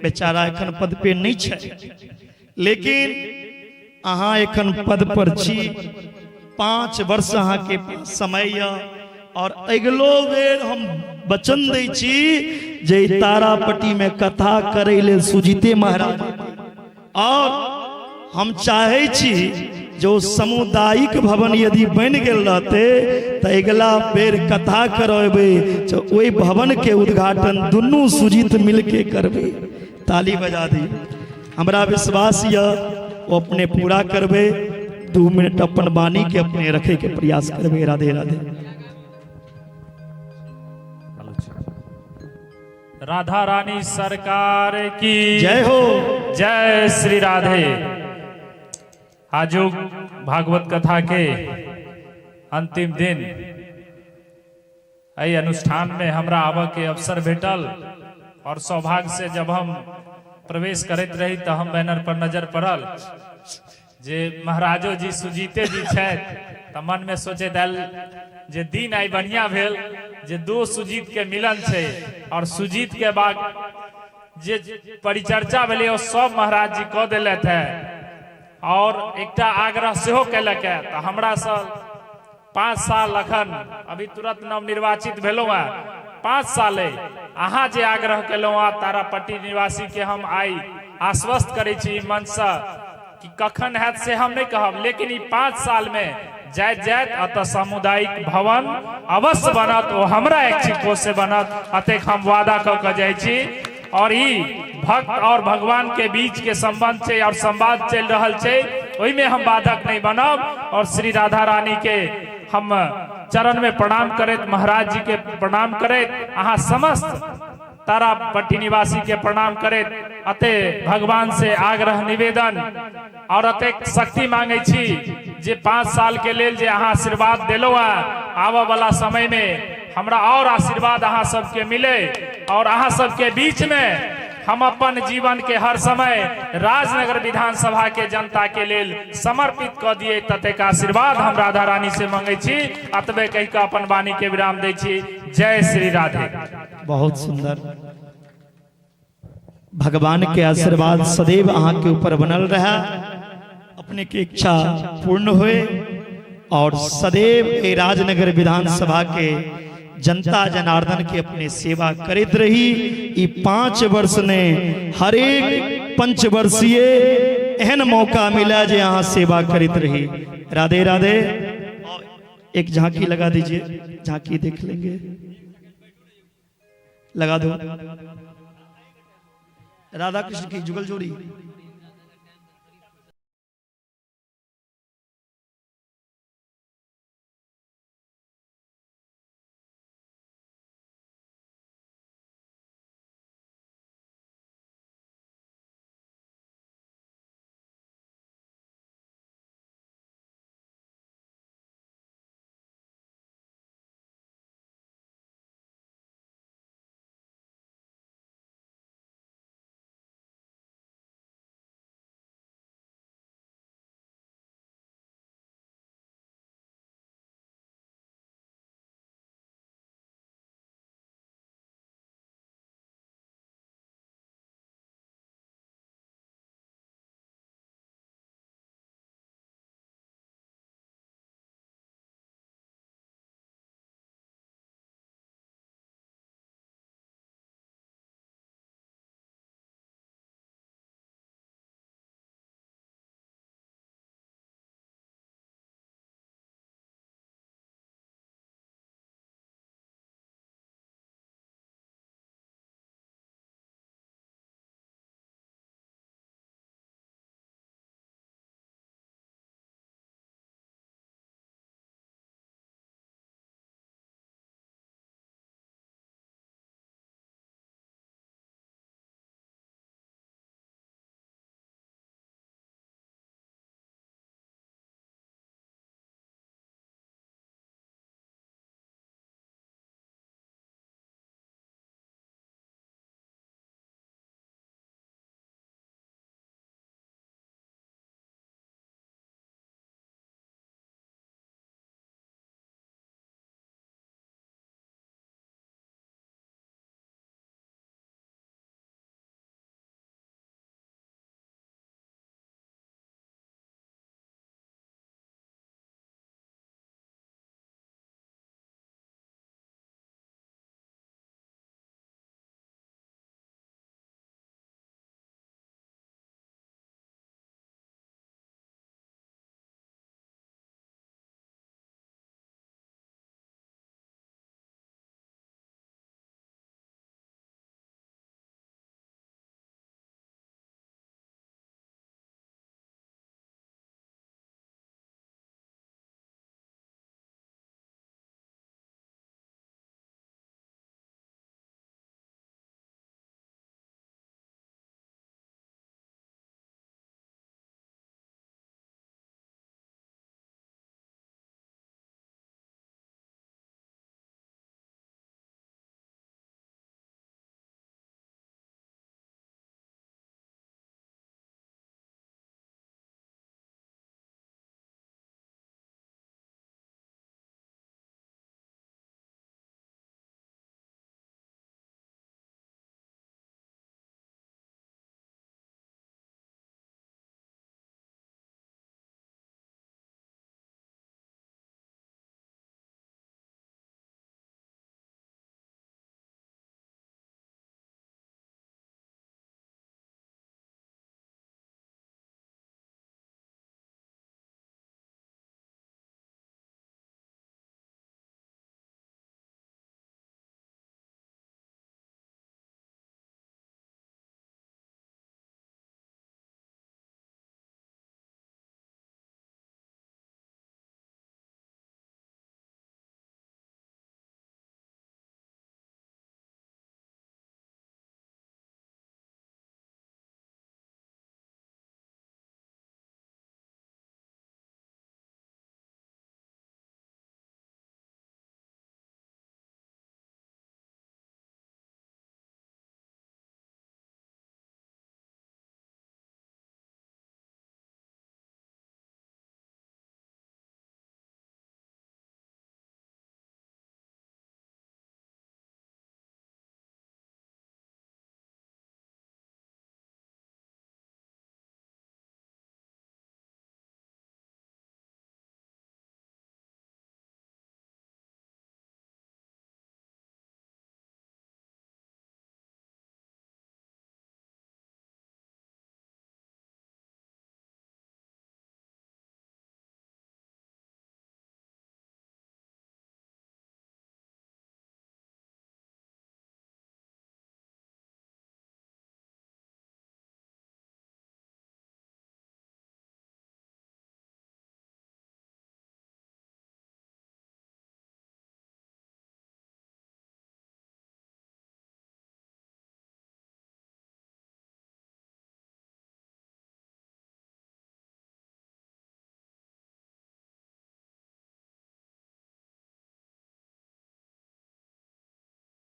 बेचारा एखन पद पे नहीं छै। लेकिन अहाँ एखन पद पर छी, 5 वर्ष अहाँ के समय यऽ और अगिलो बेर हम वचन दै छी जे तारापट्टी में कथा करै लेल सुजीते महाराज। और हम चाहै छी जो सामुदायिक भवन यदि बनि गेल रहते तऽ अगिला बेर कथा करबै तऽ ओहि भवन के उद्घाटन दुनू सुजीत मिलके करबै। ताली बजा दी। हमरा विश्वास यऽ ओ अपने पूरा करबै। 2 मिनट अपन वाणी के अपने रखे के प्रयास करबै। राधे राधे। राधा रानी सरकार की जय हो। जय श्री राधे। आजुक भागवत कथा के अंतिम दिन एहि अनुष्ठान में हमरा आबऽ के अवसर भेटल और सौभाग्य से जब हम प्रवेश करैत रही तऽ हम बैनर पर नजर पड़ल जे महाराजो जी सुजीते जी छथि, तऽ मन में सोचैत आयल जे दिन आइ बढ़िया भेल जे 2 सुजीत के मिलन छै और सुजीत के बाद जे परिचर्चा भेलै ओ सब महाराज जी कऽ देलथि है और एकटा आग्रह सेहो केलक है। तऽ हमरा सँ 5 साल अखन अभी तुरंत नवनिर्वाचित भेलहुँ हैं, 5 साल अहाँ जे आग्रह केलहुँ हँ तारापट्टी निवासी के हम आइ आश्वस्त करै छी मनसँ कि कखन हैत से हम नहीं कहब, लेकिन ई 5 साल में जाइत जाइत अतः सामुदायिक भवन अवश्य बनत, ओ हमरा ऐच्छिक कोष से बनत, अतेक हम वादा कऽ के जाइ छी। और ई भक्त और भगवान के बीच के संबंध छै और संवाद चलि रहल छै, ओहिमे हम बाधक नहीं बनब। और श्री राधा रानी के हम चरण में प्रणाम करैत, महाराज जी के प्रणाम करैत, अहाँ समस्त तारापट्टी निवासी के प्रणाम करैत अते भगवान से आग्रह निवेदन और अतेक शक्ति मांगे छी जे 5 साल के लेल जे अहाँ आशीर्वाद देलो है, आबऽ वाला समय में हमरा और आशीर्वाद अहाँ सबके मिले और अहाँ सबके बीच में हम अपन जीवन के हर समय राजनगर विधानसभा के जनता के लेल समर्पित कऽ दिए। ततेक आशीर्वाद हम राधा रानी से मंगे छी। अतबे कहि कऽ अपन वाणी के विराम दै छी। जय श्री राधे। बहुत सुंदर। भगवान के आशीर्वाद सदैव अहाँ के ऊपर बनल रहा, अपने के इच्छा पूर्ण होए और सदैव ए राजनगर विधानसभा के जनता जनार्दन के अपने सेवा करते रही। ई 5 वर्ष ने हर एक पंचवर्षीय एहन मौका मिला जे अहाँ सेवा करते रही। राधे राधे। एक झांकी लगा दीजिए, झांकी देख लेंगे, लगा दो। राधा कृष्ण की जुगल जोड़ी।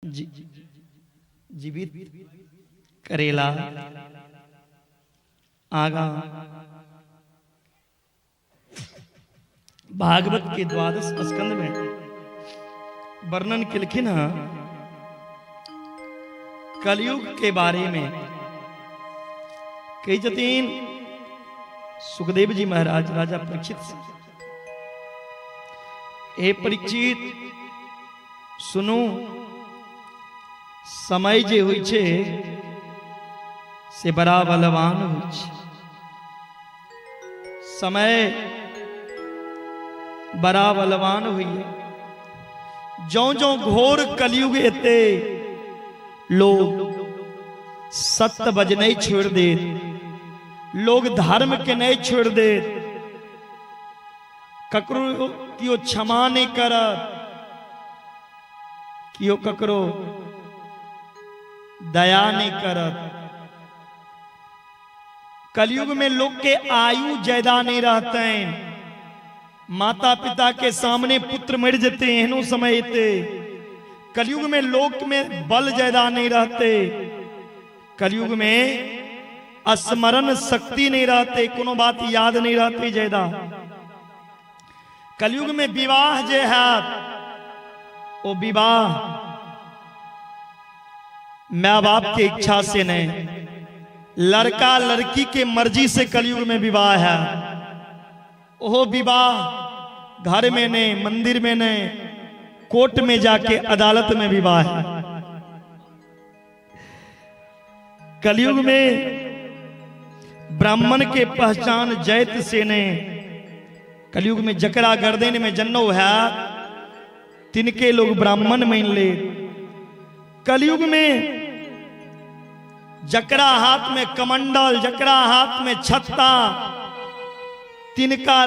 जीवित करेला। आगा भागवत के द्वादश स्कंद में वर्णन केलखिन हँ कलयुग के बारे में। कही जतीन सुखदेव जी महाराज राजा परीक्षित से, हे परीक्षित सुनू, समय जे होइ छे से बड़ा बलवान होइ छे, समय बड़ा बलवान हुई। ज्यों ज्यों घोर कलयुग एते लोग सत्य बज नहीं छोड़ दे, लोग धर्म के नहीं छोड़ दे, ककरो कियो क्षमा नहीं करत, कियो ककरो दया नहीं करत। कलयुग में लोग के आयु ज्यादा नहीं रहते हैं, माता पिता के सामने पुत्र मर जाते एहनो समय एते। कलयुग में लोक में बल ज्यादा नहीं रहते, कलयुग में स्मरण शक्ति नहीं रहते, कोनो बात याद नहीं रहते ज्यादा। कलयुग में विवाह जे है वो विवाह माँ बाप के इच्छा से नहीं, लड़का लड़की के मर्जी से कलयुग में विवाह है। वो विवाह घर में नहीं, मंदिर में नहीं, कोर्ट में जाके अदालत में विवाह है। कलयुग में ब्राह्मण के पहचान जैत से नहीं, कलयुग में जकरा गर्दन में जन्नो है तिनके लोग ब्राह्मण मान ले। कलयुग में जकरा हाथ में कमंडल, जकरा हाथ में छत्ता, तिनका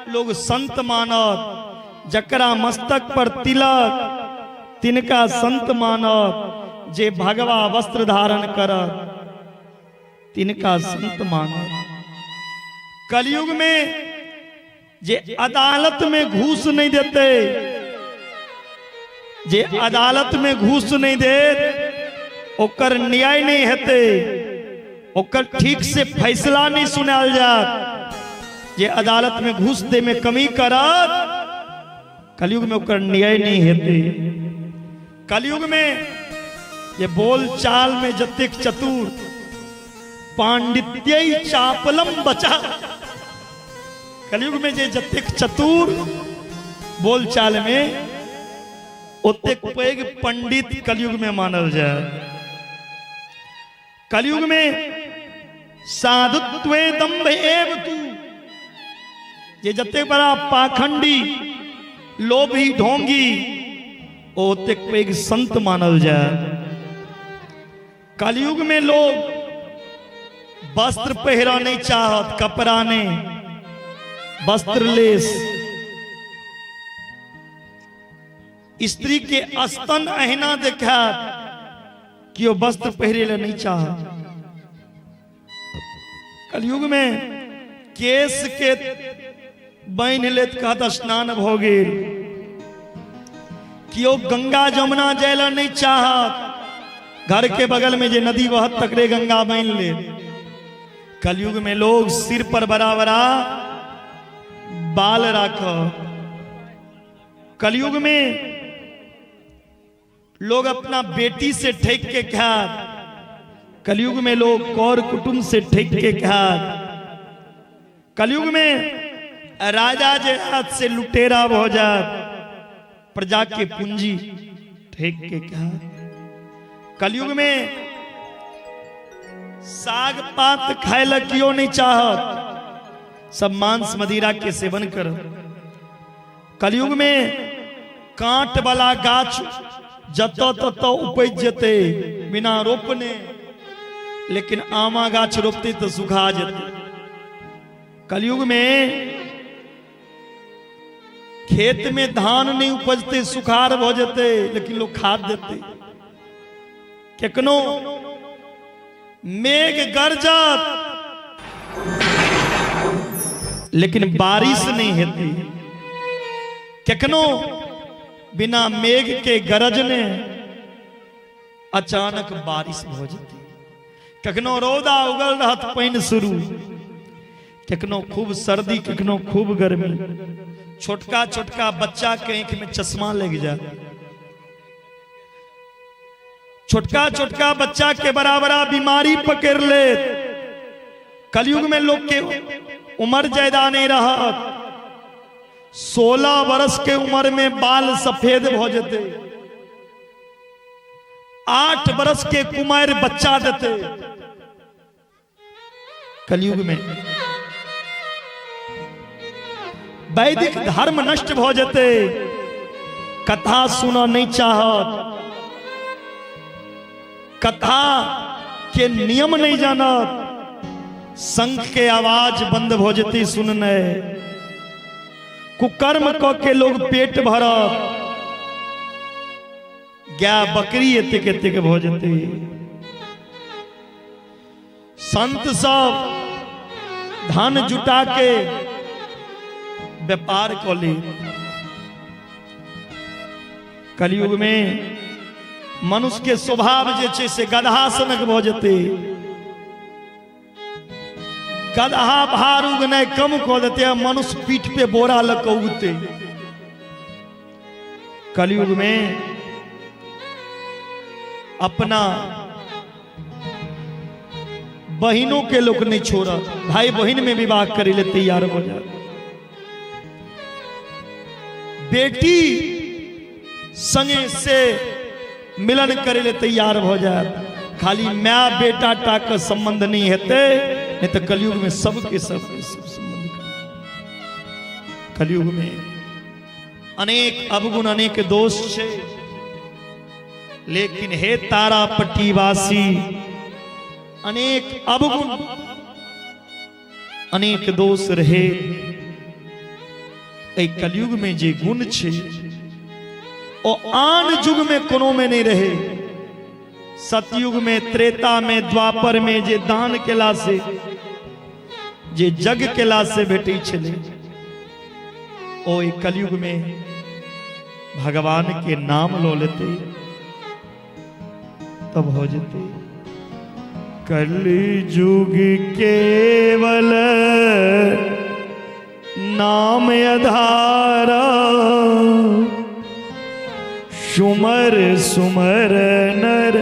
लोग संत मानत, जकरा मस्तक पर तिलक तिनका संत मानत, जे भगवा वस्त्र धारण करत तिनका संत मानत। कलयुग में जे अदालत में घूस नहीं देते, जे अदालत में घूस नहीं दे ओकर न्याय नहीं हेते, ओकर ठीक से फैसला नहीं सुनाल जात। जे अदालत में घूस दे में कमी करत कलयुग में ओकर न्याय नहीं हेते। कलयुग में ये बोल चाल में जतेक चतुर पांडित्य चापलम बचा, कलयुग में जे जतेक चतुर बोल चाल में ओतेक पैघ पंडित कलयुग में मानल जाए। कलयुग में साधुत्वे दंभ एव तू, जे जतेक बड़ा पाखंडी लोभी ढोंगी ओतेक पैघ संत मानल जाए। कलयुग में लोग वस्त्र पहिरा नहीं चाहत, कपड़ा नहीं, वस्त्र लेस, स्त्री के स्तन अहिना देखा कि वो वस्त्र पहिरे ले नहीं चाहत। कलयुग में केस के बान्हि लेत कहत स्नान भ गेल, कि गंगा जमुना जाय ला नहीं चाहत, घर के बगल में जे नदी बहत तकरे गंगा बान्हि ले। कलयुग में लोग सिर पर बड़ा बड़ा बाल राख। कलयुग में लोग अपना बेटी से ठेक के खात, कलयुग में लोग कौर कुटुंब से ठेक के खात। कलयुग में राजा जे हाथ से लुटेरा हो जात, प्रजा के पूंजी ठेक के खात। कलयुग में साग पात खाए ला क्यों नहीं चाहत, सब मांस मदिरा के सेवन कर। कलयुग में कांट वाला गाछ जत तत उपज जते बिना रोपने, लेकिन आमा गाछ रोपते तो सुखा जते। कलयुग में खेत में धान नहीं उपजते, सुखार हो जते, लेकिन लोग खाद देते। केकनो मेघ गरजत लेकिन बारिश नहीं होती, केकनो बिना मेघ के गरजने अचानक बारिश भ जेतै। कखनो रौदा उगल रहत पानि शुरू, कखनो खूब सर्दी, कखनो खूब गर्मी। छोटका छोटका बच्चा के आंखि में चश्मा लग जाए, छोटका छोटका बच्चा के बराबरा बीमारी पकड़ ले। कलयुग में लोग के उम्र ज्यादा नहीं रहत, 16 वर्ष के उम्र में बाल सफेद भ जेते, 8 वर्ष के कुमार बच्चा देते। कलयुग में वैदिक धर्म नष्ट भ जेते, कथा सुना नहीं चाहत, कथा के नियम नहीं जानत, शंख के आवाज बंद भ जेते सुनने, कुकर्म क के लोग पेट भरत, गाय बकरी एतेक एतेक भ जेते। संत सब धन जुटा के व्यापार क ले। कलयुग में मनुष्य के स्वभाव जे छै से गदहा सनक भ जेते, गदहा भार उगनाइ कम क देते आ मनुष्य पीठ पे बोरा ल के उगते। कलयुग में अपना बहिनों के लोग नहीं छोड़ा, भाई बहन में विवाह करे ले तैयार हो जाए। बेटी संगे से मिलन करे ले तैयार हो जाए। खाली माय बेटा टा के संबंध नहीं हेते, नहीं तो कलयुग में सबके सब सब संबंध। कलयुग में अनेक अवगुण अनेक दोष छे, लेकिन हे तारापट्टी वासी, अनेक अवगुण अनेक दोष रहे, एहि कलयुग में जे गुण छे ओ आन युग में कोनो में नहीं रहे। सतयुग में, त्रेता में, द्वापर में जे दान केला से, जे जग केला से भेटै छलै, ओ कलयुग में भगवान के नाम लो लेते तब हो जेते। कलयुग केवल नाम आधारा, सुमर सुमर नर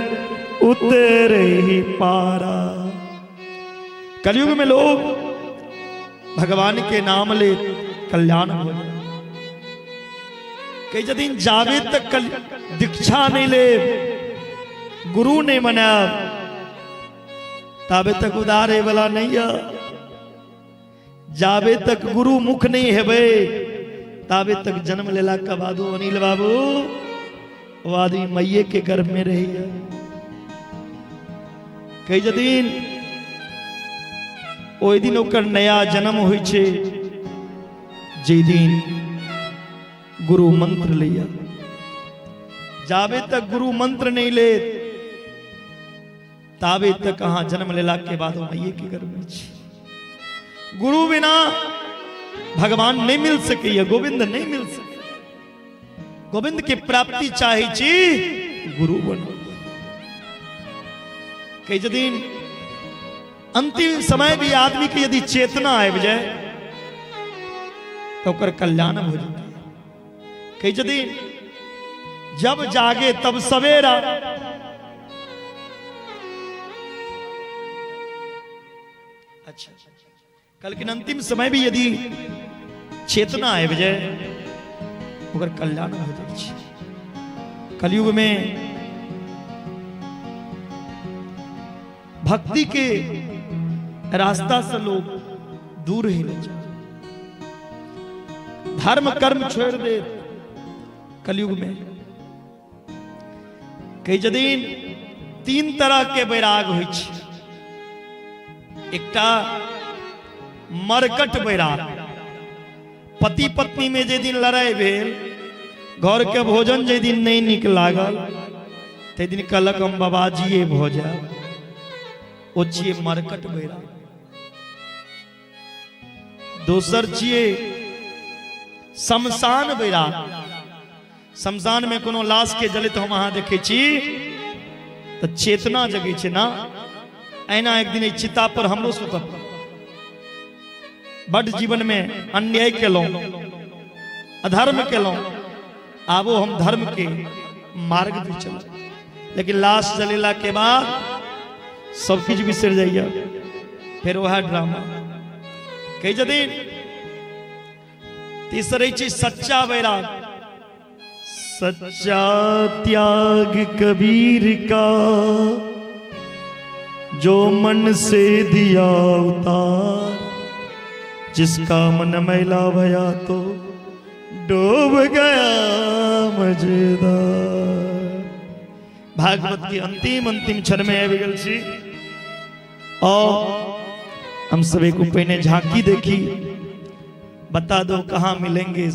उतरे ही पारा। कलयुग में लोग भगवान के नाम ले कल्याण हो जाए। कई दिन जावे तक दीक्षा नहीं ले, गुरु नहीं मनाया, ताबे तक उदारे वाला नहीं है। जावे तक गुरु मुख नहीं हेबे ताबे तक जन्म लेला के बादो अनिल बाबू वो आदमी मैये के गर्भ में रही है। कई दिन ओहि दिन ओकर नया जन्म होइ छे, जे दिन गुरु मंत्र लिया। जाबे तक गुरु मंत्र नहीं ले ताबे तक अहाँ जन्म लेला के बाद मैये के गर्भ में छी। गुरु बिना भगवान नहीं मिल सके, गोविंद नहीं मिल सके। गोविंद के प्राप्ति चाहे छी गुरु बनो। कई दिन अंतिम समय भी आदमी के यदि चेतना आबि जाए तो ओकर कल्याण हो जाए। कई दिन जब जागे तब सवेरा, अच्छा लेकिन अंतिम समय भी यदि चेतना आबि जाए ओकर कल्याण हो जाए छै। कलयुग में भक्ति के रास्ता से लोग दूर ही ले जाए, धर्म कर्म छोड़ दे। कलयुग में कई दिन 3 तरह के वैराग होइ छै। एकटा मरकट वैराग, पति पत्नी में जे दिन लड़ाई भेल, घर के भोजन जे दिन नहीं निक लागल, ते दिन कहलक हम बाबाजीए भ जाए, ओ छियै मरकट बैराग। दोसर छियै शमशान बैराग। शमशान में कोनो लाश के जलित हम अहाँ देखै छी, तऽ चेतना जगै छै ना। एना एक दिन एहि चिता पर हमरो सुतब। बड जीवन में अन्याय केलहुँ, अधर्म केलहुँ, आबो हम धर्म के मार्ग पे चलब। लेकिन लाश जलेला के बाद सब किछु बिसरि जाइए, फेर वएह ड्रामा। कहै छथिन तीसरे चीज सच्चा वैराग। सच्चा त्याग कबीर का जो मन से दिया उतार, जिसका मन मैला भया तो डूब गया मजेदार। भागवत के अंतिम अंतिम क्षण में आबि गेल छी और हम सब एक पहिने झांकी देखी। बता दो कहाँ मिलेंगे।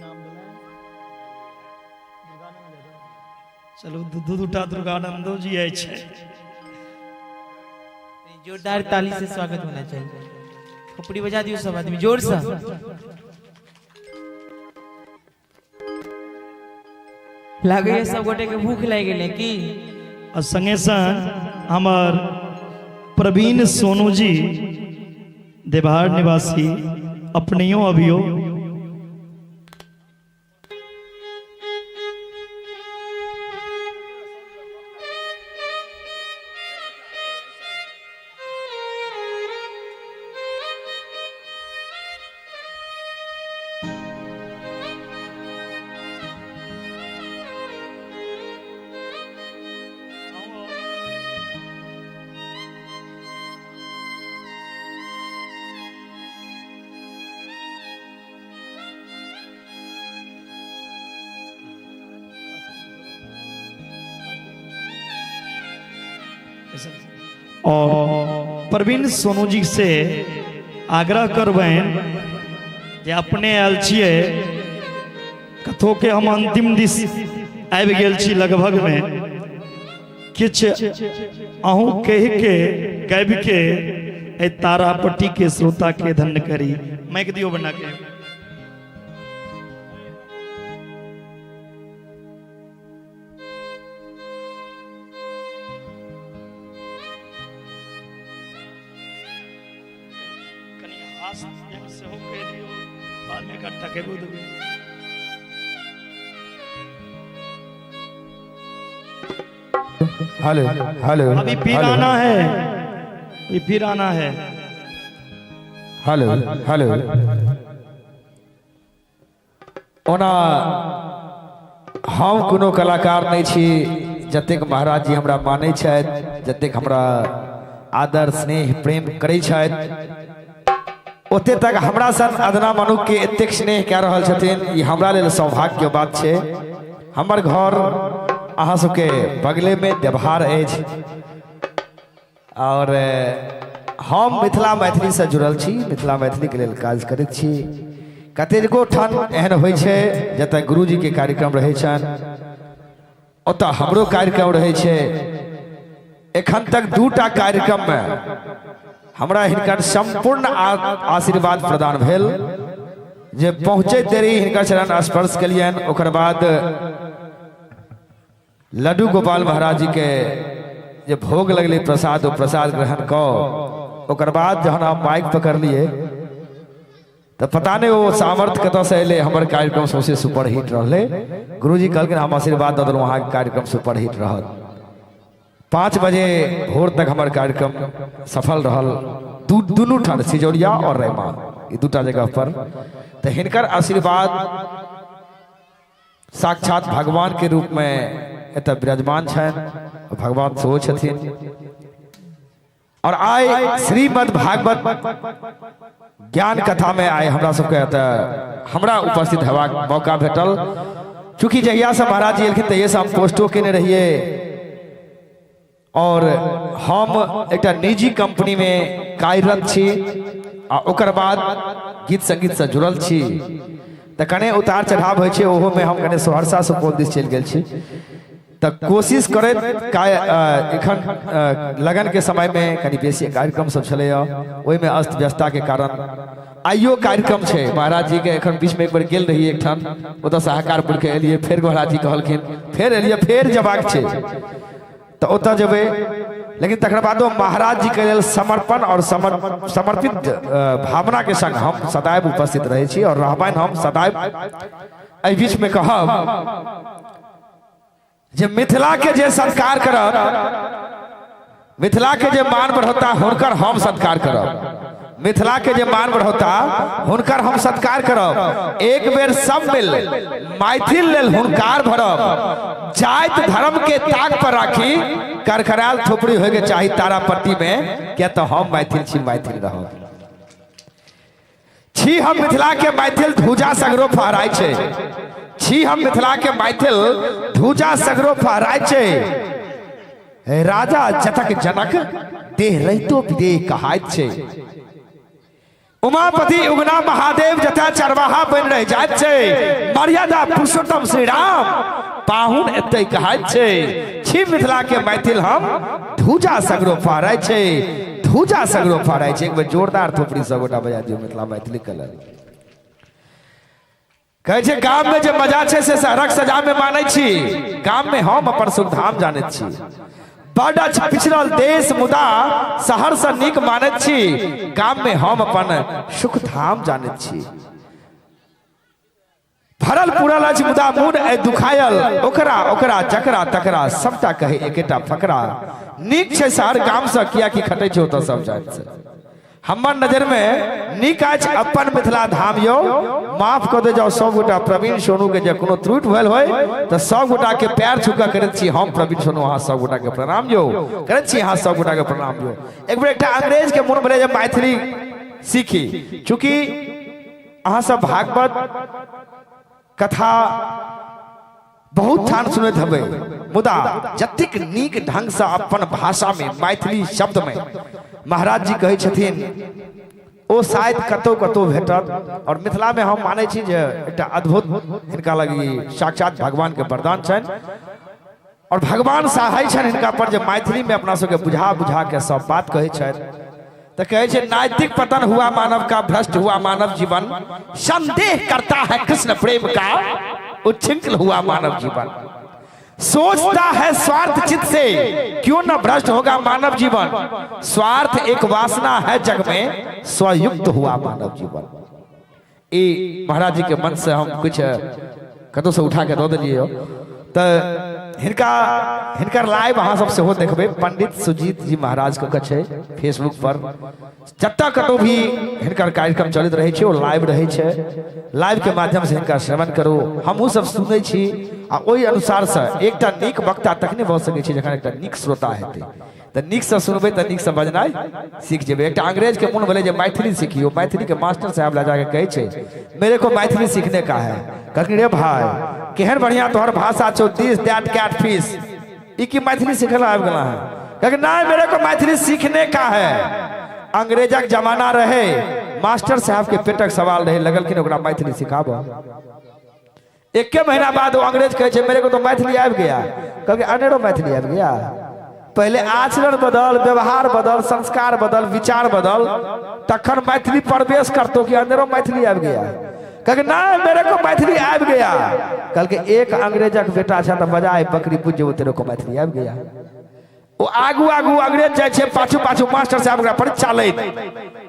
नाम भेलै? दुर्गानंद यादव। चलू, दू दू दूटा दुर्गानंदो जी अछि। जोरदार ताली से स्वागत होना चाहिए। थोपड़ी बजा दियो सब आदमी जोर से। लागे सब गोटे के भूख लागि गेलै की? आ संगे संग हमर प्रवीण सोनू जी, देवहार निवासी, अपनियो अभियो। और प्रवीण सोनू जी से आग्रह करबनि जे अपने आयल छियै, कथो के हम अंतिम दिस आबि गेल छी लगभग में, किछु अहूँ कहि के गाबि के एहि तारापट्टी के श्रोता के धन्य करी। माइक दियो बना के। कनि हास सेहो कहि दियौ, बादमे एकरा टकेबो देबै। हेलो हेलो, अभी फिर आना है, अभी फिर आना है। Hello hello. ओना हम कोनो कलाकार नहीं छी, जतेक महाराज जी हमरा मानै छथि, जतेक हमरा आदर स्नेह प्रेम करै छथि, ओते तक हमरा सन अदना मनुख के एतेक स्नेह कए रहल छथिन, ई हमरा लेल सौभाग्य बात छै। हमर घर अहाँ सबके बगले में देवहार अछि और हम मिथिला मैथिली से जुड़ल छी, मिथिला मैथिली के लेल काज करैत छी। कतेको ठाम एहन होइ छै जतऽ गुरुजी के कार्यक्रम रहै छनि, ओतऽ हमरो कार्यक्रम रहै छै। एखन तक दूटा कार्यक्रम में हमरा हिनकर संपूर्ण आशीर्वाद प्रदान भेल, जे पहुँचैत देरी हिनकर चरण स्पर्श केलियनि। ओकर बाद लड्डू गोपाल महाराज जी के जे भोग लगलै प्रसाद, ओ प्रसाद ग्रहण कऽ ओकर बाद जहन हम माइक पकड़लियै तऽ पता नहि ओ सामर्थ्य कतऽसँ एलै, हमर कार्यक्रम सौंसे सुपरहिट रहलै। गुरुजी कहलखिन हम आशीर्वाद दऽ देलहुँ, अहाँके कार्यक्रम सुपरहिट रहत। 5 बजे भोर तक हमर कार्यक्रम सफल रहल, दुनू ठाम, सिजौलिया और रैमा, ई दूटा जगह पर। तऽ हिनकर आशीर्वाद साक्षात भगवान के रूप में एतऽ विराजमान छनि, भगवान सेहो छथिन। और आइ श्रीमद् भागवत ज्ञान कथा में आइ हमरा सबके एतऽ हमरा उपस्थित हेबाक मौका भेटल। चूँकि जहिया से महाराज जी एलखिन तहिये से हम पोस्टो केने रहियै और हम एकटा निजी कंपनी में कार्यरत छी आ ओकर बाद गीत संगीत से जुड़ल छी, तऽ कने उतार चढ़ाव होइ छै, ओहो में हम कने सहरसा सुपौल दिस चलि गेल छी। तऽ कोशिश करैत एखन लगन के समय में कनि बेसी कार्यक्रम सब छलैया, ओहिमे अस्त व्यस्तता के कारण आइयो कार्यक्रम छै महाराज जी के। एखन बीच में एक बेर गेल रहियै एकठाम, ओतऽ से हकार पुर के एलियै, फेर महाराज जी कहलखिन फेर एलियै, फेर जेबाक छै तऽ ओतऽ जेबै। लेकिन तकर बादो महाराज जी के लेल समर्पण और समर्पित भावना के संग हम सदैव उपस्थित रहै छी और रहबनि हम सदैव। एहि बीच में कहब जे मिथिला के जे सत्कार करब, मिथिला के जे मान बढ़ौता हुनकर हम सत्कार करब, मिथिला के जे मान बढ़ौता हुनकर हम सत्कार करब। एक बेर सब मिल मैथिल लेल हुनकार भरब, जाति धर्म के ताक पर राखी करकराल थोपड़ी होय के चाही तारापट्टी में, क्या तो हम मैथिल छी मैथिल रहब। छी हम मिथिला के मैथिल धूजा सगरो फहराय छै, छी हम मिथिला के मैथिल धूजा सगरो फहराय छै। राजा जतक जनक देह रहितो विदेह कहाइत छै। उमापति उगना महादेव जतय चरवाहा बनि रहि जाइत छै, मर्यादा पुरुषोत्तम श्री राम पाहुन एतै कहाइत छै। छी मिथिला के मैथिल हम, धूजा सगरो फहराइ छै, धूजा सगरो फहराइ छै। एक बेर जोरदार थोपड़ी सब गोटा बजा दियौ मिथिला मैथिली के लेल। कहै छै गाम में जे मजा छै से शहरक सजा में मानै छी, गाम में हम अपन सुखधाम जानैत छी। बड अछि पिछड़ल देश मुदा शहर से नीक मानैत छी, गाम में हम अपन सुखधाम जानैत छी। भरल पुरल अछि मुदा मोन अइ दुखायल, ओकरा ओकरा जकरा तकरा सबटा कहै एकेटा फकरा। नीक छै शहर गाम से कियाकि खटै छै ओतऽ सब जाति से। हमर नजर में नीक अछि अपन मिथिला धाम यौ। माफ कऽ दे जाओ सब गोटा प्रवीण सोनू के जे कोनो त्रुटि भेल होय तऽ सब गोटा के पैर छू कऽ करैत छी हम प्रवीण सोनू, अहाँ सब गोटा के प्रणाम यौ करैत छी, अहाँ सब गोटा के प्रणाम यौ। एक बेर एकटा अंग्रेज के मोन भेलै जे मैथिली सीखी, चूँकि अहाँ सब भागवत कथा बहुत ठान सुनैत हेबै, मुदा जतेक नीक ढंग से अपन भाषा में मैथिली शब्द में महाराज जी कहै छथिन ओ शायद कतौ कतौ भेटत। और मिथिला में हम मानै छी जे एकटा अद्भुत हिनका लग ई साक्षात भगवान के वरदान छनि और भगवान सहाय छनि हिनका पर जे मैथिली में अपना सबके बुझा बुझा के सब बात कहै छथि। तो कहै छै नैतिक पतन हुआ मानव का, भ्रष्ट हुआ मानव जीवन, संदेह करता है कृष्ण प्रेम का, उच्छृंखल हुआ मानव जीवन। सोचता है स्वार्थ चित्त से क्यों न भ्रष्ट होगा मानव जीवन, स्वार्थ एक वासना है जग में, स्वयुक्त हुआ मानव जीवन। ई महाराज जी के मन से हम कुछ कतौ से उठा के दऽ देलियै। तऽ हिनका हिनकर लाइव अहाँ सब सेहो देखबै, पंडित सुजीत जी महाराज के छै फेसबुक पर, जतऽ कतौ भी हिनकर कार्यक्रम चलैत रहै छै ओ लाइव रहै छै। लाइव के माध्यम से हिनका श्रवण करू, हमहूँ सब सुनै छी आ ओहि अनुसार से एकटा नीक वक्ता तखने भऽ सकै छै जखन एकटा नीक श्रोता हेतै। तऽ नीकसँ सुनबै तऽ नीकसँ बजनाइ सीख जेबै। एकटा अंग्रेज के मोन भेलै जे मैथिली सीखियौ, मैथिली के मास्टर साहब लए जाके कहै छै मेरे को मैथिली सीखने का है। कहलखिन रे भाई केहन बढ़िया तोहर भाषा छौ, दिस that cat fish, ई की मैथिली सीखै लए आबि गेला है? कहलखिन नहीं मेरे को मैथिली सीखने का है। अंग्रेजक जमाना रहे, मास्टर साहब के पेटक सवाल रहे, लगलखिन ओकरा मैथिली सिखाबऽ। एके महीना बाद वो अंग्रेज कहै छै मेरे को तो मैथिली आबि गया। कहलकै अनेरो मैथिली आबि गया? पहले आचरण बदल, व्यवहार बदल, संस्कार बदल, विचार बदल, तखन मैथिली प्रवेश करतो कि अनेरो मैथिली आबि गया। कहलकै नहीं मेरे को मैथिली आबि गया। कहलकै एक अंग्रेजक बेटा छै तऽ बजाय बकरी बुझ जेबो तेरे को मैथिली आबि गया। ओ आगू आगू अंग्रेज जाइ छै, पाछू पाछू मास्टर साहब ओकरा परीक्षा लैत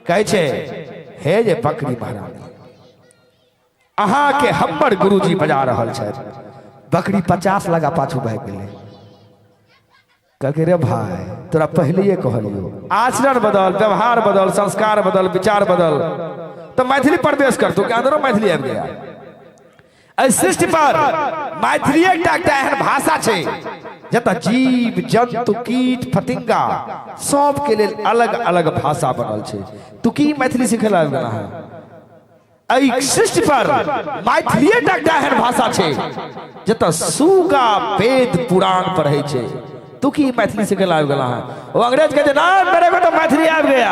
कहै छै हे जे बकरी महारानी अहाँ के हमर गुरुजी बजा रहल छथि। बकरी 50 लगा पाछू भागि गेलै। कहलकै रे भाई तोरा पहिलिए कहलियौ आचरण बदल, व्यवहार बदल, संस्कार बदल, विचार बदल, तऽ मैथिली प्रवेश करतौ कि अंदरो मैथिली आबि गया। एहि सृष्टि पर मैथिली एकटा एकटा एहन भाषा छै जतऽ जीव जन्तु कीट फतिंगा सबके लेल अलग अलग भाषा बनल छै। तू की मैथिली सिखै लए आबि गेला है? एहि सृष्टि पर मैथिली एकटा एहन भाषा छै जतऽ सुगा वेद पुराण पढ़ै छै। तू की मैथिली सिखै लए आबि गेला है? ओ अंग्रेज कहै छै ना मेरे को तो मैथिली आबि गया।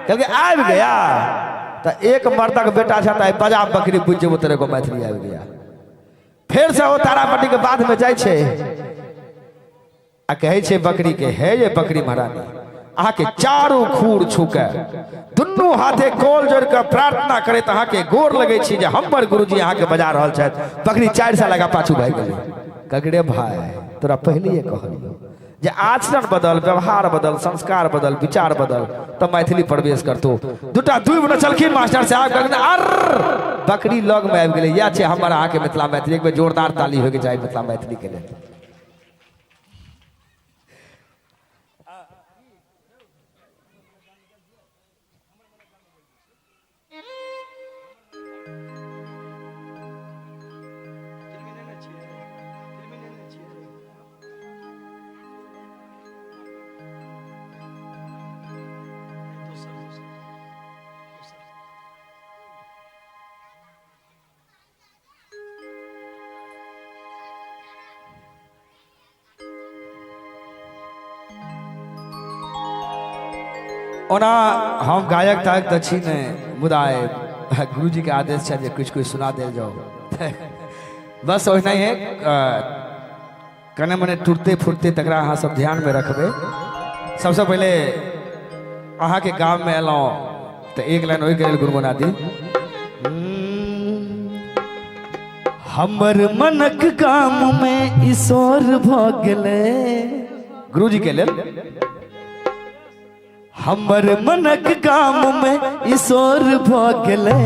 कहलकै आबि गया तऽ एक मर्दक बेटा छै तऽ बजा बकरी बुझि जेबो तेरे को मैथिली आबि गया। फेर से ओ तारापट्टी के बाद में जाइ छै आ कहै छै बकरी के हे ये बकरी महारानी अहाँके चारू खूर छूके दुनू हाथे कोल जोड़ के प्रार्थना करैत अहाँके गोर लगै छी जे हमर गुरुजी अहाँके बजा रहल छथि। बकरी 4 साल लगा पाछू भागि गेलै। कहलकै रे भाई तोरा पहिलिए कहलियौ जे आचरण बदल, व्यवहार बदल, संस्कार बदल, विचार बदल, तऽ मैथिली प्रवेश करतौ। दूटा दूबि नचलखिन मास्टर साहब, कहलखिन अर बकरी लग में आबि गेलै। इएह छै हमर अहाँके मिथिला मैथिली। एक बेर जोरदार ताली होइके चाही मिथिला मैथिली के लेल। ओना हम गायक तायक तऽ छी नहि, मुदा गुरुजी के आदेश छै जे किछु किछु सुना देल जाओ। बस ओहिना ही कने मने टूटते फुटते तकरा अहाँ सब ध्यान में रखबै। सबसे पहले अहाँ के गाम में एलहुँ तो एक लाइन ओहि के लेल गुनगुना दी। हमर मनक गाम में ईश्वर भ गेलै। गुरुजी के लेल हमर मनक गाम में ईश्वर भ गेलै,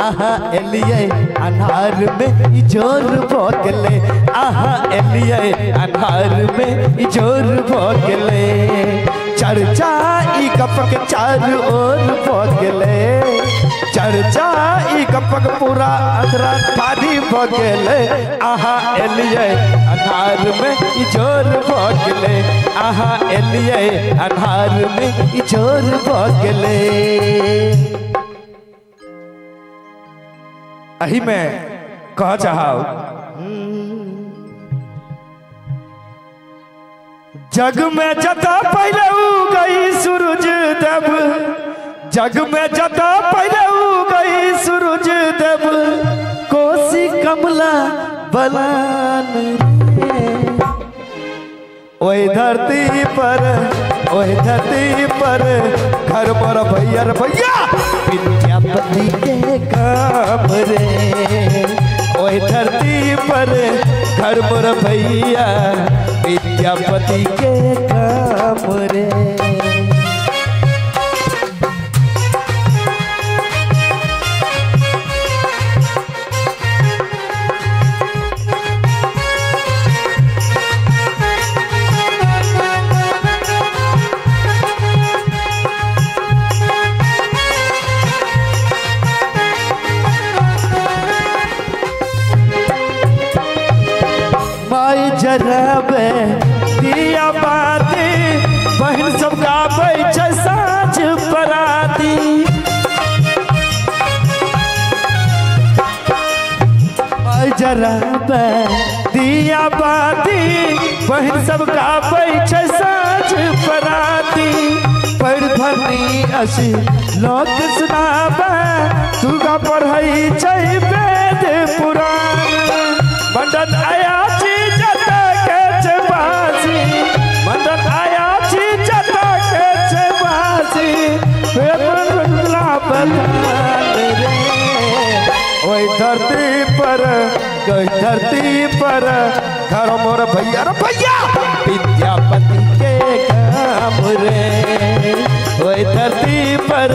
आहा एलियै अन्हार में इजोर भ गेलै, आहा एलियै अन्हार में इजोर भ गेलै। चर्चा ई गपक चारू ओर भ गेलै, चर्चा ई गपक पूरा अंधरा ठाढ़ी भ गेलै, आहा एलियै अन्हार में इजोर भ गेलै, आहा एलियै अन्हार में इजोर भ गेलै। एही में कह चाहब जग में जता पहले उगई सूरज देव, जग में जता पहले उगई सूरज देव, कोसी कमला बलान रे। ओहि धरती पर, ओहि धरती पर घर पर भैया रे भैया विद्यापति के काम रे। ओहि धरती पर घर पर भैया विद्यापति के काम रे। माई जराबे दिया बाती, बहन सब गाबै छै साँझ पराती। माई जराबे दिया बाती, बहन सब गाबै छै साँझ पराती। पढ़ धनी असी लोक सुनाबै, दुर्गा पढ़ै छै वेद पुराण। मंडन आया छी जता के छै बासी, मंडन आया छी जता के छै बासी, रे। ओहि धरती पर, ओहि धरती पर घर मोर भैया रे भैया विद्यापति के काम रे। ओहि धरती पर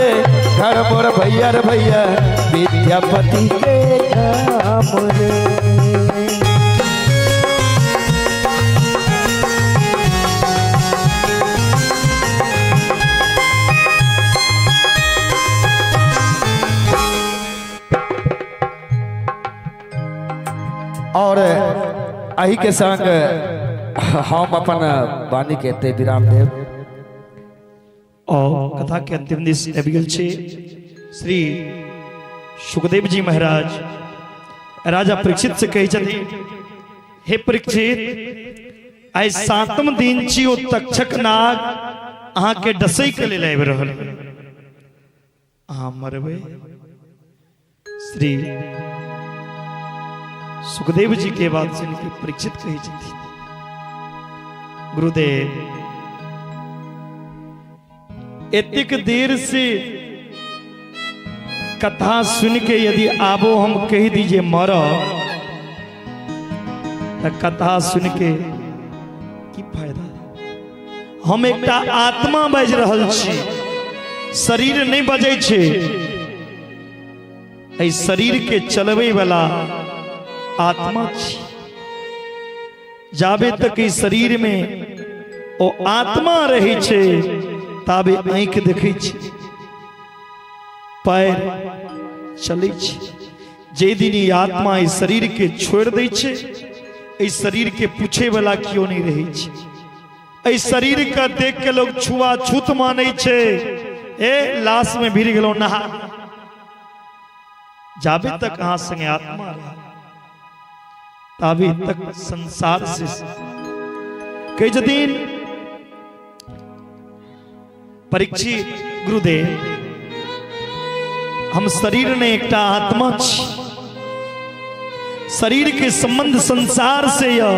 घर मोर भैया रे भैया विद्यापति के काम रे। और एही के संग हम अपन वाणी के एते विराम देब। और कथा के अंतिम दिस आबि गेल छी। श्री सुखदेव जी महाराज राजा परीक्षित से कहै छथिन, हे परीक्षित, आइ 7म दिन छी, ओ तक्षक नाग अहाँ के डसै के लेल आबि रहल, अहाँ मरबै। श्री सुखदेव जी के बात सुन के परीक्षित कहै छथिन, गुरुदेव एतेक देर से कथा सुन के यदि आबो हम कह दीजिए मर, त कथा सुन के की फायदा? हम एकटा आत्मा बाजि रहल छी, शरीर नहीं बजै छै। एहि शरीर के चलबै वाला आत्मा छी। जाबे तक ई शरीर में ओ आत्मा रहै छै ताबे आँखि देखै छै, पैर चलै छै। जे दिन ई आत्मा ई शरीर के छोड़ि दै छै, एहि शरीर के पूछे वाला केओ नहीं रहै छै। एहि शरीर के देख के लोग छुआछूत मानै छै, ए लाश में भिड़ गेलहुँ नहा। जाबे तक अहाँ संगे आत्मा रहे ताबे तक संसार से कहै छथिन परीक्षित, गुरुदेव हम शरीर ने एकटा आत्मा छी। शरीर के संबंध संसार से यह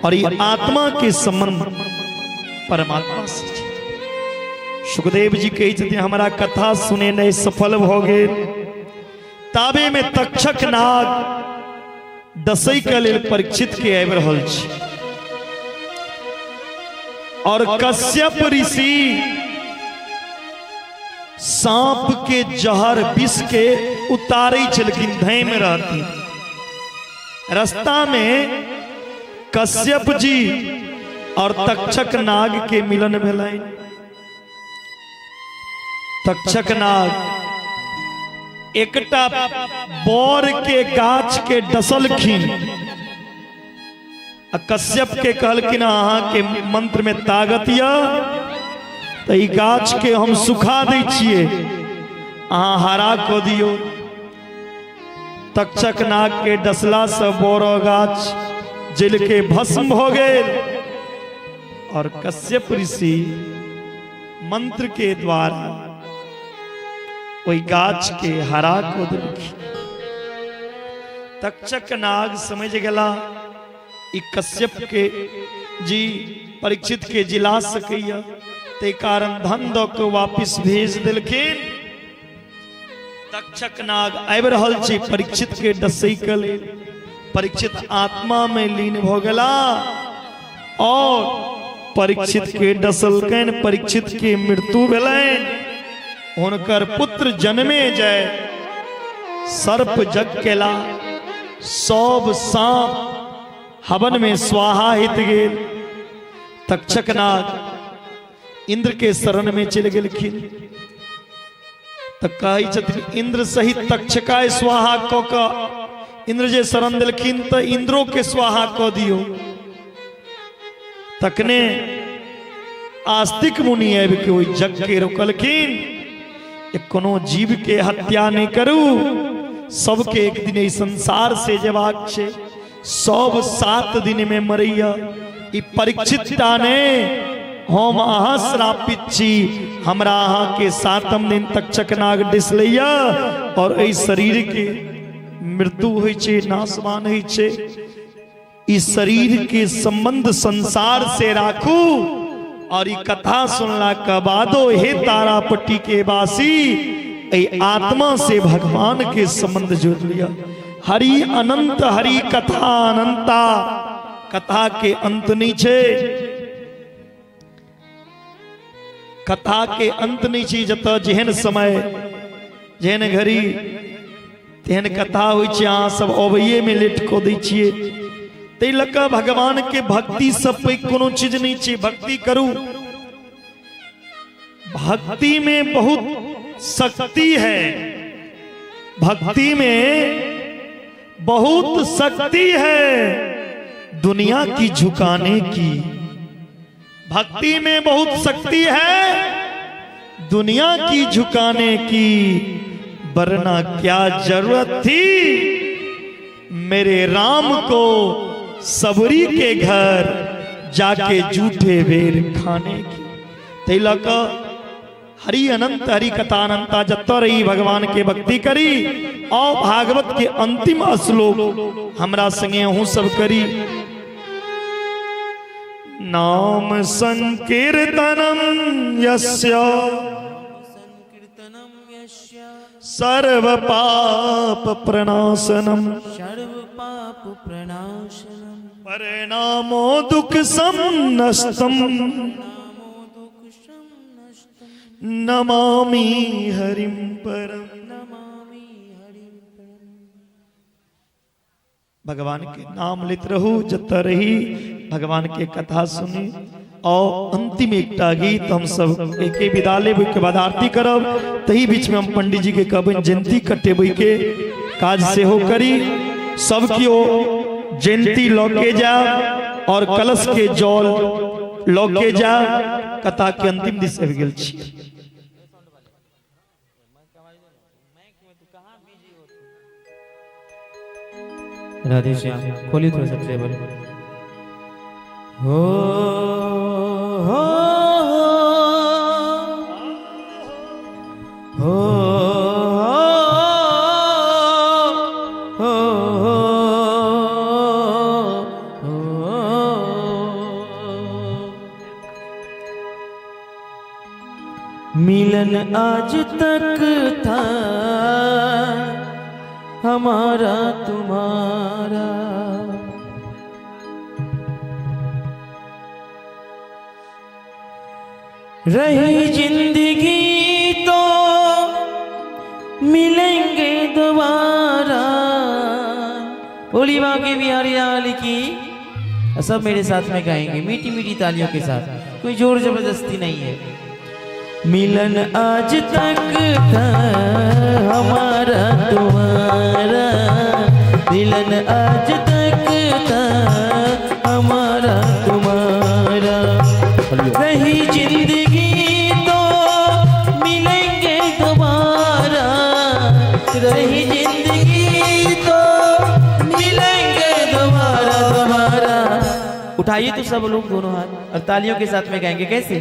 और ये आत्मा के संबंध परमात्मा से छै। सुखदेव जी कहै छथिन हमरा कथा सुनेनाइ सफल भऽ गेल। ताबे में तक्षक नाग डसै के लेल परीक्षित के आबि रहल छै और कश्यप ऋषि सांप के जहर विष के उतारै छलखिन, धैम रहथिन। रास्ता में कश्यप जी और तक्षक नाग के मिलन भेलनि। तक्षक नाग एकटा बर के गाछ के डसलखिन आ कश्यप के कहलखिन अहाँ के मंत्र में ताकत यऽ तऽ ई गाछ के हम सुखा दै छियै, अहाँ हरा कऽ दियौ। तक्षक नाग के डसला से बड़ गाछ जल के भस्म भऽ गेल और कश्यप ऋषि मंत्र के द्वारा ओहि गाछ के हरा कऽ देलखिन। तक्षक नाग समझ गेला ई कश्यप के जी परीक्षित के जिला सकैया, ते कारण धन दऽ के वापिस भेज देलखिन। तक्षक नाग आबि रहल छै परीक्षित के डसै के लेल। परीक्षित आत्मा में लीन भऽ गेला और परीक्षित के डसलकनि, परीक्षित के मृत्यु भेलनि। हुनकर पुत्र जन्मे जाय सर्प जग केला, सब सांप हवन में स्वाहा हित गेल। तक्षक नाग इंद्र के शरण में चलि गेलखिन। तऽ कहै छथिन इंद्र सहित तक्षकाय स्वाहा कऽ कऽ इंद्र जे शरण देलखिन तऽ इंद्रो के स्वाहा कऽ दियौ। तखने आस्तिक मुनि आबि के ओहि जग के रोकलखिन, कोनो जीव के हत्या नहीं करू, सबके एक दिन एहि संसार से जेबाक छै, सब 7 दिन में मरैया, ई परीक्षित टा ने हम अहाँ श्रापित छी, हमरा अहाँ के 7म दिन तक्षक नाग डिस लैया और एहि शरीर के मृत्यु होइ छै, नाशवान होइ छै। ई शरीर के संबंध संसार से राखू और ई कथा सुनला के बादो हे तारापट्टी के वासी एहि आत्मा से भगवान के संबंध जोड़ लिया। हरि अनंत हरि कथा अनंता, कथा के अंत नहीं छे, कथा के अंत नहीं छे। जतऽ जेहन समय जेहन घड़ी तेहन कथा होइ छै। अहाँ सब अबैये में लेट कऽ दै छियै, ताहि लऽ कऽ भगवान के भक्ति से पैघ कोनो चीज नहीं छै। भक्ति करू, भक्ति में बहुत शक्ति है, भक्ति में बहुत शक्ति है दुनिया की झुकाने की, भक्ति में बहुत शक्ति है दुनिया की झुकाने की, वरना क्या जरूरत थी मेरे राम को सबरी के घर जाके झूठे बेर खाने की। ताहि लऽ कऽ हरि अनंत हरि कथा अनंता, जतऽ रही भगवान के भक्ति करी। और भागवत के अंतिम श्लोक हमरा संगे अहूँ सब करी। नाम संकीर्तनम यस्य सर्व पाप प्रणाशनम परिणामो दुख समनस्तम नमामि हरिम परम। भगवान के नाम लेत रहू जतऽ रही, भगवान के कथा सुनी। और अंतिम एकटा गीत हम सब एके विदा लेब, ओहिके बाद आरती करब। तही बीच में हम पंडित जी के कहबनि जयंती कटेबै के काज सेहो करी। सब केओ जयंती लऽ के जायब और कलश के जल लऽ के जायब। कथा के अंतिम दिस आबि गेल छी। राधे श्याम खोलिए थोड़ा सा ट्रेबल। हो हो हो। मिलन आज तक था हमारा तुम्हारा। रही जिंदगी तो मिलेंगे दोबारा। बोली बाकी बिहारी लाल की। सब मेरे साथ में गाएंगे मीठी मीठी तालियों के साथ, कोई जोर जबरदस्ती नहीं है। मिलन आज तक था हमारा तुम्हारा, मिलन आज तक था हमारा तुम्हारा। रही जिंदगी तो मिलेंगे दोबारा, रही जिंदगी तो मिलेंगे दोबारा दोबारा। उठाइए तो सब लोग दोनों हाथ और तालियों के साथ में गाएंगे। कैसे?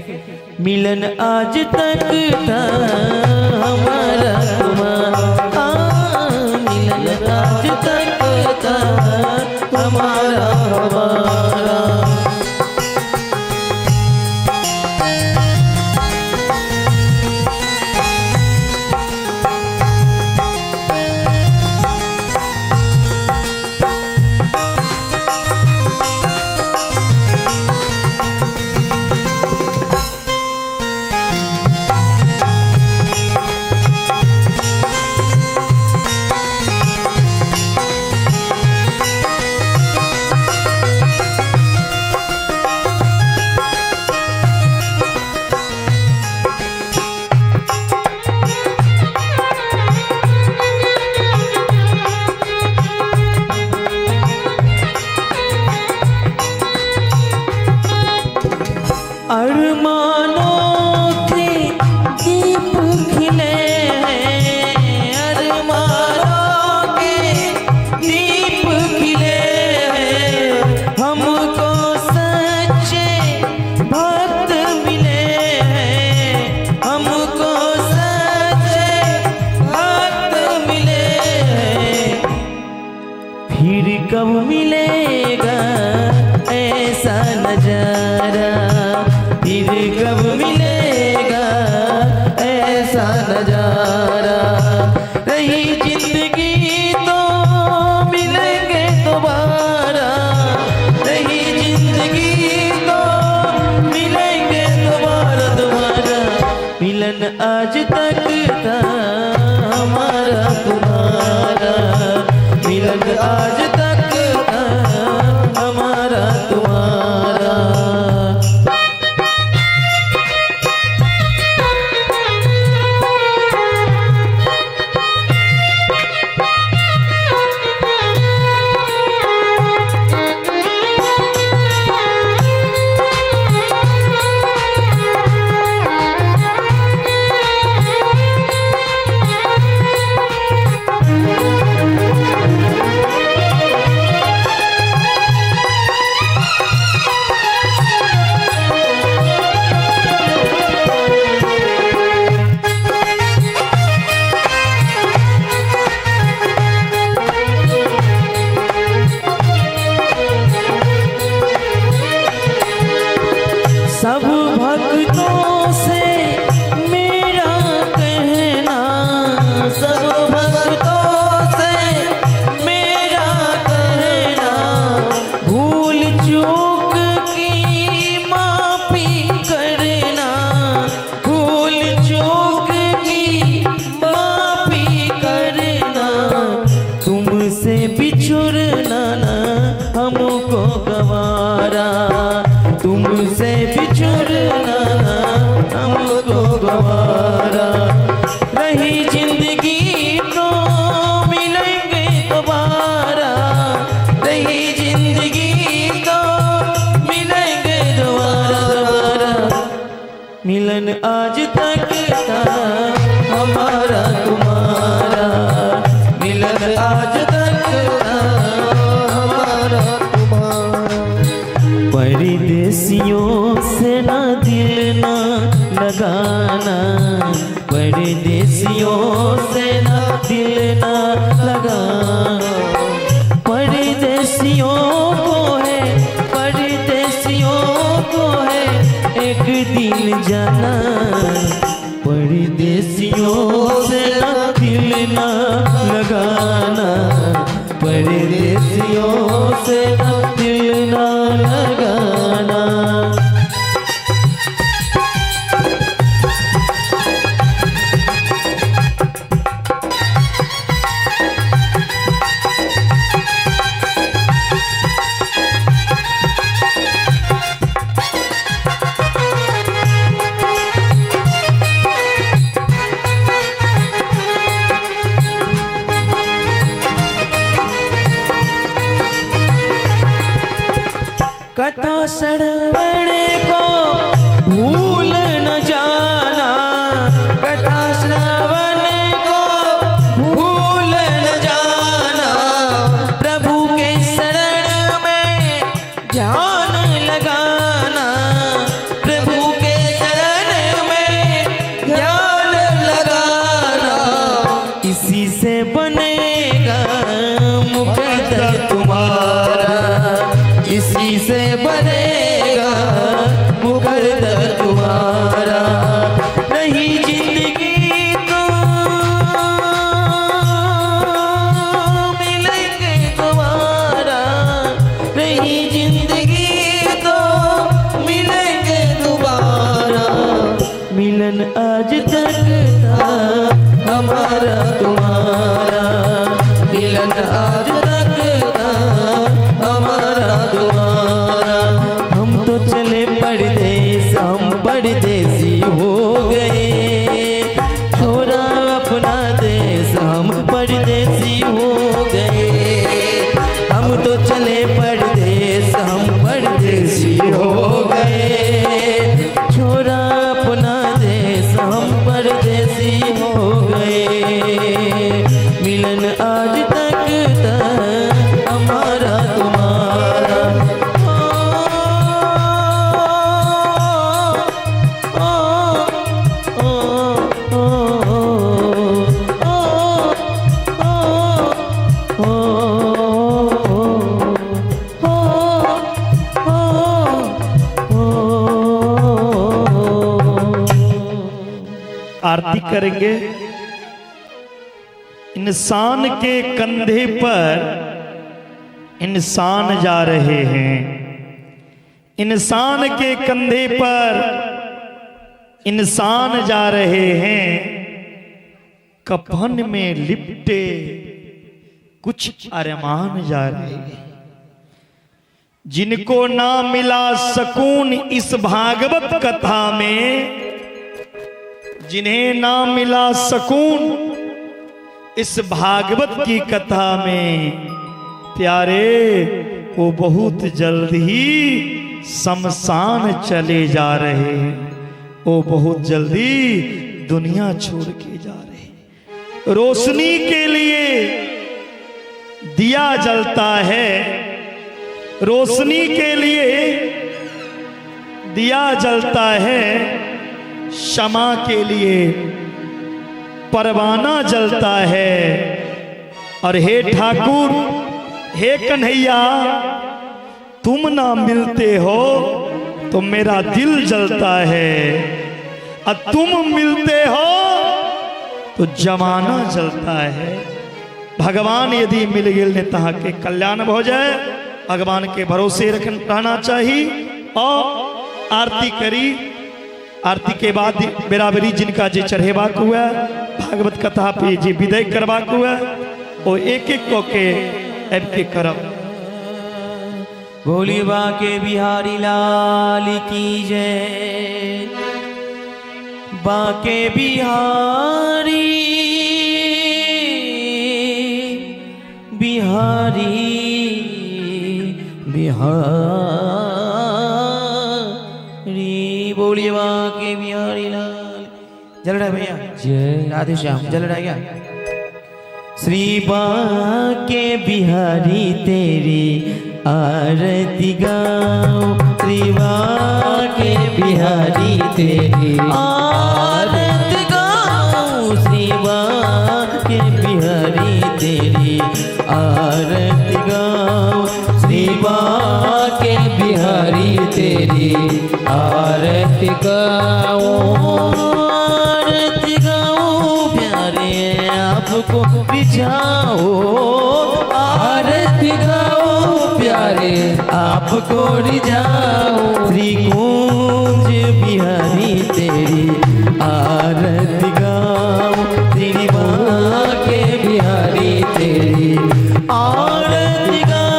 मिलन आज तक था हमारा तुम्हारा, मिलन आज तक था हमारा हमारा। अरमानों के दीप खिले हैं, अरमानों के दीप खिले हैं, हमको सच्चे भक्त मिले हैं, हमको सच्चे भक्त मिले हैं। फिर कब मिलेगा ऐसा नजारा, फिर कब मिलेगा ऐसा नजारा। रही जिंदगी तो मिलेंगे दोबारा, रही जिंदगी तो मिलेंगे दोबारा दोबारा। मिलन आज तक था हमारा तुम्हारा, मिलन आज तक था हमारा तुम्हारा। सब भक्तों से मेरा कहना, सब भक्तों से मेरा कहना, भूल चूक की माफी करना, भूल चूक की माफी करना। तुमसे बिछुड़ना ना हमको गवारा, तुमसे बिछुड़ना ना हमको गवारा। रही जिंदगी तो मिलेंगे दोबारा, रही जिंदगी तो मिलेंगे दोबारा दोबारा। मिलन आज तक था हमारा तुम्हारा, मिलन आज तक था हमारा तुम्हारा। परदेसियों से ना दिल ना लगाना, परदेसियों से ना दिल ना लगाना। परदेसियों को है, परदेसियों को है एक दिन जाना, परदेसियों लगाना। कथा श्रवण को भूल न जाना, कथा श्रवण को भूल न जाना, प्रभु के शरण में ध्यान लगाना, प्रभु के शरण में ध्यान लगाना, इसी से बनेगा मुकद्दर तुम्हारा, इसी से बनेगा मुकद्दर तुम्हारा। नहीं जिंदगी तो मिलेंगे दोबारा, नहीं जिंदगी तो मिलेंगे दोबारा, मिलन आज तक था हमारा तुम्हारा, मिलन आज तक था हमारा तुम्हारा। हम तो चले परदेस, हम परदेसी हो गए, छोड़ा अपना देश, हम परदेसी हो गए। हम तो चले परदेस, हम परदेसी हो गए, छोड़ा अपना देश, हम परदेसी हो गए। मिलन आज तक था हमारा तुम्हारा। आरती करेंगे। इंसान के कंधे पर इंसान जा रहे हैं, इंसान के कंधे पर इंसान जा रहे हैं, कफन में लिपटे कुछ अरमान जा रहे हैं। जिनको ना मिला सकून इस भागवत कथा में, जिन्हें ना मिला सकून इस भागवत की कथा में, प्यारे वो बहुत जल्द ही शमशान चले जा रहे हैं, वो बहुत जल्दी दुनिया छोड़ के जा रहे हैं। रोशनी के लिए दिया जलता है, रोशनी के लिए दिया जलता है, क्षमा के लिए परवाना जलता है। और हे ठाकुर, हे कन्हैया, तुम ना मिलते हो तो मेरा दिल जलता है, और तुम मिलते हो तो जमाना जलता है। भगवान यदि मिल गए ने तहाँ के कल्याण हो जाए। भगवान के भरोसे रहना चाहिए। और आरती करी, आरती के बाद बराबरी जिनका जे चढ़ेबाक हुआ, भागवत कथा पे जे विदाई करबाक हुआ, वो एक एक को के आबि के करब। भोले बाके बिहारी लाल की जय। बाके बिहारी बिहारी बिहारी, बोलिए बाके बिहारी लाल। जल रहा है भैया, जय राधे श्याम। जल रहा है क्या? श्री बाके बिहारी तेरी आरती गाऊं, श्री बाके बिहारी तेरी आरती गाऊं, श्री बाके बिहारी तेरी आरती गाऊं, श्री बाके बिहारी तेरी आरती गाऊं, आरती गाऊं प्यारे आपको बिछाओ, आरती गाऊं प्यारे आपको आपको रिझाऊं। श्री कुंज बिहारी तेरी आरती गाऊं, श्री बांके बिहारी तेरी आरती गाऊं।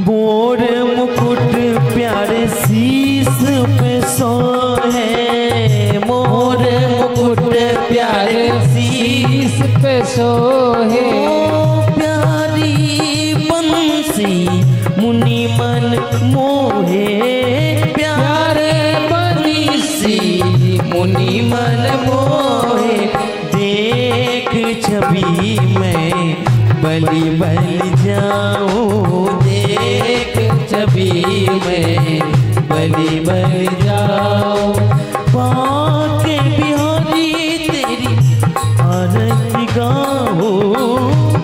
मोर मुकुट प्यारे शीश पे सोहे, मोर मुकुट प्यारे शीश पे सोहे, प्यारी बंसी मुनि मन मोहे, प्यारे बंसी मुनि मन मोहे। देख छवि मैं बलि बलि जाऊं, देख छवि मैं बलि बलि जाऊं। बांके बिहारी तेरी आरती गाऊं,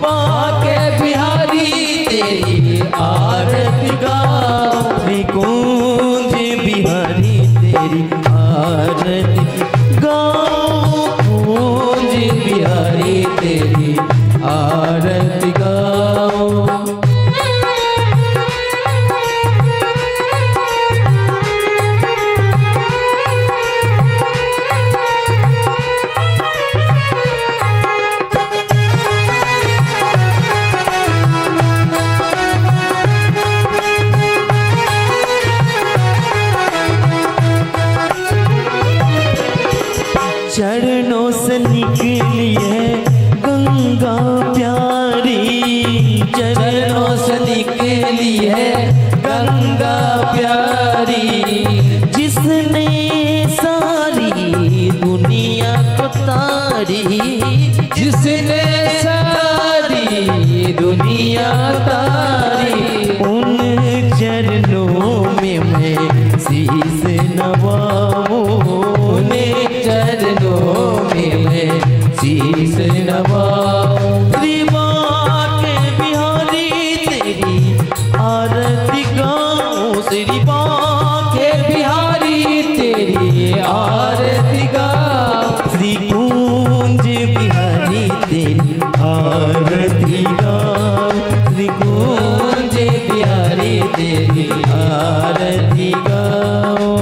बांके बिहारी तेरी आरती गाऊं। श्री कुंज बिहारी तेरी आरती गाऊं, कुंज बिहारी तेरी आरती गाऊं। चरणों से निकली है गंगा प्यारी, चरणों से निकली है गंगा प्यारी, जिसने सारी दुनिया को तारी, जिसने सारी दुनिया तारी। उन चरणों में मैं शीश नवाऊं, उन चरणों में मैं शीश नवाऊं। श्री बांके बिहारी तेरी आरती गाऊं, श्री बांके बिहारी तेरी आरती गाऊं। श्री कुंज बिहारी तेरी आरती गाऊं, श्री कुंज बिहारी तेरी आरती गाऊं।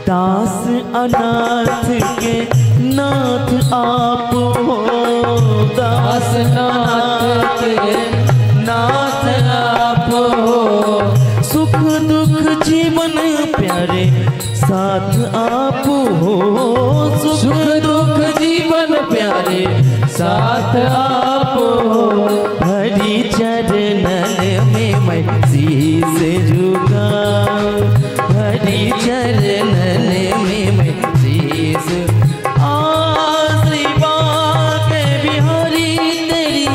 दास अनाथ के नाथ आप हो, दास नाथ के नाथ आप हो, सुख दुख जीवन प्यारे साथ आप हो, सुख दुख जीवन प्यारे साथ आप हो। हरि चरणन में मैं शीश झुकाऊं, हरि चरणन में मैं शीश। श्री बांके बिहारी तेरी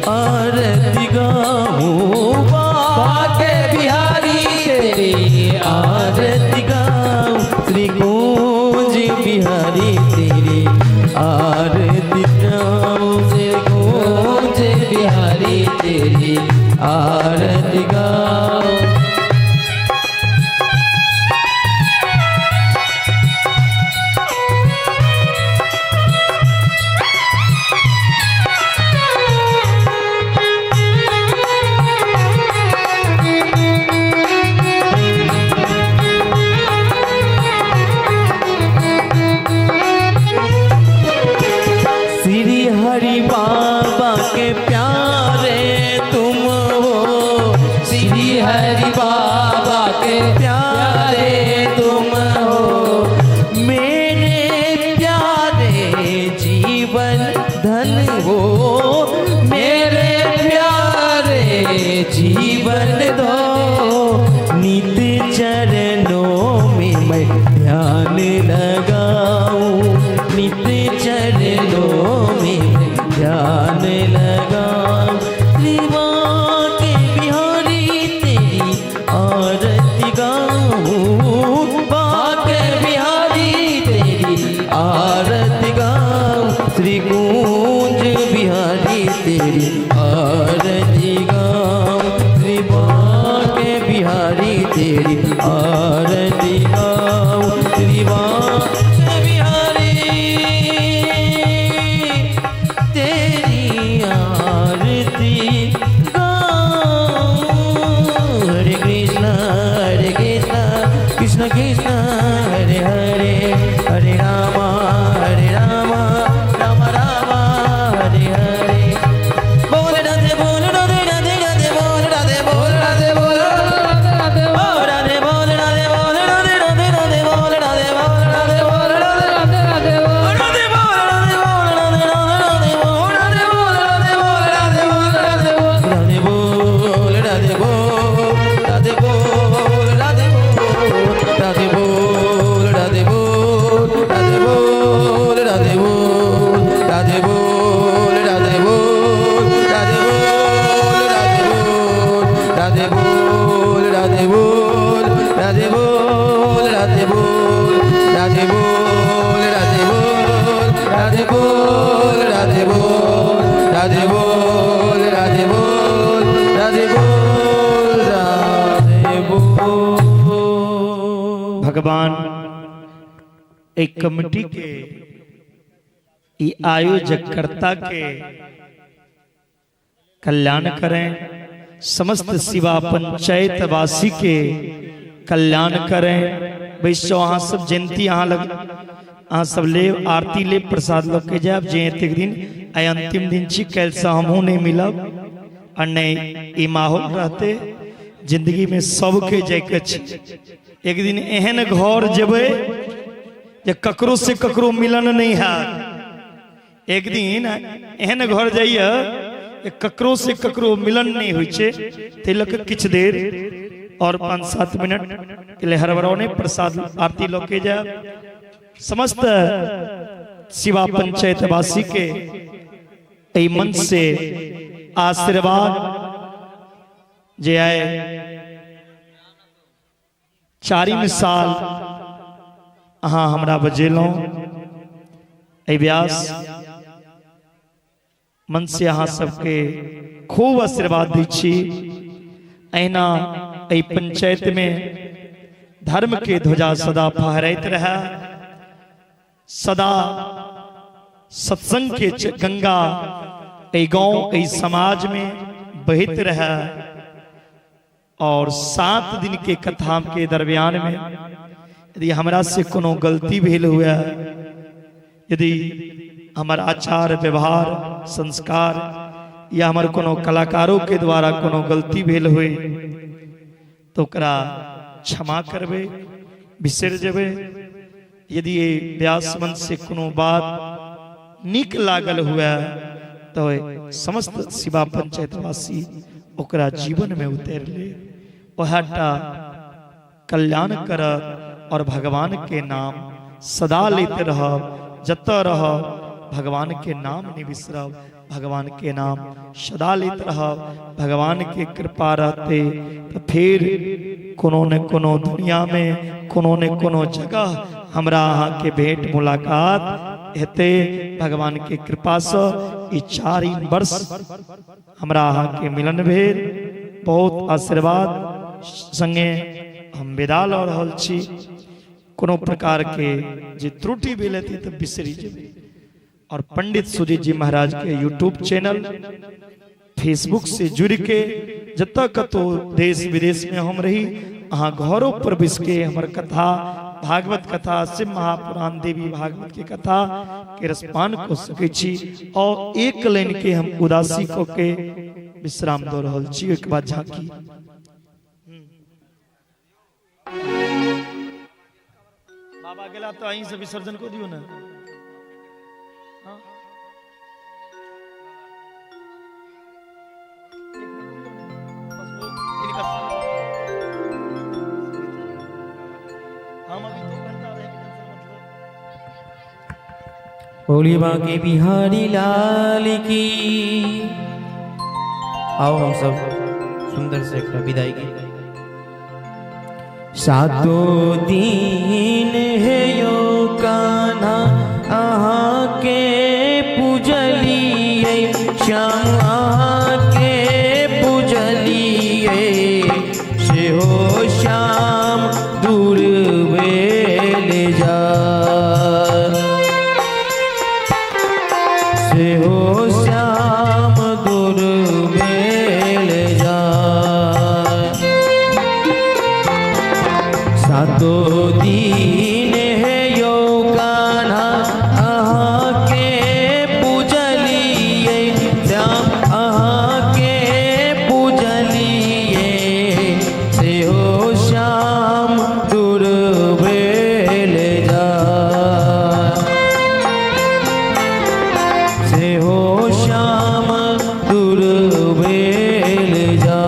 आरती गाऊं, बांके बिहारी तेरी आरती गाऊं। श्री कुंज बिहारी तेरी आरती गाऊं, श्री कुंज बिहारी तेरी आरती गाऊं। श्री हरि बाबा के प्यारे तुम हो, श्री हरि बाबा के प्यारे तुम हो, मेरे प्यारे जीवन धन हो, मेरे प्यारे जीवन जीवन दो। नित चरणों में मैं ध्यान लगाऊं, नित चरणों में मैं ध्यान लगाऊं। के बिहारी तेरी आरती गाऊं, बाके बिहारी तेरी आरती गाऊं। श्री कुंज बिहारी तेरी आरती गाऊं, श्री बाके बिहारी तेरी आरती गाऊं। श्री बाके बिहारी तेरी आरती गाऊं। हरे कृष्णा कृष्ण कृष्ण हरे हरे, हरे रामा राम राम हरे हरे। बोल राधे राधे राधे बोल राधे बोल राधे बोल राधे बोल राधे बोल राधे बोल राधे राधे राधे बोल राधे बोल राधे बोल राधे राधे राधे बोल राधे बोल राधे बोल राधे राधे बोल राधे बोल राधे बोल राधे बोल राधे बोल राधे बोल राधे बोल राधे राधे बोल राधे बोल राधे बोल राधे बोल राधे बोल राधे बोल राधे बोल राधे बोल राधे बोल राधे बोल राधे बोल राधे बोल राधे बोल राधे बोल राधे बोल राधे बोल राधे बोल राधे बोल राधे बोल। भगवान एक कमिटी के ई आयोजकर्ता के कल्याण करें, समस्त शिवा पंचायत वासी के कल्याण करें। वैश्य अहाँ सब जयंती अहाँ लग अहाँ सब ले आरती ले प्रसाद लऽ के जायब। जयंती के दिन आइ अंतिम दिन छी, काल्हि से हमहूँ नहीं मिलब आ नहीं ई माहौल रहते। जिंदगी में सबके जायके छै, एक दिन एहन घर जेबै जे ककरो से ककरो मिलन नहीं हैत। एक दिन एहन घर जाइए जे ककरो से ककरो मिलन नहीं होइ छै। ताहि लऽ कऽ किछु देर और 5-7 मिनट के लिए हड़बड़ाउ नहि, प्रसाद आरती लऽ के जायब। समस्त शिवा पंचायतवासी के एहि मंच से आशीर्वाद जे आए 4 साल अहाँ हमरा बजेलहुँ एहि व्यास मन से अहाँ सबके खूब आशीर्वाद दै छी। अहिना एहि पंचायत में धर्म के ध्वजा सदा फहराइत रहै, सदा सत्संग के गंगा एहि गाँव एहि समाज में बहत रहै। और 7 दिन के कथा के दरमियान में यदि हमरा से कोनो गलती भेल हुए, यदि हमर आचार व्यवहार संस्कार या हमर कोनो कलाकारों के द्वारा कोनो गलती भेल हुए तो ओकरा क्षमा करबै, बिसरि जेबै। यदि व्यास मंच से कोनो बात नीक लागल हुए तो समस्त शिवा पंचायतवासी ओकरा जीवन में उतारि ले, वएह टा कल्याण करत और भगवान के नाम सदा लेते रहब। जतऽ रहब भगवान के नाम नहीं बिसरब, भगवान के नाम सदा लेते रहब। भगवान के कृपा रहते तो फिर कोनो ने कोनो दुनिया में कोनो ने कोनो जगह हमरा अहाँ के भेंट मुलाकात हेतै। भगवान के कृपा से ई 4 वर्ष हमरा अहाँ के मिलन भेल। बहुत आशीर्वाद संगे हम विदा लऽ रहल छी। कोनो प्रकार के जे त्रुटि भेल हेतै तऽ बिसरि जेबै। और पंडित सुजीत जी महाराज के यूट्यूब चैनल फेसबुक से जुड़ के जतऽ कतौ देश विदेश में हम रही, अहाँ घरों पर बैस के हमर कथा भागवत कथा शिव महापुराण देवी भागवत के कथा के रसपान कऽ सकै छी। और एक लाइन के हम उदासी कऽ के विश्राम दऽ रहल छी। ओहिके बाद झांकी बाबा गेला तो अहीं से विसर्जन कऽ दियौ ने। हाँ। बोलिए बांके बिहारी लाल की। आओ हम सब सुंदर से एक विदाई की। सातों दिन है यो कान्हा अहाँ के पूजलिए, श्याम अहाँ के पूजलिए, से हो श्याम दूर भेल जा, से हो श्याम दूर भेल जा। सातों दिन है यो कान्हा अहाँ के पूजलिए, श्याम अहाँ के पूजलिए, से हो श्याम दूर भेल जा, से हो श्याम दूर भेल जा।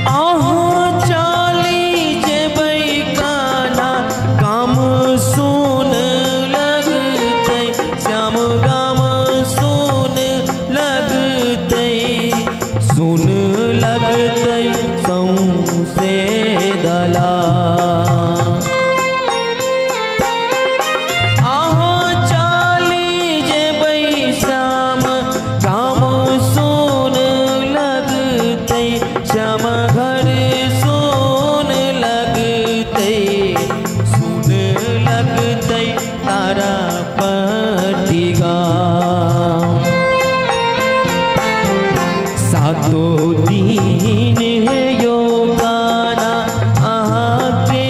अहाँ चाली जेबै कान्हा गाम सुन लगतै, श्याम गाम सुन लगतै, सुन लगतै सौंसे दलान। अहाँ चाली जेबै श्याम गाम सुन लगतै, श्याम घर सुन लगतै, सुन लगतै तारापति गाम। सातों दिन है यो कान्हा अहाँ के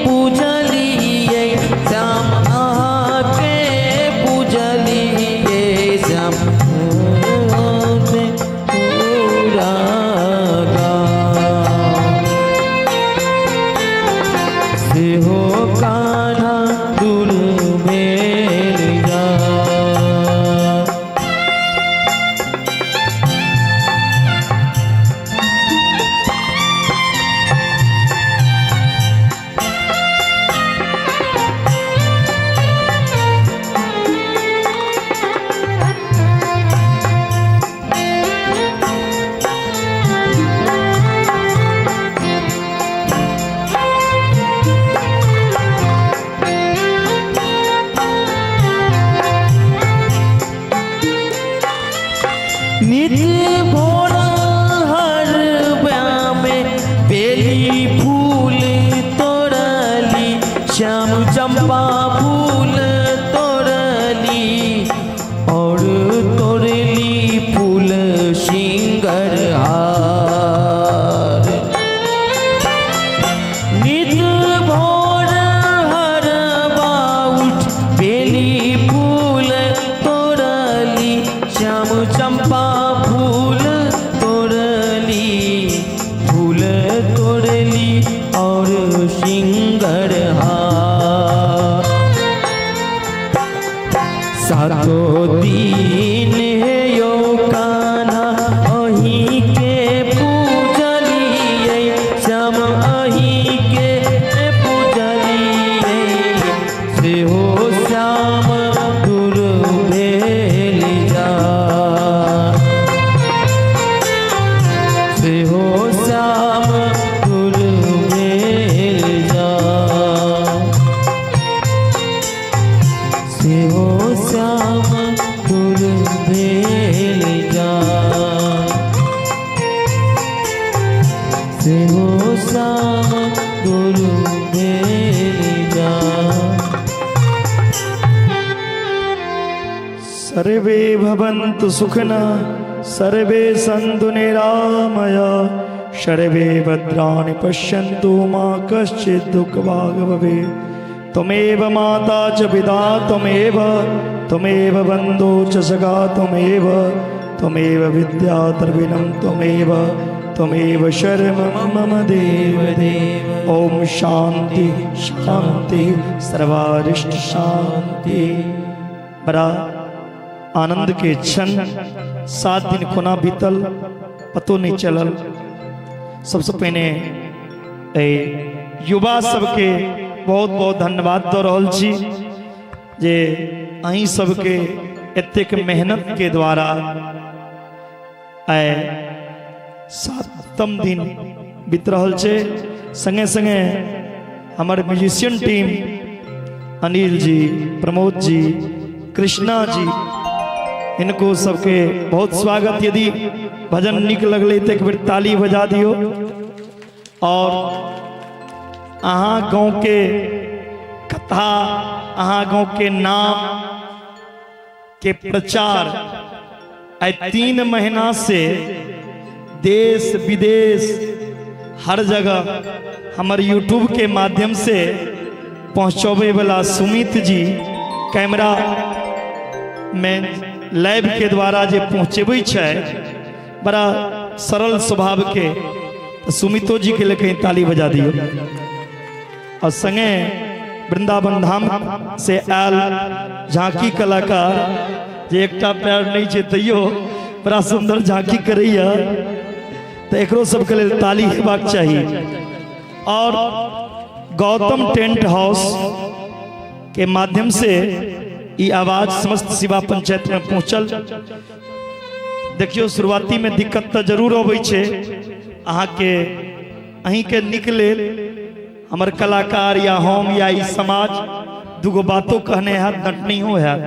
पूजलिए, श्याम अहाँ के पूजलिए, श्याम पूरा गाम। से हो कान्हा दूर भेल जा। नित भोर हर में बेली फूल तोड़ली, श्याम चंपा फूल तोड़ली, और तोड़ली फूल सिंगरहार। नित भोर हर उठ बेली फूल तोड़ली, श्याम चंपा फूल तोड़ली, फूल तोड़ली और सिंगरहार। सातों दिन है यो कान्हा अहीं के पूजलिए, श्याम अहीं के पूजलिए, से हो श्याम दूर भेल जा, से हो श्याम दूर भेल जा, से हो श्याम दूर भेल जा, से हो श्याम दूर भेल जा। सर्वे भवन्तु सुखिनः, सर्वे सन्तु निरामया, सर्वे भद्राणि पश्यन्तु मा कश्चित् दुःखभाग् भवेत्। त्वमेव माता च पिता त्वमेव, त्वमेव बन्धु च सखा त्वमेव, त्वमेव विद्या द्रविणं त्वमेव, त्वमेव शरणं मम देव देव। ओम शांति शांति सर्वारिष्ट शांति। बड़ा आनंद के क्षण, 7 दिन कोना बीतल पतो नहीं चलल। सबसे पहिने युवा सबके बहुत बहुत धन्यवाद दऽ रहल छी जे अहीं सबके एतेक मेहनत के द्वारा आइ 7तम दिन बीत रहल छै। संगे संगे हमर म्यूजिशियन टीम अनिल जी, प्रमोद जी, कृष्णा जी, इनको सबके बहुत स्वागत। यदि भजन निक लगलै तऽ एक बेर ताली बजा दियौ। और अहाँ गाँव के कथा, अहाँ गाँव के नाम के प्रचार आइ 3 महीना से देश विदेश हर जगह हमर यूट्यूब के माध्यम से पहुँचबे वाला सुमित जी कैमरा में लाइव के द्वारा जे पहुँचबै छै, बड़ा सरल स्वभाव के, तो सुमितो जी के लिए ताली बजा दियौ। और संगे वृंदावन धाम से आयल झांकी कलाकार जे एकटा पैर नहीं छै तैयो बड़ा सुंदर झांकी करैया, तो एकरो सबके लेल ताली हेबाक चाही। और गौतम टेंट हाउस के माध्यम से ई आवाज समस्त शिवा पंचायत में पहुंचल। देखियो शुरुआती में दिक्कत तो जरूर अबै छै, अहाँके अहीं के निकले हमर कलाकार या हम या ई समाज दूगो बातों कहने हैत, नटनियो हैत,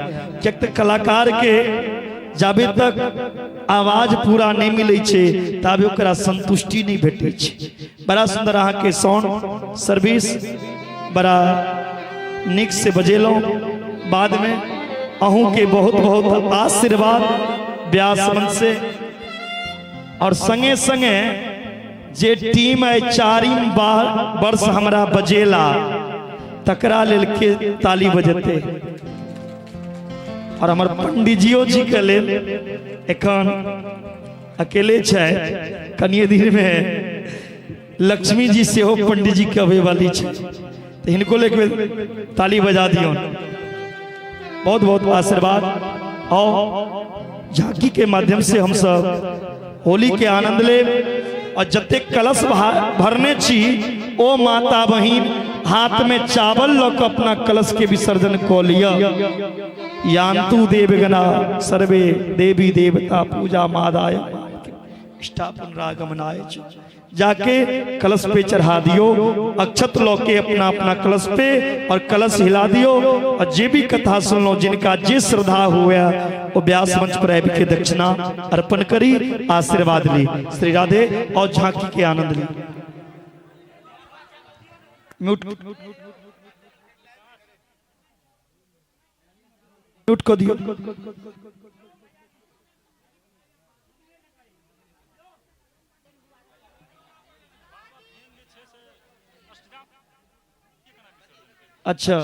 किएक तऽ कलाकार के जाबे तक आवाज पूरा नहीं मिलै छै ताबे ओकरा संतुष्टि नहीं भेटै छै। बड़ा सुंदर अहाँके साउंड सर्विस बड़ा नीक से बजेलहुँ। बाद में अहूँ के बहुत बहुत आशीर्वाद व्यास मन से। और संगे संगे जे टीम है 4 वर्ष हमरा बजेला तकरा लेल के ताली बजेते। और हमर पंडिजियो जी के लेल एखन अकेले छै, कनिए दिन में लक्ष्मी जी सेहो पंडित जी के अबै वाली छै, तो हिनको लेल एक बेर ताली बजा दियौन। बहुत बहुत आशीर्वाद। और झांकी के माध्यम से हम सब होली के आनंद ले। और जतेक कलश भरने छी ओ माता बहिन हाथ में चावल लऽ कऽ अपना कलश के विसर्जन कऽ लिअ। यान्तु देवगणा सर्वे देवी देवता पूजा मादाय इष्टापुनरागमनाय च। जाके कलश पे चढ़ा दियो, अक्षत लो के अपना अपना कलश पे और कलश हिला दियो। और जे भी कथा सुन लो, जिनका जे श्रद्धा हुआ वो व्यास मंच पर आबि के दक्षिणा अर्पण करी, आशीर्वाद ली। श्री राधे। और झांकी के आनंद ली। म्यूट म्यूट को दियो। अच्छा।